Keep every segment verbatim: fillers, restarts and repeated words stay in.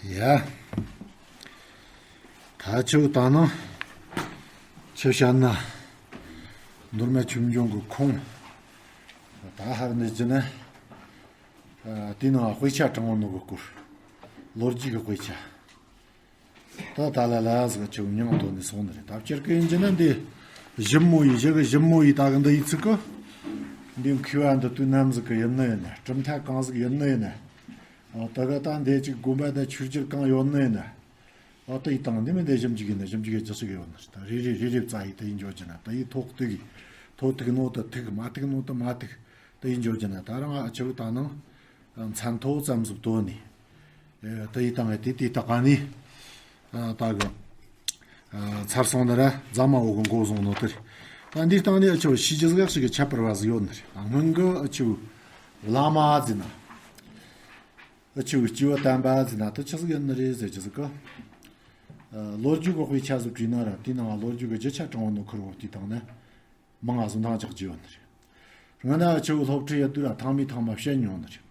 ཡ། ད་ཆུ་ད་ནང་ཆུ་བཤད་ན་མདོ་སྨད་ཆོས་འབྱུང་གི་ཁུངས། ད་ཧར་འདི་ཅི་ན། ཨ། དེའི་ནང་དཔེ་ཆ་དྲངས་ནོ་གི་སྐོར། ལོ་རྒྱུས་ཀྱི་དཔེ་ཆ། ད་ད་ལ་ལ་ཟིག་ཆུ་མྱང་དོ་ནས་སོང་ནི་རེད། ད་བསྐྱར་གི་ཡིན་གྱི་ན་འདི་ཞིབ་མོ་ཡིས་ཞིབ་གི་ཞིབ་མོ་ཡིས་ད་གི་འདི་ཡིས་ཚིག་གི། འདི་མཁས་པ་འདི་དུས་ནམ་ཟིག་གི་ཡིན་ནི་ཡིན་ན། གྲུབ་མཐའ་གང་ཟིག་ཡིན་ནི་ཡིན་ན། ཨ། ད་ག་ད་འདི་ཅིག་དགོན་པ་དང་ཆོས་རྒྱལ་གང་ཡོད་ནི་ཡིན་ན། ཨ། ད་ཡི་དང་འདི་མི་འདི་ཞིབ་འཇུག་ཡིན་ན་ཞིབ་འཇུག་ཡི་ཅི་ཞིག་ཡོད་ནི་རེད། ད་རེ་རེ་རེ་རེ་བཙལ་ཡི་ད་ཡི་འཇོག་གྱི་ན། ད་ཡི་ཐོག་ཐུག་ཡི། ཐོག་ཐུག་ནོ་ད་ཐུག་མ་ཐུག་ནོ་ད་མ་ཐུག་ད་ཡི་འཇོག་གྱི་ན། ད་རང་ཨ་ཆུ་ད་ནང་མཚན་ཐོ་ཙམ་ཟིག་བཏོན་ནི། ཨེ། ད་ཡི་དང་ཨེ་དེ་དེ་ད་ག་ནི། ཨ། ད་གི། ཨ། ཚར་སོང་ན་ར་རྫ་མ་འོག་གི་མགོ་བཟུང་ནོ་དེ་རེད། ད་འདིའི་སྟེང་ནས་ཨ་ཆུ་ཤི་རྒྱུ་ཟིག་ཞིག་གི་ཁྱད་པར་བ་ཟིག་ཡོད་ནི་རེད། ད་སྔོན་གི་ཨ་ཆུ་བླ་མ་ཟེར་ན། ཨ་ཆུ་སྐྱེས་བུ་དམ་པ་ཟེར་ན་ད་ཆི་ཟིག་ཡིན་ནི་རེད་ཟེར་རྒྱུ་ཟིག་གི། ཨ། ལོ་རྒྱུས་གི་དཔེ་ཆ་ཟིག་བྲིས་ན་ར་དེའི་ནང་ལོ་རྒྱུས་གི་རྒྱུ་ཆ་དྲངས་ནོ་ཁུར་བོ་དེའི་སྟེང་ནས། མང་ང་ཟིག་འདང་རྒྱག་རྒྱུ་ཡོད་ནི་རེད། སྔོན་ན་ཨ་ཆུ་སློབ་ཁྲིད་ཡོད་དུས་ར་ཐང་མི་ཐང་མ་བཤད་མྱོང་ནི་རེད།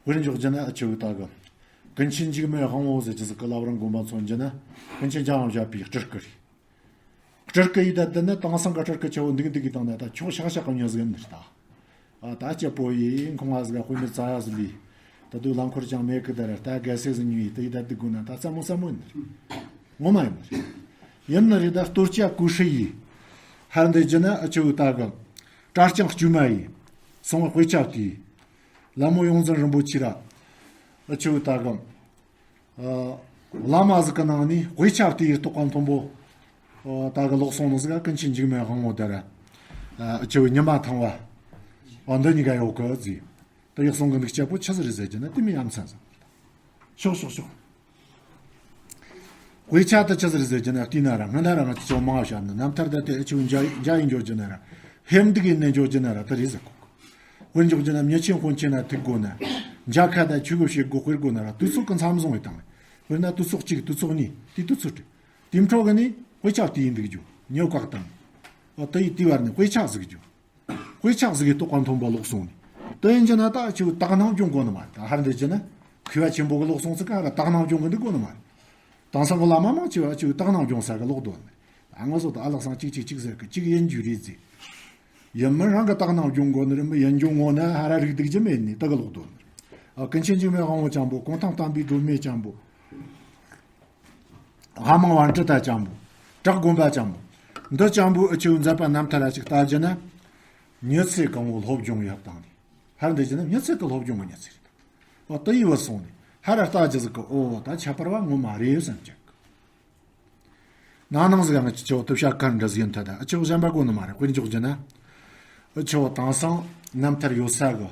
དཔེར་འཇོག་རྒྱུ་ན་ཨ་ཆུ་ད་གི། ཀུན་མཁྱེན་འཇིགས་མེད་དབང་པོ་ཟེར་རྒྱུ་ཟིག་གི་བླ་བྲང་དགོན་པ་མཚོན་རྒྱུ་ན། ཀུན་མཁྱེན་འཇམ་དབྱངས་བཞད་པའི་སྤྲུལ་སྐུ་རེད། སྤྲུལ་སྐུ་ཡི་ད་དེ་ནི་དེང་སང་གི་སྤྲུལ་སྐུ་ཆེ་བོ་འདུག་འདུག་གི་དང་ནི་ད་ཁྱོག་ཤག་ཤག་གི་མྱི་ཟིག་ཡིན་ནི་རེད་ད། ཨ། ད་སྐྱིད་པོ་ཡིན་ཁོང་ང་ཟིག་དཔེ་མི་རྩ་ཡ་ཟིག་ལས། ད་དུང་རླངས་འཁོར་ཅང་མེད་གི་ད་ར་ད་གལ་སྲིད་ཟིག་ཉོས་ཡི་ད་ཡི་ད་འདུག་དགོས་ན་ད་སླ་མོ་སླ་མོ་ཡིན་ནི་རེད། ངོ་མ་ཡིན་ནི་རེད། ཡིན་ནི་རེད། ད་སྟོད་སྐྱ་ཀུ་ཤྲི་ཡིས། ཧར་འདི་རྒྱུ་ན་ཨ་ཆུ་ད་གི། གྲྭ་རྐྱང་དཀྱུས་མ་ཡིས། སོང་བའི་དཔེ་ཆ་དེས། ལ་མོ་ཡོངས་འཛིན་རིན་པོ་ཆེ་ར། ཨ་ཆུ་ད་གི། ཨ། བླ་མ་ཟིག་གི་ནང་ནས་དཔེ་ཆ་དེའི་རྟོགས་པ་མཐོན་པོ། ཨ། ད་གི་ལོག་སོང་ནི་ཟིག་ཀུན་མཁྱེན་འཇིགས་མེད་དབང་པོ་དེ་ར། ཨ། ཨ་ཆུ་ཉི་མ་ཐང་བ། ཨ། འདི་གཉིས་ཀ་ཡོད་གི་ཟིག་ད་ཡག་སོང་གི་འདུག་སྐྱག་པོ་ཆི་ཟིག་རེད་ཟེར་རྒྱུ་ན་དེ་མི་ཡ་མཚན་ཟིག་ཤོག་ཤོག་ཤོག་དཔེ་ཆ་དེ་ཆི་ཟིག་རེད་ཟེར་རྒྱུ་ན་བལྟས་ན་ར་སྔ་ན་ར་ང་ཚོ་ཅུང་མང་བ་བཤད་ན་རྣམ་ཐར་དེ་དེ་ཨ་ཆུ་འཇའ་འཇའ་ཡིས་འཇོག་རྒྱུ་ན་ར། ཧེམ་འདུག་ཡིན་ནས་འཇོག་རྒྱུ་ན་ར་དེ་རེད་ཟེར་གོ། དཔེར་འཇོག་རྒྱུ་ན་མྱི་ཆེན་དཔོན་ཆེན་ན་ཐུག་དགོས་ན། འཇའ་ཁ་དང་ཆུ་གི་བྱེད་སྒོ་དཔེར་དགོས་ན་ར་དུས་ཚོད་ཀྱི་མཚམས་བཟུང་བའི་དང་། དཔེར་ན་དུས་ཚོད་གཅིག་དུས་ཚོད་གཉིས་དེ་དུས་ཚོད་རེད། དེ་འཕྲོ་གི་ནི་དཔེ་ཆ་བལྟས་ཡིན་འདུག་རྒྱུ་ཉེ་བ་བཀག་དང་། ཨ། དེ་ཡི་དེ་བར་ནི་དཔེ་ཆ་ཟིག་རྒྱུ། དཔེ་ཆ་ཟིག་གི་རྟོགས་པ་མཐོན་པོ་ལོག་སོང་ནས། དེ་ཡིན་རྒྱུ་ན་ད་ཨ་ཆུ་དག་སྣང་སྦྱོང་དགོས་ནི་མ་རེད། ད་ཧར་འདི་རྒྱུ་ན་མཁས་པ་ཆེན་པོ་གི་ལོག་སོང་ཚིག་ག་ར་དག་སྣང་སྦྱོང་གི་འདུག་དགོས་ནི་མ་རེད། དེང་སང་གི་བླ་མ་མང་ཆེ་བ་ཨ་ཆུ་དག་སྣང་སྦྱོང་ས་གི་ལོག་འདུག་ནི་རེད། ད་ང་ཚོ་ད་ཨ་ལགས་སང་གཅིག་གཅིག་གཅིག་ཟེར་གི་གཅིག་ཡིན་རྒྱུ་རེད་ཟེར། ཡིན་མིན་རང་གི་དག་སྣང་སྦྱོང་དགོས་ནི་རེད། མི་ཡིན་སྦྱོང་ངོ་ན་ཧ་ར་རིག་སྡུག་རྒྱུ་མེད་ནི་དེ་གི་ལོག་འདུག་ནི་རེད། ཨ། ཀུན་མཁྱེན་འཇིགས་མེད་དབང་པོ་ཅན་པོ་གུང་ཐང་བསྟན་པའི་སྒྲོན་མེ་ཅན་པོ། ཧ་མང་བན་ཀྲི་ཏ་ཅན་པོ། བྲག་དགོན་པ་ཅན་པོ། འདི་ཅན་པོ་ཨ་ཆུ་མཛད་པ་རྣམ་ཐར་ལ་ཅིག་ལྟ་རྒྱུ་ན། མྱི་ཚེ་གང་བོ་སློབ་སྦྱོང་ཡོད་དང་ནི། ཧར་འདི་རྒྱུ་ན་མྱི་ཚེ་གི་སློབ་སྦྱོང་གི་མྱི་ཚེ་རེད། ཨོ་དེ་ཡི་བར་སོང་ནས་ཧར་ར་ལྟ་རྒྱུ་ཟིག་གི་ཨོ་ད་ཁྱད་པར་བ་ངོ་མ་རེད་བསམ་གྱི། ན་ནིང་ཟིག་ང་ཅི་ཆོ་དུ་བྱ་ཁར་འདྲ་ཟིག་ཡིན་ཐ་ད་ཨ་ཆུ་གཞན་པ་གོ་ནི་མ་རེད། དཔེར་འཇོག་རྒྱུ་ན། ཨ་ཆུ་དེང་སང་རྣམ་ཐར་ཡོད་ས་གི་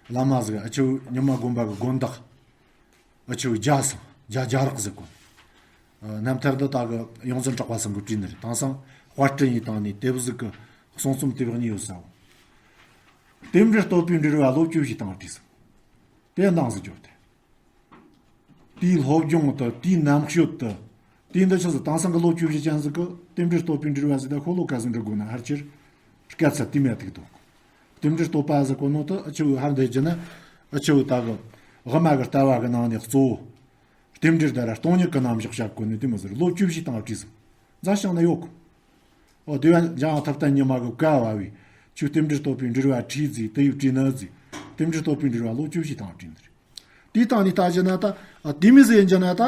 བླ་མ་ཟིག་ཨ་ཆུ་ཉི་མ་དགོན་པ་གི་དགོན་བདག་ཨ་ཆུ་རྒྱ་སང་རྒྱ་རྒྱ་རག་ཟེར་གོ། ཨ། རྣམ་ཐར་འདི་ད་གི་ཡོངས་འཛིན་གྲགས་པ་ཚང་གིས་བྲིས་ནི་རེད། དེང་སང་དཔར་སྐྲུན་ཡི་བཏང་ནས་དེབ་ཟིག་གི་གསུང་རྩོམ་དེབ་གཉིས་ཡོད་ས་བོ། རྟེན་འབྲེལ་བསྟོད་པའི་འབྲེལ་བ་ལོ་བཅུ་བཞི་བཏང་བྲིས་སོང་། དེ་འདང་ཟིག་རྒྱོབ་སྟེ། དེའི་སློབ་སྦྱོང་དུ་དེའི་རྣམ་དཔྱོད་དུ། དེའི་འདི་ཆི་ཟིག་དེང་སང་གི་ལོ་བཅུ་བཞི་ཅན་ཟིག་གི་རྟེན་འབྲེལ་བསྟོད་པའི་འབྲེལ་བ་ཟིག་ད་ཤོ་ལོ་ཀ་ཟིག་འབྲི་དགོས་ན་ཧར་ཆེར་སྐད་ཚ་དེ་མེད་ཐུག་དོ། རྟེན་འབྲེལ་བསྟོད་པ་ཟེར་གོ་ནོ་དེ་ཨ་ཆུ་ཧར་འདི་རྒྱུ་ན་ཨ་ཆུ་ད་གི་དབུ་མ་གི་ལྟ་བ་གི་ནང་ནས་གཙོ་བོ། རྟེན་འབྲེལ་ད་ར་སྟོང་ཉིད་ཀྱི་རྣམ་གཞག་བྱ་དགོས་ནི་དེ་མོ་ཟེར་ལོ་བཅུ་བཞི་བཏང་བྲིས་སོང་། མཛའ་ཞིང་ན་ཡོད་གོ། ཨོ་དེ་བ་འཇང་ཐབས་ལྟ་ཉི་མ་གི་བཀའ་བ་བས་ཆུ་རྟེན་འབྲེལ་བསྟོད་པའི་འབྲེལ་བ་བྲིས་ཟིག་དེ་ཡུ་བྲིས་ན་ཟིག་རྟེན་འབྲེལ་བསྟོད་པའི་འབྲེལ་བ་ལོ་བཅུ་བཞི་བཏང་བྲིས་ནི་རེད། དེའི་སྟེང་ནས་ལྟ་རྒྱུ་ན་ད། ཨ། དེ་མི་ཟེར་ཡིན་རྒྱུ་ན་ད།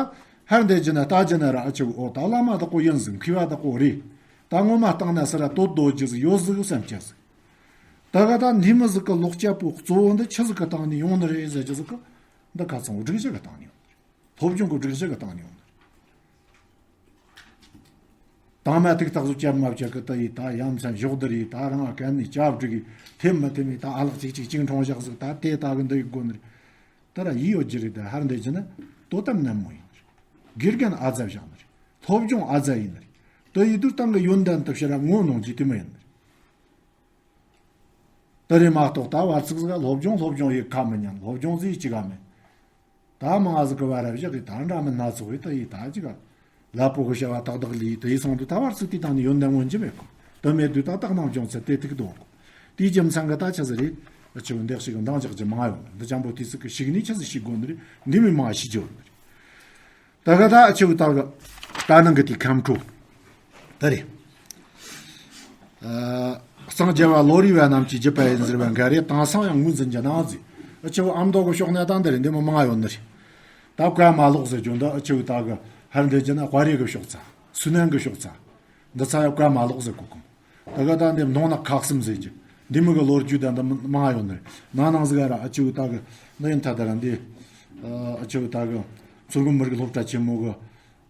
ཧར་འདི་རྒྱུ་ན་ལྟ་རྒྱུ་ན་ར་ཨ་ཆུ་ཨོ་ད་བླ་མ་དག་པོ་ཡིན་ཟིག་མཁས་པ་དག་པོ་རེད། ད་ངོ་མ་བཏང་ན་སི་ར་དོད་དོད་རྒྱུ་ཟིག་ཡོད་ཟིག་བསམ་རྒྱུ་ཟིག་ད་ག་ད་འདི་མི་ཟིག་གི་ལོག་སྐྱེས་པོ་གཙོ་བོ་འདི་ཆི་ཟིག་གི་སྟེང་ནས་ཡོང་ནི་རེད་ཟེར་རྒྱུ་ཟིག་གི། འདི་ཁ་ཚང་སྒྲིག་གཞི་གི་སྟེང་ནས་ཡོང་ནི་རེད། སློབ་སྦྱོང་གི་སྒྲིག་གཞི་གི་སྟེང་ནས་ཡོང་ནི་རེད། དང་མ་ཐུག་ཐག་ཟུག་བཅད་མ་བཅད་གི་ད་ཡི་ད་ཡ་མཚན་ཞོག་དི་རེད། ད་རང་ཨ་གན་ནས་ཅབ་སྒྲིག་གི་ཐེབས་མི་ཐེབས་མི་ད་ཨ་ལགས་གཅིག་གཅིག་གཅིག་འཕྲོང་བཞག་ཟིག་ད་དེ་ད་གི་འདི་ཡི་དགོ་ནི་རེད། ད་ར་ཡི་ཡོད་རྒྱུ་རེད། ད་ཧར་འདི་རྒྱུ་ན་དོ་དམ་ནན་མོ་ཡིན་ནི་རེད། དགེ་རྒན་ཨ་ཙ་བཞག་ནི་རེད། སློབ་སྦྱོང་ཨ་ཙ་ཡིན་ནི་རེད། དེ་ཡི་དུས་སྟེང་གི་ཡོན་ཏན་དུ་ཕྱིར་ར་ངོ་གནོང་རྒྱུ་དེ་མོ་ཡིན་ནི་རེད། དེ་རེད་མ་གཏོགས་ད་བར་ཚིགས་ཟིག་སློབ་སྦྱོང་སློབ་སྦྱོང་ཡི་ཁ་མི་ཉན། སློབ་སྦྱོང་ཟིག་ཅི་ག་མེད། ད་མང་ཟིག་གི་བར་བཞག་གི་ད་འདྲ་མི་སྣ་ཚོགས་ཡི་ད་ཡི་ད་ཅི་ག་ལ་པོ་གི་བྱ་བ་ཏག་ཏག་ལས་དེ་ཡི་སོང་དུས་ད་བར་ཚིགས་དེ་དང་ནི་ཡོན་ཏན་མངོན་གྱི་མེད་གོ། དེ་མེད་དུས་ད་དག་སྣང་སྦྱོང་ཚད་དེ་ཐུག་དོ་གོ། དེའི་རྒྱུ་མཚན་གི་ད་ཆ་ཟིག་རེད། ཨ་ཆུ་འདེགས་ཤིག་འདང་རྒྱག་རྒྱུ་མང་ཡོད་ནི་འདི་ཅང་པོ་དུས་ཚིགས་གི་ཞིག་ནི་ཆ་ཟིག་ཞིག་དགོ་ནི་རེད། འདི་མི་མང་ཞིག་རྒྱུ་ནི་རེད། ད་ག་ད་ཨ་ཆེ་བུ་ད་ག་ད་ནང་གི་དེ་ཁམས་ཁྲོ། ད་རེད། ཨ། གཙང་རྒྱལ་བ་ལོ་རི་བ་རྣམས་ཀྱིས་བརྒྱུད་པ་ཡིན་ཟེར་བ་འགའ་རེ་དེང་སང་ཡང་ངོས་འཛིན་གྱི་ནང་ཟིག་ཨ་ཆེ་བུ་ཨ་མདོ་གི་ཕྱོགས་ན་ད་འདི་རེད། འདི་མོ་མང་ཡོད་ནི་རེད། ད་བཀའ་མ་ལོག་ཟེར་རྒྱུ་འདི་ཨ་ཆེ་བུ་ད་ག་ཧར་འདི་རྒྱུ་ན་དཔའ་རིས་གི་ཕྱོགས་ཚ། སུན་ནན་གི་ཕྱོགས་ཚ། འདི་ཚ་ཡང་བཀའ་མ་ལོག་ཟེར་གོ་གོ། ད་ག་ད་འདི་མདོ་ནག་ཁག་གསུམ་ཟེར་གྱི། འདི་མི་གི་ལོ་རྒྱུས་ད་འདི་མང་ཡོད་ནི་རེད། ནང་ནང་ཟིག་ག་ར་ཨ་ཆེ་བུ་ད་ག་འདི་ཡིན་ཐ་ད་ར་འདི། ཨ་ཆེ་བུ་ད་ག་མཚོ་སྔོན་མི་རིགས་སློབ་གྲྭ་ཆེན་མོ་གི།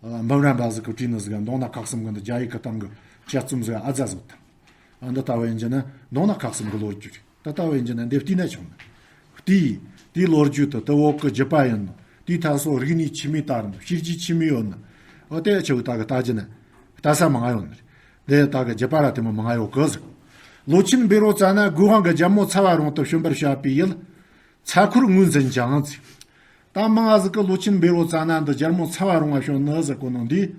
ཨ། འབུམ་རམས་པ་ཟིག་གི་བྲིས་ནི་ཟིག་ག་མདོ་ནག་ཁག་གསུམ་གི་འདི་རྒྱ་ཡིག་གི་སྟེང་གི་དཔྱད་རྩོམ་ཟིག་ཨ་ཛ་ཟིག་དང་། ཨ། འདི་ལྟ་བུ་ཡིན་རྒྱུ་ན་མདོ་ནག་ཁག་གསུམ་གི་ལོ་རྒྱུས་རེད། ད་ལྟ་བུ་ཡིན་རྒྱུ་ན་འདི་བལྟས་ན་ཆོག་ནི། བལྟས། དེའི་ལོ་རྒྱུས་དེ་དེ་བོད་གི་བརྒྱུད་པ་ཡིན་ནོ། དེའི་ཐ་སོ་རིག་གནས་ཆི་མོ་དར་ནོ། ཤེས་རྒྱུད་ཆི་མོ་ཡོད་ནོ། འོ་དེ་ཨ་ཆེ་བུ་ད་ག་ལྟ་རྒྱུ་ན་ལྟ་ས་མང་ཡོད་ནི་རེད། འདི་ད་ག་བརྒྱུད་པ་ར་དེ་མོ་མང་ཡོད་གི་ཟིག་ལོ་ཆེན་བཻ་རོ་ཙ་ན་གོ་འཕང་གི་རྒྱལ་མོ་ཚ་བ་རོང་དུ་བྱོན་པར་བྱ་བའི་ཡུལ། ཚ་འཁོར་ངོས་འཛིན་ཅིང་ཟེར། ད་མང་ང་ཟིག་གི་ལོ་ཆེན་བཻ་རོ་ཙ་ན་འདི་རྒྱལ་མོ་ཚ་བ་རོང་ང་བྱོན་ནི་ཟེར་གོ་ནོ་འདི།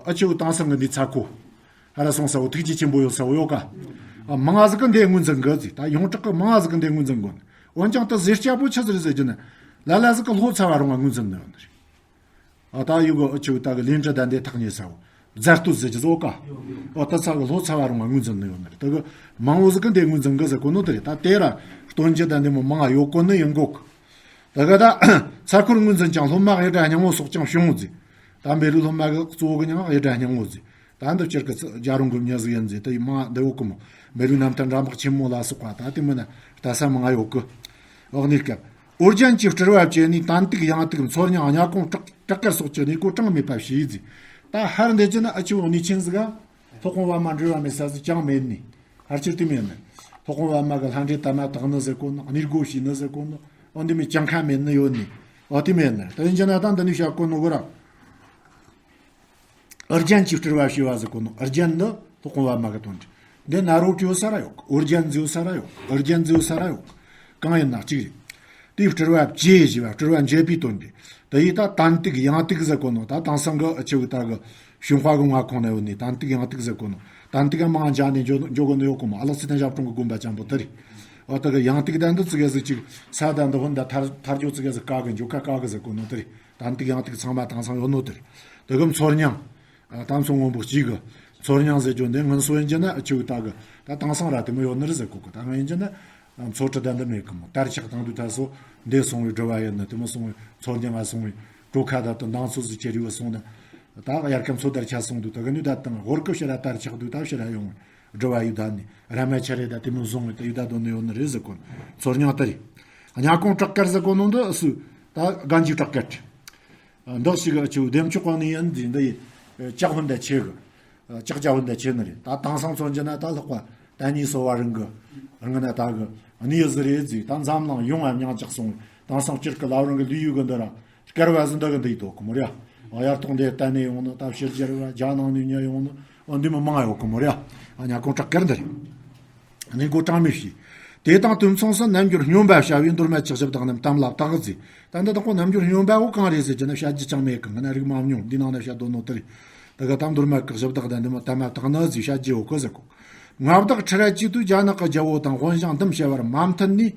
ཨ་ཆེ་བུ་དེང་སང་གི་འདི་ཚ་ཁོ། ཧ་ར་སོང་ས་བོ་ཐུགས་རྗེ་ཆེན་པོ་ཡོད་ས་བོ་ཡོད་ཀ་ཨ། མང་ང་ཟིག་གི་འདི་ངོས་འཛིན་གི་ཟིག་ད་ཡོངས་གྲགས་གི་མང་ང་ཟིག་གི་འདི་ངོས་འཛིན་གོ་ནི། འོན་ཀྱང་ད་ཟེར་སྐྱ་པོ་ཆི་ཟིག་རེད་ཟེར་རྒྱུ་ན། ལ་ལ་ཟིག་གི་ལྷོ་ཚ་བ་རོང་ང་ངོས་འཛིན་ནི་ཡོད་ནི་རེད། ཨ། ད་ཡུ་གི་ཨ་ཆེ་བུ་ད་གི་ལིན་ཀྲི་ད་འདི་ཐག་ཉེ་ས་བོ། རྫ་སྟོད་ཟེར་གྱི་ཟོ་ཀ་ཨོ་ད་ཚ་གི་ལྷོ་ཚ་བ་རོང་ང་ངོས་འཛིན་ནི་ཡོད་ནི་རེད། ད་གི་མང་བོ་ཟིག་གི་འདི་ངོས་འཛིན་གི་ཟེར་གོ་ནོ་དེ་རེད། ད་དེ་ར་སྟོན་རྒྱུ་ད་འདི་མོ་མང་ང་ཡོད་གོ་ནི་ཡིན་གོ་གི་ད་ག་ད་ཚ་འཁོར་ངོས་འཛིན་ཅིང་། སློབ་མ་གཡུ་སྒྲ་སྙིང་བོ་སོགས་ཀྱང་བྱུང་ཟེར། ད་འབད་རུ་སློབ་མ་གི་གཙོ་བོ་གི་མྱིང་གཡུ་སྒྲ་སྙིང་བོ་ཟེར། ད་འདི་སྤྱིར་གི་རྒྱ་རོང་གི་མྱི་ཟིག་ཡིན་ཟེར། ད་ཡི་མ་འདི་འོ་གི་མོ། འབད་རུ་རྣམ་ཐར་འདྲ་འབག་ཆེན་མོ་ལ་སོགས་པ་ད་དེ་མིན་ན་ལྟ་ས་མང་ང་ཡོད་གི་འོག་ནས་སྐབས། ཨོ་རྒྱན་གྱི་སྤྲུལ་བ་བཅས་ནས་དམ་ཏིག་ཡང་ཏིག་མཚོ་རྙིང་གཉའ་གོང་བྲག་བྲག་དཀར་སོགས་ཀྱི་གནས་སྒོ་གྲངས་མེད་པ་ཞེས་ཟེར། ད་ཧར་འདི་རྒྱུ་ན་ཨ་ཆེ་བོ་གནས་ཆེན་ཟིག་ག་སློབ་དཔོན་པདྨ་འབྲེལ་བ་མེད་ས་ཟིག་ཅང་མེད་ནི། ཧར་ཆེར་དེ་མེད་ནི། སློབ་དཔོན་པདྨ་གི་ལྷ་འདྲེ་དར་མ་དག་ནི་ཟེར་གོ་ནོ། གནས་སྒོ་ཞིག་ནི་ཟེར་གོ་ནོ། འོ་འདི་མོ་གྲངས་ཁ་མེད་ནི་ཡོད་ནི། འོ་དེ་མེད་ནི། ད་ཡིན་རྒྱུ་ན་ད་འདི་ནས་བཤད་གོ་ནོ་གོ་ར། ཨོ་རྒྱན་གྱི་སྤྲུལ་བ་ཞེས་པ་ཟེར་གོ་ནོ། ཨོ་རྒྱན་ནི་སློབ་དཔོན་པདྨ་གི་དོན་ཏེ། འདི་ན་རོ་ཏྲི་ཡོད་ས་ར་ཡོད། ཨོ་རྒྱན་ཟེར་ཡོད་ས་ར་ཡོད། ཨོ་རྒྱན་ཟེར་ཡོད་ས་ར་ཡོད། གང་ཡིན་ན་གཅིག་རེད། དེའི་སྤྲུལ་བ་བཅས་ཞེས་པ་སྤྲུལ་བ་འཇལ་བའི་དོན་ཏེ། དེ་ཡི་ད་དམ་ཏིག་ཡང་ཏིག་ཟེར་གོ་ནོ། ད་དེང་སང་གི་ཨ་ཆེ་བུ་ད་གི་ཞུན་ཧྭ་གི་མངའ་ཁོངས་ན་ཡོད་ནི་དམ་ཏིག་ཡང་ཏིག་ཟེར་གོ་ནོ། དམ་ཏིག་ཡང་མང་འཇག་ནས་འཇོག་འཇོག་གོ་ནི་ཡོད་གོ་མོ། ཨ་ལགས་ཚེ་བརྟན་ཞབས་དྲུང་གི་དགོན་པ་ཅན་པོ་དེ་རེད། འོ་ད་གི་ཡང་ཏིག་ད་འདི་ཙི་གེ་ཟིག་ཅིག་ས་ད་འདི་ཧོན་ད་ཐར་ཐར་རྒྱུ་ཙི་གེ་ཟིག་དཀའ་གི། འཇོག་ཁ་དཀའ་གི་ཟེར་གོ་ནོ་དེ་རེད། དམ་ཏིག་ཡང་ཏིག་ཚང་མ་དེང་སང་ཡོད་ནོ་དེ་རེད། དེ་གི་མཚོ་རྙིང་། ཨ། ད་མཚོ་སྔོན་པོ་གཅིག་གི། མཚོ་རྙིང་ཟེར་རྒྱུ་འདི་སྔོན་སོ་ཡིན་རྒྱུ་ན་ཨ་ཆེ་བུ་ད་གི་ད་དེང་སང་ར་དེ་མོ་ཡོད་ནི་རེད་ཟེར་གོ་གི། ད་སྔོན་ཡིན་རྒྱུ་ན་མཚོ་གྲུ་ད་འདི་མེད་གི་མོ། དར་ཆགས་བཏང་དུས་ད་སོ་འདི་སོང་བའི་སྒྲུབ་པ་ཡིན་ན། དེ་མོ་སོང་བའི་མཚོ་རྙིང་ང་སོང་བའི་གྲོ་ཁ་ད་དུ་མདང་ཚོ་ཟིག་ཁྱེར་ཡོད་སོང་ན། ད་དབྱར་ཁ་མཚོ་དར་ཆགས་སོང་དུས་ད་གི་ནི་ད་དང་ཧོར་གི་ཕྱིར་ར་དར་ཆགས་དུས་ད་ཕྱིར་ར་ཡོང་བའི་སྒྲུབ་པ་ཡུལ་ད་ནི་ར་མ་ཆ་རེ་ད་དེ་མོ་བཟུང་བའི་ད་ཡུལ་ད་དོ་ནི་ཡོད་ནི་རེད་ཟེར་གོ་ནོ། མཚོ་རྙིང་དེ་རེད། གཉའ་གོང་བྲག་དཀར་ཟེར་གོ་ནོ་འདི་སུ་ད་གན་གྱི་བྲག་དཀར་འདི་ཞིག་ཨ་ཆེ་བུ་བདེ་མཆོག་གི་གནས་ཡིན་ཟེར། འདི་ཡི་ལྕགས་ཧོན་ད་ཆེ་གི། ལྕགས་ལྕགས་ཧོན་ད་ཆེ་ནི་རེད། ད་དེང་སང་མཚོན་རྒྱུ་ན་ད་ལྷག་པ་ད་གཉིས་སོ་བ་རང་གི་རང་ན་ད་གི་གནས་ཟིག་རེད་ཟེར། ད་འཛམ་གླིང་ཡོངས་ཨ་མྱང་ཅག་སོང་། དེང་སང་སྤྱིར་གི་ལ་རང་གི་ལུས་ཡུལ་གི་འདི་ར་སྐལ་བ་ཟིན་ད་གི་འདི་ཡི་དོ་གི་མོ་རེད། ཨ་ཡར་ཐོག་འདི་ལྟ་ནས་ཡོང་ནི། ད་ཕྱི་རྒྱལ་བ་རྒྱ་ནང་ནས་ཉ་ཡོང་ནི། ཨ་འདི་མོ་མང་ཡོད་གི་མོ་རེད། ཨ་གཉའ་གོང་བྲག་དཀར་འདི་རེད། གནས་སྒོ་གྲངས་མེད་བྱས། དེ་དང་དུས་མཚུངས་སུ་རྣལ་འབྱོར་སྨྱོན་པ་བྱ་བའི་མདོ་སྨད་ཀྱི་གཞི་བདག་རྣམས་དམ་ལ་བཏགས་ཟེར། ད་འདི་དག་པོ་རྣལ་འབྱོར་སྨྱོན་པ་བོ་གང་རེད་ཟེར་གྱི་ན་བཤད་རྒྱུ་ཅང་མེད་གི། ང་ན་རིག་མ་མྱོང་། འདི་ནང་ན་བཤད་དོ་ནོ་དེ་རེད། ད་ག་དམ་མདོ་སྨད་ཀྱི་གཞི་བདག་དང་འདི་མོ་དམ་ལ་བཏགས་ནི་ཟེར་བཤད་རྒྱུ་ཡོད་གི་ཟེར་གོ། མངའ་བདག་ཁྲི་རལ་གྱིས་དུས་རྒྱ་ནག་གི་རྒྱལ་པོ་དང་དབོན་ཞང་འདུམ་བྱ་བར་མ་མཐུན་ནས།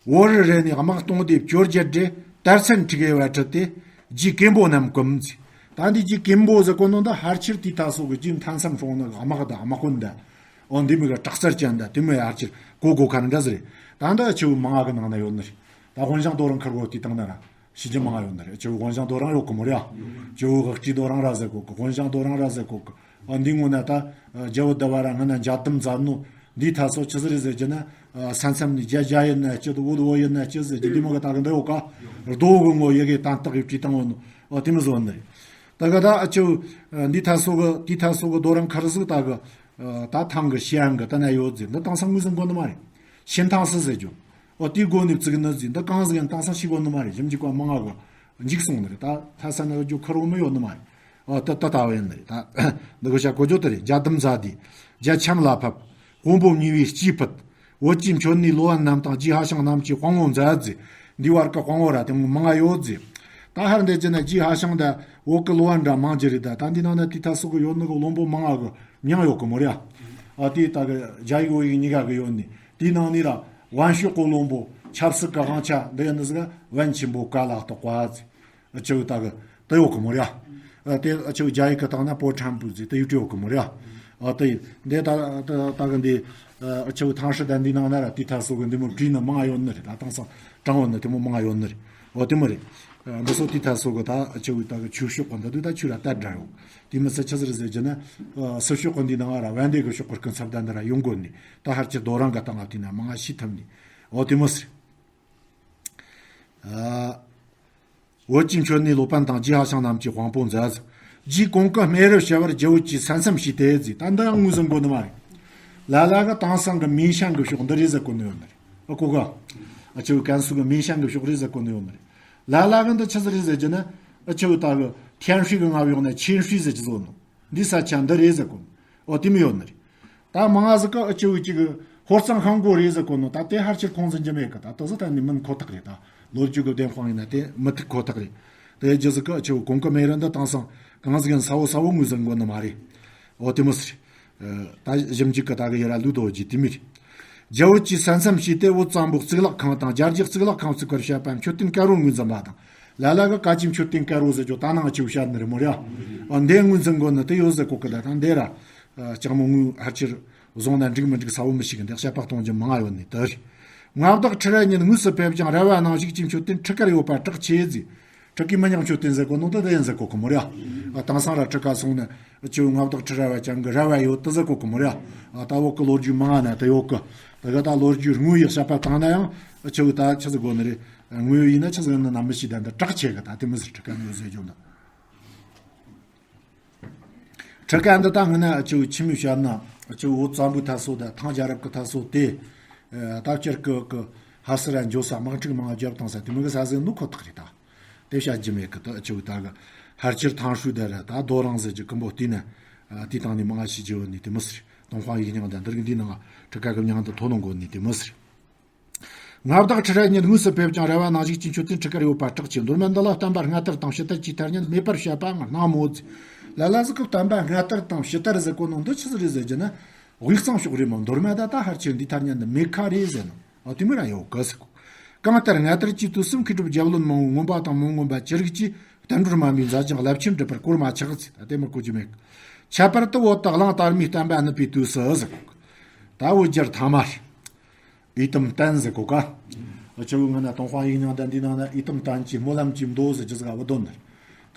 བོད་རི་རེ་ནས་དམག་གཏོང་སྟེ་བཅོ་བརྒྱད་སྒྲེ་དར་ཚན་ཁྲི་གེ་བ་ཁྲིད་དེ་རྗེ་ཀེམ་པོ་རྣམས་བཀུམ་ཟེར། ད་འདི་རྗེ་ཀེམ་པོ་ཟེར་གོ་ནོ་འདི་ཕལ་ཆེར་དེའི་ད་སོ་གི་རྗེ་མཐའ་མཚམས་སྲུང་ནི་དམག་ད་དམག་དཔོན་ད། འོ་འདི་མི་གི་དྲག་རྩལ་ཅན་ད་དེ་མོ་ཡ་ཕལ་ཆེར་གོ་གོ་ཁ་ན་འདྲ་ཟེར། ད་འདི་ཆེ་བོ་མང་ང་གི་ནང་ན་ཡོད་ནི་རེད། ད་དབོན་ཞང་རྡོ་རིང་ཁར་གོ་དེ་བཏང་ན་ར་ཤི་རྒྱུ་མང་ང་ཡོད་ནི་རེད། ཆེ་བོ་དབོན་ཞང་རྡོ་རིང་ཡོད་གི་མོ་རེད། ཨ་ཆེ་བོ་ཧག་ཀྲི་རྡོ་རིང་ར་ཟེར་གོ་གི། དབོན་ཞང་རྡོ་རིང་ར་ཟེར་གོ་གི། ཨ་འདི་ངོ་ན་ད་རྒྱལ་པོ་ཟླ་བ་ར་སྔ་ན་འཇའ་དུམ་མཛད་ནོ། འདི་ད་སོ་ཆི་ཟིག་རེད་ཟེར་རྒྱུ་ན། ས་མཚམས་ནས་རྒྱ་རྒྱ་ཡིན་ན་སྐྱིད། བོད་བོད་ཡིན་ན་སྐྱིད་ཟེར་རྒྱུ་འདི་མོ་གི་ད་གི་འདི་ཡོད་ཀ་རྡོ་གི་ངོ་ཡི་གེ་དན་རྟགས་ཡོད་བྲིས་བཏང་བ་ནོ། ཨོ་དེ་མོ་བཟོ་ནི་རེད། ད་ག་ད་ཨ་ཆེ་བོ་འདི་ད་སོ་གི་དེ་ད་སོ་གི་རྡོ་རིང་ཁར་ཟིག་ད་གི་ད་ཐང་གི་ཤེས་ཡང་གི་ད་ན་ཡོད་ཟེར། འདི་དེང་སང་ངོས་ཟིན་གོ་ནི་མ་རེད། ཤིན་ཐང་སི་ཟེར་རྒྱུ། ཨོ་དེའི་སྒོ་ནས་བཙུགས་ནི་ཟིག་འདི་གང་ཟིག་ཡང་དེང་སང་ཤེས་གོ་ནི་མ་རེད། ཞིབ་འཇུག་པ་མང་ང་གི་འཇིག་སོང་ནི་རེད། ད་ལྷ་ས་ན་ཡོད་རྒྱུ་ཁུར་བོ་མི་ཡོད་ནི་མ་རེད། ཨོ་ད་ད་ལྟ་བ་ཡིན་ནི་རེད། ད་འདི་གི་བྱ་གོ་རྒྱུ་དེ་རེད། རྒྱ་དུམ་ཟ་དེ་རྒྱ་ཆམ་ལ་ཕབ། དབོན་པོ་གཉིས་པའི་སྐྱེས་ཕུད། བོད་ཀྱི་མཆོད་གནས་ལོ་བན་རྣམས་དང་རྗེ་ཧ་ཤང་རྣམས་ཀྱི་དཔང་བོ་མཛད་ཟེར། འདི་བར་གི་དཔང་བོ་ར་དེ་མོ་མང་ང་ཡོད་ཟེར། ད་ཧར་འདི་ཅི་ན་རྗེ་ཧ་ཤང་ད་བོད་གི་ལོ་བན་འདྲ་མང་རྒྱུ་རེད། ད་ད་འདི་ནང་ན་དེ་ད་སུ་གི་ཡོད་ནི་གི་བློན་པོ་མང་ང་གི་མྱིང་ཡོད་གི་མོ་རེད། ཨ་དེ་ད་གི་རྒྱ་ཡིག་བོད་ཡིག་གཉིས་ཀ་གི་ཡོད་ནི། དེའི་ནང་ནས་ར་བན་ཤོད་གི་བློན་པོ་ཆབ་སྲིད་གི་དབང་ཆ་འདི་ཡིན་ནི་ཟིག་བན་ཆེན་པོ་བཀའ་ལ་གཏོགས་པ་ཟེར། ཨ་ཆེ་བོ་ད་གི་ དེ་ཡོད་གི་མོ་རེད་ཡ། ཨ་དེ་ཨ་ཆེ་བོ་རྒྱ་ཡིག་གི་སྟེང་ན་པོ་ཁྲམ་པུ་ཟེར་དེ་ཡོད་དེ་ཡོད་གི་མོ་རེད་ཡ། ཨ་དེ་ཡིན་འདི་ད་ད་ད་གི་འདི་ཨ་ཆེ་བོ་ཐང་ཧྲི་དང་འདི་ནང་ན་ར་དེ་ཐ་སོ་གི་འདི་མོ་བྲིས་ནི་མང་ཡོད་ནི་རེད། ད་དེང་སང་དྲང་བོ་ནི་དེ་མོ་མང་ཡོད་ནི་རེད། ཨོ་དེ་མོ་རེད། ཨ་འདི་སོ་དེ་ཐ་སོ་གི་ད་ཨ་ཆེ་བོ་ད་གི་ཆོས་ཕྱོགས་གི་འདི་དུས་ད་ཆོས་ར་ལྟར་འདྲ་ཡོད། དེ་མི་ཚད་ཆི་ཟིག་རེད་ཟེར་རྒྱུ་ན་ཨ་སྲིད་ཕྱོགས་གི་འདི་ནང་ར་བན་དེ་གི་ཕྱོགས་གི་སྐུ་ཚབ་ད་འདི་ར་ཡོང་དགོས་ནི་ད་ཧར་ཆེ་རྡོ་རིང་གི་སྟེང་ང་དེ་ན་མང་ང་ཤི་ཐུབ་ནི། ཨོ་དེ་མོ་ཟེར། ཨ། བོད་ཀྱི་མཆོད་གནས་སློབ་དཔོན་དང་རྗེ་ཧ་ཤང་རྣམས་ཀྱི་དབང་པོ་མཛད། རྗེའི་གོང་གི་སྨད་རུ་བྱ་བར་རྒྱལ་བོད་ཀྱི་ས་མཚམས་ཤིག་སྟེ་ཟེར། ད་འདི་ཡང་ངོས་ཟིན་དགོས་ནི་མ་རེད། ལ་ལ་གི་དེང་སང་གི་མིན་ཤང་གི་ཕྱོགས་འདི་རེད་ཟེར་གོ་ནི་ཡོད་ནི་རེད། ཨ་གོ་ག་ཨ་ཆེ་བོ་ཀན་སུའུ་གི་མིན་ཤང་གི་ཕྱོགས་རེད་ཟེར་གོ་ནི་ཡོད་ནི་རེད། ལ་ལ་གི་འདི་ཆི་ཟིག་རེད་ཟེར་རྒྱུ་ན་ཨ་ཆེ་བོ་ད་གི་ཐན་ཧྲི་གི་ང་བ་ཡོང་ན་ཆིན་ཧྲི་ཟེར་གྱི་བཟོ་ནོ། འདི་ས་ཆ་འདི་རེད་ཟེར་གོ་ནི། ཨོ་དེ་མི་ཡོད་ནི་རེད། ད་མང་ང་ཟིག་ག་ཨ་ཆེ་བོ་གཅིག་གི་ཧོར་གཙང་ཤང་གོ་རེད་ཟེར་གོ་ནོ། ད་དེ་ཧར་ཆེར་ཁོང་ཟིན་གྱི་མེད་གི། ད་དེ་ཟིག་ད་ནི་མིན་ཁོ་ཐག་རེད། ད་ལོ་རྒྱུས་གི་བདེན་དཔང་ཡིན་ན་དེ་མི་ཐུག་ཁོ་ཐག་རེད། དེ་རྒྱུ་ཟིག་ག་ཨ་ཆེ་བོ་གོང་གི་མེ་ར་འདི་དེང་སང་གང་ཟིག་ཡིན་ས་བོ་ས་བོ་ངོས་ཟིན་དགོས་ནི་མ་རེད། ཨོ་དེ་མོ་ཟེར། ད་ཞིབ་འཇུག་གི་ད་གི་ཡ་ར་ལུས་དོ་རྒྱུ་དེ་མི་རེད། རྒྱ་བོད་ཀྱི་ས་མཚམས་ཤིག་སྟེ་བོད་གཙང་པོ་གཙུག་ལག་ཁང་དང་རྒྱ་རྒྱུག་གཙུག་ལག་ཁང་བརྩིགས་པར་བཤད་པ་མཆོད་རྟེན་དཀར་པོ་ངོས་འཛིན་པ་དང་། ལ་ལ་གི་བཀའ་ཅི་མཆོད་རྟེན་དཀར་པོ་ཟེར་རྒྱུ་ད་ནང་ཆེ་བོ་བཤད་ནི་རེད་མོ་རེད། ཨ་འདི་ངོས་འཛིན་དགོས་ནི་དེ་ཡོད་ཟེར་གོ་གི། ད་ད་འདི་ར་ལྕགས་མོ་དངུལ་ཧར་ཆེར་བཟུང་ན་འགྲིག་མི་འགྲིག་ས་བོ་མི་ཤེས་གི། འདི་བཤད་པ་གཏོང་རྒྱུ་མང་ང་ཡོད་ནི་དེ་རེད། མངའ་བདག་ཁྲི་རལ་ཉིད་དངོས་སུ་ཕེབས་ཀྱང་ར་བ་ནང་བཞུགས་ཀྱི་མཆོད་རྟེན་ཁྲི་དཀར་ཡོད་པ་གྲགས་ཆེ་ཟེར། ཁྲི་ཀའི་མི་ཉག་མཆོད་རྟེན་ཟེར་གོ་ནོ་དེ་དེ་ཡིན་ཟེར་གོ་གི་མོ་རེད། ཨ་དེང་སང་ར་ཁྲི་ཀ་སོང་ན་ཨ་ཆེ་བོ་མངའ་བདག་ཁྲི་རལ་པ་ཅན་གི་ར་བ་ཡོད་དེ་ཟེར་གོ་གི་མོ་རེད། ཨ་ད་བོད་གི་ལོ་རྒྱུས་མང་ང་ན་དེ་ཡོད་གི། དེ་ག་ད་ལོ་རྒྱུས་དངོས་ཡོད་བཤད་པ་བཏང་ན་ཡང་ཨ་ཆེ་བོ་ད་ཆི་ཟེར་དགོས་ནི་རེད། དངོས་ཡོད་ཡིན་ན་ཆི་ཟེར་ན་ནམ་མི་ཤེས། ད་འདི་གྲགས་ཆེ་གི། ད་དེ་མི་ཟེར། ཁྲི་ཀ་ནི་ཡོད་ཟེར་རྒྱུ་འདི། ཁྲི་ཀ་འདི་ད་སྔོན་ན་ཨ་ཆེ་བོ་ཆི་མོ་བཤད་ན་ཨ་ཆེ་བོ་བོད་གཙང་པོའི་ཐ་སོ་ད་ཐང་རྒྱལ་རབས་གི་ཐ་སོ་དེ། ཨ་ད་སྤྱིར་གི་གི་ཧ་སི་ར་འཇོ་ས་དམག་འཁྲུག་མང་བརྒྱབ་བཏང་ས་དེ་མོ་གི་ས་ཟིག་ནོ་ཁོ་ཐག་རེད། ད་དེ་བཤད་རྒྱུ་མེད་གི། ད་ཨ་ཆེ་བོ་ད་གི་ཧར་ཆེར་ཐང་ཧྲུའུ་ད་ར་ད་རྡོ་རིང་ཟེར་རྒྱུ་ཀུན་པོ་བལྟས་ན། ཨ་དེའི་སྟེང་ནས་མང་ང་ཤེས་རྒྱུ་ཡོད་ནི་དེ་མོ་ཟེར། ཏུན་ཧོང་ཡིག་རྙིང་དང་འདིར་འདིའི་ནང་ཁྲི་ཀ་གི་མྱིང་དེ་ཐོན་ནོ་དགོས་ནི་དེ་མོ་ཟེར། མངའ་བདག་ཁྲི་རལ་ཉིད་དངོས་སུ་ཕེབས་ཀྱང་ར་བ་ནང་བཞུགས་ཀྱི་མཆོད་རྟེན་ཁྲི་དཀར་ཡོད་པ་གྲགས་ཆེ། མདོ་སྨད་འདི་ལ་བསྟན་པ་སྔ་དར་དང་ཕྱི་དར་གྱི་ཐ་སྙད་མེད་པར་བཤད་པའང་སྣང་མོད། ལ་ལ་ཟིག་གི་བསྟན་པ་སྔ་དར་དང་ཕྱི་དར་ཟེར་གོ་ནོ་འདི་ཆི་ཟིག་རེད་ཟེར་རྒྱུ་ན། དབུས་གཙང་ཕྱོགས་རེད་མོ། མདོ་སྨད་ད་ད་ཕལ་ཆེར་འདི་ཐ་སྙད་འདི་མེད་ཁ་རེད་ཟེར་ནོ། ཨ་དེ་མོ་ར་ཡོད་གི་ཟེར་གོ། གང་ལྟར་སྔ་དར་གྱི་དུས་སུ་མཁས་གྲུབ་རྒྱལ་བློན་མང་པོའི་མངོན་པ་དང་མི་མངོན་པ་ཅི་རིགས་ཀྱིས་བསྟན་འགྲོར་སྨན་པའི་མཛད་ཅིང་རླབས་ཆེན་སྒྲུབ་པར་གོར་མ་ཆག་ཟེར། ད་དེ་མོ་གོ་རྒྱུ་མེད་གི། ཁྱད་པར་དུ་བོད་དུ་གླང་དར་མའི་བསྟན་པ་བསྣུབས་པའི་དུས་སུ་ཟེར་གོ་གི། ད་བོད་རྒྱལ་ཐ་མ་རེད། ཨི་ཏམ་བསྟན་ཟེར་གོ་ག་ཨ་ཆེ་བོ་སྔོན་ན་ཏུན་ཧོང་ཡིག་རྙིང་དང་འདི་ནང་ན་ཨི་ཏམ་བསྟན་གྱི་སྨོན་ལམ་གྱི་མདོ་ཟེར་རྒྱུ་ཟིག་བུད་དོ་ནི་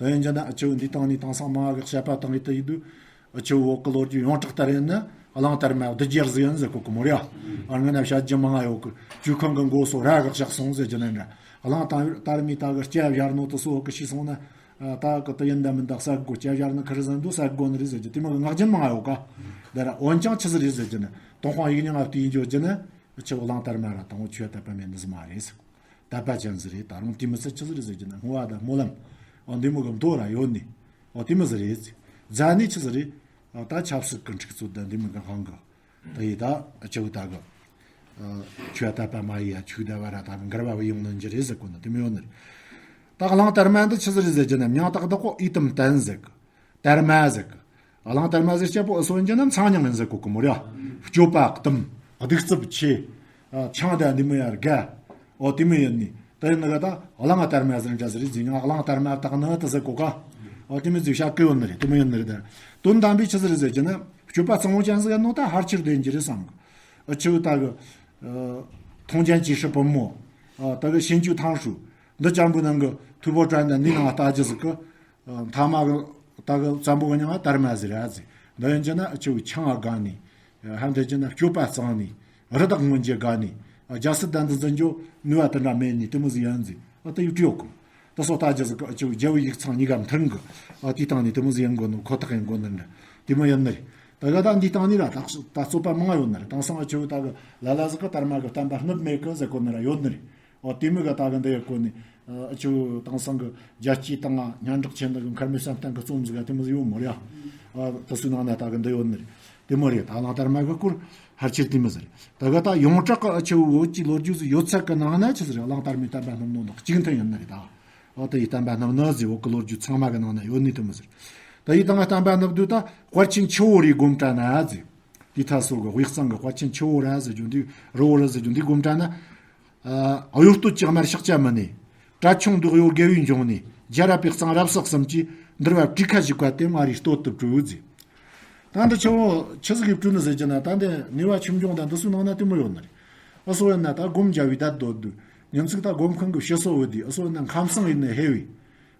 རེད། དེ་ཡིན་རྒྱུ་ན་ཨ་ཆེ་བོ་འདི་སྟེང་ནས་དེང་སང་མང་གི་བཤད་པ་བཏང་ཡི་དེ་ཡིན་དུས། ཨ་ཆེ་བོ་བོད་གི་ལོ་རྒྱུས་ཡོངས་གྲགས་ལྟར་ཡིན་ན་གླང་དར་མ་བདུད་རྒྱལ་ཟིག་ཡིན་ཟེར་གོ་གི་མོ་རེད། ཨ་སྔོན་ན་བཤད་རྒྱུ་མང་ང་ཡོད་གི། ཇོ་ཁང་གི་མགོ་སོ་ར་གི་བཞག་སོང་ཟེར་རྒྱུ་ན་འདྲ། གླང་དར་མའི་ད་གི་སྐྱ་བཞར་ནོ་དེ་སོ་གི་ཤི་སོང་ན། ཨ་ད་གི་དེ་ཡིན་ད་མིན་ད་གསལ་གོ། སྐྱ་བཞར་ན་ཁུར་ཟིན་དུ་གསལ་གོ་ནི་རེད་ཟེར་རྒྱུ་དེ་མོ་གི་ངག་རྒྱུན་མང་ང་ཡོད་ག་དེ་ར་འོན་ཀྱང་ཆི་ཟིག་རེད་ཟེར་རྒྱུ་ན་ཏུན་ཧོང་ཡིག་རྙིང་ང་བལྟས་ཡིན་རྒྱུ་རྒྱུ་ན། ཨ་ཆེ་བོ་གླང་དར་མ་ར་དང་བོ་ཆོས་དད་པ་མེད་ནི་ཟིག་མ་རེད་ཟེར། དད་པ་ཅན་ཟིག་རེད། ད་རུང་དེ་མི་ཚད་ཆི་ཟིག་རེད་ཟེར་རྒྱུ་ན་བསྔོ་བ་དང་སྨོན་ལམ། ཨ་འདི་མོ་གི་མདོ་ར་ཡོད་ནི། ཨ་དེ་མོ་ཟིག་རེད་ཟེར། རྫ་ནི་ཆི་ཟིག་རེད། ཨ་ད་ཆབ་སྲིད་ཀྱི་འཁྲུག་རྩོད་དང་འདི་མོ་གི་དབང་གི། ད་ཡི་ད་ཨ་ཆེ་བོ་ད་གི། ཨ་ཆོས་དད་པ་མ་ཡི་ཡ་ཆོས་དད་པ་ར་ད་གི་འགལ་བ་བ་ཡོང་ནི་འཇི་རེད་ཟེར་གོ་ནི་དེ་མོ་ཡོད་ནི་རེད། ད་གླང་དར་མ་འདི་ཆི་ཟིག་རེད་ཟེར་རྒྱུ་ན་མྱིང་བཏགས་བདག་པོ་ཨི་ཏམ་བསྟན་ཟེར་གི། དར་མ་ཟེར་གི། གླང་དར་མ་ཟེར་སྐྱ་པོ་ཨུ་སོ་འཇི་ནམ་ཚང་མྱང་ཡིན་ཟེར་གོ་གི་མོ་ར། སྤྱོད་པ་གཏུམ། གདུག་རྩུབ་ཆེ། ཨ་ཆང་དང་འདི་མོ་ཡར་དགའ། ཨོ་དེ་མོ་ཡིན་ནི། ད་ཡིན་ན་ག་ད་གླང་དར་མ་ཟེར་འདྲ་ཟེར་རེད་ཟེར་ཡང་གླང་དར་མ་བཏགས་ནི་དེ་ཟེར་གོ་ག་ཨོ་དེ་མོ་ཟེར་བཤད་གི་ཡོད་ནི་རེད། དེ་མོ་ཡིན་ནི་རེད་ད། དོན་དམ་པའི་ཆི་ཟིག་རེད་ཟེར་རྒྱུ་ན་སྤྱོད་པ་གཙང་བོ་ཅན་ཟིག་ཡིན་ནོ་ད་ཕལ་ཆེར་བདེན་གྱི་རེད་བསམ་གི། ཨ་ཆེ་བོ་ད་གི། ཨ་ཐུང་ཅན་གྱི་ཧྲི་བུ་མོ། ཨ་ད་གི་ཞིན་ཅུ་ཐང་ཧྲུ། འདི་ཅང་པོ་ནང་གི་ཐུ་བོ་ཀྲན་དང་འདི་ནང་ལྟ་རྒྱུ་ཟིག་གི། མཐའ་མ་གི་ད་གི་བཙན་པོ་གི་མྱིང་ང་དར་མ་ཟེར་ར་ཟེར། འདི་ཡིན་གྱི་ན་ཨ་ཆེ་བོ་ཆང་ང་དགའ་ནི། ཧམ་འདི་གྱི་ན་སྤྱོད་པ་གཙང་ནི། རི་དྭགས་རྔོན་རྒྱུ་དགའ་ནི། རྒྱལ་སྲིད་དང་འདི་འཛིན་རྒྱུ་ནུས་པ་དེ་འདྲ་མེད་ནི་དེ་མོ་ཟིག་ཡིན་ཟེར། ཨ་ད་ཡུ་ཀྲི་ཡོ་གི། ད་སོ་ལྟ་རྒྱུ་ཟིག་གི་ཨ་ཆེ་བོ་རྒྱལ་བོ་ཡིག་ཚང་གཉིས་ཀ་མཐུན་གི། ཨ་དེའི་སྟེང་ནས་དེ་མོ་ཟིག་ཡིན་དགོས་ནོ་ཁོ་ཐག་ཡིན་དགོས་ནི་འདྲ། དེ་མོ་ཡིན་ནི་རེད། ད་ག་ད་འདིའི་སྟེང་ནས་ར་ད་རྩོད་པ་མང་ང་ཡོད་ནི་རེད། དེང་སང་ཨ་ཆེ་བོ་ད་གི་ལ་ལ་ཟིག་གི་དར་མ་གི་བསྟན་པ་བསྣུབས་མེད་གི་ཟེར་གོ་ནི་ར་ཡོད་ནི་རེད། ཨོ་དེ་མོ་ག་ད་གི་འདི་ཡོད་གོ་ནི། ཨ་ཆུ་དེང་སང་གི་རྒྱལ་སྤྱིའི་སྟེང་ང་སྙན་གྲགས་ཆེ་ནི་གི་མཁར་རྨེའུ་བསམ་གཏན་གི་རྩོམ་ཟིག་ག་དེ་མོ་ཟིག་ཡོད་མོ་རེད་ཨ། ཨ་དེ་ཚོའི་ནང་ན་ད་གི་འདི་ཡོད་ནི་རེད། དེ་མོ་རེད། ད་གླང་དར་མ་གི་སྐོར་ཕལ་ཆེར་དེ་མོ་ཟིག་རེད། ད་ག་ད་ཡོངས་གྲགས་གི་ཨ་ཆུ་བོད་ཀྱི་ལོ་རྒྱུས་ཟིག་ཡོད་ཚད་གི་ནང་ན་ཆི་ཟིག་རེད། གླང་དར་མའི་བསྟན་པ་བསྣུབས་ནོ་ནི་གཅིག་མཐུན་ཡིན་ནི་རེད་ད། ཨོ་དེ་ཡི་བསྟན་པ་བསྣུབས་ནི་ཟིག་བོད་ཀྱི་ལོ་རྒྱུས་ཚང་མ་གི་ནང་ན་ཡོད་ནི་དེ་མོ་ཟིག་རེད། ད་ཡི་ད་ང་བསྟན་པ་བསྣུབས་དུས་ད་དཔལ་ཆེན་ཆུ་བོ་རིའི་སྒོམ་གྲྭ་ན་ཟིག་དེའི་ཐ་སོ་གི་དབུས་གཙང་གི་དཔལ་ཆེན་ཆུ་བོ་ར་ཟེར་རྒྱུ་འདི་རི་བོ་ར་ཟེར་རྒྱུ་འདི་སྒོམ་གྲྭ་ན། ཨ་གཡོ་སྟོད་ཀྱི་དམར་ཕྱག་རྒྱ་མི་ནས། གྲྭ་ཆུང་འདུག་ཡོད་དགེ་བའི་འབྱུང་གནས། རྒྱལ་རབས་པའི་གཙང་རབ་གསལ་གསུམ་གྱིས། འདུལ་བ་བྲིས་ཁ་ཞིག་པ་དེ་མངའ་རིས་སྟོད་དུ་བྲོས་ཟེར། ད་འདི་ཆུ་བོ་ཆི་ཟིག་གིས་བྲོས་ནི་ཟེར་གྱི་ན། ད་འདི་ནུས་པ་ཆུང་ཆུང་དང་འདི་ཚོའི་ནང་ན་དེ་མོ་ཡོད་ནི་རེད། ཨ་སོ་ཡིན་ན་ད་སྒོམ་རྒྱབ་བའི་ད་སྡོད་དུས་ཉིན་ཅིག་ད་སྒོམ་ཁང་གི་ཕྱི་སོ་བུད་དུས། ཨ་སོ་ཡིན་ན་ཁམས་སངས་ཡིན་ན་ཧེ་བས།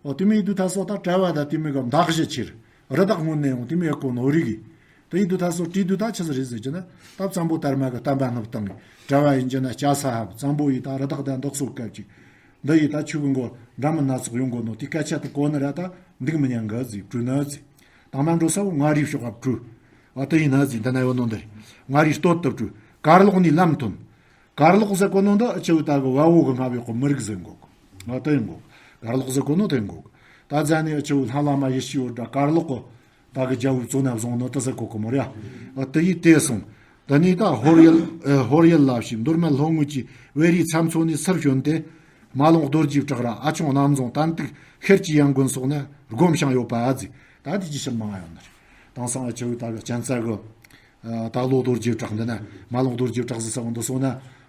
ཨོ་དེ་མོ་ཡིན་དུས་ད་སོ་ད་གྲྭ་བ་ད་དེ་མོ་གི་མདའ་གཞུ་ཁྱེར། རི་དྭགས་རྔོན་ནས་ཡོང་དེ་མོ་ཡེ་གོ་ནོ་རིག་གི། དེ་ཡིན་དུས་ད་སོ་བྲིས་དུས་ད་ཆི་ཟིག་རེད་ཟེར་གྱི་ན། ད་བཙན་པོ་དར་མ་གི་བསྟན་པ་བསྣུབས་བཏང་གི། གྲྭ་བ་ཡིན་གྱི་ན་སྐྱ་ས་ཧབ། བཙན་པོ་ཡིས་ད་རི་དྭགས་ད་འདུག་སོ་སྐབས་ཅིག་འདི་ཡིས་ད་ཆོས་གི་མགོ་འདྲ་མིན་སྣ་ཚོགས་ཡོང་གོ་ནོ། དེ་སྐད་ཆ་དེ་གོ་ནི་ར་ད་འདུག་མི་ཉན་གི་ཟིག་བྲོས་ནི་ཟིག་དང་མ་འགྲོ་ས་བོ་མངའ་རིས་ཕྱོགས་ཀ་བྲོས། ཨ་དེ་ཡིན་ན་ཟིག་འདི་ན་ཡོད་ནོ་འདི་རེད། མངའ་རིས་སྟོད་དུ་བྲོས། གར་ལོག་ནས་ལམ་ཐོན། གར་ལོག་ཟེར་གོ་ནོ་འདི་ཨ་ཆེ་བོ་ད་གི་བལ་བོ་གི་སྔ་བའི་གོ་མི་རིགས་ཟེར་གོ་གི། ཨ་དེ་ཡིན་གོ་གར་ལོག་ཟེར་གོ་ནོ་དེ་ཡིན་གོ་གི། ད་ཟ་ནས་ཨ་ཆེ་བོ་ལྷ་བླ་མ་ཡེ་ཤེས་ཡོད་འདྲ་གར་ལོག་གི་ད་གི་རྒྱལ་བོའི་གཙོ་ན་བཟུང་ནོ་དེ་ཟེར་གོ་གི་མོ་ར། ཨ་དེ་ཡིས་དེ་སོང་། དེ་ནས་ད་ཧོར་ཡུལ་ཨ་ཧོར་ཡུལ་ལ་ཕྱིན། མདོ་སྨད་ལྷོ་ངོས་ཀྱི་བེ་རིའི་ཚྭ་མཚོ་ནས་ཚུར་བྱོན་ཏེ། མ་ལོང་རྡོ་རྗེ་བྲག་ར་ཨ་ཆུང་རྣམ་རྫོང་དན་ཏིག་ཤེལ་གྱི་ཡང་དགོན་སོགས་ན་སྒོམ་ཞིང་ཡོད་པ་ཨ་ཟིག་ད་དེ་ཅི་ཕྱིར་མང་ང་ཡོད་ནི་རེད། དེང་སང་ཨ་ཆེ་བོ་ད་གི་གཅན་ཚ་གི་ད་ལོ་རྡོ་རྗེ་བྲག་འདི་ན། མ་ལོང་རྡོ་རྗེ་བྲག་ཟེར་ས་བོ་འདི་སོང་ན།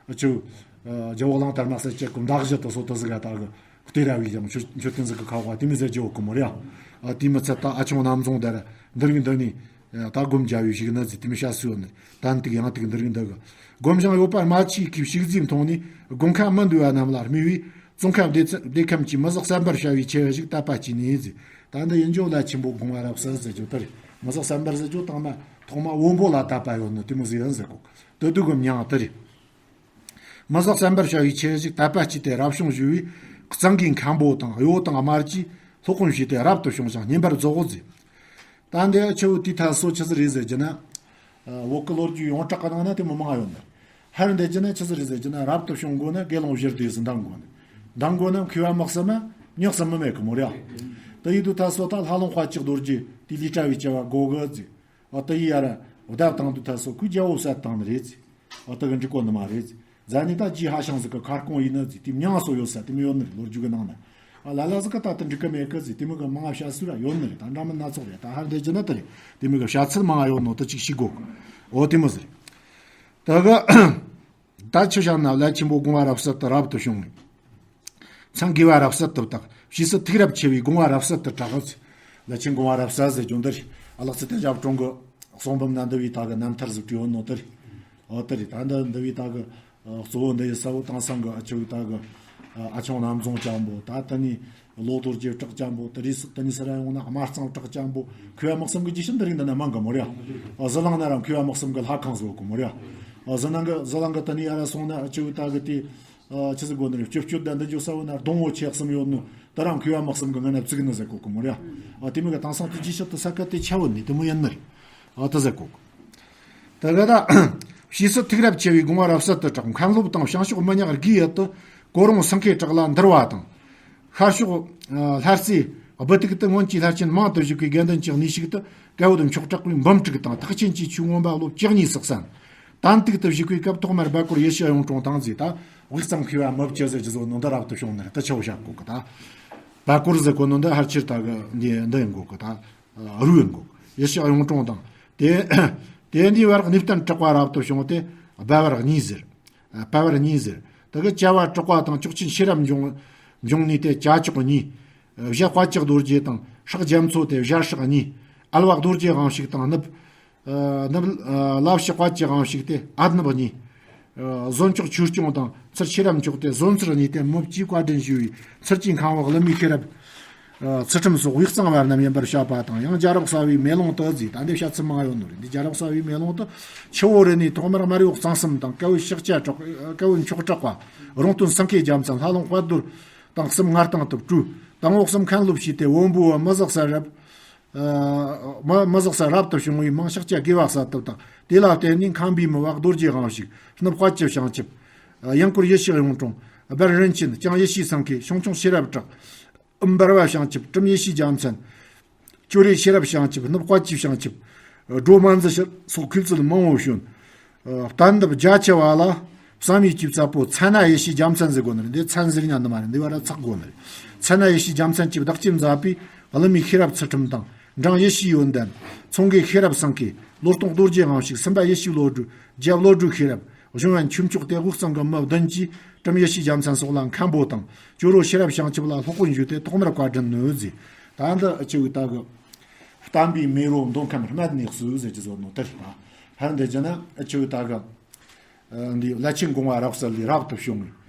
ཨ་ཆུ་རྒྱལ་བོ་གླང་དར་མ་ཟེར་ཅེས་ཀུན་མདའ་གཞུ་དེ་སོ་དེ་ཟིག་ག་ད་གི་སྟེ་ར་བའི་ཡང་མཆོད་རྟེན་ཟིག་གི་ཁ་བ་དེ་མི་ཟེར་རྒྱུ་གི་མོ་རེད། ཨ་དེ་མི་ཚད་ད་ཨ་ཆུང་རྣམ་རྫོང་དེ་ར་འདི་རིགས་འདི་ནི་ད་སྒོམ་རྒྱག་ཡོད་ཞིག་ན་ཟིག་དེ་མི་བྱ་སུ་ཡོད་ནི། དན་ཏིག་ཡང་ཏིག་འདི་རིགས་འདི་གི་སྒོམ་ཞིང་ཡོད་པ་མ་ཆིག་གིས་ཕྱུགས་རྫིས་མཐོང་ནས། དགོན་ཁ་མི་འདུས་པ་རྣམས་ལ་དམིགས་པས། ཙོང་ཁ་བདེ་ཚ་བདེ་ཁམས་ཀྱིས་མི་ཟག་གསན་པར་བྱ་བའི་ཆེ་བ་ཞིག་དད་པ་སྐྱེས་ནས་ཟེར། ད་འདི་ཡིན་ཇོ་ལ་ཆེན་པོ་དགོངས་པ་རབ་གསལ་ཟེར་རྒྱུ་དེ་རེད། མི་ཟག་གསན་པར་ཟེར་རྒྱུ་དང་མ་ཐོག་མ་བོན་པོ་ལ་དད་པ་ཡོད་ནི་དེ་མོ་ཟིག་ཡིན་ཟེར་གོ། དེ་དུས་གི་མྱང་དེ་རེད། མི་ཟག་གསན་པར་བྱ་བའི་ཆེ་བ་ཞིག་དད་པ་སྐྱེས་ཏེ་རབ་བྱུང་ཞུ་བས། གཙང་གི་མཁན་པོ་དང་གཡོ་དང་དམར་གྱིས་སློབ་དཔོན་བྱས་ཏེ་རབ་ཏུ་བྱུང་ཞིང་བསྙེན་པར་རྫོགས་ཟེར། ད་འདི་ཆུ་བོ་དེའི་ཐད་སོ་ཆི་ཟིག་རེད་ཟེར་རྒྱུ་ན། བོད་ཀྱི་ལོ་རྒྱུས་ཡོངས་གྲགས་ཀྱི་ནང་ན་དེ་མོ་མང་ཡོད་ནི། ཧར་འདི་རྒྱུ་ན་ཆི་ཟིག་རེད་ཟེར་རྒྱུ་ན། རབ་ཏུ་བྱུང་དགོས་ན་དགེ་སློང་བཞི་སྡེ་ཟིག་འདང་དགོས་ནི། འདང་དགོས་ན་མཁས་པ་མི་གསུམ་མ་མྱི་གསུམ་མི་མེད་གི་མོ་རེད། དེ་ཡིན་དུས་ཐད་སོ་ད་ལྷ་ལུང་དཔལ་གྱི་རྡོ་རྗེ་དེ་ལས་གྲྭ་བའི་བྱ་བ་དགོས་གི་ཟེར། ཨ་དེ་ཡི་ཡར་བདའ་བཏང་དུས་ཐད་སོ་ཁོས་རྒྱལ་བོ་བསད་བཏང་ནི་རེད་ཟེར། ཨ་དེ་གི་འགྲིག་གོ་ནི་མ་རེད་ཟེར། ཟ་ནི་ད་རྗེ་ཧ་ཤང་ཟིག་གི་ཁ་སྐོང་ཡིན་ནི་ཟེར། དེ་མྱང་སོ་ཡོད་ས་དེ་མོ་ཡོད་ནི་རེད། ལོ་རྒྱུས་གི་ནང་ན། ཨ་ལ་ལ་ཟིག་གི་ད་དེ་འགྲིག་གི་མེད་གི་ཟེར། དེ་མོ་གི་མང་ང་བྱ་སུ་ར་ཡོད་ནི་རེད། ད་འདྲ་མིན་སྣ་ཚོགས་རེད། ད་ཧར་འདི་རྒྱུ་ན་དེ་རེད། དེ་མོ་གི་བྱ་ཚུལ་མང་ང་ཡོད་ནོ་དེ་ཅིག་ཤེས་དགོས། འོ་དེ་མོ་ཟིག་རེད། ད་གི་ད་ཆུ་བྱང་ན་ལ་ཆེན་པོ་དགོངས་པ་རབ་གསལ་དུ་རབ་ཏུ་བྱུང་ངེ། མཚན་དགེ་བ་རབ་གསལ་དུ་བཏགས། ཕྱིས་སུ་ཐུགས་རབ་ཆེ་བའི་དགོངས་པ་རབ་གསལ་དུ་གྲགས། ལ་ཆེན་དགོངས་པ་རབ་གསལ་ཟེར་རྒྱུ་འདི་རེད། ཨ་ལགས་ཚེ་བརྟན་ཞབས་དྲུང་གི་གསུང་འབུམ་ན་འདི་བའི་ད་གི་རྣམ་ཐར་ཟིག་བྲིས་ཡོད་ནོ་དེ་རེད། ཨོ་དེ་རེད། ད་འདི་འདི་བའི་ད་གི་གཙོ་བོ་འདི་ཡི་ས་བོ་དེང་སང་གི་ཨ་ཆུ་བའི་ད་གི་ཨ་ཆུང་རྣམ་རྫོང་ཅན་པོ། ད་དེ་ནས་ལོ་རྡོ་རྗེ་བྲག་ཅན་པོ། དེ་རིས་དེ་ནས་སི་ར་ཡོང་ན་དམར་གཙང་བྲག་ཅན་པོ། མཁས་པ་མི་གསུམ་གི་རྗེས་ཤུལ་འདི་རིགས་འདི་ན་མང་གི་མོ་རེད། ཨ་ཟི་ལིང་ན་ར་མཁས་པ་མི་གསུམ་གི་ལྷ་ཁང་ཟིག་ཡོད་གི་མོ་རེད། ཨ་ཟི་ལིང་གི་ཟི་ལིང་གི་དེ་ནས་ཡར་ར་སོང་ན་ཨ་ཆུ་བའི་ད་གི་དེ། ཨ་ཆི་ཟིག་དགོས་ནི་རེད། སྤྱི་སྤྱོད་དང་འདི་འཇོག་ས་བོ་ན་སྡོང་བོ་ཆེ་གསུམ་ཡོད་ནོ། ད་རང་མཁས་པ་མི་གསུམ་གི་ངོས་ན་བཙུགས་ནི་ཟེར་གོ་གི་མོ་རེད། ཨ་དེ་མོ་གི་དེང་སང་དེ་རྗེས་ཤུལ་དུ་ས་ཁ་དེ་ཆ་བོ་ནི་དེ་མོ་ཡིན་ནི་རེད། ཨ་དེ་ཟེར་གོ་གི། ད་ག་ད་ཕྱིས་སུ་ཐུགས་རབ་ཆེ་བའི་དགོངས་པ་རབ་གསལ་དུ་གྲགས། མཁན་སློབ་དང་བྱང་ཕྱོགས་མི་ཉག་དགུའི་ཡུལ་དུ་གོ་རུང་སེང་གེ་བྲག་ལ་འདུལ་བ་དང་། ཤར་ཕྱོགས་ལྷ་རྩེ་སྦུ་ཏིག་ཏུ་སྔོན་གྱི་ལྷ་ཆེན་མང་དུ་བཞུགས་པའི་དགེ་འདུན་གྱི་གནས་ཤིག་ཏུ་སྐལ་བུ་མཆོག་གྲགས་པའི་འབུམ་དྲུག་དང་ཐེག་ཆེན་གྱི་ཆོས་མངོན་པ་སློབ་བཅུ་གཉིས་སུ་གསན། དན་ཏིག་ཏུ་བཞུགས་པའི་སྐབས་ཐོག་མར་སྦ་གུར་ཡེ་ཤེས་གཡུང་དྲུང་དང་ཟེར། ད་དབུས་གཙང་མཁས་པ་མི་བཅུ་ཟེར་རྒྱུ་ཟོ་ནང་དུ་རབ་ཏུ་བྱུང་ནི་རེད། ད་ཆ་བོ་བཤད་གོ་གི། ད་སྦ་གུར་ཟེར་གོ་ནོ་འདི་ཧར་ཆེར་ད་གི་འདི་འདི་ཡིན་གོ་གི། ད་རུ་ཡིན་གོ་གི། ཡེ་ཤེས་གཡུང་དྲུང་དང་དེ་དེ་འདིའི་བར་གནས་བརྟན་གྲགས་པ་རབ་ཏུ་བྱུང་སྟེ་སྦ་བར་གཉིས་ཟེར། སྦ་བར་གཉིས་ཟེར། ད་གི་བྱ་བ་གྲགས་པ་དང་ཅོག་ཆེན་ཤེས་རབ་འབྱུང་འབྱུང་གནས་ཏེ་བྱ་ཅོག་གཉིས། བྱ་དཔལ་གྱི་རྡོ་རྗེ་དང་སྲེག་རྒྱ་མཚོ་སྟེ་བྱ་སྲེག་གཉིས། ཨལ་བ་རྡོ་རྗེ་དབང་ཕྱུག་དང་ནུབ། ཨ་ནུབ་ཨ་བླ་བྱེད་དཔལ་གྱི་དབང་ཕྱུག་སྟེ་ཨ་ནུབ་གཉིས། ཨ་ཟོ་མཆོག་ཆོས་སྐྱོང་དང་ཚུར་ཤེས་རབ་མཆོག་སྟེ་ཟོ་མཚུར་གཉིས་ཏེ་མི་བཅུའི་བཀའ་དྲིན་ཞུ་བའི་མཚུར་གྱི་མཁན་པོ་ཀླུ་མི་ཤེས་རབ། ཨ་ཚུལ་ཁྲིམས་སོགས་དབུས་གཙང་བ་རྣམས་ཡིན་པར་བཤད་པ་དང་། ཡང་རྒྱལ་རབས་གསལ་བའི་མེ་ལོང་དུ་ཟེར། ད་འདི་བཤད་ཚུལ་མང་ཡོད་ནོ་རེད། འདི་རྒྱལ་རབས་གསལ་བའི་མེ་ལོང་དུ་ཆུ་བོ་རི་ནས་ཐོག་མར་སྨར་གཡོག་གཙང་གསུམ་དང་། སྐལ་བུ་ཤཱཀྱ་གྲགས། སྐལ་བུ་མཆོག་གྲགས་པ། རོང་སྟོན་སེང་གེ་རྒྱལ་མཚན། ལྷ་ལུང་དཔལ་རྡོར་དང་གསུམ་མངའ་ཐང་དུ་བྲོས། དང་པོ་གསུམ་མཁན་སློབ་བྱས་ཏེ་བོན་པོའི་བུ་མི་ཟག་གསལ་རབ། ཨ་མི་མི་ཟག་གསལ་རབ་ཏུ་བྱུང་བའི་མིང་ཤཱཀྱ་དགེ་བ་གསལ་བཏབ་དང་། དེ་ལ་བརྟེན་ནས་མཁན་པོའི་མི་བ་རྡོ་རྗེ་དབང་ཕྱུག། སྣུབས་དཔལ་གྱི་བྱང་ཆུབ། ཡང་སྐོར་ཡེ་ཤེས་གཡུང་དྲུང་། སྦལ་རིན་ཆེན། ལྕང་ཡེ་ཤེས་སེང་གེ། ཆུང་ཆུང་ཤེས་རབ་གྲགས། ཨུམ་འབར་བ་བྱང་ཆུབ། གྲུམ་ཡེ་ཤེས་རྒྱལ་མཚན། ཅོ་རི་ཤེས་རབ་བྱང་ཆུབ། སྣུབས་དཔལ་གྱི་བྱང་ཆུབ། སྒྲོ་མ་འཛི་ཤེས་རབ་སོགས་མཁས་བཙུན་མང་བོ་བྱོན། ཨ་གཏན་འདབས་རྒྱ་ཆེ་བ་ལ་བསམ་ཡས་ཀྱི་བཙག་པོ་མཚན་ན་ཡེ་ཤེས་རྒྱལ་མཚན་ཟེར་དགོས་ནི་རེད། འདི་མཚན་ཟེར་ཉན་ནི་མ་རེད། འདི་བར་ར་ཚེག་དགོས་ནི་རེད། མཚན་ན་ཡེ་ཤེས་རྒྱལ་མཚན་གྱིས་བདག་གཅེས་མཛད་པའི་ཀླུ་མི་ཤེས་རབ་ཚུལ་ཁྲིམས་དང་། འབྲང་ཡེ་ཤེས་ཡོན་ཏན། ཚོང་དགེ་ཤེས་རབ་སེང་གེ། ལོ་སྟོང་རྡོ་རྗེ་དབང་ཕྱུག། སུམ་པ་ཡེ་ཤེས་བློ་གྲོས། བརྒྱད་བློ་གྲོས་ཤེས་རབ། གཞུང་ཡན་ཆོས་མཆོག་སྟེ་དབུས་གཙང་གི་མི་བདུན་གྱིས་བྲམ་ཡེ་ཤེས་རྒྱལ་མཚན་སོགས་ལ་མཁན་པོ་དང་ཇོ་རུ་ཤེས་རབ་བྱང་ཆུབ་ལ་སློབ་དཔོན་ཞུས་ཏེ་ཐོག་མར་བཀའ་དྲིན་ནོས་ཟེར། ད་འདི་ཨ་ཆུ་ད་གི་བསྟན་པའི་མེ་རོ་མདོ་ཁམས་སྨད་ནས་གསོས་ཟེར་གྱི་བཟོ་ནོ་དེ་རེད། ཧར་འདི་ཅི་ན་ཨ་ཆུ་ད་གི་འདི་བླ་ཆེན་གོང་བ་རབ་གསལ་ལས་རབ་ཏུ་བྱུང་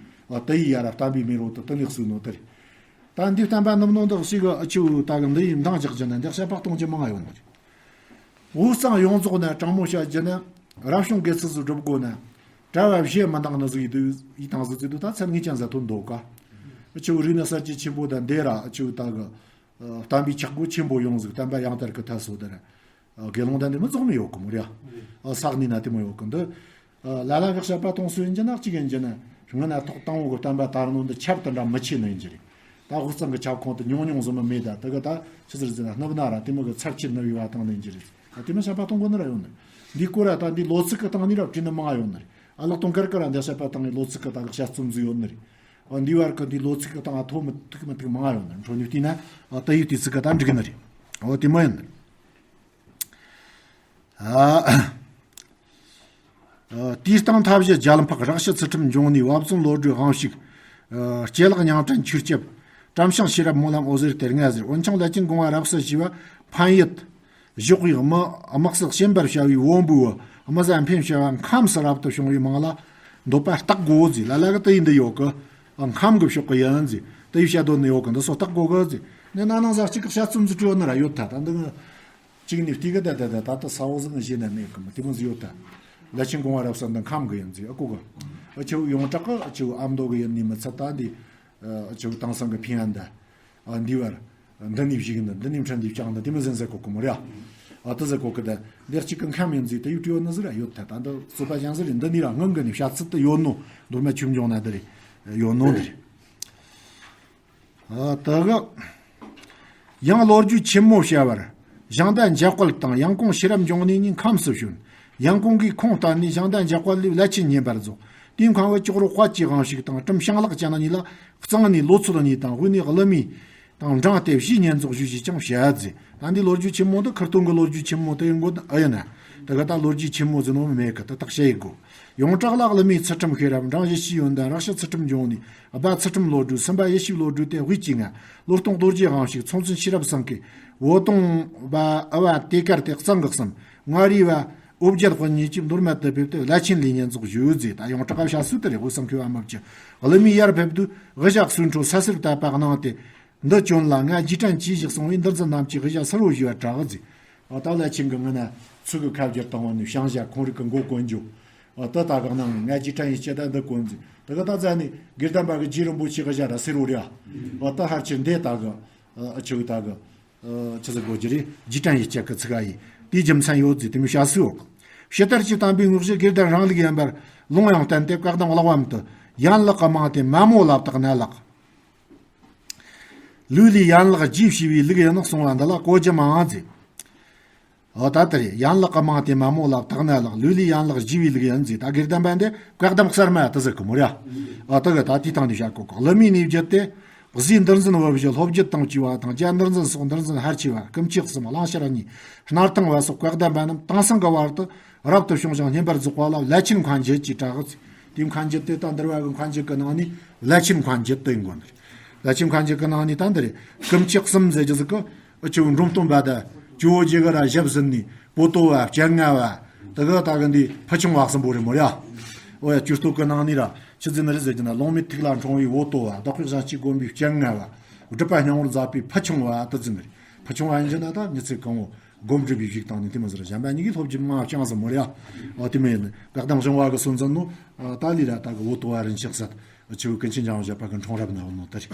བའི་དེ་ཡི་ཡ་ར་བསྟན་པའི་མེ་རོ་དུ་དེ་ནས་གསོས་ནོ་དེ་རེད། ད་འདི་བསྟན་པ་རྣམས་ནང་དུ་ཞིག་ཨ་ཆུ་ད་གི་འདི་ཡི་འདང་རྒྱག་རྒྱུ་ན་འདི་བཤད་པ་གཏོང་རྒྱུ་མང་ཡོད་ནི་རེད། དབུས་གཙང་ཡོངས་རྫོགས་ན་དྲང་མོ་བཤད་རྒྱུ་ན་རབ་བྱུང་དགེ་ཚུལ་སུ་སྒྲུབ་དགོས་ན། གྲྭ་བ་བཞི་མི་འདང་ནི་ཟིག་ཡིན་དུས་ཡིན་དང་ཟིག་ཚིག་དུས་ད་ཚད་ངེས་ཅན་ཟ་ཐོན་འདུག་ག་ཨ་ཆུ་རིག་ནི་གསར་བརྗེ་ཆེན་པོ་དང་འདི་ར་ཨ་ཆུ་ད་གི་བསྟན་པའི་ཆག་སྒོ་ཆེན་པོ་ཡོང་ཟིག་བསྟན་པ་ཡང་དར་གི་ཐད་སོ་དེ་ར། དགེ་སློང་དང་འདི་མི་རྫོགས་མི་ཡོད་གི་མོ་རེད། ས་གནས་ན་དེ་མོ་ཡོད་གི་འདི། ལ་ལ་གི་བཤད་པ་གཏོང་སྲོལ་ཡིན་གྱི་ན་གཅིག་ཡིན་གྱི་ན་སྔོན་ན་ཐོག་དང་བོ་གི་བསྟན་པ་དར་ནོ་འདི་ཆབ་དེ་འདྲ་མི་ཆེ་ནི་ཡིན་གྱི་རེད། ད་དབུས་གཙང་གི་ཁྱབ་ཁོངས་དུ་ཉུང་ཉུང་ཟིན་མི་མེད་ད་དེ་གི་ད་ཆི་ཟེར་ཟེར་ན་སྣབས་ན་ར་དེ་མོ་གི་ཚབས་ཆེ་ནི་ཡོད་བ་དང་ནི་ཡིན་གྱི་རེད། ད་དེ་མོ་བཤད་པ་གཏོང་དགོས་ནི་ར་ཡོད་ནི་རེད། འདི་སྐོར་ར་ད་འདི་ལོ་ཚིགས་གི་སྟེང་ནས་ར་བྲིས་ནི་མང་ཡོད་ནི་རེད། ཨ་ལགས་དུང་དཀར་གི་ར་འདི་བཤད་པ་སྟེང་ནས་ལོ་ཚིགས་གི་ད་གི་བཤད་རྩོམ་ཟིག་ཡོད་ནི་རེད། འདི་བར་གི་འདི་ལོ་ཚིགས་གི་སྟེང་ཐོ་མི་ཐུག་མི་ཐུག་མང་ཡོད་ནི་རེད། འཕྲོ་ནི་བལྟས་ན་ད་ཡུལ་དུས་ཚིགས་གི་ད་འགྲིག་གི་ནི་རེད། འོ་དེ་མོ་ཡིན་ནི་རེད། ཨ། ཨ། དུས་སྟོན་མཐའ་བཞི་རྒྱལ་འཕགས་རག་ཤི་ཚུལ་ཁྲིམས་འབྱུང་གནས་བབ་བརྩོན་བློ་གྲོས་དབང་ཕྱུག་ཨ། སྐྱེ་ལེགས་ཉང་བྲན་ཆོས་སྐྱབས། བྲམ་ཤིང་ཤེས་རབ་སྨོན་ལམ་འོད་ཟེར་སྟེ་ལྔ་ཟེར། འོན་ཀྱང་བླ་ཆེན་གོང་བ་རབ་གསལ་ཞེས་པ་ཕན་ཡུལ། ཞོགས་པའི་དམག་དམག་སེལ་གཤིན་པར་བྱ་བའི་བོན་པོའི་དམག་ཟ་འཕེན་བྱ་བ་ཁམས་སུ་རབ་ཏུ་བྱུང་བའི་མིང་ལ་འདོད་པ་བརྟག་དགོས་ཟེར། ལ་ལ་གི་དེ་ཡིན་འདི་ཡོད་གི་ཁམས་གི་ཕྱོགས་གི་ཡིན་ཟེར། དེ་ཡི་བཤད་དོན་ནི་ཡོད་གི་འདི་སོ་བརྟག་དགོས་གི་ཟེར། ནི་ན་ནང་ཟ་གཅིག་གི་བཤད་རྩོམ་ཟིག་བྲིས་ཡོད་ནི་ར་ཡོད་ད་ད་འདི་ངི། གཅིག་ནས་བལྟས་གི་ད་ད་ད་ད་ད་ས་འོག་ཟིག་ངི་བཞེས་ན་མེད་གི་མི་དེ་མོ་ཟིག་ཡོད་ད། བླ་ཆེན་གོང་བ་རབ་གསལ་འདི་ཁམས་གི་ཡིན་ཟེར་ཨ་ཀོ་གི། ཨ་ཆེ་བོ་ཡོངས་གྲགས་གི་ཨ་ཆེ་བོ་ཨ་མདོ་གི་ཡིན་ནི་མི་ཚད་ད་འདི། ཨ་ཆེ་བོ་དེང་སང་གི་ཕན་ཡོན་ད། ཨ་འདི་བར། འདི་ནས་བཞུགས་ནི་འདི་ནས་ཕྲན་འདི་བཅག་ནི་དེ་མི་ཟན་ཟེར་གོ་གི་མོ་རེད། ཨ་དེ་ཟེར་གོ་གི་ད། འདི་གཅིག་གི་ཁམས་ཡིན་ཟེར་དེ་ཡུ་ཏི་ཡོད་ནི་ཟེར་ར་ཡོད་ད་ད་འདི་རྩོད་པ་ཅན་ཟེར་རེད། འདི་ནས་ར་སྔོན་གི་ནས་བཤད་ཚུལ་དུ་ཡོད་ནོ་མདོ་སྨད་ཆོས་འབྱུང་ན་འདི་རེད། ཡོད་ནོ་འདི་རེད། ཨ་དེ་གི། ཡང་ལོ་རྒྱུས་ཆེན་མོ་བྱ་བར། ཞིང་བདག་འཇམ་དཔལ་དང་ཡང་གོང་ཤེས་རབ་འབྱུང་གནས་གཉིས་ཁམས་སུ་བྱོན། ཡང་གོང་གིས་ཁོང་བསྟན་ནས་ཞིང་བདག་འཇམ་དཔལ་ལས་བླ་ཆེན་བསྙེན་པར་རྫོགས། དེའི་མཁན་བུ་ཅོག་རོ་དཔལ་གྱི་དབང་ཕྱུག་དང་གྲུབ་ཤིང་ལག་ཅན་གཉིས་ལ་གཙང་ནས་ལོ་ཚོད་གཉིས་དང་དབུས་ནས་ཀླུ་མི་དང་འབྲངས་ཏེ་བཞིའི་བསྙེན་རྫོགས་ཞུས་ཞེས་ཀྱང་བཤད་ཟེར། ད་འདི་ལོ་རྒྱུས་ཆེན་མོ་འདི་ཁིར་སྟོན་གི་ལོ་རྒྱུས་ཆེན་མོ་དེ་ཡིན་དགོས་ཨ་ཡིན་ན། དེ་ག་ད་ལོ་རྒྱུས་ཆེན་མོ་ཟེར་ནོ་མེད་གི་དེ་དག་བཤད་ཡི་དགོས། ཡོངས་གྲགས་ལ་ཀླུ་མི་ཚུལ་ཁྲིམས་ཤེས་རབ། འབྲང་ཡེ་ཤེས་ཡོན་ཏན། རག་ཤི་ཚུལ་ཁྲིམས་འབྱུང་གནས། སྦ་ཚུལ་ཁྲིམས་བློ་གྲོས། སུམ་པ་ཡེ་ཤེས་བློ་གྲོས་ཏེ་དབུས་ཀྱི་ལྔ། ལོ་སྟོང་རྡོ་རྗེ་དབང་ཕྱུག། ཚོང་བཙུན་ཤེས་རབ་སེང་གེ། བོ་དོང་པ་ཨ་བ་དེ་གར་ཏེ་གཙང་གི་གསུམ། མངའ་རིས་པ་ཨོ་བརྒྱད་དཔོན་གཉིས་ཀྱིས་མདོ་སྨད་དུ་ཕེབས་ཏེ་བླ་ཆེན་ལས་བསྙེན་རྫོགས་ཞུས་ཟེར། ད་ཡོངས་གྲགས་བཤད་སྲོལ་དེ་རེད། དབུས་སམ་མཁས་པ་མི་བཅུ། ཀླུ་མི་ཡར་ཕེབས་དུས་དབུ་ཞྭ་གསོན་འཕྲོ་ས་སེར་དད་པ་གནང་སྟེ། འདི་བྱོན་ལ་ང་རྗེས་དྲན་གྱིས་ཤིག་གསུང་བས་འདུལ་འཛིན་རྣམས་ཀྱིས་དབུ་ཞྭ་སེར་བོ་ཞུ་བར་གྲགས་ཟེར། ཨ་ད་བླ་ཆེན་གྱི་ངོས་ན་ཚུལ་གྱི་ཁ་བརྒྱུད་བཏང་བ་ནི་ཤང་ཞྭ་ཁོང་རིགས་ཀྱི་མགོ་གོན་རྒྱུ། ཨ་ད་ད་ག་ནང་ང་རྗེས་དྲན་ཡིན་སྐྱེ་ད་འདི་གོན་ཟེར། དེ་ག་ད་ཛ་ནི་དགེ་ལྡན་པ་གི་རྗེ་རིན་པོ་ཆེ་གི་ཞྭ་ར་སེར་བོ་རེད་ཨ། ཨ་ད་ཧར་ཆེ་འདི་ད་གི་ཨ་ཆུ་གི་ད་གི་ཨ་ཆི་ཟེར་དགོས་ཀྱི་རེད། རྗེས་དྲན་ཡིན་སྐྱེ་གི་ཚིག་ཨ་ཡིན། དེའི་རྒྱུ་མཚན་ཡོད་ཟེར་དེ་མོ་བཤད་སྲོལ་ཡོད། ཕྱི་དར་གྱི་དམ་པའི་དངོས་གཞི་དགེ་ལྡན་རང་ལུགས་ཡིན་པར་ལུང་ཡང་བསྟན་ཏེ་བཀའ་གདམས་གླེགས་བམ་དུ་ཡན་ལག་གི་མིང་དེ་མ་མོ་ལ་བཏགས་ན་ལགས། ལུས་ལས་ཡན་ལག་རྒྱས་བྱས་པའི་ལུགས་ཡིན་ནོ་གསུངས་པ་འདི་ལ་གོ་རྒྱུ་མང་ཟེར། འོ་ད་དེ་རེད། ཡན་ལག་གི་མིང་དེ་མ་མོ་ལ་བཏགས་ན་ལགས། ལུས་ལས་ཡན་ལག་རྒྱས་པའི་ལུགས་ཡིན་ཟེར། ད་དགེ་ལྡན་པ་འདི་བཀའ་གདམས་གསར་མ་དེ་ཟེར་གི་མོ་ར། འོ་ད་གི་ད་དེའི་སྟེང་ནས་བཤད་གོ་གོ། ཀླུ་མིའི་གནས་བརྒྱུད་དེ། གཟའི་འདུལ་འཛིན་བུ་བཞི་ལྷོ་བརྒྱུད་དང་བཅས་པ་དང་། རྒྱ་འདུལ་འཛིན་སོགས་འདུལ་འཛིན་ཕལ་ཆེ་བ། སྐུ་མཆེད་གསུམ་གླང་ཤར་གཉིས། སྣར་ཐང་བ་སོགས་བཀའ་གདམས་པ་རྣམས་དེང་སང་གི་བར་དུ་རབ་ཏུ་བྱུང་ཞིང་བསྙེན་པར་རྫོགས་པ་ལ་བླ་ཆེན་མཁན་བརྒྱད་ཅེས་གྲགས། དེའི་མཁན་བརྒྱད་དེ་ད་འདུལ་བ་གི་མཁན་བརྒྱད་ཀྱི་ནང་ནས་བླ་ཆེན་མཁན་བརྒྱད་དེ་ཡིན་དགོས་ནི་རེད། བླ་ཆེན་མཁན་བརྒྱད་ཀྱི་ནང་ནས་ད་འདི་རེད། སྐུ་མཆེད་གསུམ་ཟེར་རྒྱུ་ཟིག་གི་ཨ་ཆུ་འབྲོམ་སྟོན་པ་དང་ཇོ་བོ་རྗེ་གི་ར་ཞབས་ཟིན་ནས་པོ་ཏོ་བ་སྤྱན་སྔ་བ་དེ་གི་ད་གི་འདི་ཕུ་ཆུང་བ་གསུམ་པོ་རེད་མོ་ར། ཨོ་ཡ་ཇུས་གཏོགས་ཀྱི་ནང་ནས་ར་ཆི་ཟིན་རེད་ཟེར་རྒྱུ་ན་ལུང་མེད་ཐིག་ལ་འཁྲུངས་པའི་པོ་ཏོ་བ། བདག་པོའི་ཞང་གཅིག་དགོན་པའི་སྤྱན་སྔ་བ། སྒྲུབ་པ་སྙིང་པོར་མཛད་པའི་ཕུ་ཆུང་བ་དེ་ཟིན་རེད། ཕུ་ཆུང་བ་ཡིན་རྒྱུ་ན་ད་མི་ཚེ་གང་བོ་སྒོམ་སྒྲུབ་པའི་གཞུག་བཏང་ནས་དེ་མི་ཟེར། གཞན་པ་གཉིས་ཀྱིས་སློབ་སྦྱོང་མང་བ་བསྐྱངས་ཟིན་མོ་ར། ཨོ་དེ་མི་ཡིན་བཀའ་གདམས་བྱུང་བ་གི་སྲོལ་འཛིན་ནོ། ད་ལི་ར་ད་གི་པོ་ཏོ་བ་རིན་ཆེན་གསལ་ཆུ་ཀུན་མཁྱེན་འཇམ་དབྱངས་བཞད་པ་གི་འཁྲུངས་རབས་ན་ཡོད་ནོ་དེ་རེད།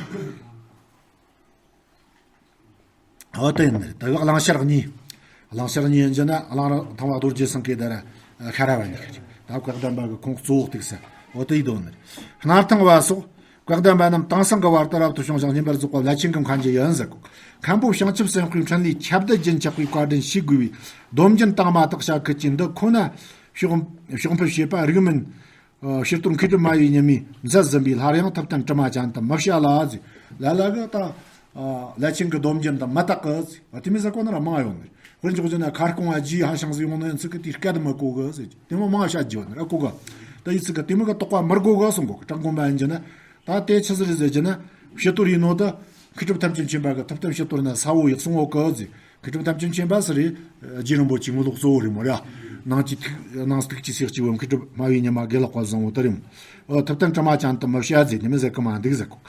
འོ་དེ་ཡིན་ནི་རེད། ད་གླང་ཤར་གཉིས། གླང་ཤར་གཉིས་ཡིན་རྒྱུ་ན་གླང་རི་ཐང་བ་རྡོ་རྗེ་སེང་གེ་དེ་ར་ཤ་ར་བ་གཉིས་ཀ་རེད། ད་བཀའ་གདམས་པ་གི་ཁོངས་གཙོ་བོ་གཏུགས་ས། འོ་དེ་ཡི་དོན་ནི་རེད། སྣར་ཐང་བ་སོགས་བཀའ་གདམས་པ་རྣམས་དེང་སང་གི་བར་དུ་རབ་ཏུ་བྱུང་ཞིང་བསྙེན་པར་རྫོགས་པ་བླ་ཆེན་གྱི་མཁན་གྱི་ཡིན་ཟེར་གོ། མཁན་པོ་བྱང་ཆུབ་སེམས་དཔའི་འཕྲིན་ལས་ཁྱབ་གདལ་རྒྱུན་ཆགས་པའི་བཀའ་དྲིན་ཞུ་དགོས་པའི་སྡོམ་རྒྱུན་དང་མ་དག་བྱ་ཁུལ་གྱིས་འདི་ཁོ་ན་ཕྱོགས་ཕྱོགས་ཕུད་བྱེད་པ་རིགས་མིན། ཨ་ཕྱིར་གཏོང་མཁས་གྲུབ་སྨྲ་བའི་ཉི་མའི་མཛད་ཟིན་པའི་སླར་ཡང་ཐུབ་བསྟན་དྲི་མ་ཅན་དུ་མི་བྱ་ལ་ཟེར། ལ་ལ་གི་ད་ཨ་བླ་ཆེན་གྱི་སྡོམ་རྒྱུན་དུ་མི་རྟག་གི་ཟེར། ཨ་དེ་མི་ཟེར་གོ་ནི་ར་མང་ཡོད་ནི་རེད། དཔེར་འཇོག་རྒྱུ་ན་ཁ་སྐོང་བ་རྗེས་ཧ་ཤང་ཟིག་ཡོང་ནི་ཡིན་ཚིག་གི་དེའི་སྐད་དུ་མི་གོ་གི་ཟེར་གྱི་དེ་མོ་མང་བཤད་རྒྱུ་ཡོད་ནི་ར་གོ་གི། ད་ཡི་ཚིག་གི་དེ་མོ་གི་དོགས་པ་མི་དགོས་གི་གསུང་གོ། བྲག་དགོན་པ་ཡིན་རྒྱུ་ན། ད་དེ་ཆི་ཟིག་རེད་ཟེར་རྒྱུ་ན། ཕྱི་དོར་ཡིན་ནོ་ད། མཁས་གྲུབ་ཐམས་ཅད་མཁྱེན་པ་གི་ཐུབ་བསྟན་ཕྱི་དོར་ན་ས་བོ་ཡག་སོང་ངོ་གི་ཟེར། མཁས་གྲུབ་ཐམས་ཅད་མཁྱེན་པ་ཟེར་རེད། རྗེ་རིན་པོ་ཆེ་ངོ་ལོག་གཙོ་བོ་རེད་མོ་ར། ནང་གི་ཐུགས་ནང་ཐུགས་ཀྱི་སེག་གཅིག་བོ་མཁས་གྲུབ་སྨྲ་བའི་ཉི་མ་དགེ་ལེགས་དཔལ་བཟང་བོ་དེ་རེད་མོ། ཨོ་ཐུབ་བསྟན་དྲི་མ་ཅན་དུ་མི་བྱ་ཟེར་ཉི་མ་ཟེར་གི་མ་འདུག་ཟེར་གོ།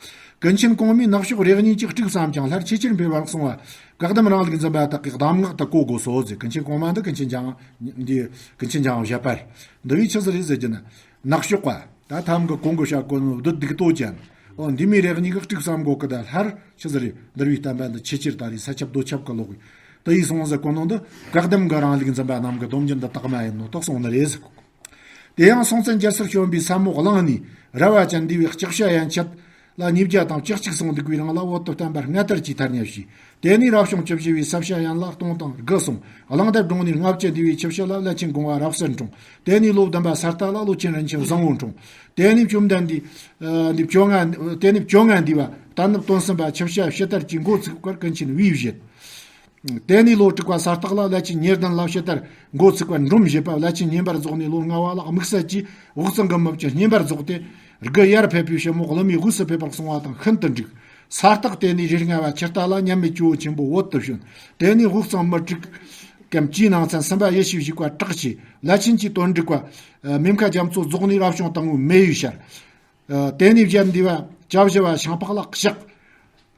ཀུན་མཁྱེན་གོང་མའི་ནག་ཕྱོགས་རེ་གཉིས་ཀྱི་དཀྲུག་ཙམ་ཀྱང་སླར་ཆེས་ཆེར་འཕེལ་བར་གསུངས་པ། བཀའ་གདམས་རང་ལུགས་འཛིན་པ་དག་གིས་གདམས་ངག་ཏུ་གོ་དགོས་སོ་ཟེར། ཀུན་མཁྱེན་གོང་མ་འདི་ཀུན་མཁྱེན་འཇམ་འདི་ཀུན་མཁྱེན་འཇམ་དབྱངས་བཞད་པ་རེད། འདི་བས་ཆི་ཟིག་རེད་ཟེར་རྒྱུ་ན། ནག་ཕྱོགས་པ། ད་ཐམ་གི་གོང་གི་བཤད་གོ་ནོ་བདུད་སྡིག་ཏོ་ཅན། ཨོ་འདི་མོ་རེ་གཉིས་ཀྱི་དཀྲུག་ཙམ་གོ་གི་ད་སླར་ཆི་ཟིག་རེད། འདུལ་བའི་བསྟན་པ་འདི་ཆེས་ཆེར་ད་རེས་ས་ཁྱབ་རྡོ་ཁྱབ་གི་ལོག་གི། དེ་ཡིས་སོང་ཟེར་གོ་ནོ་འདི། བཀའ་གདམས་ཀྱི་རང་ལུགས་འཛིན་པ་རྣམས་ཀྱི་སྡོམ་རྒྱུན་འདི་དག་མ་ཡིན་ནོ་དག་སོང་ནི་རེད་ཟེར་གོ། དེ་ཡང་སྲོང་བཙན་རྒྱལ་སྲས་བྱོན་པའི་ས་མོ་གླིང་ནས་ར་བ་ཅན་འདུས་པའི་ལྕགས་བྱ་ཡན་ཆད་ལ་ཉིས་བརྒྱ་དང་བཅུ་གཅིག་སོང་འདུག་པའི་རིང་ལ་བོད་དུ་བསྟན་པ་སྔ་དར་གྱིས་ཐར་ཉེ་བྱས། དེ་ནས་རབ་བྱུང་བཅུ་བཞི་བའི་ས་བྱ་ཡན་ལ་སྟོང་དང་དགུ་སོང་། གླང་དར་སྒྲུང་ནས་ལྔ་བཅུ་འདུས་པའི་ཆུ་བྱི་ལ་བླ་ཆེན་གོང་བ་རབ་གསལ་འཁྲུངས། དེ་ནས་ལོ་བདུན་པ་ས་སྟག་ལ་ལོ་ཆེན་རིན་ཆེན་བཟང་བོ་འཁྲུངས། དེ་ནས་བཅོམ་ལྡན་འདས། ཨ་འདི་བཅོ་ལྔ། དེ་ནས་བཅོ་ལྔ་འདུས་པ་དར་ནུབ་སྟོན་གསུམ་པ་ཆུ་བྱ་ཕྱི་དར་གྱི་འགོ་ཚུགས་པར་ཀུན་མཁྱེན་དབུས་བཞེད། དེ་ནས་ལོ་དྲུག་པ་ས་སྟག་ལ་བླ་ཆེན་ཉེར་བདུན་ལ་ཕྱི་དར་འགོ་ཚུགས་པར་འབྲོམ་བཞེད་པ། བླ་ཆེན་བསྙེན་པར་རྫོགས་ནས་ལོ་ལྔ་བ་ལ་དམིགས་བསལ་གྱིས་དབུགས་གཙང་གི་མི་བཅུ་བསྙེན་པར་རྫོགས་ཏེ། དགུ་ཡར་ཕེབས་པའི་ཕྱི་མོ་ཀླུ་མོའི་དབུས་སུ་ཕེབས་པར་གསུངས་པ་དང་ཤིན་ཏུ་འགྲིག། ས་སྟག་དེ་ནས་རེས་ལྔ་བ་ཆུ་རྟ་ལ་མཉམ་མེད་ཇོ་བོ་ཆེན་པོ་བོད་དུ་བྱོན། དེ་ནས་དབུགས་གཙང་མི་དྲུག་གམ་བཅུའི་ནང་ཚན་གསུམ་པ་ཡེ་ཤེས་བཞུགས་པ་གྲགས་ཆེ། བླ་ཆེན་གྱི་དོན་འགྲིག་པ། མེ་མཁའ་རྒྱ་མཚོ་རྫོགས་ནས་རབ་བྱུང་དང་པོའི་མེ་ཡོས་ཤར། ཨ་དེ་ནས་བཞད་འདུས་པ་བཅུ་བཞི་བ་ཤིང་ཕག་ལ་གཤེགས།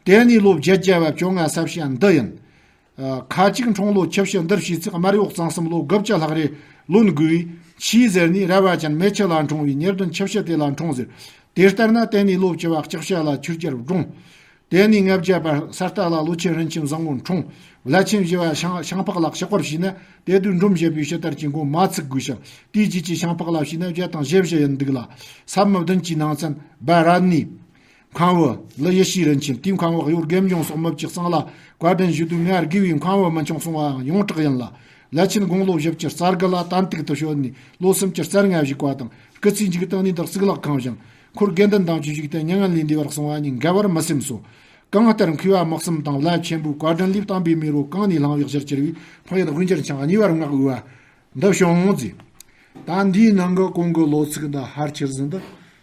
དེ་ནས་ལོ་བརྒྱད་བརྒྱ་བ་བཅོ་ལྔ་ས་བྱ་འདི་ཡིན། ཨ་ཁ་ཅིག་འཁྲུངས་ལོ་ཆུ་བྱི་འདིར་བྱས་ཚེ་སྨར་གཡོག་གཙང་གསུམ་ལོ་དགུ་བཅུ་ལྷག་རེ་ལོན་དགོས་པས་ཆི་ཟེར་ནས་ར་བ་ཅན་མེ་ཆུ་ལ་འཁྲུངས་པའི་ཉེར་བདུན་ཆུ་བྱི་དེ་ལ་འཁྲུངས་ཟེར། དེ་ལྟར་ན་དེ་ནས་ལོ་བཅུ་བ་ལྕགས་བྱ་ལ་ཆུ་རྒྱལ་སྒྲུང་། དེ་ནས་ལྔ་བརྒྱ་པ་ས་སྟག་ལ་ལོ་ཆེན་རིན་ཆེན་བཟང་བོ་འཁྲུངས། བླ་ཆེན་བཞི་བ་ཤིང་ཤིང་ཕག་ལ་གཤེགས་པར་བྱས་ན་དེ་དུས་འབྲོམ་བཞེད་པའི་ཕྱི་དར་གྱི་འགོ་མ་ཚུགས་དགོས་ཤིང་དེའི་རྗེས་ཀྱི་ཤིང་ཕག་ལ་བྱས་ན་བརྒྱ་དང་བཞི་བཞི་ཡིན་འདུག་ལ། ས་མི་བདུན་གྱི་ནང་ཚན་སྦ་ར་ནི། མཁན་བུ་ལི་ཡེ་ཤེས་རིན་ཆེན། དེའི་མཁན་བུ་གཡོ་དགེ་འབྱུང་སོགས་མི་བཅུ་གཙང་ལ་བཀའ་དྲིན་ཞུ་དུས་ང་དགེ་བའི་མཁན་བུ་མི་འཁྱོངས་གསུང་བའང་ཡོངས་གྲགས་ཡིན་ལ། བླ་ཆེན་དགུང་ལོ་བཞི་བཅུ་རྩ་དགུ་ལ་དམ་ཏིག་ཏུ་བྱོན་ནས་ལོ་སུམ་ཅུ་རྩ་ལྔ་བཞུགས་པ་དང་སྐུ་ཚེའི་མཇུག་སྟངས་ནས་བདག་གཙུག་ལག་ཁང་བཞེངས། འཁོར་དགེ་འདུན་དང་བཅས་བཞུགས་ཏེ་མྱ་ངན་ལས་འདས་པར་གསུངས་པ་ཉིད་འགལ་བར་མི་སེམས་སོ། གང་ལྟར་མཁས་པ་དམག་གསུམ་དང་བླ་ཆེན་པོའི་བཀའ་དྲིན་ལས་བསྟན་པའི་མེ་རོ་གང་ནས་བསླངས་པའི་གཞིར་གྱུར་པའི་འཕགས་ཡུལ་དབུས་འགྱུར་འཆང་གཉིས་པར་བསྔགས་པའི་བ། འདི་བྱུང་ཟེར། ད་འདིའི་ནང་གི་གོང་གི་ལོ་ཚིགས་འདི་ཧར་ཆེར་ཟིན་འདི་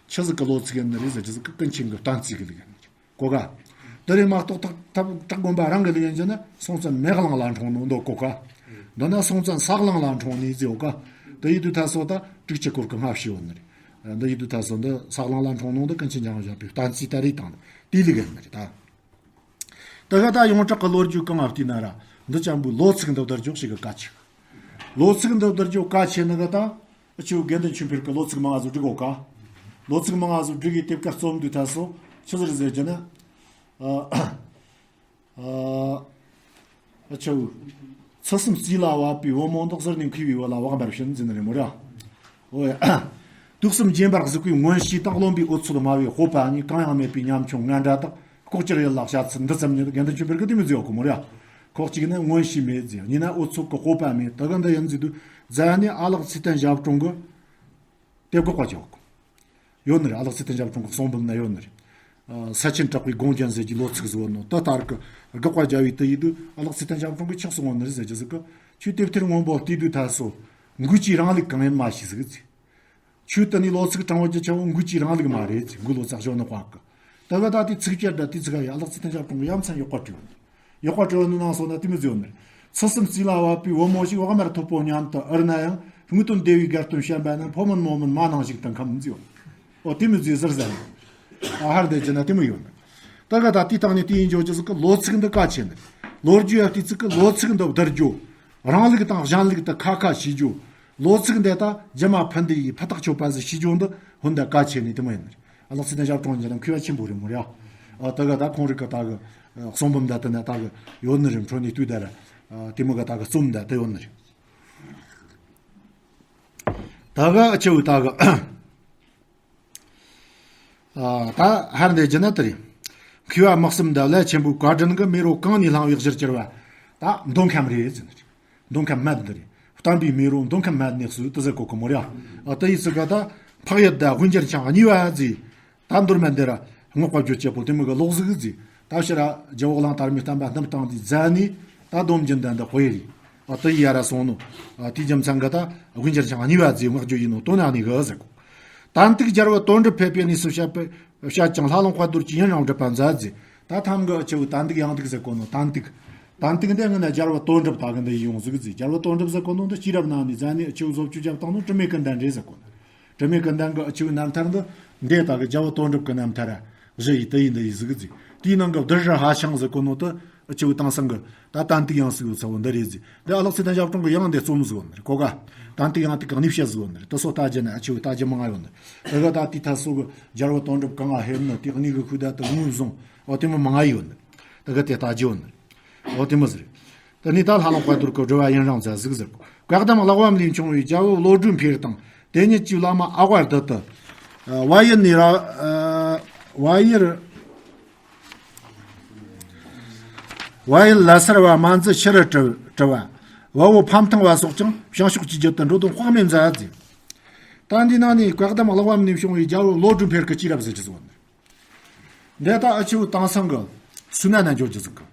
ཆི་ཟིག་གི་ལོ་ཚིགས་ཡིན་ནི་རེད་ཟེར་གྱི་ཟིག་གི་ཀུན་མཁྱེན་གི་བསྟན་རྩིས་གི་ལུགས་ཡིན་གོ་ག། འདི་རེད་མ་གཏོགས་ཐག་ཐག་བྲག་དགོན་པ་རང་གི་ལུགས་ཡིན་གྱི་ན་སྲོང་བཙན་མེ་གླང་ལ་འཁྲུངས་ནོ་འདོད་གོ་ག། འདི་ན་སྲོང་བཙན་ས་གླང་ལ་འཁྲུངས་ནི་ཟེར་གོ་ག། འདི་ཡི་དུས་ད་སོ་ད་དྲུག་ཅུ་སྐོར་གི་སྔ་ཕྱི་ཡོད་ནི་རེད། འདི་ཡི་དུས་ད་སོ་འདི་ས་གླང་ལ་འཁྲུངས་ནོ་འདི་ཀུན་མཁྱེན་འཇམ་དབྱངས་བཞད་པའི་བསྟན་རྩིས་ད་རེད་དང་དེའི་ལུགས་ཡིན་ནི་རེད་ད། དེ་ག་ད་ཡོངས་གྲགས་ཀྱི་ལོ་རྒྱུས་གང་ང་བལྟས་ན་ར་འདི་ཅན་པོའི་ལོ་ཚིགས་འདི་བསྡུར་རྒྱུ་ཞིག་གི་བཀའ་ཆེ། ལོ་ཚིགས་འདི་བསྡུར་རྒྱུ་བཀའ་ཆེ་ནི་གི་ད་ཨ་ཆུ་དགེ་འདུན་ཆོས་འཕེལ་གི་ལོ་ཚིགས་མང་ང་ཟིག་བསྒྲིག་གོ་ག། ལོ་ཚིགས་མང་ང་ཟིག་བསྒྲིག་གི་དེབ་ཀ་རྩོམ་དུས་ད་སོ་ཆི་ཟིག་ཟེར་རྒྱུ་ན། ཨ་ཨ་ཨ་ཆུ་ཚུལ་གསུམ་རྩིས་ལ་བབ་པའི་བུ་མོ་འདི་གཟིར་ནས་མཁས་པའི་བུ་ལ་བག་འབར་བྱིན་ཟེར་ནི་རེད་མོ་ར། ཨོ་ཡ། དུག་གསུམ་རྗེན་པར་གཟིགས་པའི་མངོན་ཤེས་དང་རློམ་པའི་འོ་ཚོད་སྨྲ་བའི་སྤོབས་པ་གཉིས་གང་ཡང་མེད་པའི་ཉམ་ཆུང་ངན་འདྲ་དག་ལྐོག་གྱུར་ཡིད་ལ་བྱ་ཚུལ་འདི་ཙམ་ཉིད་དགེ་འདུན་ཆོས་འཕེལ་གྱིས་དེ་མོ་བརྗོད་གོ་མོ་ར། ཁོག་གཅིག་ནི་མངོན་ཤེས་མེད་ཟེར། གཉིས་ན་འོ་ཚོད་ཀྱི་སྤོབས་པ་མེད། དེ་ག་འདི་ཡིན་ཟེར་དུས་རྫ་ནི་ཨ་ལགས་ཚེ་བརྟན་ཞབས་དྲུང་གི་དེབ་དགག་པ་བརྒྱབ་གོ། ཡོད་ནི་རེད། ཨ་ལགས་ཚེ་བརྟན་ཞབས་དྲུང་གི་གསུང་འབུམ་ན་ཡོད་ནི་རེད། ཨ་ས་ཆེན་གྲགས་པའི་དགོངས་རྒྱན་ཟེར་གྱི་ལོ་ཚིགས་བཟོ་ནོ་ད་ལྟར་གི་དགག་པ་བརྒྱབ་པའི་དེ་ཡིན་དུས་ཨ་ལགས་ཚེ་བརྟན་ཞབས་དྲུང་གིས་ཆགས་སོང་བ་ནི་རེད་ཟེར་གྱི་ཟིག་གི། ཁྱོད་དེབ་ཐེར་སྔོན་པོ་བལྟས་དུས་ད་སོ་འགུལ་གྱི་རིང་ལུགས་གང་ཡིན་མ་ཤེས་ཟིག་ཟེར། ཆོས་དེ་ནི་ལོ་ཚིགས་དྲང་བོ་ཅི་ཆ་བོ་འགུལ་གྱི་རིང་ལུགས་མ་རེད་ཅེས་འགུལ་ལོ་ཙཱ་ཞོ་ནི་དཔའ་གི། ད་ག་ད་དེ་ཚིགས་བཅད་དང་དེ་ཚིག་ག་ཡ་ལག་ཚིག་དང་ཞབས་དྲུང་གི་ཡ་མཚན་ཡག་པ་བྲིས་ཡོད། ཡག་པ་བྲིས་ཡོད་ནི་ནང་སོ་ན་དེ་མི་བཟོས་ནི། ཚུལ་གསུམ་རྩིས་ལ་བབ་པའི་བུ་མོ་ཞིག་བག་མར་མཐོ་པོ་མཉམ་དུ་འུར་ན་ཡང་དངོས་དོན་བདེ་བའི་དགའ་སྟོན་བཤད་པ་ན་ཕོ་མིན་མོ་མིན་མ་ནང་ཞིག་དང་ཁམས་མི་བཟོས། ཨོ་དེ་མི་བཟོས་ཟེར་ཟེར་ནི། ཨ་ཧར་དེ་ཅི་ན་དེ་མི་ཡོད་ནི། ད་ག་ད་དེ་དང་ནི་དེ་ཡིན་འཇོག་ཅི་ཟིག་གི་ལོ་ཚིགས་འདི་ག་ཆེ་ནི། ལོ་རྒྱུས་ཡ་དེ་ཚིག་གི་ལོ་ཚིགས་འདི་བསྡུར་རྒྱུ། རང་ལུགས་དང་གཞན་ལུགས་དུ་ཁ་ཁ་ཤེས་རྒྱུ། ལོ་ཚིགས་འདི་ད་རྒྱུ་མ་ཕུ་འདི་ཡི་ཕུ་ཐག་ཆོད་པ་ཟིག་ཤེས་རྒྱུ་འདི་ཧོན་ད་གལ་ཆེ་ནི་དེ་མོ་ཡིན་ནི། ཨ་ལགས་ཚེ་བརྟན་ཞབས་དྲུང་འཇལ་ན་མཁས་པ་ཆེན་པོ་རེད་མོ་ར། ཨ་ད་ག་ད་ཁོང་རིགས་ག་ད་གི་གསུང་འབུམ་ད་དེ་ན་ད་གི་ཡོད་ནི་རེད། འཕྲོ་ནི་དུས་ད་ར་དེ་མོ་ག་ད་གི་རྩོམ་ད་དེ་ཡོད་ནི་རེད། ད་ག་ཨ་ཆེ་བོ་ད་གི་ཨ་ད་ཧར་འདི་རྒྱུ་ན་དེ་རེད། མཁས་པ་དམག་གསུམ་ད་བླ་ཆེན་པོའི་བཀའ་དྲིན་གི་མེ་རོ་གང་ནས་བསླངས་པའི་གཞིར་གྱུར་པ། ད་མདོ་ཁམས་རེད་ཟེར་ནི་རེད། མདོ་ཁམས་སྨད་འདི་རེད། བསྟན་པའི་མེ་རོ་མདོ་ཁམས་སྨད་ནས་སུ་དེ་ཟེར་གོ་གི་མོ་ར། ཨ་དེ་ཡི་ཚིག་ག་ད་འཕགས་ཡུལ་ད་དབུས་འགྱུར་འཆང་གཉིས་པ་ཟེར། ད་མདོར་སྨད་འདི་ར་སྔགས་པ་བརྗོད་བྱེད་པོ་དེ་མོ་གི་ལོག་ཟིག་ཟེར། ད་ཕྱི་ར་རྒྱལ་བོ་གླང་དར་མའི་བསྟན་པ་བསྣུབས་བཏང་དུས་རྫ་ནི་ད་སྡོམ་རྒྱུན་ལྡན་འདི་དཔེ་རེད། ཨ་དེ་ཡི་ཡ་ར་སོང་ནོ། ཨ་དེའི་རྒྱུ་མཚན་གི་ད་དབུས་འགྱུར་འཆང་གཉིས་པ་ཟེར་སྔགས་བརྗོད་ཡིན་ནོ་དོན་ན་ནི་གི་ཟེར་གོ། དན་ཏིག་རྒྱལ་བུ་དོན་གྲུབ་ཕེབས་པའི་གནས་སུ་བཤད་པའི་བཤད་ཀྱང་། ལྷ་ལུང་དཔལ་རྡོར་གྱིས་ཡུན་རིང་སྒྲུབ་པར་མཛད་ཟེར། ད་ཐམ་གི་ཨ་ཆུ་དན་ཏིག་ཡང་ཏིག་ཟེར་གོ་ནོ་དན་ཏིག་དན་ཏིག་འདི་སྔོན་ན་རྒྱལ་བུ་དོན་གྲུབ་ད་གི་འདི་ཡོང་ཟིག་གི་ཟེར། རྒྱལ་བུ་དོན་གྲུབ་ཟེར་གོ་ནོ་འདི་སྐྱེས་རབས་ནང་ནས་མཛད་ནས་ཨ་ཆུ་བཟོ་བཅོས་བརྒྱབ་བཏང་ནོ་དྲི་མེད་ཀུན་ལྡན་རེད་ཟེར་གོ་ནོ། དྲི་མེད་ཀུན་ལྡན་གི་ཨ་ཆུ་རྣམ་ཐར་འདི་འདི་ད་གི་རྒྱལ་བུ་དོན་གྲུབ་གི་རྣམ་ཐར་བཞི་ཡི་དུ་ཡིན་འདི་ཡིན་ཟིག་གི་ཟེར། དེའི་ནང་གི་བདུད་རི་ཧ་ཤང་ཟེར་གོ་ནོ་དེ་ཨ་ཆུ་དེང་སང་གི་ད་དན་ཏིག་ཡང་ཟིག་ཡོད་ཚ་བོ་འདི་རེད་ཟེར། འདི་ཨ་ལགས་ཚེ་བརྟན་ཞབས་དྲུང་གི་ཡང་འདི་རྩོམ་ཟིག་ཡོད་ནི་རེད་གོ་ག་དན་ཏིག་ཡང་ཏིག་གི་གནས་བཤད་ཟིག་ཡོད་ནི་རེད། དེ་སོ་ལྟ་རྒྱུ་ན་ཨ་ཆུ་ལྟ་རྒྱུ་མང་ང་ཡོད་ནི་རེད། དེ་ག་ད་དེའི་ཐད་སོ་གི་རྒྱལ་བུ་དོན་གྲུབ་གང་ང་ཕེབས་ནི་དེ་གནས་གི་ཤུགས་ད་དེ་ངོས་བཟུང་། ཨོ་དེ་མོ་མང་ང་ཡོད་ནི་རེད། དེ་ག་དེ་ལྟ་རྒྱུ་ཡོད་ནི་རེད། ཨོ་དེ་མོ་ཟེར། དེ་ནས་ད་ལྷ་ལུང་དཔལ་རྡོར་གི་སྒྲུབ་པ་ཡུན་རིང་མཛད་ཟིག་ཟེར་གོ། བཀའ་གདམས་གླེགས་བམ་ལས་བྱུང་བའི་རྒྱལ་བུ་བློ་གྲོས་འཕེལ་དང་དེ་ཉིད་ཀྱི་བླ་མ་ཨ་བ་རྡུལ་དུ། ཨ་བ་ཡི་ནི་ར། ཨ་བ་ཡི་ར། བ་ཡི་ལ་སར་བ་མ་འཛི་ཤི་རི་གྲི་གྲི་བ། བ་བོ་ཕམ་ཐང་བ་སོགས་ཀྱང་བྱང་ཕྱོགས་ཀྱི་རྒྱུད་དུ་འགྲོ་དོན་དཔག་མེད་མཛད་ཟེར། ད་འདི་ནང་ནས་བཀའ་གདམས་གླེགས་བམ་ནས་བྱུང་བའི་རྒྱལ་བུ་བློ་གྲོས་འཕེལ་གྱི་སྐྱེས་རབས་ཟེར་གྱི་ཟིག་ཡོད་ནི། འདི་ད་ཨ་ཆུ་དེང་སང་གི་སུ་ན་ན་འཇོག་རྒྱུ་ཟིག་གི་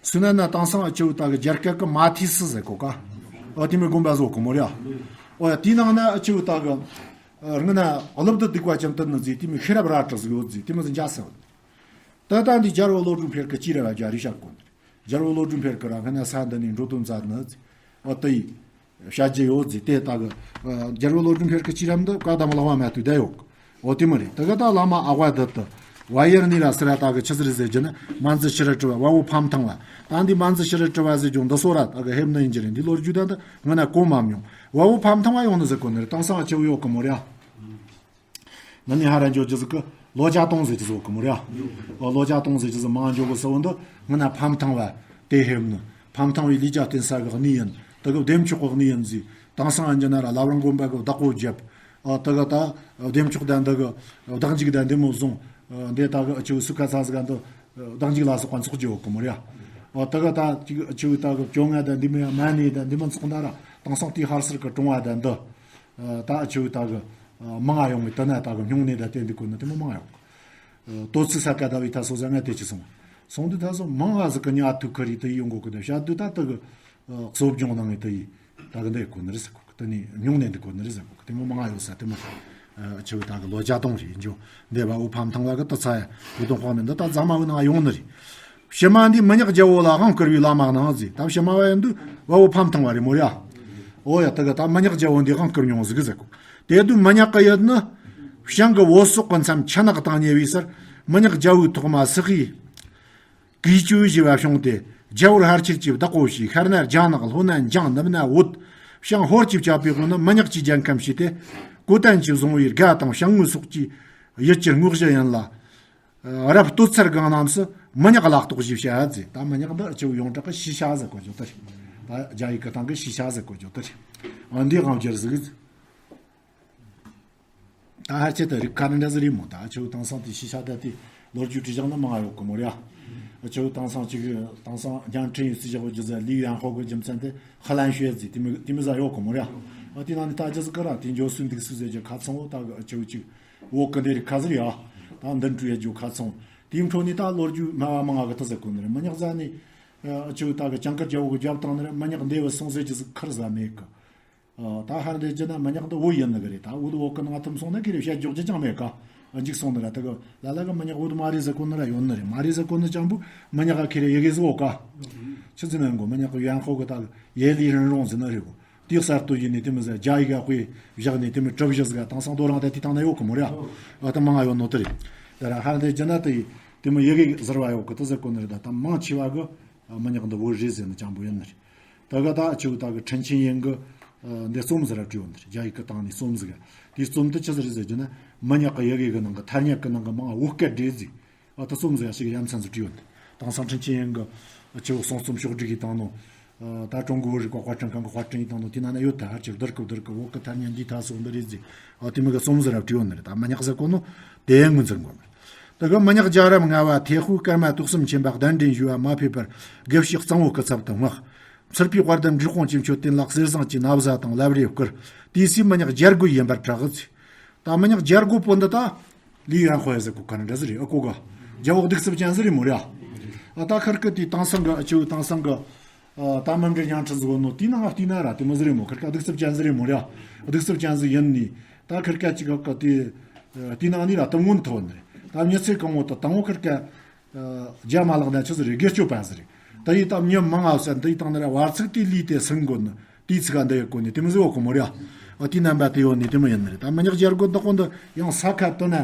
སུ་ན་ན་དེང་སང་ཨ་ཆུ་ད་གི་རྒྱ་སྐད་གི་མ་ཐི་སི་ཟེར་གོ་ག་ཨོ་དེ་མོ་དགོན་པ་བཟོ་གི་མོ་རེད། ཨོ་ཡ་དེའི་ནང་ན་ཨ་ཆུ་ད་གི་རྔ་ན་གླུ་བདུད་སྡིག་པ་ཅན་དུ་ནི་ཟེར་དེ་མོ་ཤེས་རབ་རལ་གྲི་ཟིག་ཡོད་ཟེར། དེ་མོ་ཟིག་འཇའ་ཟེར། ད་ལྟ་འདི་རྒྱལ་བུ་བློ་གྲོས་འཕེལ་གྱི་སྐྱེས་རབས་ལ་རྒྱ་རི་བཤད་གོ་ནི། རྒྱལ་བུ་བློ་གྲོས་འཕེལ་གྱི་ར་སྔ་ན་ས་འདི་ནས་འགྲོ་དོན་མཛད་ནི་ཟེར། ཨོ་དེ་ཡི་བཤད་རྒྱུ་ཡོད་ཟེར། དེ་ལྟ་གི་ཨ་རྒྱལ་བུ་བློ་གྲོས་འཕེལ་གྱི་སྐྱེས་རབས་འདི་བཀའ་གདམས་གླེགས་བམ་མ་ཐུག་བསྡད་ཡོད་གི་ཨོ་དེ་མོ་རེད། དེ་ག་ད་བླ་མ་ཨ་བ་རྡུལ་དུ། བ་ཡི་ར་ནི་ར་སི་ར་ད་གི་ཆི་ཟིག་རེད་ཟེར་རྒྱུ་ན་མ་འཛི་ཤི་རི་གྲི་བ། བ་བོ་ཕམ་ཐང་བ། ད་འདི་མ་འཛི་ཤི་རི་གྲི་བ་ཟེར་རྒྱུ་འདི་སོ་ར་ད་གི་ཕེབས་ནི་ཡིན་རྒྱུ་རེད། འདི་ལོ་རྒྱུས་ད་འདི་སྔ་ན་གོ་མ་མྱོང་། བ་བོ་ཕམ་ཐང་བ་ཡོང་ནི་ཟེར་གོ་ནི་རེད། དེང་སང་ཨ་ཆུ་ཡོད་གི་མོ་རེད། ཨ་ནི་ཧ་ར་འཇོག་རྒྱུ་ཟིག་གི་ལོ་བརྒྱ་སྟོང་ཟེར་རྒྱུ་ཟིག་གི་མོ་རེད། ཨ་ལོ་བརྒྱ་སྟོང་ཟེར་རྒྱུ་ཟིག་མང་འཇོག་གི་ཟེར་བ་འདི་སྔ་ན་ཕམ་ཐང་བ་དེ་ཕེབས་ནི། ཕམ་ཐང་བའི་ལུས་རྒྱ་བརྟེན་ས་གི་གནས་ཡིན། དེ་གི་བདེ་མཆོག་གི་གནས་ཡིན་ཟེར། དེང་སང་ཨ་འཇི་ན་ར་བླ་བྲང་དགོན་པ་གི་བདག་པོ་བརྒྱབ། ཨ་དེ་གི་ད་བདེ་མཆོག་དང་འདི་གི་བདག་འཇུག་དང་འདི་མོ་བཟུང་། ཨ་འདི་ད་གི་ཨ་ཆུ་སུ་ཁ་ཚ་ཟིག་ག་འདི་བདག་འཇུག་ལ་སོགས་པ་འཚོགས་རྒྱུ་ཡོད་གི་མོ་རེད། ཨ་དེ་གི་ད་ཅིག་ཨ་ཆུ་ད་གི་བཅོ་ལྔ་དང་འདི་མོ་ཡ་མ་ཎི་དང་འདི་མོ་འཚོགས་ན་ར་དེང་སང་དེའི་ཧར་སེར་གི་གྲོང་བ་དང་འདི། ད་ཨ་ཆུ་ད་གི་མང་ང་ཡོང་གི་དེ་ན་ད་གི་སྨྱུང་གནས་དང་བསྟེན་འདི་གོ་ནི་དེ་མོ་མང་ང་ཡོང་གི་དོ་ཚིགས་ས་ཀ་ད་བའི་ཐ་སོ་ཟ་ང་དེ་ཅི་སོང་། སོང་དུས་ད་སོ་མང་ང་ཟིག་གི་ཉ་ཐུག་ཁ་རི་དེ་ཡི་ཡོང་གོ་གི་དེ་བཤད་དུས་ད་དེ་གི་གསོ་སྦྱོང་གནང་ངེ་དེ་ཡི་ད་གི་འདི་གོ་ནི་རེད་ཟེར་གོ་གི་དེ་ནི་སྨྱུང་གནས་འདི་གོ་ནི་རེད་ཟེར་གོ་གི་དེ་མོ་མང་ང་ཡོད་ས་དེ་མོ། ཨ་ཆུ་ད་གི་ལོ་བརྒྱ་སྟོང་རེད་འཇོ། འདི་བ་འུ་ཕམ་ཐང་བ་གི་དུ་ཚ་ཡ་བུ་དང་དཔག་མེད་འདི་ད་རྫ་མ་བུ་ནང་ཡོང་ནི་རེད། ཕྱི་མ་འདི་མི་ཉག་རྒྱལ་བོ་ལ་དབང་བསྐུར་བའི་བླ་མ་གནང་ཟིག་ད་ཕྱི་མ་བ་ཡིན་དུས་བ་འུ་ཕམ་ཐང་བ་རེད་མོ་ར། ཨོ་ཡ་དེ་གི་ད་མི་ཉག་རྒྱལ་བོ་འདི་དབང་བསྐུར་མྱོང་ཟིག་ཟེར་གོ། དེ་དུས་མི་ཉག་གི་ཡུལ་ནི་བྱང་གི་བོད་སོག་གི་མཚམས་ཆུ་ནག་དང་ཉེ་བའི་སར་མི་ཉག་རྒྱལ་བོའི་ཐོག་མ་སི་ཧི་གིས་ཅུའུ་ཞེས་པ་བྱུང་སྟེ་རྒྱལ་བོར་ཧར་ཆེར་གྱིས་བདག་པོ་བྱས། ཤར་ན་རྒྱ་ནག་ལྷོ་ན་འཇང་ནུབ་ན་བོད། བྱང་ཧོར་གྱིས་བཅག་པའི་དབང་ནི་མི་ཉག་གི་རྒྱལ་ཁམས་བྱས་ཏེ་གོ་ཏན་གྱིས་བཟུང་བའི་རྒ་དང་བྱང་ངོས་སོགས་ཀྱི་ཡུལ་གྱི་དངོས་གཞི་ཡིན་ལ། རབ་སྟོད་ཚར་སྒང་རྣམས་སུ་མི་ཉག་ལ་གཏོགས་ཞེས་བྱ་ཟེར། ད་མི་ཉག་འདི་ཨ་ཆུ་ཡོངས་གྲགས་ཀྱི་ཤི་ཤ་ཟེར་གོ་རྒྱུ་དེ་རེད། ད་རྒྱ་ཡིག་གི་སྟེང་གི་ཤི་ཤ་ཟེར་གོ་རྒྱུ་དེ་རེད། ཨ་འདི་དབང་སྒྱུར་ཟིག་ད་ཧར་ཆེད་དུ་རིགས་ཁ་འདྲ་ཟིག་རེད་མོ། ད་ཨ་ཆུ་དེང་སང་དེ་ཤི་ཤ་ད་དེ་ལོ་རྒྱུས་བྲིས་བཞག་ན་མང་ང་ཡོད་གི་མོ་རེད། ཨ་ཆུ་དེང་སང་ཅིག་དེང་སང་རྒྱང་འཕྲིན་ཡིན་ཟེར་བཞག་གི་རྒྱུ་ཟེར་ལིའུ་ཡན་ཧོ་གི་རྒྱུ་མཚན་དེ་ཧ་ལན་ཤོད་ཟིག་དེ་མི་དེ་མི་ཟ་ཡོད་གི་མོ་རེད། ཨ་དེ་ནང་ནས་ད་ཅི་ཟིག་གི་ར་དེ་འཇོ་སུན་འདུག་སུ་ཟེར་གྱི་ཁ་ཚང་བོ་ད་གི་ཨ་ཆུ་ཅིག་འོག་གི་འདི་རིགས་ཁ་ཟིག་རེད་ཨ། ད་འདི་འཕྲུལ་ཡ་རྒྱུ་ཁ་ཚང་དེའི་འཕྲོ་ནས་ད་ལོ་རྒྱུས་སྨྲ་བ་མང་ང་གི་ད་ཟེར་གོ་ནི་རེད། མི་ཉག་ཟ་ནས་ཨ་ཆུ་ད་གི་ཅང་ཀར་རྒྱལ་བོ་གི་རྒྱབ་བཏང་ནི་རེད། མི་ཉག་འདས་པ་སོང་ཟེར་གྱི་ཟིག་ཁར་ཟ་མེད་གི་ཨ་ད་ཧར་འདི་ཅི་ན་མི་ཉག་འདི་བོད་ཡིན་ནི་གི་རེད། ད་བོད་འོག་གི་ནང་ཐིམ་སོང་ན་ཁི་རེ་བཤད་རྒྱོག་རྒྱུ་ཅང་མེད་ཀ་འཇིག་སོང་ནི་ར། ད་གི་ལ་ལ་གི་མི་ཉག་བོད་མ་རེད་ཟེར་གོ་ནི་ར་ཡོད་ནི་རེད། མ་རེད་ཟེར་གོ་ནི་ཅང་བོ་མི་ཉག་ག་ཁི་རེ་ཡི་གེ་ཟིག་འོག་ཀ་ཆི་ཟིག་ནི་གོ་མི་ཉག་གི་ཡན་ཧོ་གི་ད་གི་ཡེ་ལི་རིན་རོང་ཟེར་ནི་རེད་གོ་དེ་གསར་གཏོད་ཡིན་ནི་དེ་མི་ཟེར་རྒྱ་ཡིག་ག་དཔེ་བཞག་ནི་དེ་མི་གྲུབ་བཞི་ཟིག་ག་དེང་སང་དོ་རང་ད་དེ་ཐང་ན་ཡོད་གི་མོ་ར། ཨ་ད་མང་ང་ཡོད་ནོ་དེ་རེད། ད་ར་ཧར་འདི་ཅི་ན་དེ་དེ་མི་ཡི་གེ་ཟེར་བ་ཡོད་གི་ད་ཟེར་གོ་ནི་རེད། ད་ད་མང་ཆེ་བ་གི་མི་ཉག་འདི་བོད་རེད་ཟེར་ནི་ཅང་བོ་ཡིན་ནི་རེད། ད་ག་ད་ཨ་ཆུ་ད་གི་ཁྲིན་ཆིན་ཡན་གི་འདི་རྩོམ་ཟིག་ར་བྲིས་ཡོད་འདི་རྒྱ་ཡིག་གི་སྟེང་ནས་རྩོམ་ཟིག་དེའི་རྩོམ་དེ་ཆི་ཟིག་རེད་ཟེར་རྒྱུ་ན་མི་ཉག་གི་ཡི་གེ་གི་ནང་གི་ཐ་སྙད་གི་ནང་གི་མང་བོད་སྐད་འདྲེས་ཟིག་ཨ་ད་རྩོམ་ཟིག་ཞིག་ཡ་མཚན་ཟིག་བྲིས་ཡོད་འདི། དེང་སང་ཁྲིན་ཆིན་ཡན་གི་ཨ་ཆུ་གསུང་རྩོམ་ཕྱོགས་བསྒྲིགས་ཀྱི་སྟེང་ནང་ད་ཀྲུང་གོའི་བོད་རིག་པ་དཔར་སྐྲུན་ཁང་གི་དཔར་སྐྲུན་ཡི་སྟེང་ནང་དེ་ན་ན་ཡོད། ད་ཧ་ཅིག་བསྡུར་གི་བསྡུར་གི་བོད་གི་ཐ་སྙད་འདི་ད་སོགས་འདི་རེད་ཟིག་ཨ་དེ་མི་གི་རྩོམ་ཟིག་ར་བྲིས་ཡོད་འདི་རེད། ད་མི་ཉག་ཟེར་གོ་ནོ་དེ་ངོས་འཛིན་དགོས་མ་རེད། དེ་གི་མི་ཉག་རྒྱལ་རབས་ལྔ་བ་ཐེ་ཧུ་ཀརྨ་དུག་གསུམ་ཆེན་པོ་གདན་འདྲེན་ཞུ་བ་མ་ཕེབས་པར་དགེ་བཤེས་གཙང་བོ་སྐུ་ཚབ་ཏུ་མངགས། མཚུར་ཕུའི་དཔལ་ལྡན་འབྲི་དཔུང་གི་མཆོད་རྟེན་ལ་གསེར་ཟངས་ཀྱི་ན་བཟའ་དང་ལབ་རེ་བསྐུར། དེའི་སྲིད་མི་ཉག་རྒྱལ་རྒོད་ཡིན་པར་གྲགས་ཟེར། ད་མི་ཉག་རྒྱལ་རྒོད་པོ་འདི་ད་ལི་ཡན་ཧོ་ཡ་ཟེར་གོ་ག་ན་འདྲ་ཟིག་རེད། ཨ་གོ་ག་རྒྱལ་བོ་གདུག་རྩུབ་ཅན་ཟིག་རེད་མོ་ར། ཨ་ད་ཁར་ཀི་དེ་དེང་སང་གི་ཨ་ཆུ་དེང་སང་གི་ཨ་ད་མི་འདྲ་ཉང་ཁྲི་ཟིག་ནོ་དེའི་ནང་ཨ་དེའི་ནང་ར་དེ་མོ་ཟིག་རེད་མོ། ཁར་ཀི་གདུག་རྩུབ་ཅན་ཟིག་རེད་མོ་ར། གདུག་རྩུབ་ཅན་ཟིག་ཡིན་ནི་ད། ད་ཁིར་ཀ་ཅིག་ག་དེ་དེའི་ནང་ནས་ར་ཏི་མངོན་ཐོན་ནི་རེད། ད་མྱི་ཚེ་གང་བོ་ད་དང་བོ་ཁིར་ཀ་རྒྱ་མ་ལག་ན་ཆི་ཟིག་རེད། སྒེར་གཅོད་པ་ཟིག་རེད། ད་ཡིས་ད་མྱི་མང་ང་བསད་འདི་ཡིས་བཏང་ན་ར་བར་ཚིག་དེ་ལུས་ཏེ་སུན་དགོ་ནི། དེའི་ཚིག་ག་འདི་ཡོད་གོ་ནི་དེ་མི་ཟིག་ཡོད་གོ་མོ་རེད། ཨ་དེའི་རྣམ་པ་དེ་ཡོད་ནི་དེ་མོ་ཡིན་ནི་རེད། ད་མི་ཉག་རྒྱལ་སྒོ་བདག་པོ་འདི་ཡང་ས་ཁ་དུ་ན་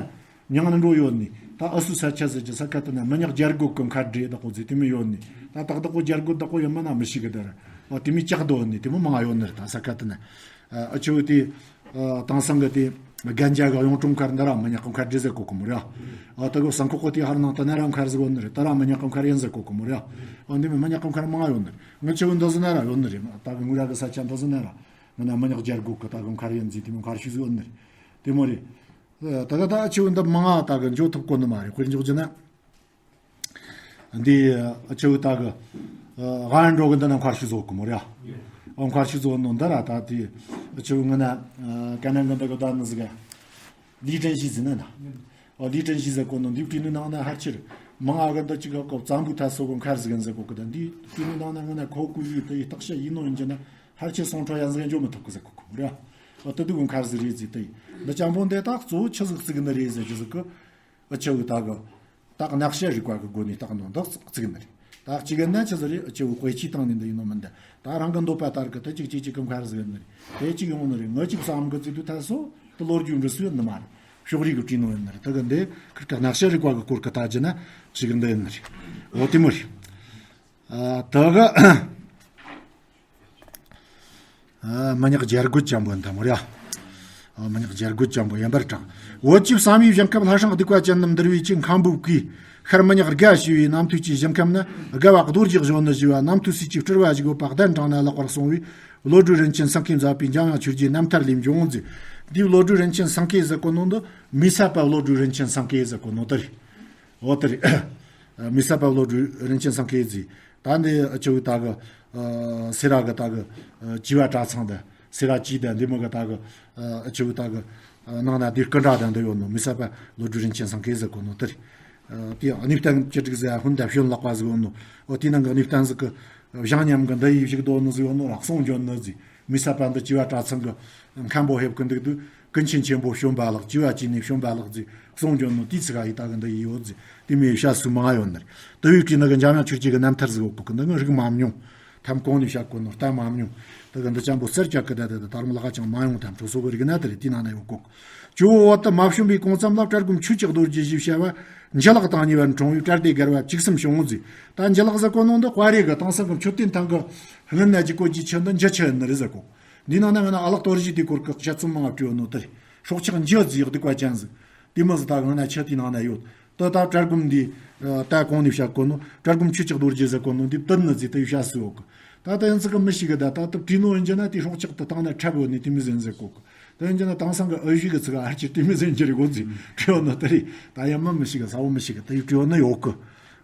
མྱང་ནི་འགྲོ་ཡོད་ནི། ད་ཨུ་སུ་ས་ཆ་ཟེར་གྱི་ས་ཁ་དུ་ན་མི་ཉག་རྒྱལ་སྒོ་གི་མཁར་འདྲེ་བདག་པོ་ཟིག་དེ་མོ་ཡོད་ནི། ད་ཏག་ཏག་པོ་རྒྱལ་སྒོ་བདག་པོ་ཡིན་མིན་ན་མི་ཤེས་གི། ད་ར་ཨ་དེ་མོ་ལྕགས་རྡོ་ཡོད་ནི་དེ་མོ་མང་ང་ཡོད་ནི་རེད། ད་ས་ཁ་དུ་ན་ཨ་ཆུ་དེ་དེང་སང་གི་དེ་རྒན་རྒྱ་གི་གཡུང་དྲུང་མཁར་འདི་ར་མི་ཉག་གི་མཁར་འདྲེ་ཟེར་གོ་གི་མོ་རེད། ཨ་ད་གི་སང་ཁོག་གི་དེ་ཧར་ནང་དུ་ན་ར་མཁར་ཟེར་གོ་ནི་རེད། ད་ར་མི་ཉག་གི་མཁར་ཡིན་ཟེར་གོ་གི་མོ་རེད། ཨ་འདི་མོ་མི་ཉག་གི་མཁར་མང་ང་ཡོད་ནི་རེད། ང་ཆུ་འདི་ཟིག་ན་ར་ཡོད་ནི་རེད། ད་གི་ངུ་ར་གི་ས་ཆ་འདི་ཟིག་ན་ར་ང་ན་མི་ཉག་རྒྱལ་སྒོ་གི་ད་གི་མཁར་ཡིན་ཟིག་དེ་མོ་མཁར་ཤུལ་ཟིག་ཡོད་ནི་རེད། དེ་མོ་རེད། ད་གི་ད་ཆུ་འདི་མང་ང་ད་གི་འཇོག་ཐུབ་གོ་ནི་མ་རེད། དཔེར་འཇོག་རྒྱུ་ན། འདི་ཨ་ཆུ་ད་གི་ཨ་ཧན་འགྲོ་གི་འདི་ན་མཁར་ཤུལ་ཟིག་གི་མོ་རེད། ཨ་མཁར་ཤུལ་ཟིག་ནོ་འདི་ར་ད་དེ་ཨ་ཆུ་ང་ན་ཨ་ཀ་ནང་གི་འདི་གི་ད་ནི་ཟིག་ག་ལི་ཀྲན་ཤི་ཟིག་ན་ན། ཨ་ལི་ཀྲན་ཤི་ཟེར་གོ་ནོ་འདི་བྲིས་ནི་ནང་ན་ཧར་ཆེར་མང་ང་གི་འདི་ཅིག་ག་གོ་བཙན་པོའི་ཐ་སོ་གི་མཁར་ཟིག་ཡིན་ཟེར་གོ་གི། ད་འདི་བྲིས་ནི་ནང་ན་ང་ན་ཁོ་ཀུ་ཡུ་དེ་ཡི་རྟགས་ཤ་ཡིན་ནོ་ཡིན་རྒྱུ་ན་ཧར་ཆེར་སོང་ཁྲོ་ཡ་ཟིག་འཇོག་མི་ཐུབ་གི་ཟེར་གོ་གི་མོ་རེད། ཨ་དེ་དུ་གི་མཁར་ཟིག་རེད་ཟིག་དེ་ཡི་འདི་ཅང་པོ་འདི་ད་གཙོ་བོ་ཆི་ཟིག་བརྩིགས་ནི་རེད་ཟེར་རྒྱུ་ཟིག་གི། ཨ་ཆུ་ད་གི་ད་གི་ནག་ཤད་རིག་པ་གི་སྒོ་ནས་བརྟག་ནོ་འདི་བརྩིགས་ནི་རེད། ད་གཅིག་ན་ཆི་ཟིག་རེད། ཨ་ཆུ་དཔེ་ཆའི་སྟེང་ནས་འདི་ཡིན་ནོ་མིན་འདི། ད་རང་གི་འདོད་པ་ལྟར་གི་ད་གཅིག་གཅིག་གཅིག་གི་མཁར་ཟིག་ཡིན་ནི་རེད། དེ་གཅིག་ཡོང་ནི་རེད། ངོ་གཅིག་བསམ་གི་བརྩིགས་དུས་ཐ་སོ་དེ་ལོ་རྒྱུས་འབྲི་སྲོལ་ཡོད་ནི་མ་རེད། ཕྱོགས་རིས་གི་བྲིས་ནོ་ཡིན་ནི་རེད། ད་གི་འདི་ཁིར་ཀ་ནག་ཤད་རིག་པ་གི་སྐོར་གི་ལྟ་རྒྱུ་ན་ཆི་གི་འདི་ཡིན་ནི་རེད། འོ་དེ་མོ་རེད། ཨ་ད་གི་ཨ་མི་ཉག་རྒྱལ་རྒོད་ཅན་པོ་འདི་མོ་རེད། ཨ་མི་ཉག་རྒྱལ་རྒོད་ཅན་པོ་ཡིན་པར་གྲགས། བོད་ཀྱི་བསམ་ཡས་བྱང་ཁམས་ལྷ་སྲུང་སྡིག་པ་ཅན་རྣམས་འདུལ་བའི་ཆེད། མཁན་པོ་གིས་ཤར་མི་ཉག་དགའ་ཞེས་པའི་རྣམ་ཐོས་ཀྱི་ཞིང་ཁམས་ན། དགའ་བ་རྡོ་རྗེ་གཞོན་ནུ་ཞེས་པ་རྣམ་ཐོས་སྲས་ཀྱི་སྤྲུལ་བ་ཞིག་ཡོད་པ་གདན་དྲངས་ན་ལེགས་པར་གསུངས་པས། བློ་གྲོས་རིན་ཆེན་སེང་གེས་མཛད་པའི་འཇམ་དབྱངས་ཆོས་རྗེའི་རྣམ་ཐར་ལས་འབྱུང་ཟེར། འདིའི་བློ་གྲོས་རིན་ཆེན་སེང་གེ་ཟེར་གོ་ནོ་འདི་མི་ས་པ་བློ་གྲོས་རིན་ཆེན་སེང་གེ་ཟེར་གོ་ནོ་དེ་རེད། འོ་དེ་རེད། མི་ས་པ་བློ་གྲོས་རིན་ཆེན་སེང་གེ་ཟེར། ད་འདི་ཨ་ཆུ་ད་གི་ཨ་སེ་ར་གི་ད་གི་ཨ་བྱེས་པ་གྲྭ་ཚང་དང་སེ་ར་བྱེས་དང་འདི་མོ་གི་ད་གི་ཨ་ཆུ་ད་གི་ཨ་ནང་ན་འདི་སྐུ་འདྲ་དང་འདི་ཡོད་ནོ་མི་ས་པ་བློ་གྲོས་རིན་ཆེན་སེང་གེ་ཟེར་གོ་ནོ་དེ་རེད། ཨ་དེ་གནས་བརྟན་བཅུ་དྲུག་ཟེར་ཧུན་དང་བྱོན་ལགས་པ་ཟིག་ཡོད་ནོ། ཨོ་དེ་ནང་གི་གནས་བརྟན་ཟིག་གི་བཞེངས་མཉམ་གི་འདི་ཡི་བཞུགས་དོ་ནི་ཟིག་ཡོད་ནོ་ར་གསུང་འབྱོན་ནི་ཟིག་མི་ས་པ་འདི་བྱེས་པ་གྲྭ་ཚང་གི་མཁན་པོ་ཕེབས་ཀི་འདུག་དུས་ཀུན་མཁྱེན་ཆེན་པོ་བྱོན་པ་ལགས། བྱེས་པ་བྱས་ནས་བྱོན་པ་ལགས་ཟེར་གསུང་འབྱོན་ནོ་དེའི་ཚིག་ག་ཡི་ད་གི་འདི་ཡི་ཡོད་ཟེར། དེ་མོ་བཤད་སྲོལ་མང་ཡོད་ནི་རེད། དེ་བས་བྲིས་ནི་གི་འཇམ་དབྱངས་ཆོས་རྗེ་གི་རྣམ་ཐར་ཟིག་ཡོད་གི་འདི་ངས་རིག་མ་མྱོང་། ཐམ་གོང་ནས་བཤད་གོ་ནོ་བལྟ་མ་མྱོང་། དེ་གི་འདི་ཅང་པོ་གསེར་ལྕགས་གི་ད་དེ་ད་རུང་ལྷག་ཅང་མ་ཡོང་ཐམ་ཁྲོ་སོ་གི་རིག་ན་དེ་རེད། དེའི་ནང་ན་ཡོད་གོ། ཇོ་བོ་བོད་དུ་མ་བྱོན་པའི་གོང་ཙམ་ལ་བཀྲ་སྒོམ་ཆོས་ཀྱི་རྡོ་རྗེ་ཞེས་བྱ་བ་འཇུ་ལག་དང་ཉེ་བར་འཁྲུངས་པའི་བཀྲ་སྡེ་སྒར་བ་བཅུ་གསུམ་བྱུང་ཟེར། ད་འཇུ་ལག་ཟེར་གོ་ནོ་འདི་དཔའ་རིས་གི་དེང་སང་གི་མཆོད་རྟེན་ཐང་གི་སྔུན་ན་ཅིག་གོ་རྒྱུ་ཆེ་འདི་འཇུ་ཆེ་ནི་རེད་ཟེར་གོ། འདི་ནང་ན་ང་ན་ཨ་ལགས་རྡོ་རྗེ་དེ་སྐོར་གི་དཔྱད་རྩོམ་མང་བ་བྲིས་ཡོད་ནོ་དེ་རེད། སྲོག་ཆགས་འཇུ་ཟེར་སྡིག་པ་ཅན་ཟིག་དེ་མོ་ཟིག་ད་ང་ན་ཆེ་དེའི་ནང་ན་ཡོད། ད་ད་བཀྲ་སྒོམ་འདི་ད་གོང་ནས་བཤད་གོ་ནོ་བཀྲ་སྒོམ་ཆོས་ཀྱི་རྡོ་རྗེ་ཟེར་གོ་ནོ་འདི་བཏུལ་ནི་ཟིག་ད་ཡི་བཤད་སྲོལ་ཡོད་གི། ད་ད་ཡིན་ཙི་གི་མི་ཞིག་གི་ད་ད་ད་བྲིས་ནོ་ཡིན་རྒྱུ་ན་དེ་སྲོག་ཆགས་དེ་བཏང་ན་འཁྲབ་ཡོད་ནི་དེ་མོ་ཟིག་ཟེར་གོ་གི། ད་ཡིན་རྒྱུ་ན་དེང་སང་གི་ཨུ་ཞུ་གི་ཚིག་ཨ་ཅེ་དེ་མོ་ཟིག་འགྱུར་གོ་ཟིག་བྲིས་ཡོད་ནོ་དེ་རེད། ད་ཡང་མི་མི་ཞིག་གི་ས་བོ་མི་ཞིག་གི་ད་ཡི་བྲིས་ཡོད་ནི་ཡོད་གི།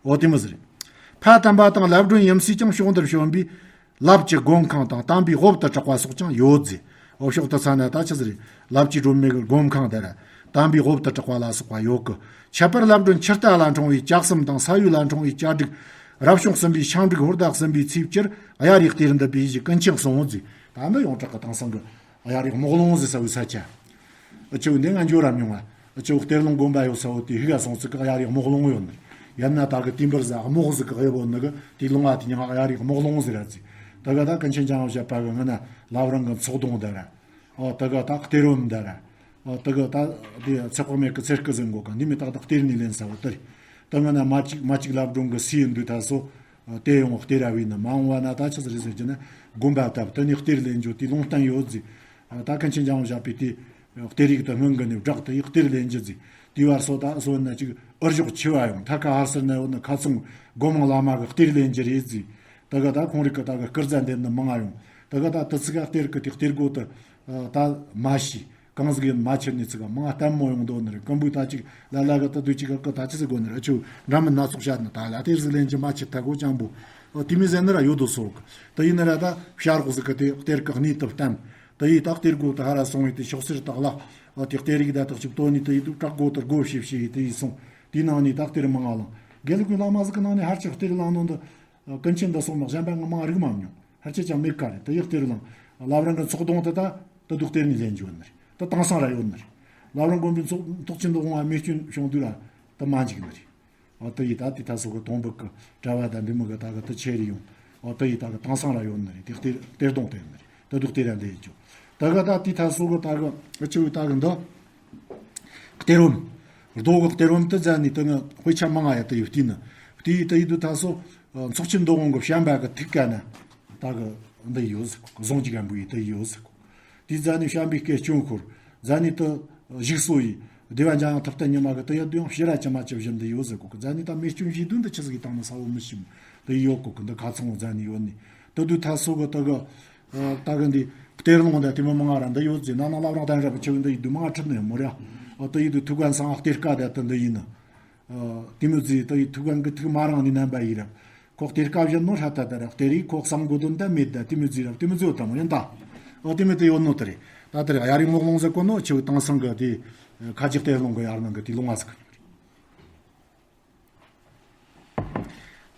འོ་དེ་མོ་ཟིག་རེད། ཕ་དམ་པ་དང་ལྷ་སྒྲོན་ཡུམ་སྲས་ཀྱང་ཕྱོགས་འདིར་བྱོན་པས། ལབ་ཀྱི་སྒོམ་ཁང་དང་དམ་པའི་འོབ་ཏུ་གྲགས་པ་སོགས་ཀྱང་ཡོད་ཟེར། འོ་ཕྱོགས་དེ་ཚ་ན་ད་ཆི་ཟིག་རེད། ལབ་ཀྱི་སྒྲོན་མེ་གི་སྒོམ་ཁང་དེར་དམ་པའི་འོབ་ཏུ་གྲགས་པ་ལ་སོགས་པ་ཡོད་གི། ཁྱད་པར་ལྷ་སྒྲོན་ཆུ་རྟ་ལ་འཁྲུངས་པའི་ལྕགས་ཟམ་དང་ས་ཡོས་ལ་འཁྲུངས་པའི་ལྕགས་སྒྲིག་རབ་བྱུང་གསུམ་པའི་ཤིང་སྒྲིག་ཧོར་ཟླ་གསུམ་པའི་ཚེས་བཅུར་གཡའ་རིའི་གཏེར་འདི་སྦས་ཞེས་ཀུན་མཁྱེན་གསུངས་ཟེར། ད་འདི་ཡོངས་གྲགས་ཀྱི་དེང་སང་གི་གཡའ་རིའི་རྨོག་ལུང་ཟེར་ས་བོའི་ས་ཆ། ཨ་ཆུ་འདི་ང་འགྱོ་ར་མྱོང་ང་། ཨ་ཆུ་གཏེར་ལུང་དགོན་པ་ཡོད་ས་བོ་དེ་ཧི་ག་སོང་ཚིག་གི་གཡའ་རིའི་རྨོག་ལུང་ཡོད་ནི། ཡང་ན་ད་གི་དུས་འབུར་ཟ་རྨོག་ཟིག་གི་གཡོ་བོ་ནི་གི་དེའི་ལུང་བ་དེ་ཉང་གཡའ་རིའི་རྨོག་ལུང་ཟེར་ར་ཟིག་ད་ག་ད་ཀུན་མཁྱེན་འཇམ་དབྱངས་བཞད་པ་གི་ང་ན་ལབ་རང་གི་ཚོགས་དོང་དེ་ར། ཨོ་ད་ག་ད་གཏེར་བུམ་དེ་ར། ཨོ་ད་ག་ད་དེ་ཚེ་དཔག་མེད་ཀྱི་ཚེ་སྐུ་ཟེར་འགོ་ག་འདི་མི་ཏག་ཏག་གཏེར་ནས་ལེན་ས་བོ་དེ་རེད། ད་ང་ན་མ་གཅིག་མ་གཅིག་ལབ་སྒྲོན་གི་སུའི་འདུས་ད་སོ། དེ་ཡོང་གཏེར་ར་བས་ནི་མ་འོང་བ་ན་ད་ཆི་ཟིག་རེད་ཟེར་གྱི་ན། དགོན་པ་བཏབ་དེ་ནས་གཏེར་ལེན་རྒྱུ་དེ་ལུང་བསྟན་ཡོད་ཟིག་ད་ཀུན་མཁྱེན་འཇམ་དབྱངས་བཞད་པས་དེ་གཏེར་ཡིག་དེ་སྔོན་གི་ནས་བསྒྲགས་དེ་ཡིག་གཏེར་ལེན་རྒྱུ་ཟིག་དེའི་བར་སོ་ད་སོ་ན་ཅིག་ཨུ་ཞོག་ཆེ་བ་ཡོང་ཐ་ཁ་ཧར་སར་ན་ཡོད་ན་ཁ་ཚང་སྒོ་མང་བླ་མ་གི་གཏེར་ལེན་རྒྱུ་རེད་ཟིག་ད་ག་ད་ཁོང་རིགས་གི་ད་ག་སྐུ་རྩ་འདེབས་ནི་མང་ང་ཡོང་། ད་ག་ད་དུ་ཚིག་ག་གཏེར་གི་དེ་གཏེར་སྒོ་དེ་ད་མ་ཤེས། གང་ཟིག་ཡིན་མ་ཁྱེར་ནི་ཚིག་ག་མང་ལྟད་མོ་ཡོང་དོ་ནི་རེད། ཀམ་བུ་ད་ཅིག་ལ་ལ་གི་ད་དུ་ཅིག་ག་གི་ད་ཅི་ཟིག་གོ་ནི་རེད། ཨ་ཆུ་འདྲ་མིན་སྣ་ཚོགས་བཤད་ནི་ད་ལ་གཏེར་ཟིག་ལེན་གྱི་མ་ཁྱེར་ཐ་གོ་ཅང་པོ། ཨོ་དེ་མི་ཟེར་ནི་ར་ཡོད་དོ་སོག་ད་ཡིན་ན་ར་ད་བྱ་རོག་ཟིག་གི་དེ་གཏེར་གི་གནས་དུ་བསྟན། ད་ཡིས་ད་གཏེར་སྒོ་ད་ཧ་ར་སོང་བས་དེ་ཤོག་སེར་དག་ལ། ཨོ་དེ་གཏེར་ཡིག་ད་དག་ཅིག་བཏོན་ནི་དེ་ཡིས་དུ་བྲག་སྒོ་དེར་སྒོ་ཕྱེ་ཕྱེ་ཡིས་དེ་ཡིས་སོང་། དེའི་ནང་ནས་ད་གཏེར་མང་ང་བླངས། དགེ་ལུགས་ཀྱི་བླ་མ་ཟིག་གི་ནང་ནས་ཧར་ཆེ་གཏེར་བླངས་ནོ་འདི། ཀུན་མཁྱེན་འདི་སོང་ནོ་གཞན་པ་ང་མང་རིག་མ་མྱོང་། ཧར་ཆེ་ཅང་མེད་ཀ་རེད། དེ་ཡི་གཏེར་བླངས། བླ་བྲང་གི་ཚོགས་དོང་དེ་ད་དེ་དུ་གཏེར་ནས་ལེན་རྒྱུ་ནི་རེད། ད་དེང་སང་ར་ཡོད་ནི་རེད། བླ་བྲང་དགོན་པའི་ཚོགས་ཚོགས་ཆེན་འདུ་ཁང་ང་རྨས་སྐྱོན་བྱུང་དུས་ར་ད་མ་འཇིག་ནི་རེད། འོ་དེ་ཡིས་ད་དེ་ད་སོ་གི་དོང་སྦུག་གི་གྲྭ་བ་དང་འདི་མོ་གི་ད་གི་དེ་ཆེ་རེ་ཡོང་། འོ་དེ་ཡིས་ད་གི་དེང་སང་ར་ཡོད་ནི་རེད། དེ་གཏེར་གཏེར་སྡོང་དེ་ཡོད་ནི་རེད། ད་དུ་གཏེར་ར་འདི་ཡིན་ཅོ། ད་གི་ད་དེ་ད་སོ་གི་ད་གི་ཨ་ཆུ་ད་གི་འདི་གཏེར་བུམ། རྡོ་གི་གཏེར་བུམ་དེ་ཟ་ནི་དེ་ང་དཔེ་ཆ་མང་ང་ཡ་དེ་ཡོད་དེ་ནི། དེ་ཡིས་དེ་ཡིས་དུ་ད་སོ་ཚོགས་ཆེན་འདུ་ཁང་གི་བཤན་པ་གི་ཐུགས་ཀ་ན་ད་གི་འདི་ཡོད་ཟེར་གོ། གཟུངས་ཀྱི་གན་བུ་ཡིས་དེ་ཡོད་ཟེར་གོ། དེ་ཟ་ནི་བཤན་པའི་སྐད་སྐྱོན་ཁུར། ཟ་ནི་དུ་བཞུགས་སོ་ཡི། སྡེ་བ་འཇམ་དབྱངས་ཐུབ་བསྟན་ཉི་མ་གི་དུ་ཡ་དུ་ཡང་ཕྱི་ར་ཅི་མ་ཅི་བཞིན་དུ་ཡོད་ཟེར་གོ་གི། ཟ་ནི་ད་རྨས་སྐྱོན་བཞེས་དུས་འདི་ཆི་ཟིག་གི་དང་ནི་ས་བོ་མི་ཤིམ་དུ་ཡོད་གོ་གི། འདི་ཁ་ཚང་བོ་ཟ་ནི་ཡོད་ནི། དུ་དུ་ཐ་སོ་གི་དུ་གི་ད་གི་འདི་གཏེར་ལུང་ད་དེ་མི་མང་ང་ར་འདི་ཡོད་ཟེར་ན་ན་བླ་བྲང་གདན་རབ་ཆེ་བོ་འདི་ཡི་དུ་མང་ང་ཁྲིད་ནི་ཡོད་མོ་ར། འོ་དུ་ཡི་དུ་ཐུགས་གན་སང་གཏེར་ཀ་དེ་དུ་འདི་ཡིན་ནི། ཨ། དེ་མོ་ཟིག་ད་ཡི་ཐུགས་གང་གི་ཐུགས་མ་རང་ནི་རྣམ་པ་ཡིན་རབས། ཁོག་གཏེར་ཀ་བཞིན་ནོ་ཧྲ་ད་ད་ར་གཏེར་ཡིག་ཁོག་བསམ་དགོས་དོན་ད་མེད་ད་དེ་མོ་ཟིག་རབས་དེ་མོ་ཟིག་ཡོད་ད་མོ་ཡིན་ད། ཨོ་དེ་མོ་དེ་ཡོད་ནོ་དེ་རེད། ད་དེ་རེད་ཡ་རིག་མོག་ལོང་ཟེར་གོ་ནོ་ཆེ་བོ་དེང་སང་གི་དེ་ཁ་ཅིག་གཏེར་ལུང་གི་ཡར་ནང་གི་དེ་ལུང་ང་ཟིག་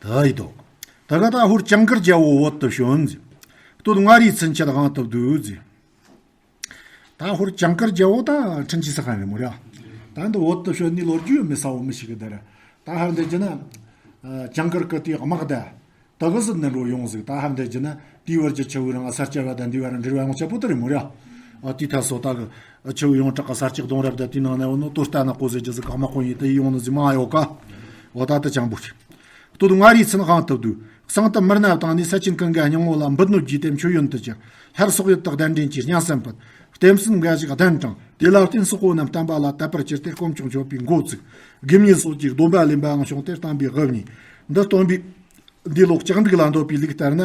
ད་ཡི་དོ། ད་ག་ད་ཧུར་ཅང་ཀར་རྒྱལ་བོ་བོད་དུ་བྱོན་ཟིག་སྟོད་མངའ་རིས་ཚུན་ཆད་དབང་དུ་བསྡུས་ཟིག་ད་ཧོར་ཅང་ཀར་རྒྱལ་བོ་དང་ཁྲིན་ཆི་ས་ཁ་རེད་མོ་ར། ད་འདི་བོད་དུ་བྱོན་ནི་ལོ་རྒྱུས་མི་ས་བོ་མི་ཞིག་གི་དེ་ར། ད་ཧར་འདི་ཇི་ན། ཨ། ཅང་ཀར་གི་དེ་དམག་ད། ད་གི་སི་ནི་འགྲོ་ཡོང་ཟིག་ད་ཧར་འདི་ཇི་ན་དེའི་བར་གྱི་ཆུ་བོའི་རང་ས་སྐྱ་བ་དང་འདི་བ་རང་འབྲེལ་བ་ཡོང་ཆ་པོ་དེ་རེད་མོ་ར། ཨ། དེ་ཐ་སོ་ད་གི་ཆུ་བོ་ཡོངས་གྲགས་གི་ས་སྐྱ་གདོང་རབ་ད་དེའི་ནང་ན་ཡོད་ནོ་ཏོ་ལྟ་ན་ཀོ་ཟེར་གྱི་ཟིག་ག་དམག་དཔོན་ཡིན་དེ་ཡོང་ནི་ཟིག་མ་ཡོད་ཀ་འོ་ད་དེ་ཅང་པོ་ཆི། སྟོད་མངའ་རིས་ཚུན་དབང་དུ་བསྡུས། གསང་དུ་མི་སྣ་བཏང་ནས་ས་ཆེན་ཀུན་དགའ་སྙིང་པོ་ལ་འབུལ་ནོ་བགྱིས་ཏེ་མཆོད་ཡོན་དུ་གྱུར། ལྷར་སོགས་ཡུལ་དུ་གདན་འདྲེན་གྱིས་སྙན་གསན་ཕུལ། ལྟེམ་སྲིན་འགའ་ཞིག་གདན་དྲངས། དེ་ལ་བརྟེན་སོག་པོ་རྣམས་བསྟན་པ་ལ་དད་པར་གྱུར་ཏེ་དཀོན་མཆོག་མཆོད་པའི་འགོ་བཙུགས། དགེ་བསྙེན་སོགས་ཀྱི་སྡོམ་པ་ལེན་པའང་བྱུང་སྟེ་བསྟན་པའི་དབུ་བརྙེས། འདི་སྟོན་པའི་འདས་ལོ་ལྕགས་འབྲུག་ལ་འདོད་པའི་ལུགས་ལྟར་ན།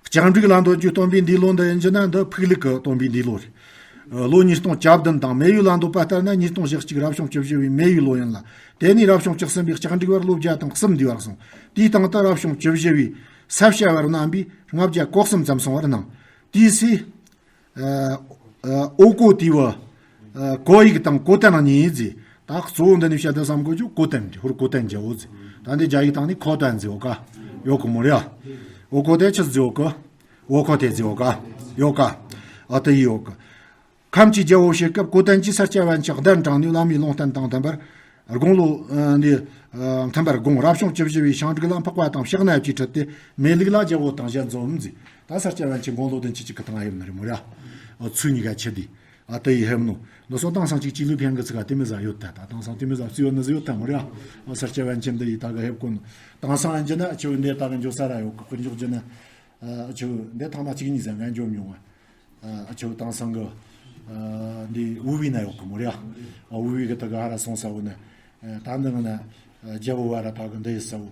ལྕགས་འབྲུག་ལ་འདོད་རྒྱུ་སྟོན་པའི་འདས་ལོ་འདི་ཡིན་གྱི་ན་འདི་ཕུག་ལུགས་ཀྱི་སྟོན་པའི་འདས་ལོ་རེད། ལོ་ཉིས་སྟོང་བཅུ་བདུན་དང་། མེ་ཡོས་ལ་འདོད་པ་ལྟར་ན་ཉིས་སྟོང་ཞེ་གཅིག་རབ་བྱུང་བཅུ་བཞི་བའི་མེ་ཡོས་ལོ་ཡིན་ལ། དེ་ནས་རབ་བྱུང་བཅུ་གསུམ་པའི་ལྕགས་འབྲུག་བར་ལོ་བརྒྱ་དང་གསུམ་འདས་པར་སོང་། དེའི་སྟེང་དུ་རབ་བྱུང་བཅུ་བཞི་བའི་ས་བྱ་བར་གནམ་པའི་ལྔ་བརྒྱ་གོ་གསུམ་ཙམ་སོང་བར་སྣང་། དེའི་ཚེ། ཨ། ཨ། ཨོ་ཀོ་དེའི་བུ། ཨ། ཀོ་ཡིག་དང་ཀོ་ཏན་གཉིས་མཛད། ད་གཙོ་བོ་འདི་ནས་བཤད་དུ་བསམ་དགོས་རྒྱུ་ཀོ་ཏན་དེ་ཧུར་ཀོ་ཏན་རྒྱལ་བོ་མཛད། ད་འདི་རྒྱ་ཡིག་དང་ནི་ཁོ་ཏན་མཛད་ཡོད་ཀ་ཡོད་གི་མོ་རེ་ཨ། ཨོ་ཀོ་དེ་ཆི་མཛད་ཡོད་གི་ཨོ་ཀོ་དེ་མཛད་ཡོད་ཀ་ཡོད་ཀ་ཨ་དེ་ཡི་ཡོད་གི་ཁམས་ཀྱི་རྒྱལ་པོ་ཞེས་སྐབས་ཀོ་ཏན་གྱིས་ས་སྐྱ་པཎ་ཆེན་གདན་དྲངས་ནས་བླ་མའི་ལུང་བསྟན་དང་མཐུན་པར། དགུང་ལོ་ཨ་འདི་ཨ་མཐུན་པར་དགུང་རབ་བྱུང་བཅུ་བཞི་བའི་ཞང་འབྲུག་ལ་འཕགས་པ་དང་ཕྱག་ན་རྒྱས་ཁྲིད་དེ་མེ་ལུག་ལ་རྒྱལ་པོ་དང་ཞལ་འཛོམས་མཛད། ད་ས་སྐྱ་པཎ་ཆེན་དགུང་ལོ་བདུན་ཅུ་གཅིག་གི་ཐང་ཡོད་ནི་རེད་མོ་ར། ཨ་ཚུལ་གཉིས་ཀ་ཆེ་དེ། ཨ་དེ་ཡི་ཧེབ་ནོ། ནོ་སོ་དང་སང་གཅིག་གཅིག་ལུས་ཕན་གི་ཚིག་ག་དེ་མི་ཟ་ཡོད་ད། ད་དང་སང་དེ་མི་ཟ་བརྩི་ཡོད་ནི་ཟི་ཡོད་ད་མོ་ར། ཨ་ས་སྐྱ་པཎ་ཆེན་འདི་ཡི་ད་གི་ཧེབ་གོ་ནོ། དང་སང་ཨན་ཇི་ན་ཨ་ཆུ་འདི་ད་གི་འཇོ་ས་ར་ཡོད་གི་ཀུན་འཇོག་ཇི་ན། ཨ་ཆུ་འདི་ཐང་ན་གཅིག་གཉིས་ཟ་ང་འཇོ་མྱོང་ཨ། ཨ་ཆུ་དང་སང་གི་ཨ་འདི་ཝུ་བི་ན་ཡོད་གི་མོ་ར། ཨ་ཝུ་བི་གི་ད་གི་ཧ་ར་སོང་ས་བོ་ནི། ཨ་ད་འདི་ང་ན་ཨ་རྒྱལ་པོ་བ་ར་ད་གི་འདི་ཡི་ས་བོ།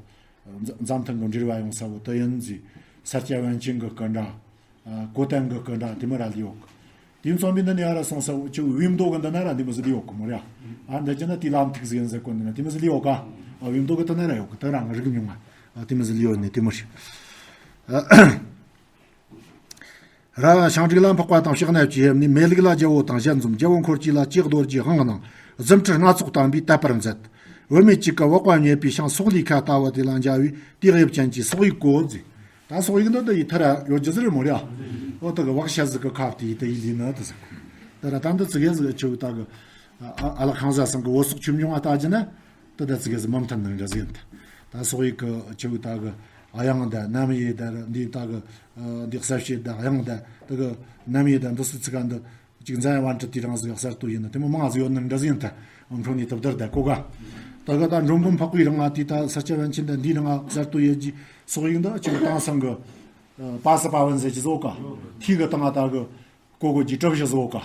མཛའ་མཛའ་མཐུན་གི་འབྲེལ་བ་ཡོང་ས་བོ་དུ་ཡིན་ཟི། ས་སྐྱ་པཎ་ཆེན་གི་སྐུ་འདྲ། ཨ་ཀོ་ཏན་གི་སྐུ་འདྲ་དེ་མི་ར་ལི་ཡོད་གི་དེ་མཚོན་པའི་འདི་ནི་ཨ་ར་སོང་ས་བོ་ཆུ་བིམ་མདོ་གི་འདི་ན་ར་འདི་མི་ཟི་ལི་ཡོད་གི་མོ་ར། ཨ་འདི་ཅི་ན་དེ་ལམ་ཐིག་ཟི་ཡིན་ཟེར་གོ་ནི་ན་དེ་མི་ཟི་ལི་ཡོད་ག་ཨ་བིམ་མདོ་གི་དེ་ན་ར་ཡོད་གི་དེ་ར་ང་རིག་མྱོང་ང་། ཨ་དེ་མི་ཟི་ལི་ཡོད་ནི་དེ་མི་ཤི། ར་ཞང་འབྲུག་ལ་འཕགས་པ་དང་ཕྱག་ན་རྒྱས་ཡབ་ནས་མེ་ལུག་ལ་རྒྱལ་པོ་དང་ཞལ་འཛོམས། རྒྱལ་པོ་འཁོར་གྱིས་ལ་ལྕགས་རྡོ་རྗེའི་དབང་གནང་། རྫུ་འཕྲུལ་སྣ་ཚོགས་བསྟན་པས་དད་པར་མཛད། བུད་མེད་གཅིག་གི་པགས་པ་མཉེད་པའི་ཤིང་སོག་ལེའི་ཁ་ལྟ་བུ་དེ་ལ་འཇའ་བའི་དེའི་དབྱིབས་ཅན་གྱི་སོག་ཡིག་བཀོད་མཛད། ད་སོག་ཡིག་འདི་འདི་ཡི་ཐར་ཡོད་རྒྱུ་ཟེར་མོ་ར། འོ་ད་གི་བག་ཤ་ཟིག་གི་ཁ་བལྟས་ཡི་ད་ཡི་ལི་ན་ད་ཟེར། ད་ར་ད་འདི་ཙི་གེ་ཟིག་ཆུ་ད་གི་ཨ་ལ་ཁང་ཟ་སང་གི་བོད་སོག་ཆུ་མྱོང་ཨ་ལྟ་རྒྱུ་ན། དེ་ད་ཙི་གེ་ཟིག་མ་མཐུན་ནི་འདྲ་ཟིག་ཡིན་ད། ད་སོག་ཡིག་གི་ཆུ་ད་གི་དབྱངས་ད་ནམ་ཡི་ད་འདི་ད་གི་འདི་གསལ་བྱེད་ད་དབྱངས་ད་ད་གི་ནམ་ཡི་ད་འདི་སུ་ཚིག་ག་འདི་ཅིག་འཛམ་བུ་གླིང་དེ་རང་ཟིག་གསར་གཏོད་ཡིན་ན་དེ་མོ་མང་ཟིག་ཡོད་ནི་འདྲ་ཟིག་ཡིན་ད། འཕྲོ་ནས་དུ་བདར་ད་གོ་ག་ད་གི་ད་འགྲོ་མགོན་འཕགས་པའི་རིང་ང་དེ་ད་ས་སྐྱ་པཎ་ཆེན་ད་འདིའི་རིང་ང་གསར་གཏོད་ཡོད་ཀྱི་སོག་ཡིག་འདི་ཅིག་དེང་སང་གི་པ་སི་པ་ཝན་ཟེར་གྱི་ཟོ་ག་ཐིག་གི་སྟེང་ང་ད་གི་གོ་གོ་ཅི་གྲབས་བཞི་བཟོ་ག་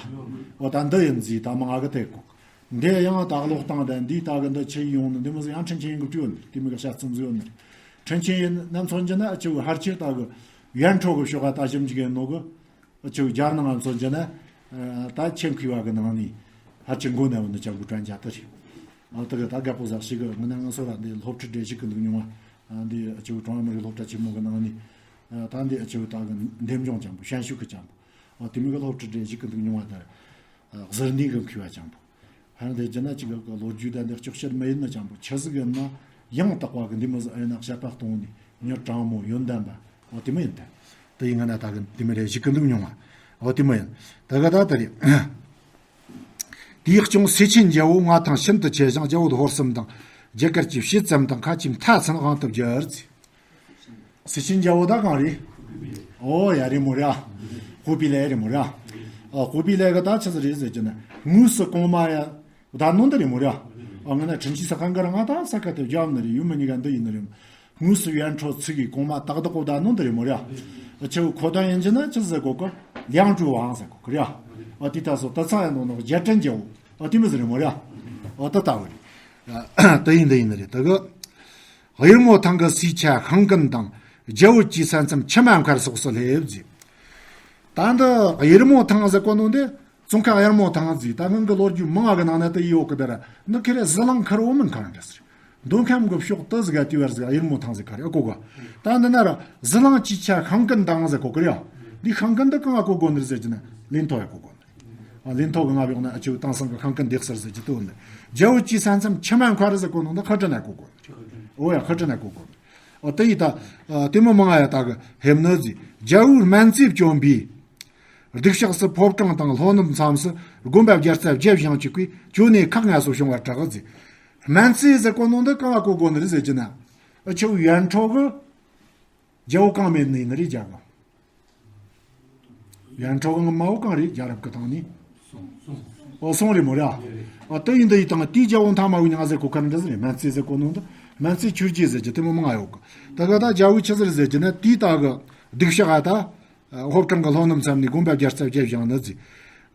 འོ་ད་འདི་ཡིན་ཟིག་ད་མ་ང་གི་དེ་གོ་འདི་ཡང་ད་གློག་བཏང་ད་འདི་ད་གི་འདི་ཆི་ཡོང་ནི་འདི་མོ་ཟིག་ཡང་ཁྲིན་ཆེན་ཡིན་གི་བྲིས་ཡོད་ནི་དེ་མི་གི་བཤད་ཚུམ་ཟིག་ཡོད་ནི། ཁྲིན་ཆེན་ཡིན་ནམ་མཚོན་གྱི་ན་ཨ་ཆུ་ཧར་ཆེར་ད་གི་ཡན་ཁྲོ་གི་ཤོག་ག་ད་ཞིམ་གྱི་གི་ནོ་གི་ཨ་ཆུ་རྒྱ་ནང་ང་མཚོན་གྱི་ན་ད་ཆེན་མཁས་བ་གི་ནང་ནས་ཧར་ཆེར་མགོ་ན་ཡོད་ནི་ཅང་གི་དྲན་རྒྱ་ད་རེད། ཨ་ད་གི་ད་རྒད་པོ་ཟག་ཞིག་གི་ང་ན་ང་སོ་ར་འདི་སློབ་ཁྲིད་འདྲ་ཞིག་གི་འདུག་མྱོང་བ་འདི་ཨ་ཆུ་ཀྲུང་ཨ་མི་རིགས་སློབ་གྲྭ་ཆེན་མོ་གི་ནང་ནས་ད་འདི་ཨ་ཆུ་ད་གི་འདེམས་སྦྱོང་ཅང་པོ་ཤན་ཤུགས་གི་ཅང་པོ། ཨ་དེ་མི་གི་སློབ་ཁྲིད་འདྲ་ཞིག་གི་འདུག་མྱོང་བ་ད། ཨ་གཟུར་གནས་གི་མཁས་པ་ཅང་པོ། ཧན་དེ་ཇི་ན་ཅིག་གི་ལོ་རྒྱུས་དང་འདི་ལྕོགས་བཤད་མི་ཡིན་ན་ཅང་པོ་ཆི་ཟིག་ཡིན་ན་ཡང་དག་པ་གི་འདི་མི་ཟིག་ཨེ་ན་བཤད་པ་གཏོང་ནི་མྱུར་དྲང་མོ་ཡོན་ཏན་པ་འོ་དེ་མི་ཡིན་ད། དེ་ཡིན་ང་ན་ད་གི་འདི་མི་རེ་ཞིག་གི་འདུག་མྱོང་བ། འོ་དེ་མོ་ཡིན། ད་ག་ད་ད་རེད། དེའི་སྐྱོང་སེ་ཆེན་རྒྱལ་པོ་མངའ་ཐང་ཤིན་ཏུ་ཆེ་ཞིང་རྒྱལ་པོ་ཧོར་གསུམ་དང་རྒྱ་གར་གྱི་ཕྱེད་ཙམ་དང་ཁ་ཆེ་མཐའ་ཚན་དབང་དུ་གྱུར་ཅིག། སེ་ཆེན་རྒྱལ་པོ་ད་གང་རེད། ཨོ་ཡ་རེད་མོ་ར། ཧོ་པི་ལའི་རེད་མོ་ར། ཨ་ཧོ་པི་ལའི་གི་ད་ཆི་ཟིག་རེད་ཟེར་གྱི་ན་དངོས་སུ་གོང་མ་ཡ། ད་ནོ་འདི་རེད་མོ་ར། ཨ་ང་ན་ཁྲིན་ཆི་ས་ཁང་གི་རང་ང་ད་ས་ཁ་དེ་རྒྱབ་ནི་རེད། ཡུལ་མི་གཉིས་ཀ་འདི་ཡིན་ནི་རེད། དངོས་སུ་ཡན་ཁྲོ་ཚིག་གི་གོང་མ་ཏག་ཏག་གོ་ད་ནོ་འདི་རེད་མོ་ར། ཨ་ཆེ་བོ་ཁོ་ད་ཡིན་གྱི་ན་ཆི་ཟེར་གོ་གི། ལིའང་ཀྲུའུ་ཝང་ཟེར་གོ་གི་ར། ཨ་དེ་ད་སོ་ད་ཚང་ཡང་ནོ་ནོ་རྒྱལ་ཕྲན་རྒྱལ་པོ། ཨ་དེ་མི་ཟེར་རེད་མོ་ར། ཨ་ད་ད་བ་རེད། ད་ཡིན་འདི་ཡིན་ནི་རེད་ད་གི། གཡུལ་མོ་ཐང་གི་སའི་ཆ་ཤིང་ཀུན་དང་རྒྱ་བོད་ཀྱི་ས་མཚམས་མཆི་མ་མཁར་སོགས་སུ་སླེབས་ཟིག། ད་འདི་གཡུལ་མོ་ཐང་ཟེར་གོ་ནོ་འདི། ཙོང་ཁ་གཡུལ་མོ་ཐང་ཟིག། ད་སྔོན་གྱི་ལོ་རྒྱུས་མང་བ་གི་ནང་ན་དེ་ཡོད་གི། དེ་ར་འདི་ཁེ་རེ་ཟི་ལིང་ཁར་འོ་མིན་ཁར་འདྲ་ཟེར། མདོ་ཁམས་གི་ཕྱོགས་དེ་ཟིག་ག་དེ་བར་ཟིག་གཡུལ་མོ་ཐང་ཟེར་ག་རེ་ཨ་གོ་ག། ད་འདི་ན་ར་ཟི་ལིང་སའི་ཆ་ཤིང་ཀུན་དང་ཟེར་གོ་གི་རེད་ཡ། འདི་ཤིང་ཀུན་འདི་གང་ང་གོ་གོ་ནི་རེད་ཟེར་གྱི་ན་ལིན་ཐོ་ཡ་གོ་གོ་ནི། ཨ་ལིན་ཐོ་གི་ང་བྱོག་ན་ཨ་ཆེ་བོ་དེང་སང་གི་ཤིང་ཀུན་འདེགས་སར་ཟེར་གྱི་དོན་ནི། རྒྱ་བོད་ཀྱི་ས་མཚམས་མཆི་མ་མཁར་ཟེར་གོ་ནོ་འདི་ཁ་བྲི་ན་གོ་གོ་ནི། ཨོ་ཡ་ཁ་བྲི་ན་གོ་གོ་ནི། ཨོ་དེ་ཡི་ད། ཨ་དེ་མོ་མང་ང་ཡ་ད་གི་ཧེམ་ནི་ཟིག། རྒྱལ་པོའི་སྨན་རྩིས་བསྐྱོན་པའི། སྡིག་བཤགས་སུ་ཕོ་བྲང་དང་ལྷོ་ནུབ་མཚམས་སུ་དགོན་པ་བརྒྱ་རྩ་བརྒྱད་བཞེངས་བཅུག་པས་ཅོ་ནེ་ཁག་ལྔ་སོགས་བྱུང་བར་གྲགས་ཟིག། སྨན་རྩིས་ཟེར་གོ་ནོ་འདི་གང་ང་གོ་གོ་ནི་རེད་ཟེར་གྱི་ན། ཨ་ཆེ་བོ་ཡན་ཁྲོ་གི། རྒྱལ་པོ་གང་མེད་ནི་ཡིན་ནི་རེད་རྒྱ་གི། ཡན་ཁྲོ་གི་མ་བོ་གང་རེད་རྒྱལ་རབས་ཀྱི་སྟེང་ནས། ཨོ་སོང་རེད་མོ་ར། ཨ་དེ་ཡིན་འདི་ཡི་སྟེང་དེའི་རྒྱལ་པོ་མཐའ་མ་བོ་ཉག་ཟེར་གོ་ཁར་འདི་ཟེར་རེད། སྨན་རྩིས་ཟེར་གོ་ནོ་འདི། སྨན་རྩིས་ཆོས་རྒྱལ་ཟེར་གྱི་དེ་མོ་མང་ང་ཡོད་གི། ད་ག་ད་རྒྱལ་པོའི་ཆི་ཟེར་ཟེར་གྱི་ན་དེའི་ད་གི། སྡིག་བཤགས་ཨ་ད། ཧོབ་ཀྲང་གི་ལྷོ་ནུབ་མཚམས་ནས་དགོན་པ་བརྒྱ་རྩ་བརྒྱད་བཞེངས་ནི་ཟིག།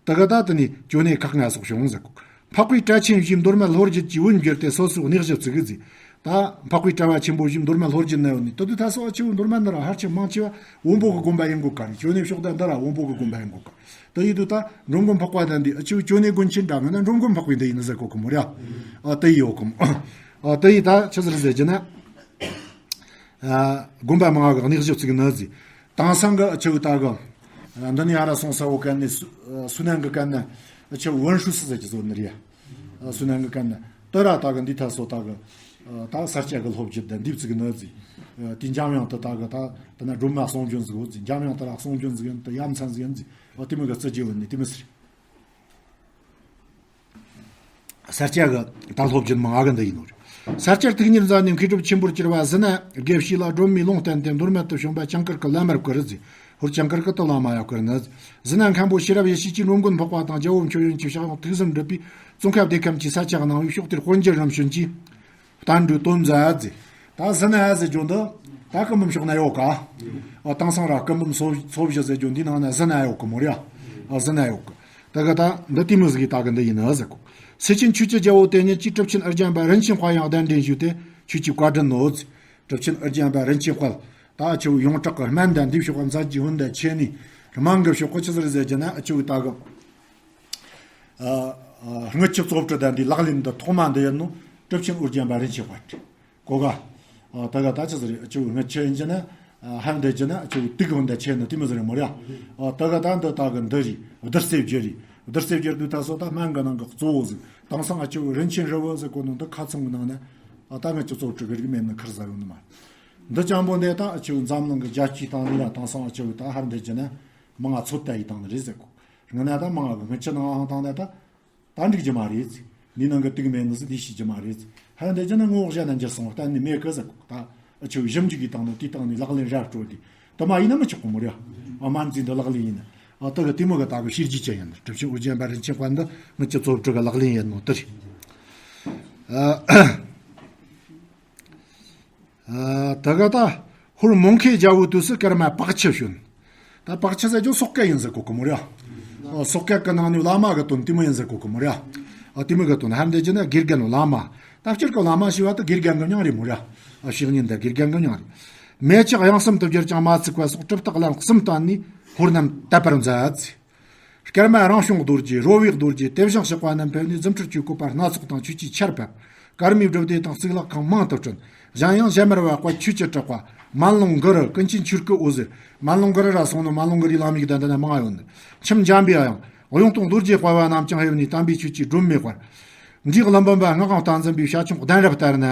ད་ག་ད་དེ་ནས་ཅོ་ནེ་ཁག་ལྔ་སོགས་བྱུང་ཟེར་གོ། འཕགས་པའི་གྲལ་ཆེན་བཞིས་མདོ་སྨད་ལྷོ་རྒྱུད་ཀྱི་བོན་བསྒྱུར་ཏེ་སོ་སོའི་གནས་གཞི་བཙུགས་ཟིག། ད་འཕགས་པའི་གྲལ་བ་ཆེན་པོ་བཞིས་མདོ་སྨད་ལྷོ་རྒྱུད་ན་ཡོད་ནི་དེ་དུས་ད་སོ་ཨ་ཆེ་བོ་མདོ་སྨད་ན་ར་ཧར་ཆེ་མང་ཆེ་བ་བོན་པོ་གི་དགོན་པ་ཡིན་གོ་ག་རེད། ཅོ་ནེ་ཕྱོགས་ད་འདི་ར་བོན་པོ་གི་དགོན་པ་ཡིན་གོ་ག། དེ་ཡིན་དུས་ད་འགྲོ་མགོན་འཕགས་པ་དང་འདི་ཨ་ཆེ་བོ་ཅོ་ནེ་དགོན་ཆེན་འདྲ་ང་ན་འགྲོ་མགོན་འཕགས་པའི་འདི་ཡིན་ཟེར་གོ་གི་མོ་ར། ཨ་དེ་ཡི་ཡོད་གི་མོ། ཨ་དེ་ཡི་ད་ཆི་ཟེར་ཟེར་གྱི་ན། ཨ་དགོན་པ་མང་ང་གི་གནས་གཞི་བཙུགས་ནི་ཟིག། དེང་སང་གི་ཨ་ཆེ་བོ་ད་གི། ཨ་འདི་ནས་ཡར་སོང་ས་བོ་གན་ནས་སུ་ཨ་སུ་ནན་གི་གན་ན་ཨ་ཆེ་བོ་ཝུན་ཧྲུའུ་སི་ཟེར་གྱི་བཟོ་ནི་རེད། ཨ་སུ་ནན་གི་གན་ན་དེ་ར་ད་གི་འདི་ད་སོ་ད་གི། ཨ་ད་ས་སྐྱ་གི་སློབ་སྤྱི་དང་འདི་བཙུགས་ནི་ཟིག། ཨ་དེ་འཇམ་དབྱངས་དེ་ད་གི་ད་དེ་ན་སྒྲོལ་མ་གསུང་རྒྱུན་ཟིག་ཡོད་ཟིག། འཇམ་དབྱངས་དེ་ར་གསུང་རྒྱུན་ཟིག་ཡིན་དེ་ཡ་མཚན་ཟིག་ཡིན་ཟིག། ཨ་དེ་མོ་གི་རྩི་རྒྱུ་ཡོད་ནི་དེ་མོ་ཟེར། ས་སྐྱ་གི་ད་སློབ་སྦྱོང་མང་ང་གི་འདི་ཡིན་ནོ། ས་སྐྱར་དུག་གཉེར་མཛད་ནས་མཁས་གྲུབ་ཆེན་པོར་གྱུར་པ་ཟི་ན་དགེ་བཤེས་ལ་སྒྲོལ་མའི་ལུང་བསྟན་ཏེ་མདོ་སྨད་དུ་བྱོན་པ་ཇིང་གུར་གྱི་བླ་མར་བཀུར་ཟིག། ཧོར་ཇིང་གུར་གྱི་དུ་བླ་མ་ཡང་བཀུར་ནི། ཟི་ན་མཁན་པོ་ཤེས་རབ་ཡེ་ཤེས་ཀྱིས་འགྲོ་མགོན་འཕགས་པ་དང་རྒྱལ་པོ་མཆོད་ཡོན་གྱི་ཕྱག་དབང་ཐུགས་བསམ་སྒྲུབ་པས་ཙོང་ཁ་བདེ་ཁམས་ཀྱི་ས་ཆ་གནང་བའི་ཕྱོགས་དེར་དཔོན་རྒྱལ་རིམ་བྱོན་གྱིས། བསྟན་འགྲོའི་དོན་མཛད་ཟེར། ད་ཟི་ན་ཟེར་རྒྱུ་འདི། ད་སྐུ་འབུམ་ཕྱོགས་ན་ཡོད་ག། ཨ་དེང་སང་ར་སྐུ་འབུམ་ཚོ་ཚོ་བཞི་ཟེར་རྒྱུ་འདི་ནང་ན་ཟི་ན་ཡོད་གི་མོ་ར། ཨ་ཟི་ན་ཡོད་གི། ད་ག་ད་འདི་ཏི་མི་ཟིག་གི་ད་གི་འདི་ཡིན་ན་ཟེར་གོ། སེ་ཆེན་ཆོས་ཀྱི་རྒྱལ་པོ་དེ་ཉིད་ཀྱིས་གྲུབ་ཆེན་ཨོ་རྒྱན་པ་རིན་ཆེན་དཔལ་ཡང་གདན་འདྲེན་ཞུས་ཏེ་ཆོས་ཀྱི་བཀའ་དྲིན་ནོ་ཟེར། གྲུབ་ཆེན་ཨོ་རྒྱན་པ་རིན་ཆེན་དཔལ། ད་ཨ་ཆེ་བོ་ཡོངས་གྲགས་ཀྱི་སྨན་དང་འདི་ཕྱོགས་མཛད་རྗེས་ཧོན་དང་ཆེ་ནི། རྨང་གི་ཕྱོགས་ཀྱི་ཆི་ཟིག་ཟེར་རྒྱུ་ན་ཨ་ཆེ་བོ་ད་གི། ཨ་ཨ་དངུལ་ཆུ་བཙོ་བཀྲུ་དང་འདི་ལག་ལེན་འདི་ཐོག་མ་འདི་ཡིན་ནོ། གྲུབ་ཆེན་ཨོ་རྒྱན་པ་རིན་ཆེན་དཔལ་གོ་ག། ཨ་ད་ག་ད་ཆི་ཟིག་རེད། ཨ་ཆེ་བོ་དངུལ་ཆུ་ཡིན་རྒྱུ་ན། ཨ་ཧར་འདི་རྒྱུ་ན་ཨ་ཆེ་བོ་དུག་ཧོན་དང་ཆེ་ནི་དེ་མོ་ཟིག་རེད་མོ་ར། ཨ་ད་ག་ད་འདི་ད་གི་འདི་རེད། བདུད་རྩི་བསྒྱུར་རེད། བདུད་རྩི་བསྒྱུར་དུས་ད་སོ་ད་སྨན་གི་ནང་གི་གཙོ་བོ་ཟིག། དེང་སང་ཨ་ཆེ་བོ་རིན་ཆེན་རི་བོ་ཟེར་གོ་ནོ་འདི་ཁ་ཚང་གི་ནང་ན། ཨ་ད་དངུལ་ཆུ་བཙོ་བཀྲུ་གི་རིགས་མེད་ནི་ཁུར་ཟ་ཡོད་ནི་མ། འདི་ཅང་པོ་འདི་ད་ཨ་ཆེ་བོ་འཛམ་གླིང་གི་རྒྱལ་སྤྱིའི་སྟེང་ནས་ལ་དེང་སང་ཨ་ཆེ་བོ་ད་ཧར་འདི་རྒྱུ་ན། མང་ང་ཚོད་ལྟ་ཡི་བཏང་ནི་རེད་ཟེར་གོ། སྔོན་ན་ད་མང་ང་གི་དངུལ་ཆུ་ནང་ཨང་བཏང་ན་ད། ད་འགྲིག་རྒྱུ་མ་རེད་ཟེར། འདི་ནང་གི་དུག་མེད་ནི་ཟེར་འདི་ཤེས་རྒྱུ་མ་རེད་ཟེར། ཧ་འདི་རྒྱུ་ན་ངོ་བོ་གཞན་ན་འགྱུར་སོང་བ་གཏན་ནས་མེད་གི་ཟེར་གོ། ད་ཨ་ཆེ་བོ་ཞིབ་འཇུག་གི་བཏང་ནི་དེ་བཏང་ནི་ལག་ལེན་ར་སྤྲོད་དེ། དུ་མ་ཡིན་ན་མི་ཆོག་གི་མོ་རེད། ཨ་མ་འཛིན་འདི་ལག་ལེན་ཡིན་ན། ཨ་ད་གི་དེ་མོ་གི་ད་གི་ཤེས་རྒྱུ་ཅན་ཡིན་ནི། གྲུབ་ཆེན་ཨོ་རྒྱན་པ་རིན་ཆེན་དཔལ་འདི་དངུལ་ཆུ་བཙོ་བཀྲུ་གི་ལག་ལེན་ཡིན་ནོ་དེ་རེད། ཨ། ཨ་ད་ག་ད་ཧོར་མོང་ཁའི་རྒྱལ་པོའི་དུས་སུ་ཀརྨ་པགས་ཆུ་བྱོན། ད་པགས་ཆུ་ཟེར་རྒྱུ་སོག་སྐད་ཡིན་ཟེར་གོ་གི་མོ་ར། ཨ་སོག་སྐད་ཀྱི་ནང་ནས་བླ་མ་གི་དོན་དེ་མོ་ཡིན་ཟེར་གོ་གི་མོ་ར། ཨ་དེ་མོ་གི་དོན་ཧ་འདི་རྒྱུ་ན་དགེ་རྒན་བླ་མ། ད་སྤྱིར་གི་བླ་མ་ཞེས་པ་དེ་དགེ་རྒན་གི་མྱིང་རེད་མོ་ར། ཨ་བཤེས་གཉེན་དང་དགེ་རྒན་གི་མྱིང་རེད། མེ་ལྕེ་གཡང་གསུམ་དུ་གྱུར་ཀྱང་མ་ཚིག་པ་སོགས་གྲུབ་རྟགས་ལན་གསུམ་བསྟན་ནས་ཧོར་རྣམས་དད་པར་མཛད། ཀརྨ་རང་བྱུང་རྡོ་རྗེ། རོལ་བའི་རྡོ་རྗེ། དེ་བཞིན་གཤེགས་པ་རྣམས་ཕེབས་ནས་རྫུ་འཕྲུལ་གྱི་བཀོད་པ་སྣ་ཚོགས་དང་ཆོས་ཀྱི་ཆར་ཕབ། ཀརྨའི་སྒྲུབ་སྡེ་དང་གཙུག་ལག་ཁང་མང་དུ་བསྐྲུན། གཞན་ཡང་ཞྭ་དམར་བ་བཀའ་ཆོས་ཀྱི་གྲགས་པ། མན་ལུང་གུ་རུ། ཀུན་མཁྱེན་ཆོས་སྐུ་འོད་ཟེར། མན་ལུང་གུ་རུ་ར་སོང་ནོ། མན་ལུང་གུ་རུའི་བླ་མའི་གདན་དེ་ན་མང་ཡོད་ནི། མཆིམས་འཇམ་པའི་དབྱངས། གཡུང་སྟོང་རྡོ་རྗེ་དཔལ་བ་རྣམས་ཀྱང་ཕེབས་ནས་དམ་པའི་ཆོས་ཀྱི་སྒྲོན་མེ་སྤར། འབྲས་ཀླུ་འབུམ་པ་སྔགས་དབང་བསྟན་འཛིན་པའི་ཞལ་ཆུང་གདན་རབས་ལྟར་ན།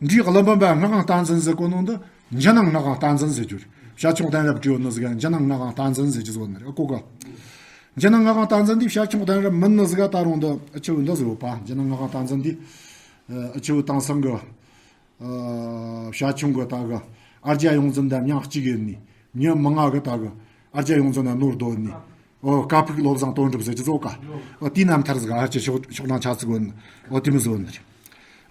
འབྲས་ཀླུ་འབུམ་པ་སྔགས་དབང་བསྟན་འཛིན་ཟེར་གོ་ནོ་འདི། འཇུ་ནང་སྔགས་དབང་བསྟན་འཛིན་ཟེར་རྒྱུ་རེད། བྱ་ཁྱུང་གདན་རབས་བྲིས་ཡོད་ནི་ཟིག་ག་འཇིགས་སྣང་ངག་དབང་བསྟན་འཛིན་ཟེར་གྱི་བཟོ་ནི་རེད། ཨ་གོ་ག་འཇིགས་སྣང་ངག་དབང་བསྟན་འཛིན་འདི་བྱ་ཁྱུང་གདན་རབས་མིན་ནི་ཟིག་ག་ད་རུང་འདི་ཨ་ཆུ་འདི་ཟིག་ཡོད་པ། འཇིགས་སྣང་ངག་དབང་བསྟན་འཛིན་འདི་ཨ་ཆུ་དེང་སང་གི་ཨ་བྱ་ཁྱུང་གི་ད་གི་ཨ་རྒྱ་ཡོངས་འཛིན་དང་མྱང་གཅིག་ཡིན་ནི། མྱི་མི་ང་གི་ད་གི་ཨ་རྒྱ་ཡོངས་འཛིན་ན་ནོར་སྡོད་ནི། ཨོ་ཀ་ཕུག་བློ་བཟང་དོན་གྲུབ་ཟེར་གྱི་བཟོ་ག་ཨོ་དེའི་རྣམ་ཐར་ཟིག་ཨ་ཆུ་ཕྱོགས་ཕྱོགས་ནང་ཆ་ཚིག་ཡོད་ནི། ཨོ་དེ་མི་བཟོ་ནི་རེད།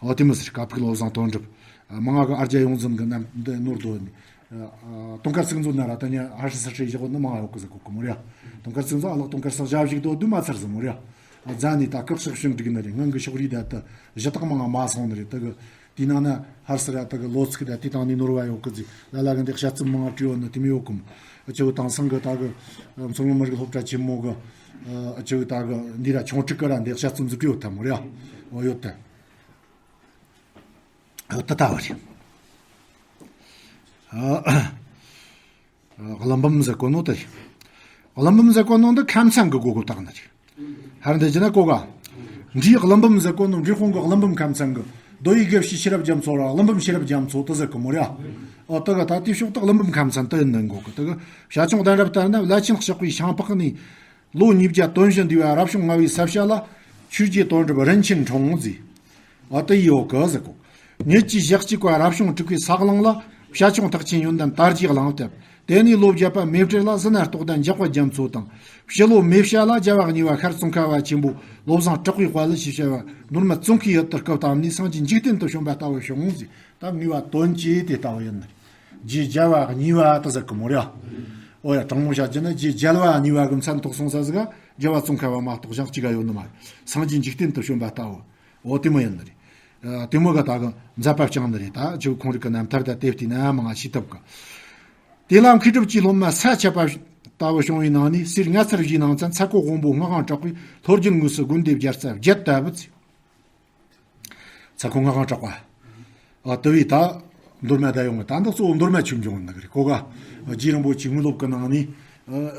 ཨོ་དེ་མི་ཟེར། ཀ་ཕུག་བློ་བཟང་དོན་གྲུབ། ཨ་མི་ང་གི་ཨ་རྒྱ་ཡོངས་འཛིན་གི་རྣམ་འདི་ནོར་སྡོད་ནི། ཨ་དུང་དཀར་ཚིག་མཛོད་ན་ར་ད་ནི་ཧ་ཧྲི་ས་ཧྲི་བཞག་ནི་མང་ཡོད་གི་ཟེར་གོ་གི་མོ་རེད། དུང་དཀར་ཚིག་མཛོད་ཨ་ལགས་དུང་དཀར་ས་བཞག་བཞག་དོ་དུ་མ་ཚར་ཟེར་མོ་རེད། ཨ་རྫ་ནི་ད་ཁག་ཤག་ཤིང་འགྲིག་ནི་རེད། ངང་གི་ཕྱོགས་རིས་ད་ད་གཞི་དག་མང་ང་མ་སོང་ནི་རེད། ད་གི་དེའི་ནང་ན་ཧར་སི་ར་ད་གི་ལོ་ཚིག་ད་དེ་དང་ནི་ནོར་བ་ཡོད་གི་ཟེར། ལ་ལ་གི་འདི་ཤ་ཚིམ་མང་ང་བྲིས་ཡོད་ནི་དེ་མི་ཡོད་གི་མོ། ཨ་ཆུ་དེང་སང་གི་ད་གི་མཚོ་སྔོན་མི་རིགས་སློབ་གྲྭ་ཆེན་མོ་གི་ཨ་ཆུ་ད་གི་འདི་ར་ཆུང་ཕྲུག་གི་ར་འདི་ཤ་ཚིམ་ཟིག་བྲིས་ཡོད་ད་མོ་རེད། ཨོ་ཡོད་ད། ད་ལྟ་བ་རེད། ཀླུ་འབུམ་ཟེར་གོ་ནོ་དེ་རེད། ཀླུ་འབུམ་ཟེར་གོ་ནོ་འདི་ཁམས་ཚན་གི་གོ་དགོས་བཏགས་ནི་རེད། ཧར་འདི་ཅི་ན་གོ་ག་འབྲིའི་ཀླུ་འབུམ་ཟེར་གོ་ནོ་འབྲི་དཔུང་གི་ཀླུ་འབུམ་ཁམས་ཚན་གི་རྡོ་ཡི་དགེ་བཤེས་ཤེས་རབ་རྒྱ་མཚོ་ར་ཀླུ་འབུམ་ཤེས་རབ་རྒྱ་མཚོ་དེ་ཟེར་གི་མོ་རེད། ཨོ་དེ་ག་ད་དེ་ཕྱོགས་དེ་ཀླུ་འབུམ་ཁམས་ཚན་དེ་ཡིན་ནི་གོ་གི། དེ་གི་བྱ་ཁྱུང་གདན་རབས་ལྟར་ན་བླ་ཆེན་གཤེགས་པའི་ཞིང་ཕག་ནས། ལོ་ཉིས་བརྒྱ་དོན་བཞི་འདས་པའི་རབ་བྱུང་ལྔ་བའི་ས་བྱ་ལ། ཆོས་རྗེ་དོན་གྲུབ་རིན་ཆེན་འཁྲུངས་མཛད། ཨ་དེ་ཡོད་གི་ཟེར་གོ། ཉིད་ཀྱི་ཞག་གཅིག་པ་རབ་བྱུང་དྲུག་པའི་ས་གླང་ལ། བྱ་ཁྱུང་ཐེག་ཆེན་ཡོན་ཏན་དར་རྒྱས་གླེང་བསྟབས། དེ་ནས་ལོ་བརྒྱད་པ་མེ་སྤྲེལ་ལ་ཟི་ན་རྟོགས་ལྡན་འཇག་པ་རྒྱ་མཚོ་དང་། སྤྱི་ལོ་མེ་བྱ་ལ་རྒྱལ་བ་གཉིས་པ་ཤར་ཙོང་ཁ་པ་ཆེན་པོ་བློ་བཟང་གྲགས་པའི་དཔལ་ཞེས་བྱ་བ་མདོ་སྨད་ཙོང་ཁའི་ཡུལ་དུ་སྐུ་བལྟམས་ནས་སངས་རྒྱས་འཇིག་རྟེན་དུ་བྱོན་པ་ལྟ་བུ་བྱུང་ཟེར། ད་ངེས་པ་དོན་གྱིས་དེ་ལྟ་བུ་ཡིན་ནི། རྗེ་རྒྱལ་བ་གཉིས་པ་དེ་ཟེར་གི་མོ་རེད། ཨོ་ཡ་དྲང་མོ་བཤད་རྒྱུ་ན་རྗེ་རྒྱལ་བ་གཉིས་པ་གི་མཚན་ཐོགས་སོང་ས་ཟིག་ག་རྒྱལ་བ་ཙོང་ཁ་པ་མ་གཏོགས་གཞན་གཅིག་ག་ཡོད་ནི་མ་རེད། སངས་རྒྱས་འཇིག་རྟེན་དུ་བྱོན་པ་ལྟ་བུ། ཨོ་དེ་མོ་ཡིན་ནི་རེད། ཨ་དེ་མོ་ག་ད་གི་མཛད་པ་བསྐྱངས་ནི་རེད། ད་ཅིག་ཁོང་རིགས་གི་རྣམ་ཐར་ད་དེ་བལྟས་ན་མང་ང་ཤེས་ཐུབ་གི། དེ་ལ་མཁས་གྲུབ་ཀྱི་སློབ་མ་ས་ཆད་པ་ལྟ་བུ་བྱུང་བའི་ནང་ནས་གསེར་ལྔ་ཚར་བཞིའི་ནང་ཚན་ཚ་ཁོ་དབང་པོ་ལྔ་སྒང་དྲག་པོས་ལྷོ་རྒྱུད་དངོས་སུ་དགོན་སྡེ་བརྒྱ་རྩ་བརྒྱད་ལྟ་བུ་ཚུལ། ཚ་ཁོ་ལྔ་སྒང་དྲག་པ། ཨ་དེ་བས་ད་མདོ་སྨད་བརྡ་ཡོང་གི་ད་འདི་གཙོ་བོ་མདོ་སྨད་ཆོས་འབྱུང་ཡིན་ནི་རེད་གོ་ག་རྗེ་རིན་པོ་ཆེའི་དངོས་སློབ་ཀྱི་ནང་ནས་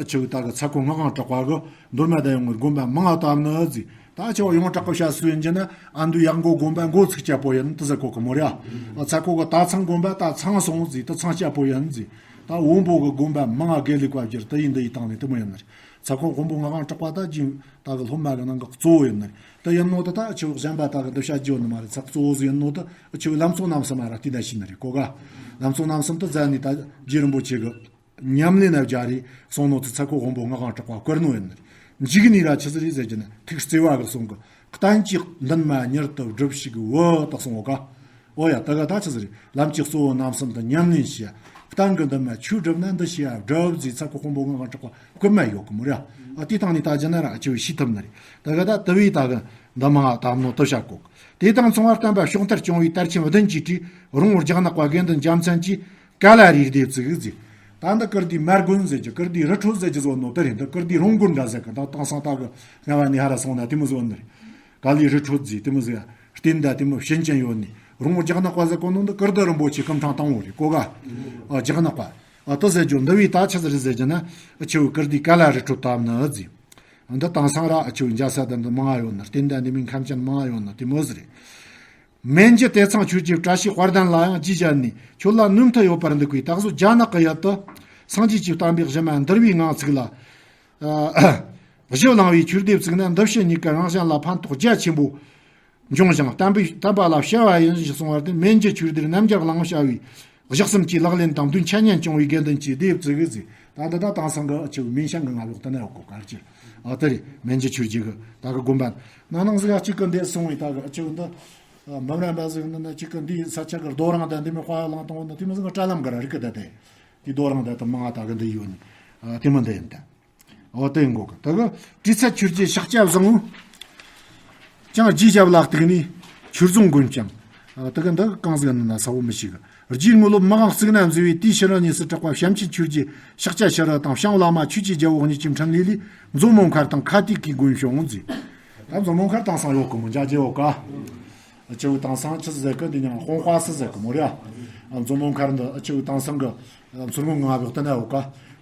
ཨ་ཆེ་བའི་ད་གི་ཚ་ཁོ་ལྔ་སྒང་དྲག་པ་གི་མདོ་སྨད་བརྡ་ཡོང་གི་དགོན་པ་མང་ང་བཏབ་ནི་ཟིག་ད་ཆེ་བ་ཡོངས་གྲགས་ཀྱི་བཤད་སྲོལ་ཡིན་རྒྱུ་ན་ཨ་མདོའི་ཡག་མགོ་དགོན་པ་མགོ་ཚིགས་སྐྱ་པོ་ཡིན་དེ་ཟེར་གོ་གི་མོ་རེད། ཨ་ཚ་ཁོ་གི་ད་ཚང་དགོན་པ་ད་ཚང་སོང་ཟིག་ད་ཚང་སྐྱ་པོ་ཡིན་ཟིག་ད་དབོན་པོ་གི་དགོན་པ་མང་ང་དགེ་ལུགས་པ་བསྒྱུར་དེ་ཡིན་འདི་ཡི་སྟེང་ནས་དེ་མོ་ཡིན་ནི་རེད། ཚ་ཁོ་དབོན་པོ་ལྔ་སྒང་དྲག་པ་ད་རྗེ་ད་གི་སློབ་མ་གི་ནང་གི་གཙོ་བོ་ཡིན་ནི་རེད། དེ་ཡིན་ནོ་དེ་ད་ཆེ་བོ་གཞན་པ་ད་གི་འདི་བཤད་རྒྱུ་ཡོད་ནི་མ་རེད། ཚ་གཙོ་བོ་ཟིག་ཡིན་ནོ་དེ་ཆེ་བོའི་ལམ་གཙོ་རྣམ་གསུམ་མ་ར་བལྟས་ན་ཤེས་ནི་རེད་གོ་ག་ལམ་གཙོ་རྣམ་གསུམ་དེ་མཛད་ནི་ད་རྗེ་རིན་པོ་ཆེ་གི་ཉམས་ལེན་ན་སྦྱར་རེ་སོང་ནོ་དེ་ཚ་ཁོ་དབོན་པོ་ལྔ་སྒང་དྲག་པ་བསྐུར་ནོ་ཡིན་ནི་རེད། འཇིག་ནི་ར་ཆི་ཟིག་རེད་ཟེར་རྒྱུ་ན་ཐུགས་བརྩེ་བ་གི་གསུང་གི་གཏན་གྱི་འདུན་མ་མྱུར་དུ་སྒྲུབས་ཤིག་འོ་དེ་གསུང་འོ་ག་ཨོ་ཡ་ད་ག་ད་ཆི་ཟིག་རེད། ལམ་གྱི་གཙོ་བོ་རྣམ་གསུམ་དུ་ཉམས་ལེན་བྱས། གཏན་གྱི་འདུན་མ་ཆོས་སྒྲུབ་ན་འདི་ཞེས་སྒྲུབ་ཟེར་ཚ་ཁོ་དབོན་པོ་ལྔ་སྒང་དྲག་པ་བསྐུར་མ་ཡོད་གི་མོ་ར། ཨ་དེ་དང་ནི་ད་རྒྱུ་ན་ར་ཨ་ཆེ་བའི་ཤེས་ཐུབ་ནི་རེད། ད་ག་ད་དེ་བས་ད་གི་འདི་མང་ང་བཏབ་ནོ་དེ་བཤད་གོ་དེ་དང་མཚུངས་པར་བསྟན་པ་ཕྱོགས་མཐར་བསྐྱངས་པའི་དར་ཆེན་བདུན་གྱིས་བྲིས་རོང་བོ་རྒྱ་ནག་པ་དགེ་འདུན་རྒྱལ་མཚན་གྱིས་ཀ་ལ་རིའི་སྡེ་བཙུགས་ཟེར། ད་འདི་ཀིརྟིའི་མར་དགོན་ཟེར་གྱི་ཀིརྟིའི་རི་ཁྲོད་ཟེར་གྱི་བཟོ་ནོ་དེ་རེད། འདི་ཀིརྟིའི་རོང་དགོན་འདྲ་ཟེར་གི་ད་དེང་སང་ད་གི་སྔ་བ་ནས་ཧ་ར་སོང་ན་དེ་མོ་བཟོ་ནི་རེད། ཀ་ལའི་རི་ཁྲོད་ཟེར་དེ་མོ་ཟེར་རྟེན་ད་དེ་མོ་བྱིན་ཅན་ཡོད་ནི་རོང་བོ་རྒྱ་ནག་པ་ཟེར་གོ་ནོ་འདི་ཀིརྟི་རིན་པོ་ཆེ་སྐུ་ཕྲེང་དང་བོ་རེད་གོ་ག་ཨ་རྒྱ་ནག་པ་ཨ་དེ་ཟེར་རྒྱུ་འདི་བས་ད་ཆི་ཟིག་རེད་ཟེར་རྒྱུ་ན་ཨ་ཆེ་བོའི་ཀིརྟིའི་ཀ་ལ་རི་ཁྲོད་བཏབ་ནི་ཨ་ཟེར། འདི་དེང་སང་ར་ཨ་ཆེ་བོའི་འཇའ་ས་དང་འདི་མང་ང་ཡོད་ནི་རྟེན་ད་འདི་མིན་ཁམས་ཅན་མང་ང་ཡོད་ནི་དེ་མོ་ཟིག་རེད། མན་ཇུ་དེ་ཚང་ཆོས་རྗེ་བཀྲ་ཤིས་དཔལ་ལྡན་ལ་ཡང་རྗེས་བྱས་ནས་ཁྱོད་ལ་ནུས་མཐུ་ཡོད་པར་འདུག་པས་ད་གཟོད་རྒྱ་ནག་གི་ཡུལ་དུ་སངས་རྒྱས་ཀྱི་བསྟན་པའི་གཞི་མ་འདུལ་བའི་ངང་ཚུགས་ལ། ཨ་གཞི་བླང་བའི་ཆོས་སྡེ་བཙུགས་ན་འདི་ཕྱི་གཉིས་ཀ་རང་གཞན་ལ་ཕན་ཐོགས་རྒྱ་ཆེན་པོ་འབྱུང་ཞིང་བསྟན་པའི་བསྟན་པ་ལ་བྱ་བ་ཡིན་ཞེས་གསུངས་པ་དེ་མན་ཇུ་ཆོས་སྡེར་རྣམ་རྒྱལ་གླིང་བྱ་བའི་ཞག་གསུམ་གྱི་ལག་ལེན་དང་མདུན་འཆད་ཉན་སྐྱོང་བའི་དགེ་འདུན་གྱི་སྡེ་བཙུགས་ཟིག་ད་འདི་ད་དེང་སང་གི་ཨ་ཆེ་བོའི་མིང་ཤང་གི་ང་ལོག་ད་ནས་འོག་གོ་གར་གྱི་ཨ་དེ་རེད། མན་ཇུ་ཆོས་རྗེ་གི་ད་གི་དགོན་པ་ན་ནང་ཟིག་ཨ་གཅིག་གི་འདས་སོང་བའི་ད་གི་ཨ་ཆེ་བོ་འདི་འབུམ་རམས་པ་ཟིག་ནི་ན་གཅིག་གི་འདིའི་ས་ཆ་གི་རྡོ་རིང་ད་འདི་མི་དཔའ་ལང་དང་འོ་ན་དེ་མི་ཟིག་གི་དྲ་ལམ་གི་ར་རིག་གི་ད་དེ་དེ་རྡོ་རིང་ད་དེ་མང་ང་ད་གི་འདི་ཡོད་ནི་ཨ་དེ་མི་འདི་ཡིན་ད། འོ་དེ་འགོ་གི་ད་གི་དྲི་ཚད་ཆོས་རྗེ་ཤཱཀྱ་བཟང་བོ། ཀྱང་རྗེས་ཞབས་ལ་གཏུགས་ནས་ཆོས་རྫོང་དགོན་བསྐྱངས། ཨ་དེ་གི་འདི་གང་ཟིག་ནི་ན་ས་བོ་མི་ཤེས་གི། རྗེའི་དངོས་སློབ་མི་གང་གཙུག་ན་འཛུལ་བའི་དུས་ཕྱི་རུ་གཉིས་སུ་གྲགས་པ་བྱམས་ཆེན་ཆོས་རྗེ་ཤཱཀྱ་ཤྲཱི་དང་བྱང་བླ་མ་ཆོས་ཀྱི་རྒྱལ་པོ་གཉིས་ཀྱི་འཕྲིན་ལས་ལས་མཛོ་མོ་མཁར་དང་ཁ་ཏིག་གི་དགོན་བྱུང་མཛད། ད་མཛོ་མོ་མཁར་དེང་སང་ཡོད་གི་མོ་འཇའ་རྒྱལ་ཡོད་ཀ་ཨ་ཆེ་བོ་དེང་སང་ཆི་ཟེར་གི་འདི་ཉང་ཧོང་ཧྭ་སི་ཟེར་གི་མོ་རེད། ཨ་མཛོ་མོ་མཁར་འདི་ཨ་ཆེ་བོ་དེང་སང་གི་ཨ་མཚོ་སྔོན་ང་བོ་ལྟ་ན་ཡོད་ཀ་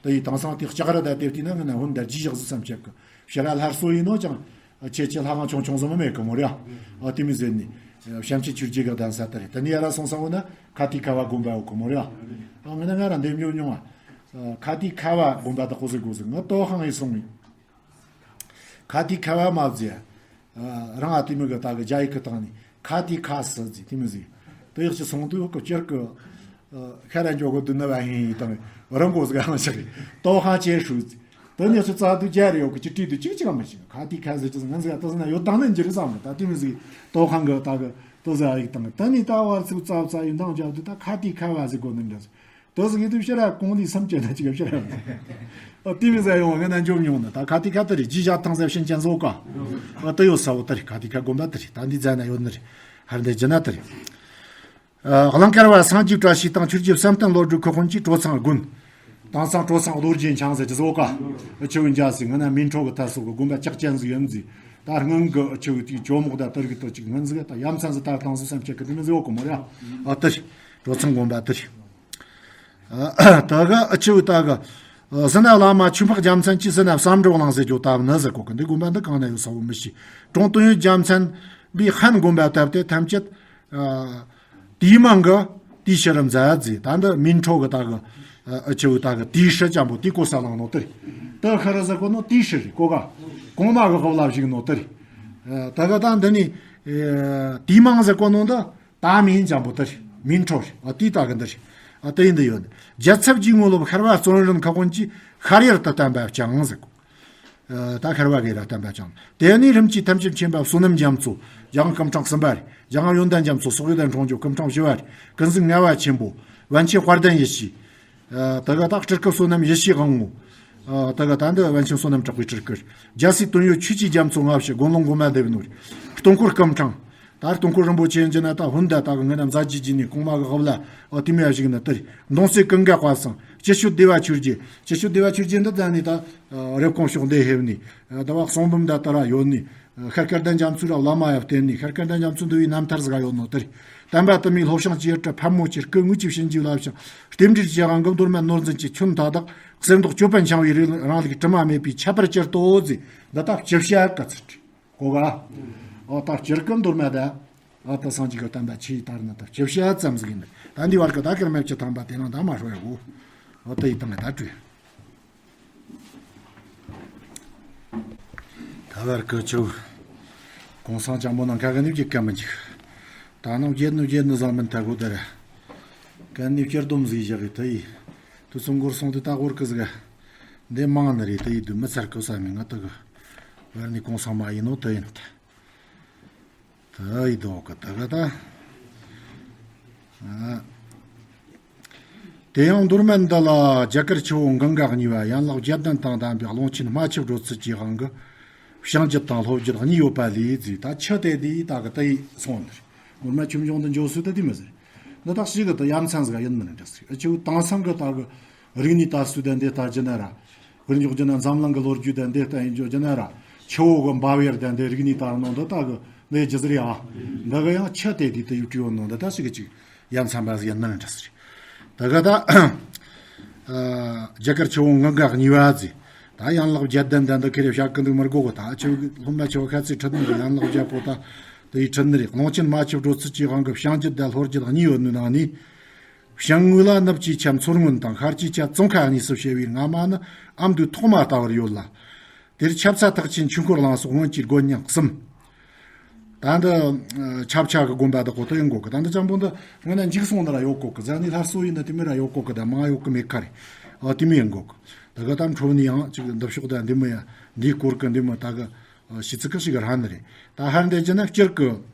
དེ་ཡི་དེང་སང་དེ་ལྕགས་རི་ད་དེ་བལྟས་ན་ང་ན་ཧོན་ད་རྗེས་བཞག་ཟིག་བསམ་ཆེ་གི་ཕྱི་ར་སླར་གསོ་ཡིན་ནོ་ཀྱང་ཨ་ཆེ་ཆེ་ལྷ་ཁང་ཆུང་ཆུང་ཟིག་མ་མེད་གི་མོ་རེད། ཨ་དེ་མི་ཟེར་ནི་བྱམས་ཆེན་ཆོས་རྗེ་གི་གདན་ས་དེ་རེད། དེ་ནས་ཡར་ར་སོང་ས་འོ་ན་ཁ་ཏིག་ཁ་བ་དགོན་པ་ཡོད་གི་མོ་རེད། ཨ་ང་ན་ང་ར་འདེམས་ཉོ་མྱོང་ཨ། ཨ། ཁ་ཏི་ཁ་བ་དགོན་པ་དག་གོ་ཟིག་གོ་ཟིག་ང་ཏོ་ཧང་ཡི་སོང་ངི། ཁ་ཏི་ཁ་བ་མ་ཟེ། ཨ། རང་ཨ་ཏི་མི་གི་ད་གི་རྒྱ་ཡིག་གི་སྟེང་ནས་ཁ་ཏི་ཁ་སི་ཟེ་དེ་མི་ཟེ། དེ་ཡག་ཅི་སོང་དུས་གི་སྤྱིར་གི། ཨ། ཤ་ར་འཇོག་གི་དུ་ནི་བ་ཧིན་ཡི་དང་རང་གོ་ཟིག་ཧང་ཞག་གི་ཏོ་ཧང་ཅེ་ཧྲུ་ཟེ། དེ་ནས་སུ་རྩ་དུ་རྒྱ་རེ་ཡོད་གི་ཅི་བྲིས་དུ་ཅིག་ཅིག་མི་ཤེས། ཁ་ཏི་ཁ་ཟེ་ཅི་ཟེ་ང་ཟེ་ཏོ་ཟེ་ན་ཡོད་དང་ནི་འཇིར་བསམ་གི་ད་དེ་མི་ཟེ། ཏོ་ཧང་གི་ད་གི་ཏོ་ཟེ་ཨ་ཡིག་དང་ད་ནི་ད་བར་ཚུགས་རྩ་རྩ་ཡིན་དང་རྒྱབ་དུ་ད་ཁ་ཏི་ཁ་བ་ཟེ་གོ་ནི་འདྲ་ཟེ། དེ་ཟིག་ཡིན་དུས་ཕྱིར་ར་གོང་ལི་སེམས་ཅན་ན་ཅིག་ཕྱིར་ར། ཨ། དེ་མི་ཟེར་ཡོང་ང་ན་འཇོམས་མྱོང་ན་ད་ཁ་ཏི་ཁ་དེ་རེད། ཇི་བཞག་ཐང་ཟེར་ཕྱིན་ཅན་བཟོ་ཀ་ཨ། དེ་ཡོད་ས་བོ་དེ་རེད། ཁ་ཏི་ཁ་དགོན་པ་དེ་རེད། ད་འདི་རྫ་ན་ཡོད་ནི་རེད། ཧར་འདི་རྒྱུ་ན་དེ་རེད། ཨ། གླང་དཀར་བ་སངས་རྒྱས་བཀྲ་ཤིས་དང་ཆོས་རྗེ་བསམ་གཏན་བློ་གྲོས་ཁུ་དབོན་གྱིས་གྲོ་ཚང་དགོན། དེང་སང་གྲོ་ཚང་རྡོ་རྗེ་འཆང་ཟེར་གྱི་བཟོ་ཀ་ཨ། ཆེ་བོ་འཇའ་སི་ང་ན་མིན་ཁྲོ་གི་ཐ་སོ་གི་དགོན་པ་ལྕགས་ཅན་ཟིག་ཡིན་ཟིག་ད་སྔོན་གི་ཨ་ཆེ་བོ་དེའི་ཇོ་མོག་ད་དེར་གི་དོ་ཅིག་སྔོན་ཟིག་ད་ཡ་མཚན་ཟིག་ད་དང་སུ་སེམས་ཆེ་གི་དེ་མི་ཟིག་ཡོད་གི་མོ་ར། ཨ། དེ་རེད། གྲོ་ཚང་དགོན་པ་དེ་རེད། ད་ག་ཨ་ཆུ་ད་ག་ཟི་ན་བླ་མ་ཆོས་འཕགས་རྒྱལ་མཚན་གྱིས་ཟི་ན་བསམ་གྲུབ་གླིང་ཟེར་རྒྱུ་བཏབ་ནི་ཟེར་གོ་གི་འདི་དགོན་པ་འདི་གང་ན་ཡོད་ས་བོ་མི་ཤེས། གྲོང་དོན་ཡོད་རྒྱལ་མཚན་པའི་ཧན་དགོན་པ་བཏབ་སྟེ་ཐམས་ཅད་དེའི་མང་གི་དེའི་ཕྱི་རུ་མཛད་ཟེ། ད་འདི་མིན་ཁྲོ་གི་ད་གི་ཨ་ཆུ་ད་གི་དེའི་ཧྲི་ཅན་པོ་དེའི་གོ་ས་བླངས་ནོ་དེ་རེད། དེ་ཧ་ར་ཟེར་གོ་ནོ་དེའི་ཧྲི་རེད་གོ་ག་གོང་མ་གི་ཧབ་ལ་བཞུགས་ནོ་དེ་རེད། ད་ག་ད་འདི་ནི་དེའི་མང་ཟེར་གོ་ནོ་འདི། ད་མིན་ཅང་པོ་དེ་རེད། མིན་ཁྲོ་རེད། ཨ་དེའི་ད་གི་འདི་རེད། ཨ་དེ་ཡིན་འདི་ཡོད་ནི། རྒྱལ་ཚབ་ཀྱི་དངོས་སློབ་ཤར་བ་བརྩོན་རིན་ཁ་དབོན་གྱིས་ཤར་ཡུལ་དུ་བསྟན་པ་བསྐྱངས་ཟེར་གོ་ཨ་ད་ཤར་བ་གི་ར་བསྟན་པ་བསྐྱངས། དེ་ནས་རིམ་གྱིས་ཐམས་ཅད་མཁྱེན་པ་བསོད་ནམས་རྒྱ་མཚོ། རྒྱལ་དབང་སྐུ་ཕྲེང་གསུམ་པ་རེད། རྒྱལ་དབང་ཡོན་ཏན་རྒྱ་མཚོ་སོག་ཡུལ་དང་འཁྲུངས་རྒྱུ་སྐུ་ཕྲེང་བཞི་བ་རེད། ཀུན་གཟིགས་ལྔ་བ་ཆེན་པོ། པཎ་ཆེན་དཔལ་ལྡན་ཡེ་ཤེས། ཨ་ད་ག་ད་སྤྲུལ་སྐུ་བསོད་ནམས་ཡེ་ཤེས་དབང་ངོ་། ཨ་ད་ག་ད་འདི་པཎ་ཆེན་བསོད་ནམས་གྲགས་པའི་སྤྲུལ་སྐུ། རྒྱལ་སྲས་དོན་ཡོད་ཆོས་ཀྱི་རྒྱ་མཚོ་ལྔ་བྱས་དགོན་ལུང་དགོན་པ་འདེབས་ནོ་རེད། སྟོང་འཁོར་སྐུ་ཕྲེང་། ད་སྟོང་འཁོར་རིན་པོ་ཆེ་ཡིན་གྱི་ན་ད་ཧུན་ད་ད་གི་ངི་ན་མཛའ་རྒྱུ་རྒྱུ་ནི་གོང་མ་གི་ཧབ་ལ་ཨོ་དེ་མོ་ཡ་ཞིག་ན་དེ་རེད། མདོང་སྲས་ཀུན་དགའ་དཔལ་བཟང་། སྐྱིད་ཤོད་བདེ་བ་ཆོས་རྒྱལ། སྐྱིད་ཤོད་བདེ་བ་ཆོས་རྒྱལ་འདི་ད་ནི་ད་རེབ་གོང་ཕྱོགས་འདི་ཧེབ་ནི་ད་བ་གསང་འབུམ་ད་ད་ར་ཡོད་ནི། ཤར་སྐལ་ལྡན་རྒྱ་མཚོའི་ར་བླ་མ་ཡ་བསྟེན་ནི་ཤར་སྐལ་ལྡན་རྒྱ་མཚོ་འདུལ་བའི་རྣམ་ཐར་ཟིག་ཡོད་ནོ་དེ་རེད། བསྟན་པ་དུ་མའི་ལྷོ་བྱང་ཅེས་བྲི་ཕམ་མོ་ཆེར་སྐུ་དངོས་ཀྱི་བྱིན་གྱིས་བརླབས་ཤིང་རྟེན་འབྲེལ་གྱི་དབང་གིས་མདོ་སྨད་ནོར་འཛིན་གྱི་ཁྱོན་མཐའ་དག་གསེར་མདོག་ཅོད་པན་འཆང་བའི་རིང་ལུགས་དྲི་མ་མེད་པའི་ཁྱད་པར་གྱུར་ཏོ་ཟེར། འདི་ལྟ་བཅུ་བཤད་ག་ཚུལ་བྲིས། གོ་ག་ཨོ་ད་སྤྱིར་ཀུན་མདོར་མ་ད། ཨོ་ད་སངས་རྒྱས་ཀྱི་བསྟན་པ་ཆེས་དར་ན་ད་བཅུ་བཤད་ཙམ་ཟིག་ཡིན། ད་འདི་བར་གི་ད་ཀར་མ་བཅུ་ཐམ་པ་དེ་རང་ད་མ་ཧྲོ་ཡ་གོ་ཨོ་ད་ཡི་ད་ང་ད་བྲོས། ད་བར་གི་ཆུ་གོང་སངས་ཅང་པོ་ནང་ཁ་གི་ནི་བརྒྱུད་ཀ་མི་འཇིག་ད་ནང་བརྒྱད་ནི་བརྒྱད་ནི་བཟང་མིན་ད་གོ་ད་ར། ཀན་ནི་བསྐྱར་སྡོམ་ཟིག་བཞག་གི་ད་ཡི། དུ་ཚོ་འགོར་སོང་དུ་ད་གོར་གི་ཟིག་འདི་མང་ནི་རེད་ད་ཡི་དུ་མི་ཚར་གི་ས་མི་ང་ད་གི། བར་ནི་གོང་སངས་མ་ཡིན་ནོ་ད་ཡིན་ད། ད་ཡི་དོ་གི་ད་ག་ད། ཨ། དེ་ཡང་མདོ་སྨད་འདི་ལ་རྒྱ་གར་ཆུ་བོ་གངྒཱ་གཉིས་པ་ཡན་ལག་བརྒྱད་ལྡན་དང་ལྡན་པའི་ཀློང་ཆེན་རྨ་ཆུ་བྲོ་ཚུལ་གྱི་དབང་གིས་བྱང་རྒྱུད་དང་ལྷོ་རྒྱུད་གཉིས་ཡོད་པ་ལས་ཟེར། ད་ཆུ་དེ་དེ་ད་གི་ད་ཡི་སོང་ནི་རེད། མདོ་སྨད་ཆོས་འབྱུང་དུ་འཇོག་སྲོལ་དེ་དེ་མི་ཟེར། འདི་དག་ཞིག་གི་ད་ཡ་མཚན་ཟིག་ཡིན་མིན་འདྲ་ཟེར། ཨ་ཆུ་བོ་དེང་སང་གི་ད་གི་རིག་གནས་དར་སྲོལ་དེ་འདི་ལྟར་གྱི་ན་ར། དཔེར་འཇོག་རྒྱུ་ན་འཛམ་གླིང་གི་ལོ་རྒྱུས་དང་འདི་ལྟ་ཡིན་འཇོག་རྒྱུ་ན་ར། ཆུ་བོ་གི་འབབ་ཡར་དང་འདི་རིག་གནས་དར་ནོ་འདི་ལྟ་གི་འདི་རྒྱུ་ཟེར་ཡ། འདི་གི་ཡང་ཆུ་དེ་དེ་དུ་ཡུག་བྲིས་ཡོད་ནོ་འདི་ལྟ་ཞིག་གི་ཅིག་ཡ་མཚན་པ་ཟིག་ཡིན་ནི་འདྲ་ཟེར། ད་ག་ད་རྒྱ་གར་ཆུ་བོ་གངྒཱ་གཉིས་པ་ཟེར། ད་ཡན་ལག་བརྒྱད་ལྡན་དང་འདི་ཁེ་རེ་བྱ་གི་འདུག་མི་དགོ་གི་ད་ཆུ་སློབ་མ་ཆུ་བོ་ཁ་ཚིག་ཁྲིད་ནི་འདི་ཡན་ལག་བརྒྱད་པོ་ད་དེ་ཡི་ཁྲིད་ནི་རེད། ཀློང་ཆེན་རྨ་ཆུ་བྲོ་ཚུལ་གྱི་དབང་གིས་བྱང་རྒྱུད་དང་ལྷོ་རྒྱུད་གཉིས་ཡོད་ནི་ནང་ནས། བྱང་ངོས་ལ་ནུབ་ཀྱི་ཆ་མཚོ་སྔོན་དང་ཤར་གྱི་ཆ་ཙོང་ཁ་གཉིས་སུ་ཕྱེ་བའི་རྔ་མ་ནི་ཨ་མདོའི་ཐོག་མ་ལྟ་བུར་ཡོད་ལ། དེར་ཆབ་ཚ་ཐེག་ཆེན་ཆོས་འཁོར་གླིང་སོགས་སྔོན་གྱི་དགོན་རྙིང་གསུམ། ད་འདི་ཆབ་ཆ་གི་དགོན་པ་དག་གོ་ཏོ་ཡིན་གོ་གི་ད་འདི་ཅང་པོ་འདི་ང་ན་འཇིག་སོང་ན་ར་ཡོད་གོ་གི་ཟ་ནི་སླར་གསོ་ཡིན་ན་དེ་མི་ར་ཡོད་གོ་གི་ད་མང་ཡོད་གི་མེད་ཁ་རེ། ཨ་དེ་མི་ཡིན་གོ་གི་ད་ག་ད་འཕྲོ་ནི་ཡང་ཅིག་འདི་ཕྱོགས་ད་འདི་མི་ཡ་འདིའི་སྐོར་གི་འདི་མི་ད་གི་ཤི་ཚིག་གི་ཞིག་ར་ནི་རེད། ད་ཧར་འདི་ཅི་ན་སྤྱིར་གི་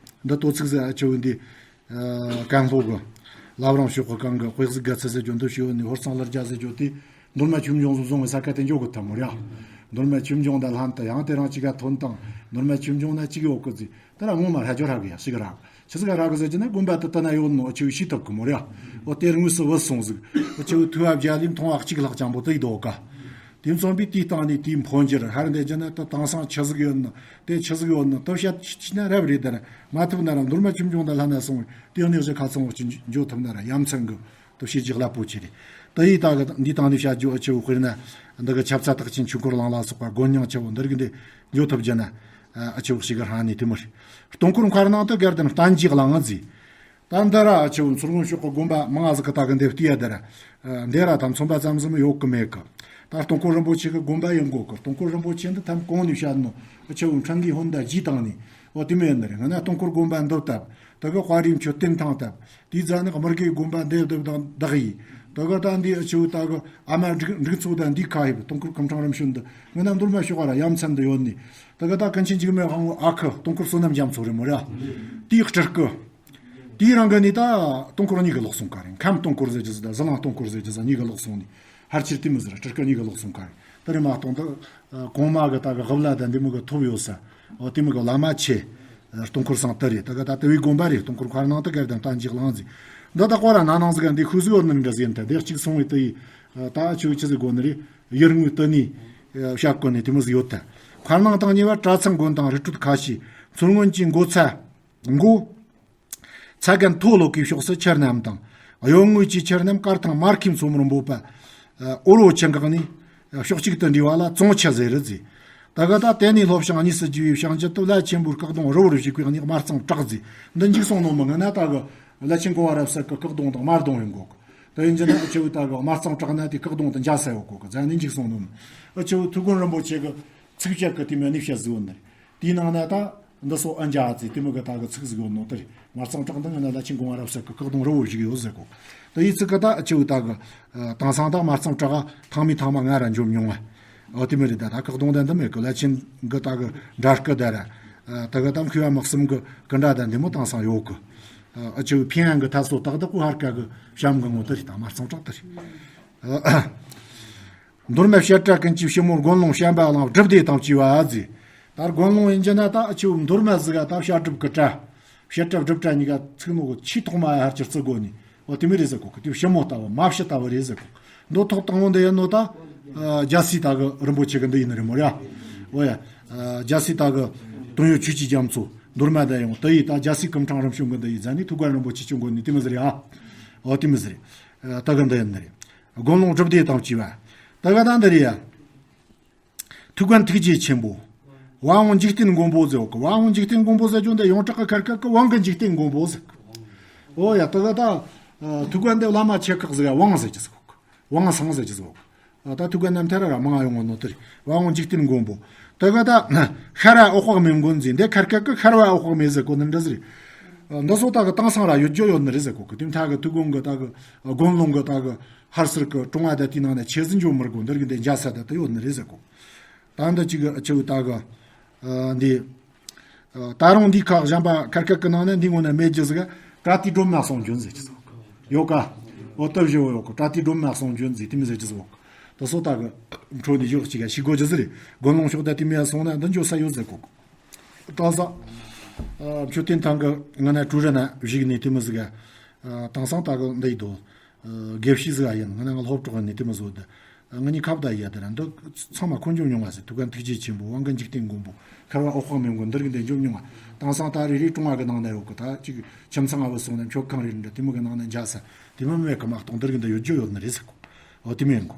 འདི་ཏོ་ཚིག་ཟ་ཨ་ཆེ་བོ་འདི། ཨ་ཀན་ལྷོ་གི་བླ་བྲང་ཕྱོགས་གི་གང་གི་དཔེ་གཟུགས་དགའ་ཚལ་ཟེར་རྒྱུ་འདི་ཞུ་ནི་ཧོར་གཙང་ལར་རྒྱ་ཟེར་རྒྱུ་དེ་མདོ་སྨད་ཆོས་འབྱུང་བཟུང་བཟུང་བའི་ས་ཁ་དེ་འཇོག་གི་ཐབས་མོ་ར། མདོ་སྨད་ཆོས་འབྱུང་དང་ལྷན་དུ་ཡང་དེ་རང་གཅིག་ག་ཐོན་དང་མདོ་སྨད་ཆོས་འབྱུང་ན་གཅིག་ཡོད་གི་ཟེར་དེ་ར་ངོ་མ་ར་ཇོ་ར་གི་ཡ་ཞིག་ར་ཆི་ཟིག་ར་གི་ཟེར་གྱི་ན་དགོན་པ་དེ་ལྟ་ན་ཡོད་ནོ་ཆེ་བའི་ཤི་ཐུབ་གི་མོ་ར། འོ་དེར་དངོས་སུ་བུད་སོང་ཟིག་འོ་ཆེ་བའི་ཐུ་བ་བརྒྱ་ལིམ་མཐོང་བ་གཅིག་ལྷག་ཅང་པོ་དེ་ཡི་དོ་ག་དེ་མཚོན་པའི་དེའི་སྟེང་ནས་དེའི་འཕོ་འགྱུར་ཧར་འདི་ཅི་ན་ད་དེང་སང་ཆི་ཟིག་ཡོད་ན་དེ་ཆི་ཟིག་ཡོད་ན་ད་བཤད་ཤེས་ན་རབ་རེད་དར་མ་ཐུབ་ན་ར་མདོ་སྨད་ཆོས་འབྱུང་དང་ལྷན་ན་སོང་དེ་གནས་གཞི་ཁ་ཚང་བོ་ཅིག་འཇོག་ཐུབ་ན་ར་ཡ་མཚན་གི་ད་བཤད་རྒྱུ་རླབས་པོ་ཆེ་རེད། ད་ཡིན་ད་གི་འདི་སྟེང་ནས་བཤད་རྒྱུ་ཨ་ཆེ་བོ་དཔེར་ན་འདི་གི་ཆབ་ཚ་ཐེག་ཆེན་ཆོས་འཁོར་གླིང་ལ་སོགས་པ་དགོན་རྙིང་ཆེ་བོ་འདི་རིགས་འདི་འཇོག་ཐུབ་རྒྱུ་ན་ཨ་ཆེ་བོ་ཞིག་གི་ཧྲང་ནས་དེ་མོ་རེད། སྟོང་འཁོར་མཁར་ནང་དུ་དགེ་ལྡན་བསྟན་གྱི་གླིང་ཟེར། ད་འདི་ར་ཨ་ཆེ་བོ་མཚོ་སྔོན་ཕྱོགས་ཀྱི་དགོན་པ་མང་ང་ཟིག་གི་ད་གི་འདེབས་ལྟས་ཡ་དེ་ར། འདི་ར་ད་མཚོན་པ་ཙམ་ཟིག་ཡོད་གི་མེད་གི། ད་སྟོང་སྐོར་རིན་པོ་ཆེ་གི་དགོན་པ་ཡིན་དགོ་གི། སྟོང་སྐོར་རིན་པོ་ཆེ་འདི་ཐམ་གོང་ནས་བཤད་ནོ། ཨ་ཆེ་བོ་འཕྲིན་གྱི་ཧོན་ད་ཇི་དང་ནི། འོ་དེ་མོ་ཡིན་ནི་རེད། ང་ན་སྟོང་སྐོར་དགོན་པ་འདི་བཏབ། ད་གི་དཔའ་རིས་མཆོད་རྟེན་ཐང་བཏབ། དེའི་རྩ་ནི་དམར་གི་དགོན་པ་འདེབས་འདེབས་དང་བདག་ཡིས། ད་གི་ད་འདི་ཨ་ཆེ་བོ་ད་གི་ཨ་མ་འགྲིག་འགྲིག་ཚོ་ད་འདི་ཁ་ཡིབ། སྟོང་སྐོར་ཁམས་ཕྲེང་རིམ་བྱོན་འདི་ང་ན་མདོར་མ་ཤོག་ག་ར་ཡ་མཚན་འདི་ཡོད་ནི། ད་གི་ད་ཀུན་མཁྱེན་འཇིགས་མེད་དབང་པོ་ཨ་ཁུ་སྟོང་སྐོར་བསོད་ནམས་རྒྱ་མཚོ་རེད་མོ་ར། དེའི་སྤྲུལ་སྐུ། དེའི་རིང་གི་ནི་ད་སྟོང་སྐོར་གཉིས་ཀྱི་ལོག་སོང་ག་རེད། ཁམས་སྟོང་སྐོར་ཟེར་རྒྱུ་ཟེར་ད་ཟི་ལིང་སྟོང་སྐོར་ཟེར་རྒྱུ་ཟེར་གཉིས་ཀྱི་ལོག་སོང་ནི། ཧར་ཆེར་དེ་མི་ཟེར་སྤྲུལ་སྐུ་གཉིས་ཀྱི་ལོག་སོང་ག་རེད། དེ་རེད་མ་གཏོགས་འདི་གོང་མ་གི་ད་གི་ཧབ་ལ་ད་འདི་མོ་གི་ཐོབ་ཡོད་ས། འོ་དེ་མོ་གི་བླ་མ་ཆེ། སྟོང་སྐོར་སང་དེ་རེད། ད་གི་ད་དེ་བའི་དགོན་པ་རེད། སྟོང་སྐོར་མཁར་ནང་དུ་གར་དང་ད་འཇིག་ལང་ཟིག་འདི་ད་ཀོ་ར་ན་ནང་ཟིག་ག་འདི་ཤུ་ཟིག་ཡོད་ནི་འདྲ་ཟིག་ཡིན་ད། འདི་གཅིག་སོང་བའི་དེ་ཡི་ད་ཆུ་ཆུ་ཟིག་གོ་ནི་རེད། ཡུར་ངོས་དུ་ནི་བཤད་གོ་ནི་དེ་མོ་ཟིག་ཡོད་ད། མཁར་ནང་དང་ཉེ་བ་གྲྭ་ཚང་དགོན་དང་རི་ཁྲོད་ཁ་ཤས། མཚོ་སྔོན་གྱི་མགོ་ཚ་མགོ། ཚ་རྒན་མཐོ་ལོ་ཀའི་ཕྱོགས་སུ་ཁྱེར་རྣམས་དང་། གཡོན་ངོས་ཀྱི་ཁྱེར་རྣམས་དཀར་ཐང་མར་ཁེ་མཚོ་མོར་འབོད་པ། ཨོ་རོ་ཆེ་འགག་ནི། ཕྱོགས་གཅིག་ཏུ་འདྲེས་པ་ལ་ཙོང་ཆུ་ཟེར་རི་ཟེར། ད་ག་ད་དེ་ནས་ལྷོ་བྱང་གཉིས་སུ་རྒྱུ་བའི་བྱང་རྒྱུད་དུ་བླ་ཆེན་པོའི་བཀག་གདོང་རི་བོར་བཞུགས་པའི་གནས་དམར་གཙང་བྲག་ཟེར། འདི་འཇིག་སོང་ནོ་མི་ངན་ན་ད་གི་བླ་ཆེན་གོང་བ་རབ་གསལ་གི་བཀག་གདོང་དང་དམར་གདོང་ཡིན་གོ་གི། དེ་ཡིན་རྒྱུ་ན་ཨ་ཆེ་བོ་ད་གི་དམར་གཙང་བྲག་ན་དེ་བཀག་གདོང་དུ་འཇའ་ས་ཡོད་གོ་གི། ཛ་ནི་འཇིག་སོང་ནོ་མི། ཨ་ཆེ་བོ་ཐུགས་དགོངས་རིན་པོ་ཆེ་གི་ཚིགས་བཅད་གི་དེ་མོ་ནི་བཤད་ཟིག་ཡོད་ནི་རེད། དེའི་ནང་ན་ད་འདི་སོ་ཨ་འཇའ་ཟེར་དེ་མོ་གི་ད་གི་ཚིག་ཟིག་ཡོད་ནོ་དེ་རེད། དམར་གཙང་བྲག་འདི་ང་ན་བླ་ཆེན་གོང་བ་རབ་གསལ་གི་བཀག་གདོང་རི་བོར་བཞུགས་ཡོད་ཟེར་གོ། ད་ཡི་ཚིག་གི་ད་ཨ་ཆེ་བོ་ད་གི་དེང་སང་ད་དམར་གཙང་བྲག་ག་ཐང་མི་ཐང་མ་ང་ར་འཇོམས་མྱོང་བ། འོ་དེ་མོ་རེད། ད་ད་བཀག་གདོང་ད་འདི་མེད་གི། བླ་ཆེན་གི་ད་གི་འདྲ་སྐུ་ད་ར། ད་གི་ད་མཁས་པ་མི་གསུམ་གི་གི་འདྲ་ད་འདི་མོ་དེང་སང་ཡོད་གི། ཨ་ཆེ་བོ་ཕིང་ཡང་གི་ད་སོ་ད་གི་ད་ཀུ་ཧར་ཀ་གི་བྱམས་གི་ངོ་དེ་རེད། ད་དམར་གཙང་བྲག་དེ་རེད། མདོར་ན་བཤད་གྲྭ་ཀུན་གྱི་ཕྱི་མོ་དགོན་ལུང་བཤན་པ་གླིང་སྒྲུབ་སྡེ་དང་བཅས་པ་ཟེར། ད་དགོན་ལུང་ཡིན་རྒྱུ་ན་ད་ཨ་ཆེ་བོ་མདོར་ན་ཟིག་ག་ད་བཤད་སྒྲུབ་ཀྱི་གྲྭ། བཤད་གྲྭ་སྒྲུབ་གྲྭ་གཉིས་ཀ་ཚིག་ནོ་གི་ཆེས་ཐོག་མ་ཡ་ཧར་གྱི་རྩི་དགོ་ནི། འོ་དེ་མོ་རེད་ཟེར་གོ་གི། དེ་ཕྱི་མོ་ལྟ་བུ་མ་ཕྱི་ལྟ་བུ་རེད་ཟེར་གོ། མདོ་ཐོག་དང་པོ་འདི་ཡིན་ནོ་ད། རྒྱལ་སྲས་ད་གི་རིན་པོ་ཆེ་གི་འདི་ཡིན་ནི་རེད་མོ་ར། འོ་ཡ། རྒྱལ་སྲས་ད་གི་དོན་ཡོད་ཆོས་ཀྱི་རྒྱ་མཚོ་མདོར་ན་ད་ཡོང་དེ་ཡི་ད་རྒྱལ་སྲས་སྐུ་ཕྲེང་རིམ་བྱོན་གི་འདི་ཡི་ཛ་ནི་ཐུགས་དགོངས་རིན་པོ་ཆེ་ཆུང་གོ་ནི་དེ་མོ་ཟེར་ཡ། འོ་དེ་མོ་ཟེར། ད་གི་འདི་ཡིན་ནི་རེད། དགོན་ལུང་སྒྲུབ་སྡེ་དང་བཅས་པ། ད་ག་ད་འདི་རེད་ཡ། ཐུའུ་བཀྭན་ཐུགས་རྗེ་ཆེན་པོ། དབང་པོ་འཇིག་རྟེན་མགོན་པོ་ཟེར་བ་གི། དབང་པོ་འཇིག་རྟེན་མགོན་པོ་ཟེར་རྒྱུ་འདི་ཡོངས་གྲགས་ཀྱི་ཁར་ཁ་གི་དབང་གི་འཇིག་རྟེན་མགོན་པོ་ཟེར་གི། འོ་ཡ། ད་ག་ད་ཐུའུ་བཀྭན་འདི་བླ་མ་ཆེ་ཁག་ཟིག་ག་དབང་ཟེར་གྱི་ཟིག་གི། དབང་སང་ཟེར་གྱི་ཟིག་གི། ད་ཐུའུ་བཀྭན་རྣམ་ཐར་ར་མང་ཡོང་ངོ་ནོ་དེ་རེད། དབང་པོ་འཇིག་རྟེན་མགོན་པོ། ད་ག་ད་ཤར་བ་འོད་དཔག་མེད་མགོན་ཟེར། འདི་ཁར་ཁ་གི་ཤར་བ་འོད་དཔག་མེད་ཟེར་གོ་ནི་འདྲ་ཟིག་རེད། འདི་སོ་ད་གི་དེང་སང་ར་ཡོད་རྒྱུ་ཡོད་ནི་རེད་ཟེར་གོ་གི། དེ་མཐའ་གི་ཐུའུ་བཀྭན་གི་ད་གི་དགོན་ལུང་གི་ད་གི་ཧར་སེར་གི་ཀྲུང་ཨ་ད་དེའི་ནང་ན་ཆེ་ཟིན་འཇོག་མི་དགོ། འདིར་གི་འདི་འཇའ་ས་ད་ད་ཡོད་ནི་རེད་ཟེར་གོ། ད་འདི་གཅིག་གི་ཨ་ཆེ་བོ་ད་གི་འདི། ད་རུང་འདི་ཁག་གཞན་པ་ཁར་ཁ་གི་ནང་ན་འདི་ངོ་ན་མེད་རྒྱུ་ཟིག་གྲ་ཏི་སྒྲོལ་མ་གསུང་རྒྱུན་ཟེར་གྱི་ཟིག་ཡོད་ག། འོ་སྟབས་བཞི་བོ་ཡོད་གི། གྲ་ཏི་སྒྲོལ་མ་གསུང་རྒྱུན་ཟེར་དེ་མི་ཟེར་གྱི་ཟིག་ཡོད་གི། ད་སོ་ད་གི་འཕྲོ་ནི་ཡོད་གཅིག་ག་ཤི་གོ་རྒྱུ་ཟིག་རེད། དགོན་ལུང་ཕྱོགས་ད་དེ་མི་ཡ་སོང་ན་འདི་འཇོ་ས་ཡོད་ཟེར་གོ་གི། ད་ས། མཆོད་རྟེན་ཐང་གི་ང་ན་གྲུ་ར་ན་བཞུགས་ནས་དེ་མི་ཟིག་ག། དེང་སང་ད་གི་འདི་ཡི་དོ། དགེ་བཤེས་ཟིག་ཡིན། ང་ན་ང་སློབ་གྲོགས་ནི་དེ་མི་བཟོ་དེ། ང་གཉིས་ཁ་བརྡ་ཡ་དེ་ར་འདི་ཚང་མ་ཁོ་འཇོམས་མྱོང་བ་ཟེར། ཐུའུ་བཀྭན་ཐུགས་རྗེ་ཆེན་པོ། དབང་གི་འཇིག་རྟེན་མགོན་པོ། ཤར་བ་འོད་དཔག་མེད་མགོན། འདིར་གི་འདི་འཇོམས་མྱོང་བ། དེང་སང་ད་རེ་རེ་ཀྲུང་ཨ་གི་ནང་ན་ཡོད་གི། ད་ཅིག་ཁྱིམ་ཚང་ང་བུད་སོང་ན་མཆོད་ཁང་རེ་འདྲ་དེ་མོ་གི་ནང་ན་འཇའ་ས་དེ་མོ་མེད་གི་མ་གཏོགས་འདིར་གི་འདི་ཡོད་རྒྱུ་ཡོད་ནི་རེད་ཟེར་གོ། འོ་དེ་མོ་ཡིན་གོ།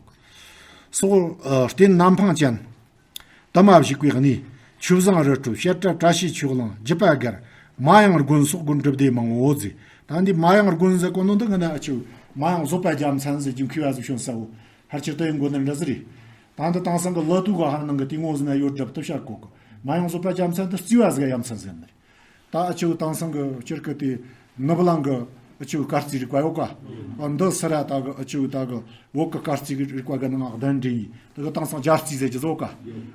སོགས་རྟེན་རྣམ་འཕང་ཅན། དུ་མ་བཞུགས་པའི་གནས། ཆུ་བཟང་རི་ཁྲོད། བཤད་གྲྭ་བཀྲ་ཤིས་ཆོས་གླིང་། རྒྱུད་པ་སྒར། མ་ཡང་དགོན་སོགས་དགོན་སྒྲུབ་སྡེ་མང་བོ་ཟེར། ད་འདི་མ་ཡང་དགོན་ཟེར་གོ་ནོ་འདི་ང་ན་ཨ་ཆུ་མ་ཡང་བཟོད་པ་རྒྱལ་མཚན་ཟེར་རྒྱུ་མཁས་པ་ཟིག་བྱོན་ས་བོ། ཧར་ཆེར་ལྟ་ཡི་མགོ་ནི་འདྲ་ཟིག་རེད། ད་འདི་དེང་སང་གི་ལོ་དུ་ག་ཧར་ནང་གི་དེ་ངོ་ཟིན་ན་ཡོད་སྒྲུབ་ཏུ་བཤད་གོ་གི། མ་ཡང་བཟོད་པ་རྒྱལ་མཚན་འདི་རྩིས་པ་ཟིག་ཡ་མཚན་ཟེར་ནི་རེད། ད་ཨ་ཆུ་དེང་སང་གི་སྤྱིར་གི་དེ་ནུབ་གླིང་གི་ཨ་ཆུ་སྐར་རྩིས་རིག་པ་ཡོད་ཀ། ཨ་འདི་སི་ར་ད་གི་ཨ་ཆུ་ད་གི་བོད་གི་སྐར་རྩིས་རིག་པ་གི་ནང་གདན་འདྲེན་ཡིན། ད་གི་དེང་སང་སྦྱར་རྩིས་ཟེར་གྱི་ཟོ་ཀ།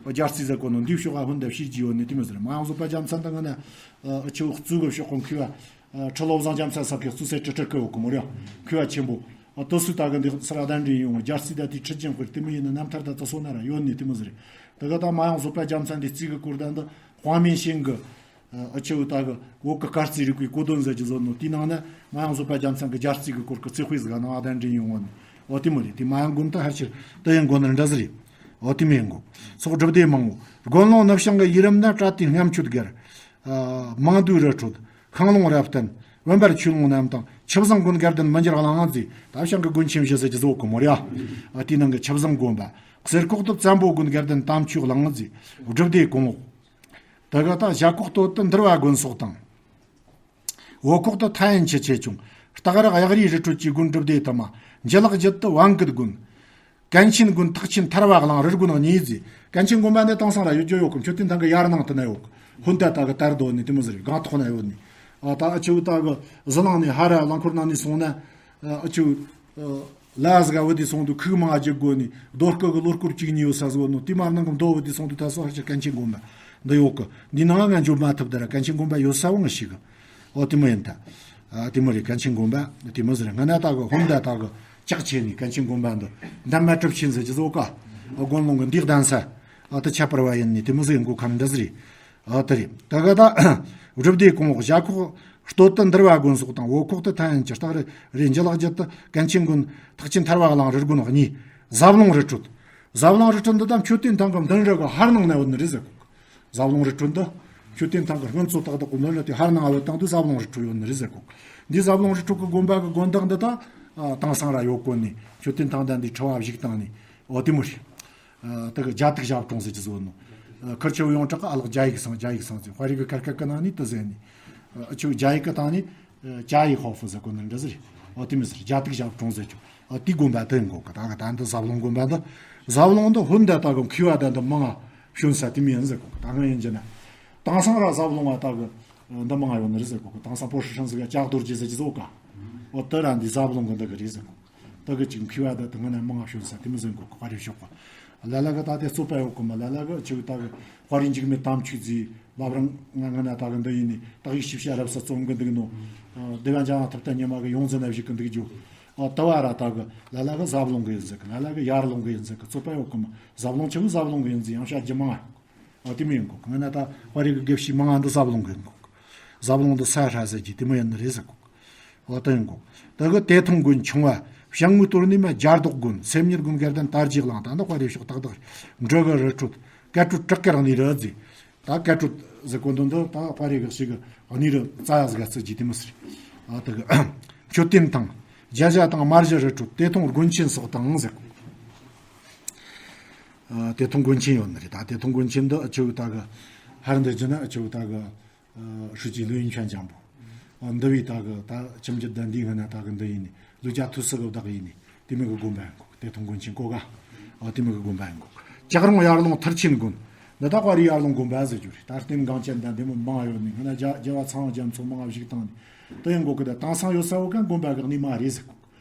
སྦྱར་རྩིས་ཟེར་གོ་ནོ་འདི་ཕྱོགས་ཨ་ཧུན་ད་ཤེས་ཀྱི་ཡོད་ནི་དེ་མི་ཟེར། མ་ཡང་བཟོད་པ་རྒྱལ་མཚན་ད་ང་ན་ཨ་ཆུ་གཙོས་གི་ཕྱོགས་གོང་མཁས་པ། ཁྲི་ལོ་བཟང་རྒྱལ་མཚན་ས་ཀའི་གཙོས་སེ་ཁྲི་ཁྲི་ཁི་ཡོད་གི་མོ་ར། མཁས་པ་ཆེན་པོ། ཨ་དོ་སུ་ད་གི་འདི་སི་ར་གདན་འདྲེན་ཡོང་སྦྱར་རྩིས་ད་དེ་ཁྲི་ཆེན་དཔེར་དེ་མི་ཡིན་ན་རྣམ་ཐར་ད་ད་སོ་ན་ར་ཡོད་ནི་དེ་མི་ཟེར། ད་གི་ད་མ་ཡང་བཟོད་པ་རྒྱལ་མཚན་འདི་རྩིས་གི་སྐོར་ད་འདི་དཔང་མིན་ཤིང་གི། ཨ་ཆེ་བོ་ད་གི་བོད་གི་སྐར་རྩིས་རིག་པའི་གོ་དོན་ཟེར་གྱི་ཟོ་ནོ་དེའི་ནང་ན་མ་ཡང་བཟོད་པ་རྒྱལ་མཚན་གི་སྦྱར་རྩིས་གི་སྐོར་གི་རྩིས་དཔེ་ཟིག་ནང་ཨ་གདན་འདྲེན་ཡོང་ངོ་ནི། འོ་དེ་མོ་རེད། དེ་མ་ཡང་དགོན་ད་ཧར་ཕྱིར་དུ་ཡང་དགོན་ནི་འདྲ་ཟིག་རེད། འོ་དེ་མོ་ཡིན་གོ། སོགས་སྒྲུབ་སྡེ་མང་བོ། དགོན་ལུང་ནུབ་བྱང་གི་ཡི་རམ་ན་བྲག་ཏི་རྔམ་མཆོད་སྒར། མང་སྡུད་རི་ཁྲོད། ཤང་ལུང་རབ་བརྟན། བུམ་པར་ཆོས་ལུང་རྣམས་དང་ཆུ་བཟང་དགོན་སྒར་ལྡན་མི་འགྱུར་གླིང་ཟེར། ད་བྱང་གི་དགོན་ཆེན་བཞི་ཟེར་གྱི་ཟོ་གི་མོ་ར། དེའི་ནང་གི་ཆུ་བཟང་དགོན་པ། གསེར་ཁོག་ཏུ་བཙན་པོ་དགོན་སྒར་ལྡན་དམ་ཆོས་གླིང་ཟེར། སྒྲུབ་སྡེ་གོང་འོག། ད་ག་ད་བྱ་ཁོག་སྟོད་དུ་འདུལ་བ་དགོན་སོགས་དང་། འོ་ཁོག་ཏུ་ཐ་ཡན་ཆུ་ཆེ་ཆུང་། སྟག་རི་གཡག་རིའི་རི་ཁྲོད་ཀྱི་དགོན་སྒྲུབ་སྡེ་དུ་མ། འཇུ་ལག་རྒྱུད་དུ་བན་གུད་དགོན། ཀན་ཆེན་དགོན། ཐེག་ཆེན་ཐར་བ་གླིང་རི་དགོན་གཉིས་ཟེར། ཀན་ཆེན་དགོན་པ་འདི་དེང་སང་ར་ཡོད་རྒྱུ་ཡོད་གི། མཆོད་རྟེན་ཐང་གི་ཡར་ནང་དུ་ན་ཡོད་གི། ཧོན་ད་ད་གི་དར་རྡོ་ནི་དེ་མོ་ཟེར་གི་སྒང་ཐོག་ན་ཡོད་ནི། ཨ་ད་ཨ་ཆུ་ད་གི་ཟི་ལིང་ནས་ཧ་ར་རླངས་འཁོར་ནང་ནས་སོང་ན། ཨ་ཆུ་ལ་ཟི་ག་བུ་དེ་སོང་དུ་ཁུག་མང་རྒྱུ་དགོ་ནི། རྡོ་སྐུ་གི་ལོ་སྐོར་གཅིག་གཉིས་ཡོད་ས་ཟིག་ནོ། དེ་མར་ནང་གི་མདོ་བུ་དེ་སོང་དུ་ད་སོ་ཧ་ཅི་ཀན་ཆེན་དགོན་པ་འདི་ཡོད་གི། འདི་ནང་ང་འཇོག་མ་ཐུབ་ད་ར་ཀན་ཆེན་དགོན་པ་ཡོད་ས་བོ་ང་ཤི་གི། ཨོ་དེ་མོ་ཡིན་ད། ཨ་དེ་མོ་རེད། ཀན་ཆེན་དགོན་པ་དེ་མོ་ཟེར། ང་ན་ད་གི་ཧོན་ད་ད་གི་ལྕགས་ཆེ་ནི་ཀན་ཆེན་དགོན་པ་འདི་འདམ་མ་གྲུབ་ཆེན་ཟེར་གྱི་ཟོ་ཀ། ཨ་དགོན་ལུང་གི་འདི་གདན་ས། ཨ་ད་ཁྱད་པར་བ་ཡིན་ནི་དེ་མོ་ཟིག་ཡིན་གོ་ཁམས་འདྲ་ཟིག་རེད། ཨ་དེ་རེད། ད་ག་ད་སྒྲུབ་སྡེ་གོང་འོག་བྱ་ཁོག་སྟོད་དུ་འདུལ་བ་དགོན་སོགས་དང་། འོ་ཁོག་ཏུ་ཐ་ཡན་གྱི་སྟག་རི་རེད། འཇུ་ལག་རྒྱུད་དུ་ཀན་ཆེན་དགོན། ཐེག་ཆེན་ཐར་བ་གླིང་རི་དགོན་གཉིས། ཟབ་ལུང་རི་ཁྲོད། ཟབ་ལུང་རི་ཁྲོད་འདི་ད་མཆོད་རྟེན་ཐང་གི་མདུན་རི་གི་ཧར་ནང་ན་ཡོད་ནི་རེད་ཟེར་གོ། ཟབ་ལུང་རི་ཁྲོད་འདི་མཆོད་རྟེན་ཐང་གི་སྔོན་ཚོ་ཏག་ཏག་གི་མདུན་རི་དེ་ཧར་ནང་ང་བོད་དང་དུ་ཟབ་ལུང་རི་ཁྲོད་ཡོད་ནི་རེད་ཟེར་གོ། འདི་ཟབ་ལུང་རི་ཁྲོད་ཀྱི་དགོན་པ་གི་དགོན་བདག་འདི་ད་ཨ་དེང་སང་ར་ཡོད་གོ་ནི། མཆོད་རྟེན་ཐང་ད་འདི་ཁྲི་བ་བཞུགས་བཏང་ནི། འོ་དེ་མོ་རེད། ཨ་ད་གི་རྒྱ་ཏིག་ཞབས་དྲུང་ཟེར་གྱི་ཟོ་ནོ། ཨ་ཁར་ཆེ་བོ་ཡོངས་གྲགས་ཀྱི་ཨ་ལགས་རྒྱ་ཡིག་སང་རྒྱ་ཡིག་སང་ཟེར། དཔའ་རིས་གི་ཀར་ཀ་ཀི་ནང་ནི་དུ་ཟེར་ནི། ཨ་ཆུ་རྒྱ་ཡིག་གི་སྟེང་ནི་ཨ་ཅ་ཡི་ཧོ་ཧྥུ་ཟེར་གོ་ནི་འདྲ་ཟེར། ཨ་དེ་མི་ཟེར། རྒྱ་ཏིག་ཞབས་དྲུང་ཟེར་ཆུ། ཨ་དེ་དགོན་པ་དུ་ཡིན་གོ་གི། ད་གི་ད་འདི་ཟབ་ལུང་དགོན་པ་འདི། ཟབ་ལུང་འདི་ཧོན་ད་ད་གི་མཁས་པ་ད་འདི་མང་ང་བྱོན་ས་དེ་མི་ཡིན་ཟེར་གོ་གི། ད་ང་ཡིན་གྱི་ན། དེང་སང་ར་ཟབ་ལུང་བ་ད་གི་འདི་མང་ང་ཡོད་ནི་རེད་ཟེར་གོ་གི། དེང་སང་པོ་ཧྲི་ཧྲན་ཟེར་གི་ལྕགས་རྡོ་རྗེ་ཟེར་གྱི་ཟོ་ཀ། འོ་དེ་ར་འདི་ཟབ་ལུང་གི་འདི་གི་རེད་ཟེར་གོ་གི། ད་གི་ཅིག་མཁས་པ་ད་དེ་ང་ན་མང་ང་བྱོན་ས་དེ་མི་ཟེར་གོ་གི། དཔའ་རིས་ཤོག་ག། ལ་ལ་གི་ད་དེ་རྩོད་པ་ཡོད་གི་མ། ལ་ལ་གི་ཆུ་ད་གི་དཔའ་རིས་འཇིགས་མེད་དམ་ཆོས་རྩེ། བླ་བྲང་ང་ང་ན་ད་གི་འདི་ཡིན་ནི། དག་ཡིག་ཤེས་བྱ་རབ་གསལ་རྩོམ་གི་འདུག་ནོ། ཨ་སྡེ་བ་འཇམ་དབྱངས་ཐུབ་བསྟན་ཉི་མ་གི་ཡོངས་འཛིན་ན་བཞུགས་གི་འདུག་རྒྱུ། ཨ་ད་བ་ར་ད་གི་ལ་ལ་གི་ཟབ་ལུང་གི་ཡིན་ཟེར་གི། ལ་ལ་གི་ཡར་ལུང་གི་ཡིན་ཟེར་གི། རྩོད་པ་ཡོད་གི་མ། ཟབ་ལུང་ཆེ་བོ་ཟབ་ལུང་གི་ཡིན་ཟེར་ཡང་བཤད་རྒྱུ་མང་ང་ཡོད་གི། ཨ་དེ་མོ་ཡིན་གོ་གི། ང་ན་ད་དཔའ་རིས་གི་དགེ་བཤེས་མང་ང་འདི་ཟབ་ལུང་གི་ཡིན་གོ་གི། ཟབ་ལུང་འདི་ས་ཧྲ་ཟེར་གྱི་དེ་མོ་ཡིན་ནི་རེད་ཟེར་གོ་གི། འོ་དེ་ཡིན་གོ། ད་གི་དེ་ཐུང་དགོན་ཆུང་བ། བྱང་ངོས་སྟོད་ནས་མ་རྒྱ་རྡོག་དགོན། སེམས་ཉིད་དགོན། དགེ་ལྡན་དར་རྒྱས་གླིང་། ད་འདི་དཔའ་རིས་ཕྱོགས་ཏག་ཏག་རེད། འབྲུ་གི་རི་ཁྲོད། ཀ་ཁྲོད་བྲག་དཀར་གནས་རི་ཟེར། ད་ཀ་ཁྲོད་ཟེར་གོ་འདི་འདི་ད་དཔའ་རིས་གི་ཞིག་གི་གནས་རི་རྩ་ཡ་ཟིག་ག་བརྩི་རྒྱུ་དེ་མོ་ཟེར། ཨ་ད་གི་མཆོད་རྟེན་ཐང་། རྒྱ་རྒྱ་དང་དམར་གཞི་རི་ཁྲོད། དེ་ཐུང་དགོན་ཆེན་སོགས་དང་ཟེར་གོ། ཨ་དེ་ཐུང་དགོན་ཆེན་ཡོད་ནི་རེད། ད་དེ་ཐུང་དགོན་ཆེན་འདི་ཨ་ཆུ་ད་གི་ཧར་འདི་རྒྱུ་ན་ཨ་ཆུ་ད་གི། ཧྲུའུ་ཅི་ལིའུ་ཡིན་ཆོན་ཅང་པོ། འདི་བའི་ད་གི་ད་ཁྱིམ་རྒྱུད་ད་འདི་ངི་ན་ད་གི་འདི་ཡིན་ནི། ལུ་ཅག་ཐུ་སི་གི་བདག་ཡིན་ནི། དེ་མོ་གི་དགོན་པ་ཡིན་གོ། དེ་ཐུང་དགོན་ཆེན་གོ་ག། ཨ་དེ་མོ་གི་དགོན་པ་ཡིན་གོ། ལྕགས་རོང་ཡར་ལུང་མཐར་ཕྱིན་དགོན། འདི་ད་དཔའ་རིས་ཡར་ལུང་དགོན་པ་ཟེར་རྒྱུ་རེད། ད་རྟེན་འགངས་ཅན་ད་འདི་མོ་མང་ཡོད་ནི། ངི་ན་རྒྱ་རྒྱལ་བ་ཚངས་དབྱངས་རྒྱ་མཚོ་མང་བཞུགས་བཏང་ནི། དེ་ཡིན་གོ་གི། ད་དེང་སང་ཡོད་ས་བོ་གན་དགོན་པ་གི་གནས་མ་རེད་ཟེར་གོ།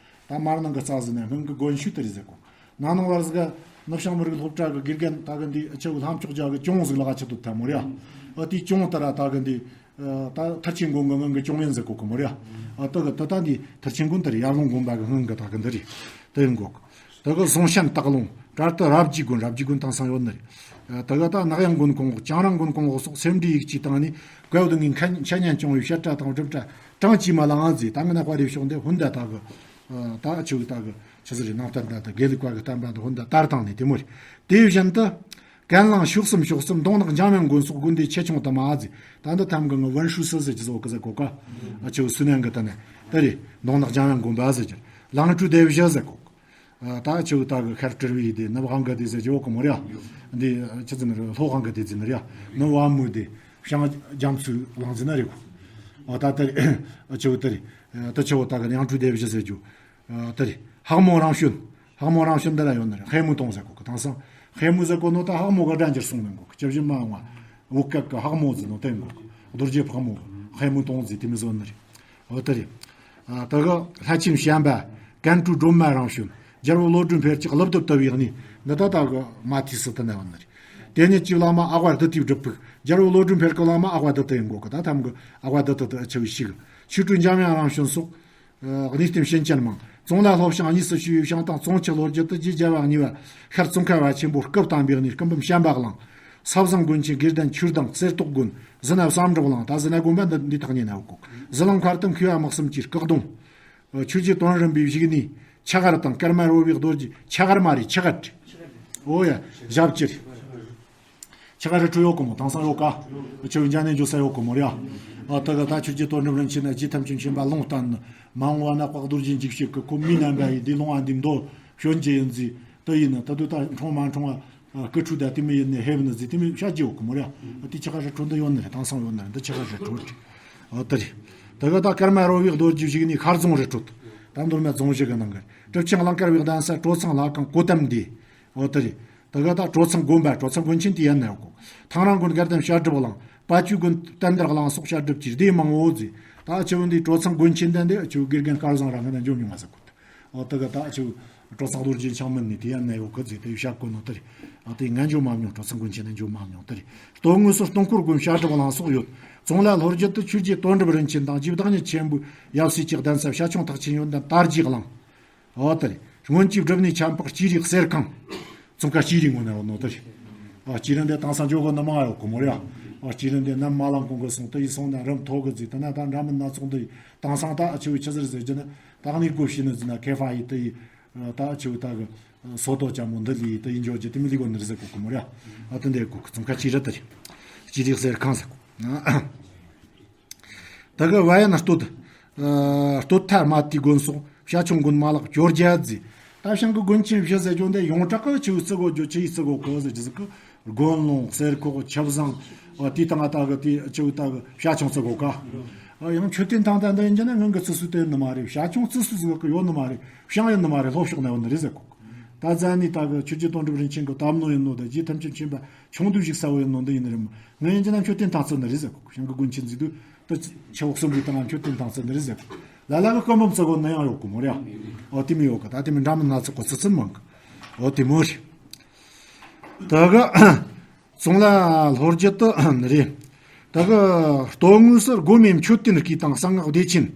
ད་མར་ནང་གི་རྩ་ཟིན་ན་སྔོན་གི་དགོན་ཤུལ་དེ་རེད་ཟེར་གོ། ནང་ནང་བར་ཟིག་ག་ནུབ་བྱང་མི་རིགས་སློབ་གྲྭ་གི་དགེ་རྒན་ད་གི་འདི་ཨ་ཆུ་ལྷམ་ཅོག་རྒྱ་གི་གྱོང་ཟིག་ལ་ག་ཆི་ཐུབ་ཐལ་མོ་རེད་ཨ། ཨ་དེའི་གྱོང་ལྟར་ད་གི་འདི་ཨ་ད་མཐར་ཕྱིན་དགོན་གི་སྔོན་གི་གྱོང་ཡིན་ཟེར་གོ་གི་མོ་རེད་ཨ། ཨ་ད་གི་ད་ད་འདི་མཐར་ཕྱིན་དགོན་དེ་རེད། ཡར་ལུང་དགོན་པ་གི་སྔོན་གི་ད་གི་འདི་རེད། དེ་ཡིན་གོ་གི། ད་གི་ཟོང་ཤན་སྟག་ལུང་། གྲལ་དུ་རབ་རྒྱས་དགོན། རབ་རྒྱས་དགོན་དེང་སང་ཡོད་ནི་རེད། ཨ་ད་གི་ད་ནག་ཡང་དགོན་གོང་འོག། བྱང་རང་དགོན་གོང་འོག་སོགས་སེ་འབྲས་ཡིག་ཅིག་དང་ནི། གལ་ཏེ་ངས་མཁས་མཁས་སྙན་སྐྱོང་བའི་བཤད་གྲྭ་དང་སྒྲུབ་གྲྭ་གྲངས་ཀྱིས་མ་ལང་ཟེར། ད་ངི་ན་དཔའ་རིས་ཕྱོགས་འདི་ཧོན་ད་ད་གི། ཨ་ད་ཨ་ཆུ་ད་གི་ཆི་ཟིག་རེད། ནང་བསྟན་ད་ད་དགེ་ལུགས་པ་གི་བསྟན་པ་འདི་ཧོན་ད་དར་བཏང་ནི་དེ་མོ་རེད། དེ་བཞིན་དུ་ཀན་ལང་ཤོག་གསུམ། ཤོག་གསུམ་མདོང་ནག་འཇམ་དབྱངས་དགོན་སོགས་དགོན་སྡེ་ཆེ་ཆུང་དུ་མ་ཟེར། ད་འདི་ཐམ་གི་ངི་ཝན་ཧྲུའུ་སི་ཟེར་གྱི་ཟོ་གི་ཟེར་གོ་ག། ཨ་ཆུ་སུ་ནན་གི་ད་ནི་དེ་རེད། མདོང་ནག་འཇམ་དབྱངས་དགོན་པ་ཟེར་གྱི། ལང་ཀྲུའུ་སྡེ་བཞི་ཟེར་གོ་གི། ཨ་ད་ཨ་ཆུ་ད་གི་ཤར་ཀྲི་བི་དེ་ནུབ་ཧང་གི་དེ་ཟེར་གྱི་ཡོད་གི་མོ་རེད་ཨ། འདི་ཆི་ཟེར་ནི་རེད། ལྷོ་ཧང་གི་དེ་ཟེར་ནི་རེད་ཨ། ནུབ་བ་མུ་དེ་བྱང་རྒྱ་མཚོའི་གླིང་ཟེར་ན་རེད་གོ། ཨ་ད་དེ་རེད། ཨ་ཆུ་དེ་རེད། ད་ཆུ་བོ་ད་གི་ལང་ཀྲུའུ་སྡེ་བཞི་ཟེར་གྱི། ཨ་དེ་རེད། ཧག་མོ་རང་བྱོན། ཧག་མོ་རང་བྱོན་འདི་ལ་ཡོད་ནི་རེད། ཧེ་མུ་ཏོང་ཟེར་གོ་གི། དེང་སང་ཧེ་མུ་ཟེར་གོ་ནོ་ད་ཧག་མོ་གི་སྒྲ་འགྱུར་སོང་ནི་གོ་གི། ཇི་བཞིན་མ་འོངས་བོད་སྐད་གི་ཧག་མོ་ཟེར་ནོ་དེ་གོ་གི། རྡོ་རྗེ་ཕག་མོ་གི་ཧེ་མུ་ཏོང་ཟེར་དེ་མོ་ཟེར་ནི་རེད། འོ་དེ་རེད། ཨ་ད་གི་ལྷ་ཆེན་བྱམས་པ། ཀན་ཀྲུའུ་སྒྲོལ་མ་རང་བྱོན། རྒྱལ་བུ་བློ་གྲོས་འཕེལ་གྱི་ཀླུ་བདུད་ལྟ་བུའི་གནས། འདི་ད་ད་གི་མ་ཐི་སི་ཏི་ན་ཡོད་ནི་རེད། དེ་ཉིད་ཀྱི་བླ་མ་ཨ་ཝ་དི་ཏིའི་སྒྲུབ་ཕུག། རྒྱལ་བུ་བློ་གྲོས་འཕེལ་གྱི་བླ་མ་ཨ་ཝ་དི་ཏི་ཡིན་གོ་གི། ད་ཐམ་གི་ཨ་ཝ་དི་ཏི་དེ་ཨ་ཆུ་བའི་ཞིག། ཆོས་སྤྲུལ་འཇམ་དབྱངས་རང་བྱོན་སོགས། ཨ་གནས་བརྟན་བྱིན་ཅན་མང་། ཙོང་ལ་ལྷོ་བྱང་གཉིས་སུ་ཕྱེ་བའི་བྱང་ཐང་ཙོང་ཆུ་ལྷོ་རྒྱུད་དུ་རྗེ་རྒྱལ་བ་གཉིས་པ་ཤར་ཙོང་ཁ་བ་ཆེན་པོ་སྐུ་བལྟམས་པའི་གནས་སྐུ་འབུམ་བྱམས་པ་གླིང་། ས་བཟང་དགོན་ཆེན་དགེ་ལྡན་ཆོས་སྡིངས་གསེར་ཏོག་དགོན། ཟི་ན་བསམ་གྲུབ་གླིང་། ད་ཟི་ན་དགོན་པ་འདི་འདི་ཐག་ཉེ་ན་ཡོད་གོ། ཟི་ལིང་མཁར་དུ་མཁས་པ་དམག་གསུམ་གྱི་སྐུ་གདུང་། ཆོས་རྗེ་དོན་རིན་པོའི་བཞུགས་གནས། ཆ་གར་དང་ཀརྨ་རོལ་པའི་རྡོ་རྗེ། ཆ་གར་མ་རེད། ཆ་གར་རེད། ཨོ་ཡ། ཞབས་ཀྱི་རེད། ཆ་གར་རི་ཁྲོད་ཡོད་གོ་མོ། དེང་སང་ཡོད་ཀ། ཆོས་འཇམ་ནས་འཇོག་ས་ཡོད་གོ་མོ་རེད་ཨ། ཨ་ད་ག་ད་ཆོས་རྗེ་དོན་གྲུབ་རིན་ཆེན་ན་རྗེ་ཐམས་ཅད་མཁྱེན་པ་ལུང་བསྟན་ནི། མ་འོངས་པ་ན་དཔལ་རྡོ་རྗེ་འཇིགས་བྱེད་ཀྱི་ཁོ་མི་རྣམ་པ་ཡི་འདི་ལུང་བ་འདི་མདོ་བྱོན་གྱི་ཡིན་ཟེར། དེ་ཡིན་ན་ད་དུ་ད་འཁྲུངས་མ་འཁྲུངས་བ། སྐུ་ཁྲུས་དང་དེ་མི་ཡིན་ནི་ཧེ་བ་ནི་ཟེར་དེ་མི་བཤད་ཀྱི་ཡོད་གི་མོ་རེད། དེ་ཆ་ག་རི་ཁྲོད་འདི་ཡོད་ནི་རེད། དེང་སང་ཡོད་ནི་རེད། འདི་ཆ་ག་རི་ཁྲོད་རེད། ཨོ་དེ་རེད། དེ་ག་ད་ཀརྨ་རོལ་བའི་རྡོ་རྗེ་བཞུགས་གནས་ཤར་རྫོང་རི་ཁྲོད། ད་མདོ་སྨད་རྫོང་བཞི་གི་ནང་གི། གྲུབ་ཆེན་གླིང་དཀར་བའི་གདན་ས་གྲོ་ཚང་ལྷ་ཁང་བཀོད་གཏམ་འདི། འོ་དེ་རེད། དེ་ག་ད་གྲོ་ཚང་དགོན་པ། གྲོ་ཚང་དགོན་ཆེན་དེ་ཡན་ན་ཡོད་གོ། ཐང་རིང་དགོན་དགའ་ལྡན་བཤད་སྒྲུབ་གླིང་། དཔལ་ཆོས་དགོན་བསྟན་དར་གླིང་སོགས་བཤད་སྒྲུབ་ཀྱི་སྡེ་མང་བོ་ཟིག། ད་ཆུ་བོ་འདི་གྲོ་ཚང་དགོན་ཆེན་དེ་འདི་ཆུ་བོ་དགེ་རྒན་སྐལ་བཟང་རང་གི་ནས་འཇོམས་མྱོང་མ་ཟེར་གོ། འོ་དེ་ག་ད་ཆུ་བོ་གྲོ་ཚང་རྡོ་རྗེ་འཆང་མིན་ནི་དེ་ཡན་ན་ཡོད་གི་ཟིག། དེ་བཤད་གོ་ནོ་དེ་རེད། འོ་དེ་ང་འཇོམས་མ་མྱོང་། གྲོ་ཚང་དགོན་ཆེན་ནས་འཇོམས་མ་མྱོང་། དེ་རེད། སྟོད་ངོས་སུ་སྟོང་འཁོར་དགོན་བཤད་སྒྲུབ་གླིང་སོགས་ཡོད། ཙོང་ལ་ལྷོ་རྒྱུད་དུ་ཆོས་རྗེ་དོན་གྲུབ་རིན་ཆེན་དང་རྗེ་བདག་ཉིད་ཆེན་པོའི་ཡབ་སྲས་ཀྱི་གདན་ས་བྱ་ཁྱུང་ཐེག་ཆེན་ཡོན་ཏན་དར་རྒྱས་གླིང་། འོ་དེ་རེད། སྔོན་གྱི་སྒྲུབ་གནས་ཁྱད་འཕགས་སྤྱིར་རིག་གསེར་ཁང་། ཙོང་ཁ་སྤྱིར་རིག་ངོ་ན་འོ་ནོ་དེ་རེད། ཨ་སྤྱིར་རིག་འདི་དེང་སང་འཇོག་གི་ནི་མང་ཡོད་གི་མོ་རེད། ཨ་སྤྱིར་རིག་འདི་ནམ་མ་ལང་གོང་གི་སོང་དེ་ཡི་སོང་ན་རིམ་མཐོ་གི་ཟིག། དེ་ན་ད་འདྲ་མིན་སྣ་ཚོགས་འདི་ཡི་དེང་སང་ད་ཨ་ཆུ་བོ་ཆི་ཟེར་ཟེར་གྱི་ནི་ད་གནས་སྒོ་ཕྱེ་ནི་ཟིན་ན་ཁེ་ཧྥང་ཡི་དེ་ཡི་ད་ཨ་ཆུ་བོ་ད་གི་སོ་ཏོ་ཅན་མོ་འདི་ལི་དེ་ཡི་འཇོག་རྒྱུ་དེ་མི་ལི་གོ་ནི་རེད་ཟེར་གོ་གི་མོ་རེད། ཨ་དེ་འདི་གོ་གི། ཙོང་ཁ་སྤྱིར་རིག་དེ་རེད། སྤྱིར་རིག་གསེར་ཁང་ཟེར་གོ། ད་གི་བ་ཡན་སྟོད། ཨ་སྟོད་ཐ་མ་ཏི་དགོན་སོགས་བྱ་ཁྱུང་དགོན་མ་ལག་བཅོ་བརྒྱད་ཟིག། ད་བྱང་གི་དགོན་ཆེན་བཞི་ཟེར་རྒྱུ་འདི་ཡོངས་གྲགས་ཀྱི་ཆུ་བོ་བརྩི་གོ་རྒྱུ་ཆུ་ཡི་བརྩི་གོ་གི་ཟེར་རྒྱུ་ཟིག་གི། དགོན་ལུང་གསེར་ཁོག་ཆུ་བཟང་། ཨ་དེ་དང་ད་གི་དེ་ཆུ་བོ་ད་གི་བྱ་ཁྱུང་བརྩི་གོ་ག། ཨ་ཡང་མཆོད་རྟེན་ཐང་ད་འདི་ཡིན་གྱི་ན་སྔོན་གི་བརྩི་སྲོལ་དེ་ཡོད་ནི་མ་རེད། བྱ་ཁྱུང་བརྩི་སྲོལ་ཟིག་གི་ཡོད་ནི་མ་རེད། བྱང་ཡོད་ནི་མ་རེད། ལྷོ་ཕྱོགས་ན་ཡོད་ནི་རེད་ཟེར་གོ། ད་ཛ་ནི་ད་གི་ཆོས་རྗེ་དོན་གྲུབ་རིན་ཆེན་གི་བཏབ་ནོ་ཡིན་ནོ་ད། རྗེ་ཐམས་ཅད་མཁྱེན་པ་ཆུང་དུས་ཤིག་ས་བོ་ཡིན་ནོ་འདི་ཡིན་ནི་རེད་མོ། ང་ཡིན་གྱི་ན་མཆོད་རྟེན་ཐང་བརྩི་ནི་རེད་ཟེར་གོ། བྱང་གི་དགོན་ཆེན་ཟིག་དུས་ད་ཆུ་བོ་གསུམ་པའི་སྟེང་ང་མཆོད་རྟེན་ཐང་བརྩི་ནི་རེད་ཟེར་གོ། ལ་ལ་གི་སྐུ་འབུམ་བརྩི་གོ་ནི་ཡང་ཡོད་གོ་མོ་རེད། འོ་དེ་མོ་ཡོད་གི། ད་དེ་མོ་འདྲ་མིན་སྣ་ཚོགས་གི་བརྩི་ཚུལ་མང་གི། འོ་དེ་མོ་རེད། ད་གི་ཙོང་ལ་ལྷོ་རྒྱུད་དུ་རེད། ད་གི་སྟོད་ངོས་སུ་སྒོ་མེ་མཆོད་རྟེན་དཀྱིལ་དང་གསང་སྔགས་བདེ་ཆེན།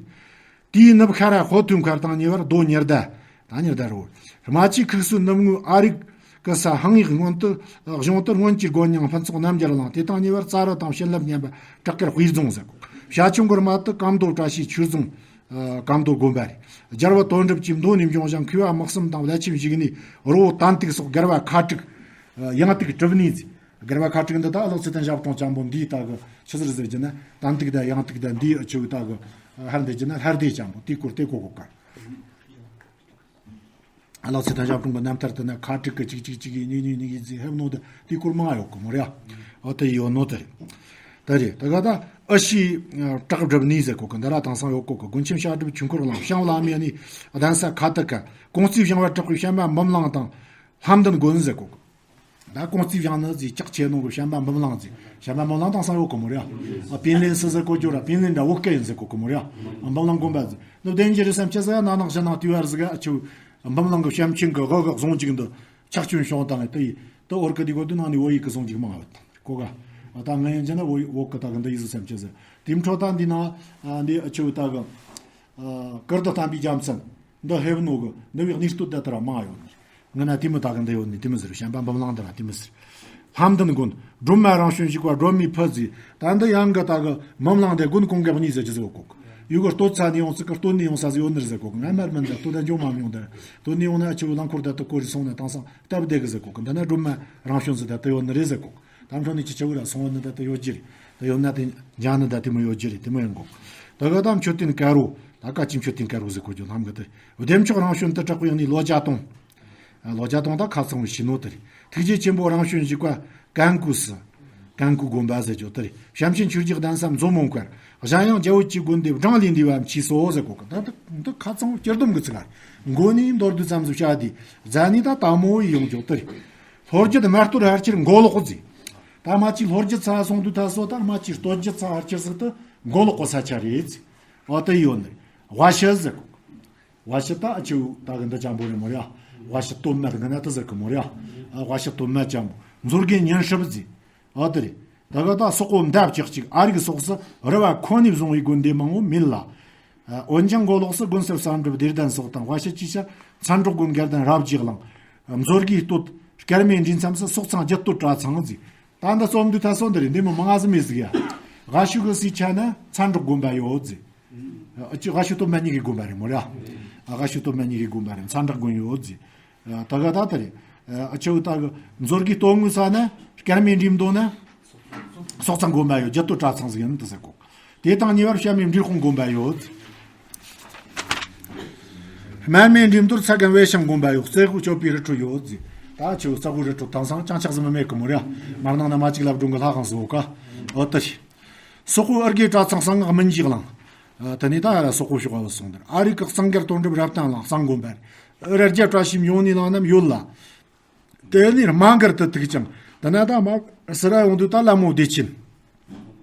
དེའི་ནུབ་ཤར་ཧོ་ཐུའུ་མཁར་དང་ཉེ་བར་རྡོ་ཉི་ཟླ། ད་ཉི་ཟླ་རོ། རྨ་ཆུའི་ཁུག་སོའི་ནུབ་ངོས་ཨ་རིག་གི་ས་ཧང་ཡིག་སྔོན་དུ་གཞུང་དུ་སྔོན་གྱི་སྒོ་མྱང་ཕུན་ཚོགས་རྣམ་རྒྱལ་གླིང་། དེ་དང་ཉེ་བར་རྩ་རི་དང་བྱིན་རླབས་སྙན་པ་བྲག་དཀར་དཔེ་རྫོང་ཟེར་གོ། བྱ་ཁྱུང་གི་རྨ་དུ་ཀམ་མདོ་བཀྲ་ཤིས་ཆོས་རྫོང་། ཀམ་མདོ་དགོན་པ་རེད། རྒྱལ་བ་དོན་གྲུབ་ཀྱི་མདོ་ནས་འབྱུང་ཞིང་མཁས་པ་དམག་གསུམ་དང་བླ་ཆེན་བཞུགས་གནས་རི་བོ་དན་ཏིག་སོགས་རྒྱལ་བ་ཁ་དྲུག། ཡང་ཏིག་གྲུབ་གནས་ཟེར། རྒྱལ་བ་ཁ་དྲུག་འདི་དག་ལག་ཚེ་དང་ཞབས་དྲུང་ཅན་པོ་འདིའི་དག་གི་ཆི་ཟེར་ཟེར་གྱི་ན་དན་ཏིག་དང་ཡང་ཏིག་དང་འདིའི་ཆུ་བོའི་དག་གི་ཧར་འདི་གྱི་ན་ལྷ་སྡེ་ཅན་པོ་དེའི་སྐོར་དེ་གོ་གོ་ག། ལག་ཚེ་དང་ཞབས་དྲུང་གི་རྣམ་ཐར་དེ་ན་ཁ་དྲུག་གི་གཅིག་གཅིག་གཅིག་གི་གཉིས་གཉིས་གཉིས་གི་ཟེར་ཧེབ་ནོ་དེ་དེའི་སྐོར་མང་ཡོད་གི་མོ་རེད། འོ་དེ་ཡོད་ནོ་དེ་རེད། དེ་རེད། དེ་ག་ད་ཨ་ཤི་བྲག་སྒྲུབ་གནས་ཟེར་གོ་གི། འདི་ར་དེང་སང་ཡོད་གོ་གི། དགོན་ཆེན་བཤད་སྒྲུབ་ཆོས་འཁོར་གླིང་བྱང་བླ་མའི་གནས་གདན་ས་ཁ་ཐུག་ག་ཀོང་རྩེ་བྱང་བར་གྲགས་པའི་བྱམས་པ་འབུམ་གླིང་དང་། ལྷ་མདུན་དགོན་ཟེར་གོ་གི། ད་ཀོང་རྩེ་བྱང་ནི་ཟིག་ལྕགས་ཆེ་ནོ་གི་བྱམས་པ་འབུམ་གླིང་ཟིག། བྱམས་པ་འབུམ་གླིང་དེང་སང་ཡོད་གི་མོ་རེད། ཨ་པིན་ལེན་སི་ཟེར་གོ་རྒྱུ་ར་པིན་ལེན་འདྲ་བོ་སྐད་ཡིན་ཟེར་གོ་གི་མོ་རེད། ཨ་འབུམ་གླིང་དགོན་པ་ཟིག་ནི་བདེན་རྒྱུ་རེད་བསམ་ཆེ་ཟིག། ན་ནག་ཞི་ནག་དུས་བར་ཟིག་ཨ་ཆུ་འབུམ་གླིང་གི་བྱམས་ཆེན་གི་དབུ་གི་གཟུངས་གཅིག་འདི་ཕྱག་བཅོས་བྱུང་བཏང་ངས་དེ་ཡི་དེ་འོར་གི་དེ་གོ་དུ་ནང་ནས་བོད་ཡིག་གི་གཟུངས་གཅིག་མང་བ་དང་གོ་ག། ཨ་ད་ང་ཡིན་རྒྱུ་ན་བོད་ཡིག་བོད་གི་ད་གི་འདི་ཡིག་ཟིག་བསམ་ཆེ་ཟིག། དེ་འཕྲོ་ད་འདི་ནང་ཨ་འདི་ཨ་ཆུ་ད་གི་ཨ་ཀིརྟི་བསྟན་པའི་རྒྱལ་མཚན། འདི་ཧེ་བ་ནོ་གི་འདི་བའི་གནས་སྟོད་དེ་ལྟར་མང་ཡོད་ནི། ང་ན་དེ་མོ་ད་གི་འདི་ཡོད་ནི་དེ་མོ་ཟེར། བྱམས་པ་འབུམ་གླིང་འདི་ལ་དེ་མོ་ཟེར། ལྷ་མདུན་དགོན་སྒྲོལ་མ་རང་བྱོན་བཞུགས་པ་སྒྲོལ་མའི་ཕུ་ཟེར། ད་འདི་ཡང་གི་ད་གི་འབུམ་གླིང་དེ་དགོན་གོང་གི་གཉིས་ཟེར་གྱི་ཟེར་གོ་གི། ཡུ་གུར་སྟོད་ཚ་ནས་ཡོང་ཚིག་གི་སྟོད་ནས་ཡོང་ས་ཟིག་ཡོད་ནི་རེད་ཟེར་གོ་གི། ང་མར་མི་འདི་སྟོད་ད་འཇོག་མ་མྱོང་། འདི་སྟོད་ནས་ཡོང་ན་ཨ་ཆུ་བོ་རླངས་འཁོར་ད་དུ་བསྐོར་རེ་སོང་ན་དེང་སང་སྟབས་བདེ་གི་ཟེར་གོ་གི། འདི་ན་སྒྲོལ་མ་རང་བྱོན་ཟེར་ད་དུ་ཡོད་ནི་རེད་ཟེར་གོ་གི། དམ་ཕྲོ་ནས་ཅི་ཆེ་བོ་ར་སོང་བ་ནི་ད་ལྟ་ཡོད་རྒྱུ་རེད། ད་ཡོད་ན་དེ་ཉ་ནི་ད་དེ་མོ་ཡོད་རྒྱུ་རེད། དེ་མོ་ཡིན་གོ། ད་ག་ད་མཆོད་རྟེན་དཀར་པོ། ད་ག་ཅི་མཆོད་རྟེན་དཀར་པོ་ཟེར་གོ་རྒྱུ་ལྷམ་གི་དེ། བདེ་མཆོག་རང་བྱོན་དུ་གྲགས་པའི་གནས་ལོ་བརྒྱ་སྟོང་། ལོ་བརྒྱ་སྟོང་ད་ཁ་ཚང་བའི་ཕྱི་ནོ་དེ་རེད། ཐུགས་རྗེ་ཆེན་པོ་རང་བྱོན་བཞུགས་པ་ཀན་ཀུ་སི། ཀན་ཀུ་དགོན་པ་ཟེར་རྒྱུ་དེ་རེད། བྱམས་ཆེན་ཆོས་རྗེ་གདན་ས་མཛོ་མོ་མཁར། གཞན་ཡང་རྒྱ་བོད་ཀྱི་དགོན་སྡེ་བགྲང་ལས་འདས་པའམ་མཆིས་སོ་ཟེར་གོ་གི། ད་ད་ཁ་ཚང་སྤྱིར་སྡོམ་གི་ཚིག་ཨ། མགོ་ནས་མདོར་བསྡུས་ཙམ་ཟིག་བྱ་དེ་རྫ་ནས་ད་དལ་མོ་ཡི་ཡོང་རྒྱུ་དེ་རེད། ལྷོ་རྒྱུད་སྨད་སྟོད་ཕལ་ཆེར་མགོ་ལོག་གི་ཟེར། ད་རྨ་ཆུའི་ལྷོ་རྒྱུད་ཚ་སོང་དུས་ད་སོ་ད་རྨ་ཆུའི་སྟོད་རྒྱུད་ཚ་ཕལ་ཆེར་ཟིག་ཏུ་མགོ་ལོག་གི་ས་ཆ་རེད་ཟེར། འོ་དེ་ཡོད་ནི། དབའ་ཤི་ཟེར་གོ། དབའ་ཤི་ད་ཨ་ཆུ་ད་གི་འདི་ཅན་པོ་རེད་མོ་རེད། དབའ་ཤི་སྟོད་སྨད་གི་ན་དེ་ཟེར་གི་མོ་རེད། དབའ་ཤི་སྟོད་སྨད་ཅན་པོ་མཛོད་དགེ་ཉིན་སྲིབ་ཟེར། འོ་དེ་རེད། ད་ག་ད་སོག་པོ་མདའ་བཅུ་གཅིག་ཨ་རིག་སོགས་སུ་རུ་བ་ཁོ་ནས་བཟུང་བའི་དགོན་སྡེ་མང་བོ་མེད་ལ། འོན་ཀྱང་མགོ་ལོག་སུ་དགོན་གསར་བསམ་གྲུབ་བདེ་ལྡན་སོགས་དང་། དབའ་ཤི་ཆུས་ཤར་མཚན་སྒྲོག་དགོན་དགའ་ལྡན་རབ་རྒྱས་གླིང་། མཛོད་དགེ་སྟོད་སྐར་མའི་འབྲས་མཚམས་སུ་སོག་ཚང་རྒྱུད་སྟོད་གྲྭ་ཚང་ཟེར། ད་འདི་རྩོམ་དུས་ད་སོ་འདི་རེད། འདི་མོ་མང་ང་ཟིག་མེད་ཟིག་ཡ། དབའ་ཤི་གི་སའི་ཆ་ན་མཚན་སྒྲོག་དགོན་པ་ཡོད་ཟེར། ཨ་ཅི་དབའ་ཤི་སྟོད་སྨད་གཉིས་ཀའི་དགོན་པ་རེད་མོ་རེད། ཨ་དབའ་ཤི་སྟོད་སྨད་གཉིས་ཀའི་དགོན་པ་རེད། མཚན་སྒྲོག་དགོན་ཡོད་ཟེར། ད་ག་ད་ད་རེད། ཨ་ཆུ་ད་གི་མཛོད་དགེ་སྟོད་ངོས་ས་ན་སྐར་མའི་འབྲས་མདོ་ན་སོག་ཚང་དགོན་པ་ཡོད། རྒྱུད་སྟོད་གྲྭ་ཚང་ཟིག་ཡིན་དུ་ཟེར་གོ། དེ་དང་ཉེ་བར་བྱམས་མའི་འབྲས་སྤུངས་དགོན་པ་ཡོད། སྨད་སྨད་འབྲས་མདོར་ཚ་གན་བེ་ཤང་དགོན་པ་ཡོད། རྩེ་ཁུག་སྐྱོབ་པའི་རི་ཁྲོད་ཡོད་ཟེར། ད་ཆུ་རྩ་ཁུག་རི་ཁྲོད་དེང་སང་ཅང་ཆག་ཟིན་མི་མེད་གི་མོ་རེད། མར་ནང་ན་མ་གཅིག་ལབ་སྒྲུང་གི་ལྷ་ཁང་ཟིག་ཡོད་ཀ། འོ་དེ་རེད། སོག་པོའི་ཨར་དགེ་གྲྭ་ཚང་གསང་སྔགས་སྨིན་གྱི་གླིང་། ཨ། དེ་ནས་ད་ཨ་ར་སོག་པོ་ཤོག་བ་སོང་དེར། ཨ་རིག་གི་གཙང་སྒར་དོན་གྲུབ་རབ་བརྟན་ལགས་གཙང་དགོན་པར། ར་རྒྱ་བཀྲ་ཤིས་ཡོང་ནི་ལང་རྣམས་ཡོད་ལ། དེ་ནས་རྨ་མགར་དུ་ཐུག་ཅིང་། དེ་ན་ད་མ་སི་ར་ཡོང་དུས་ད་ལ་མོ་བདེ་ཆེན།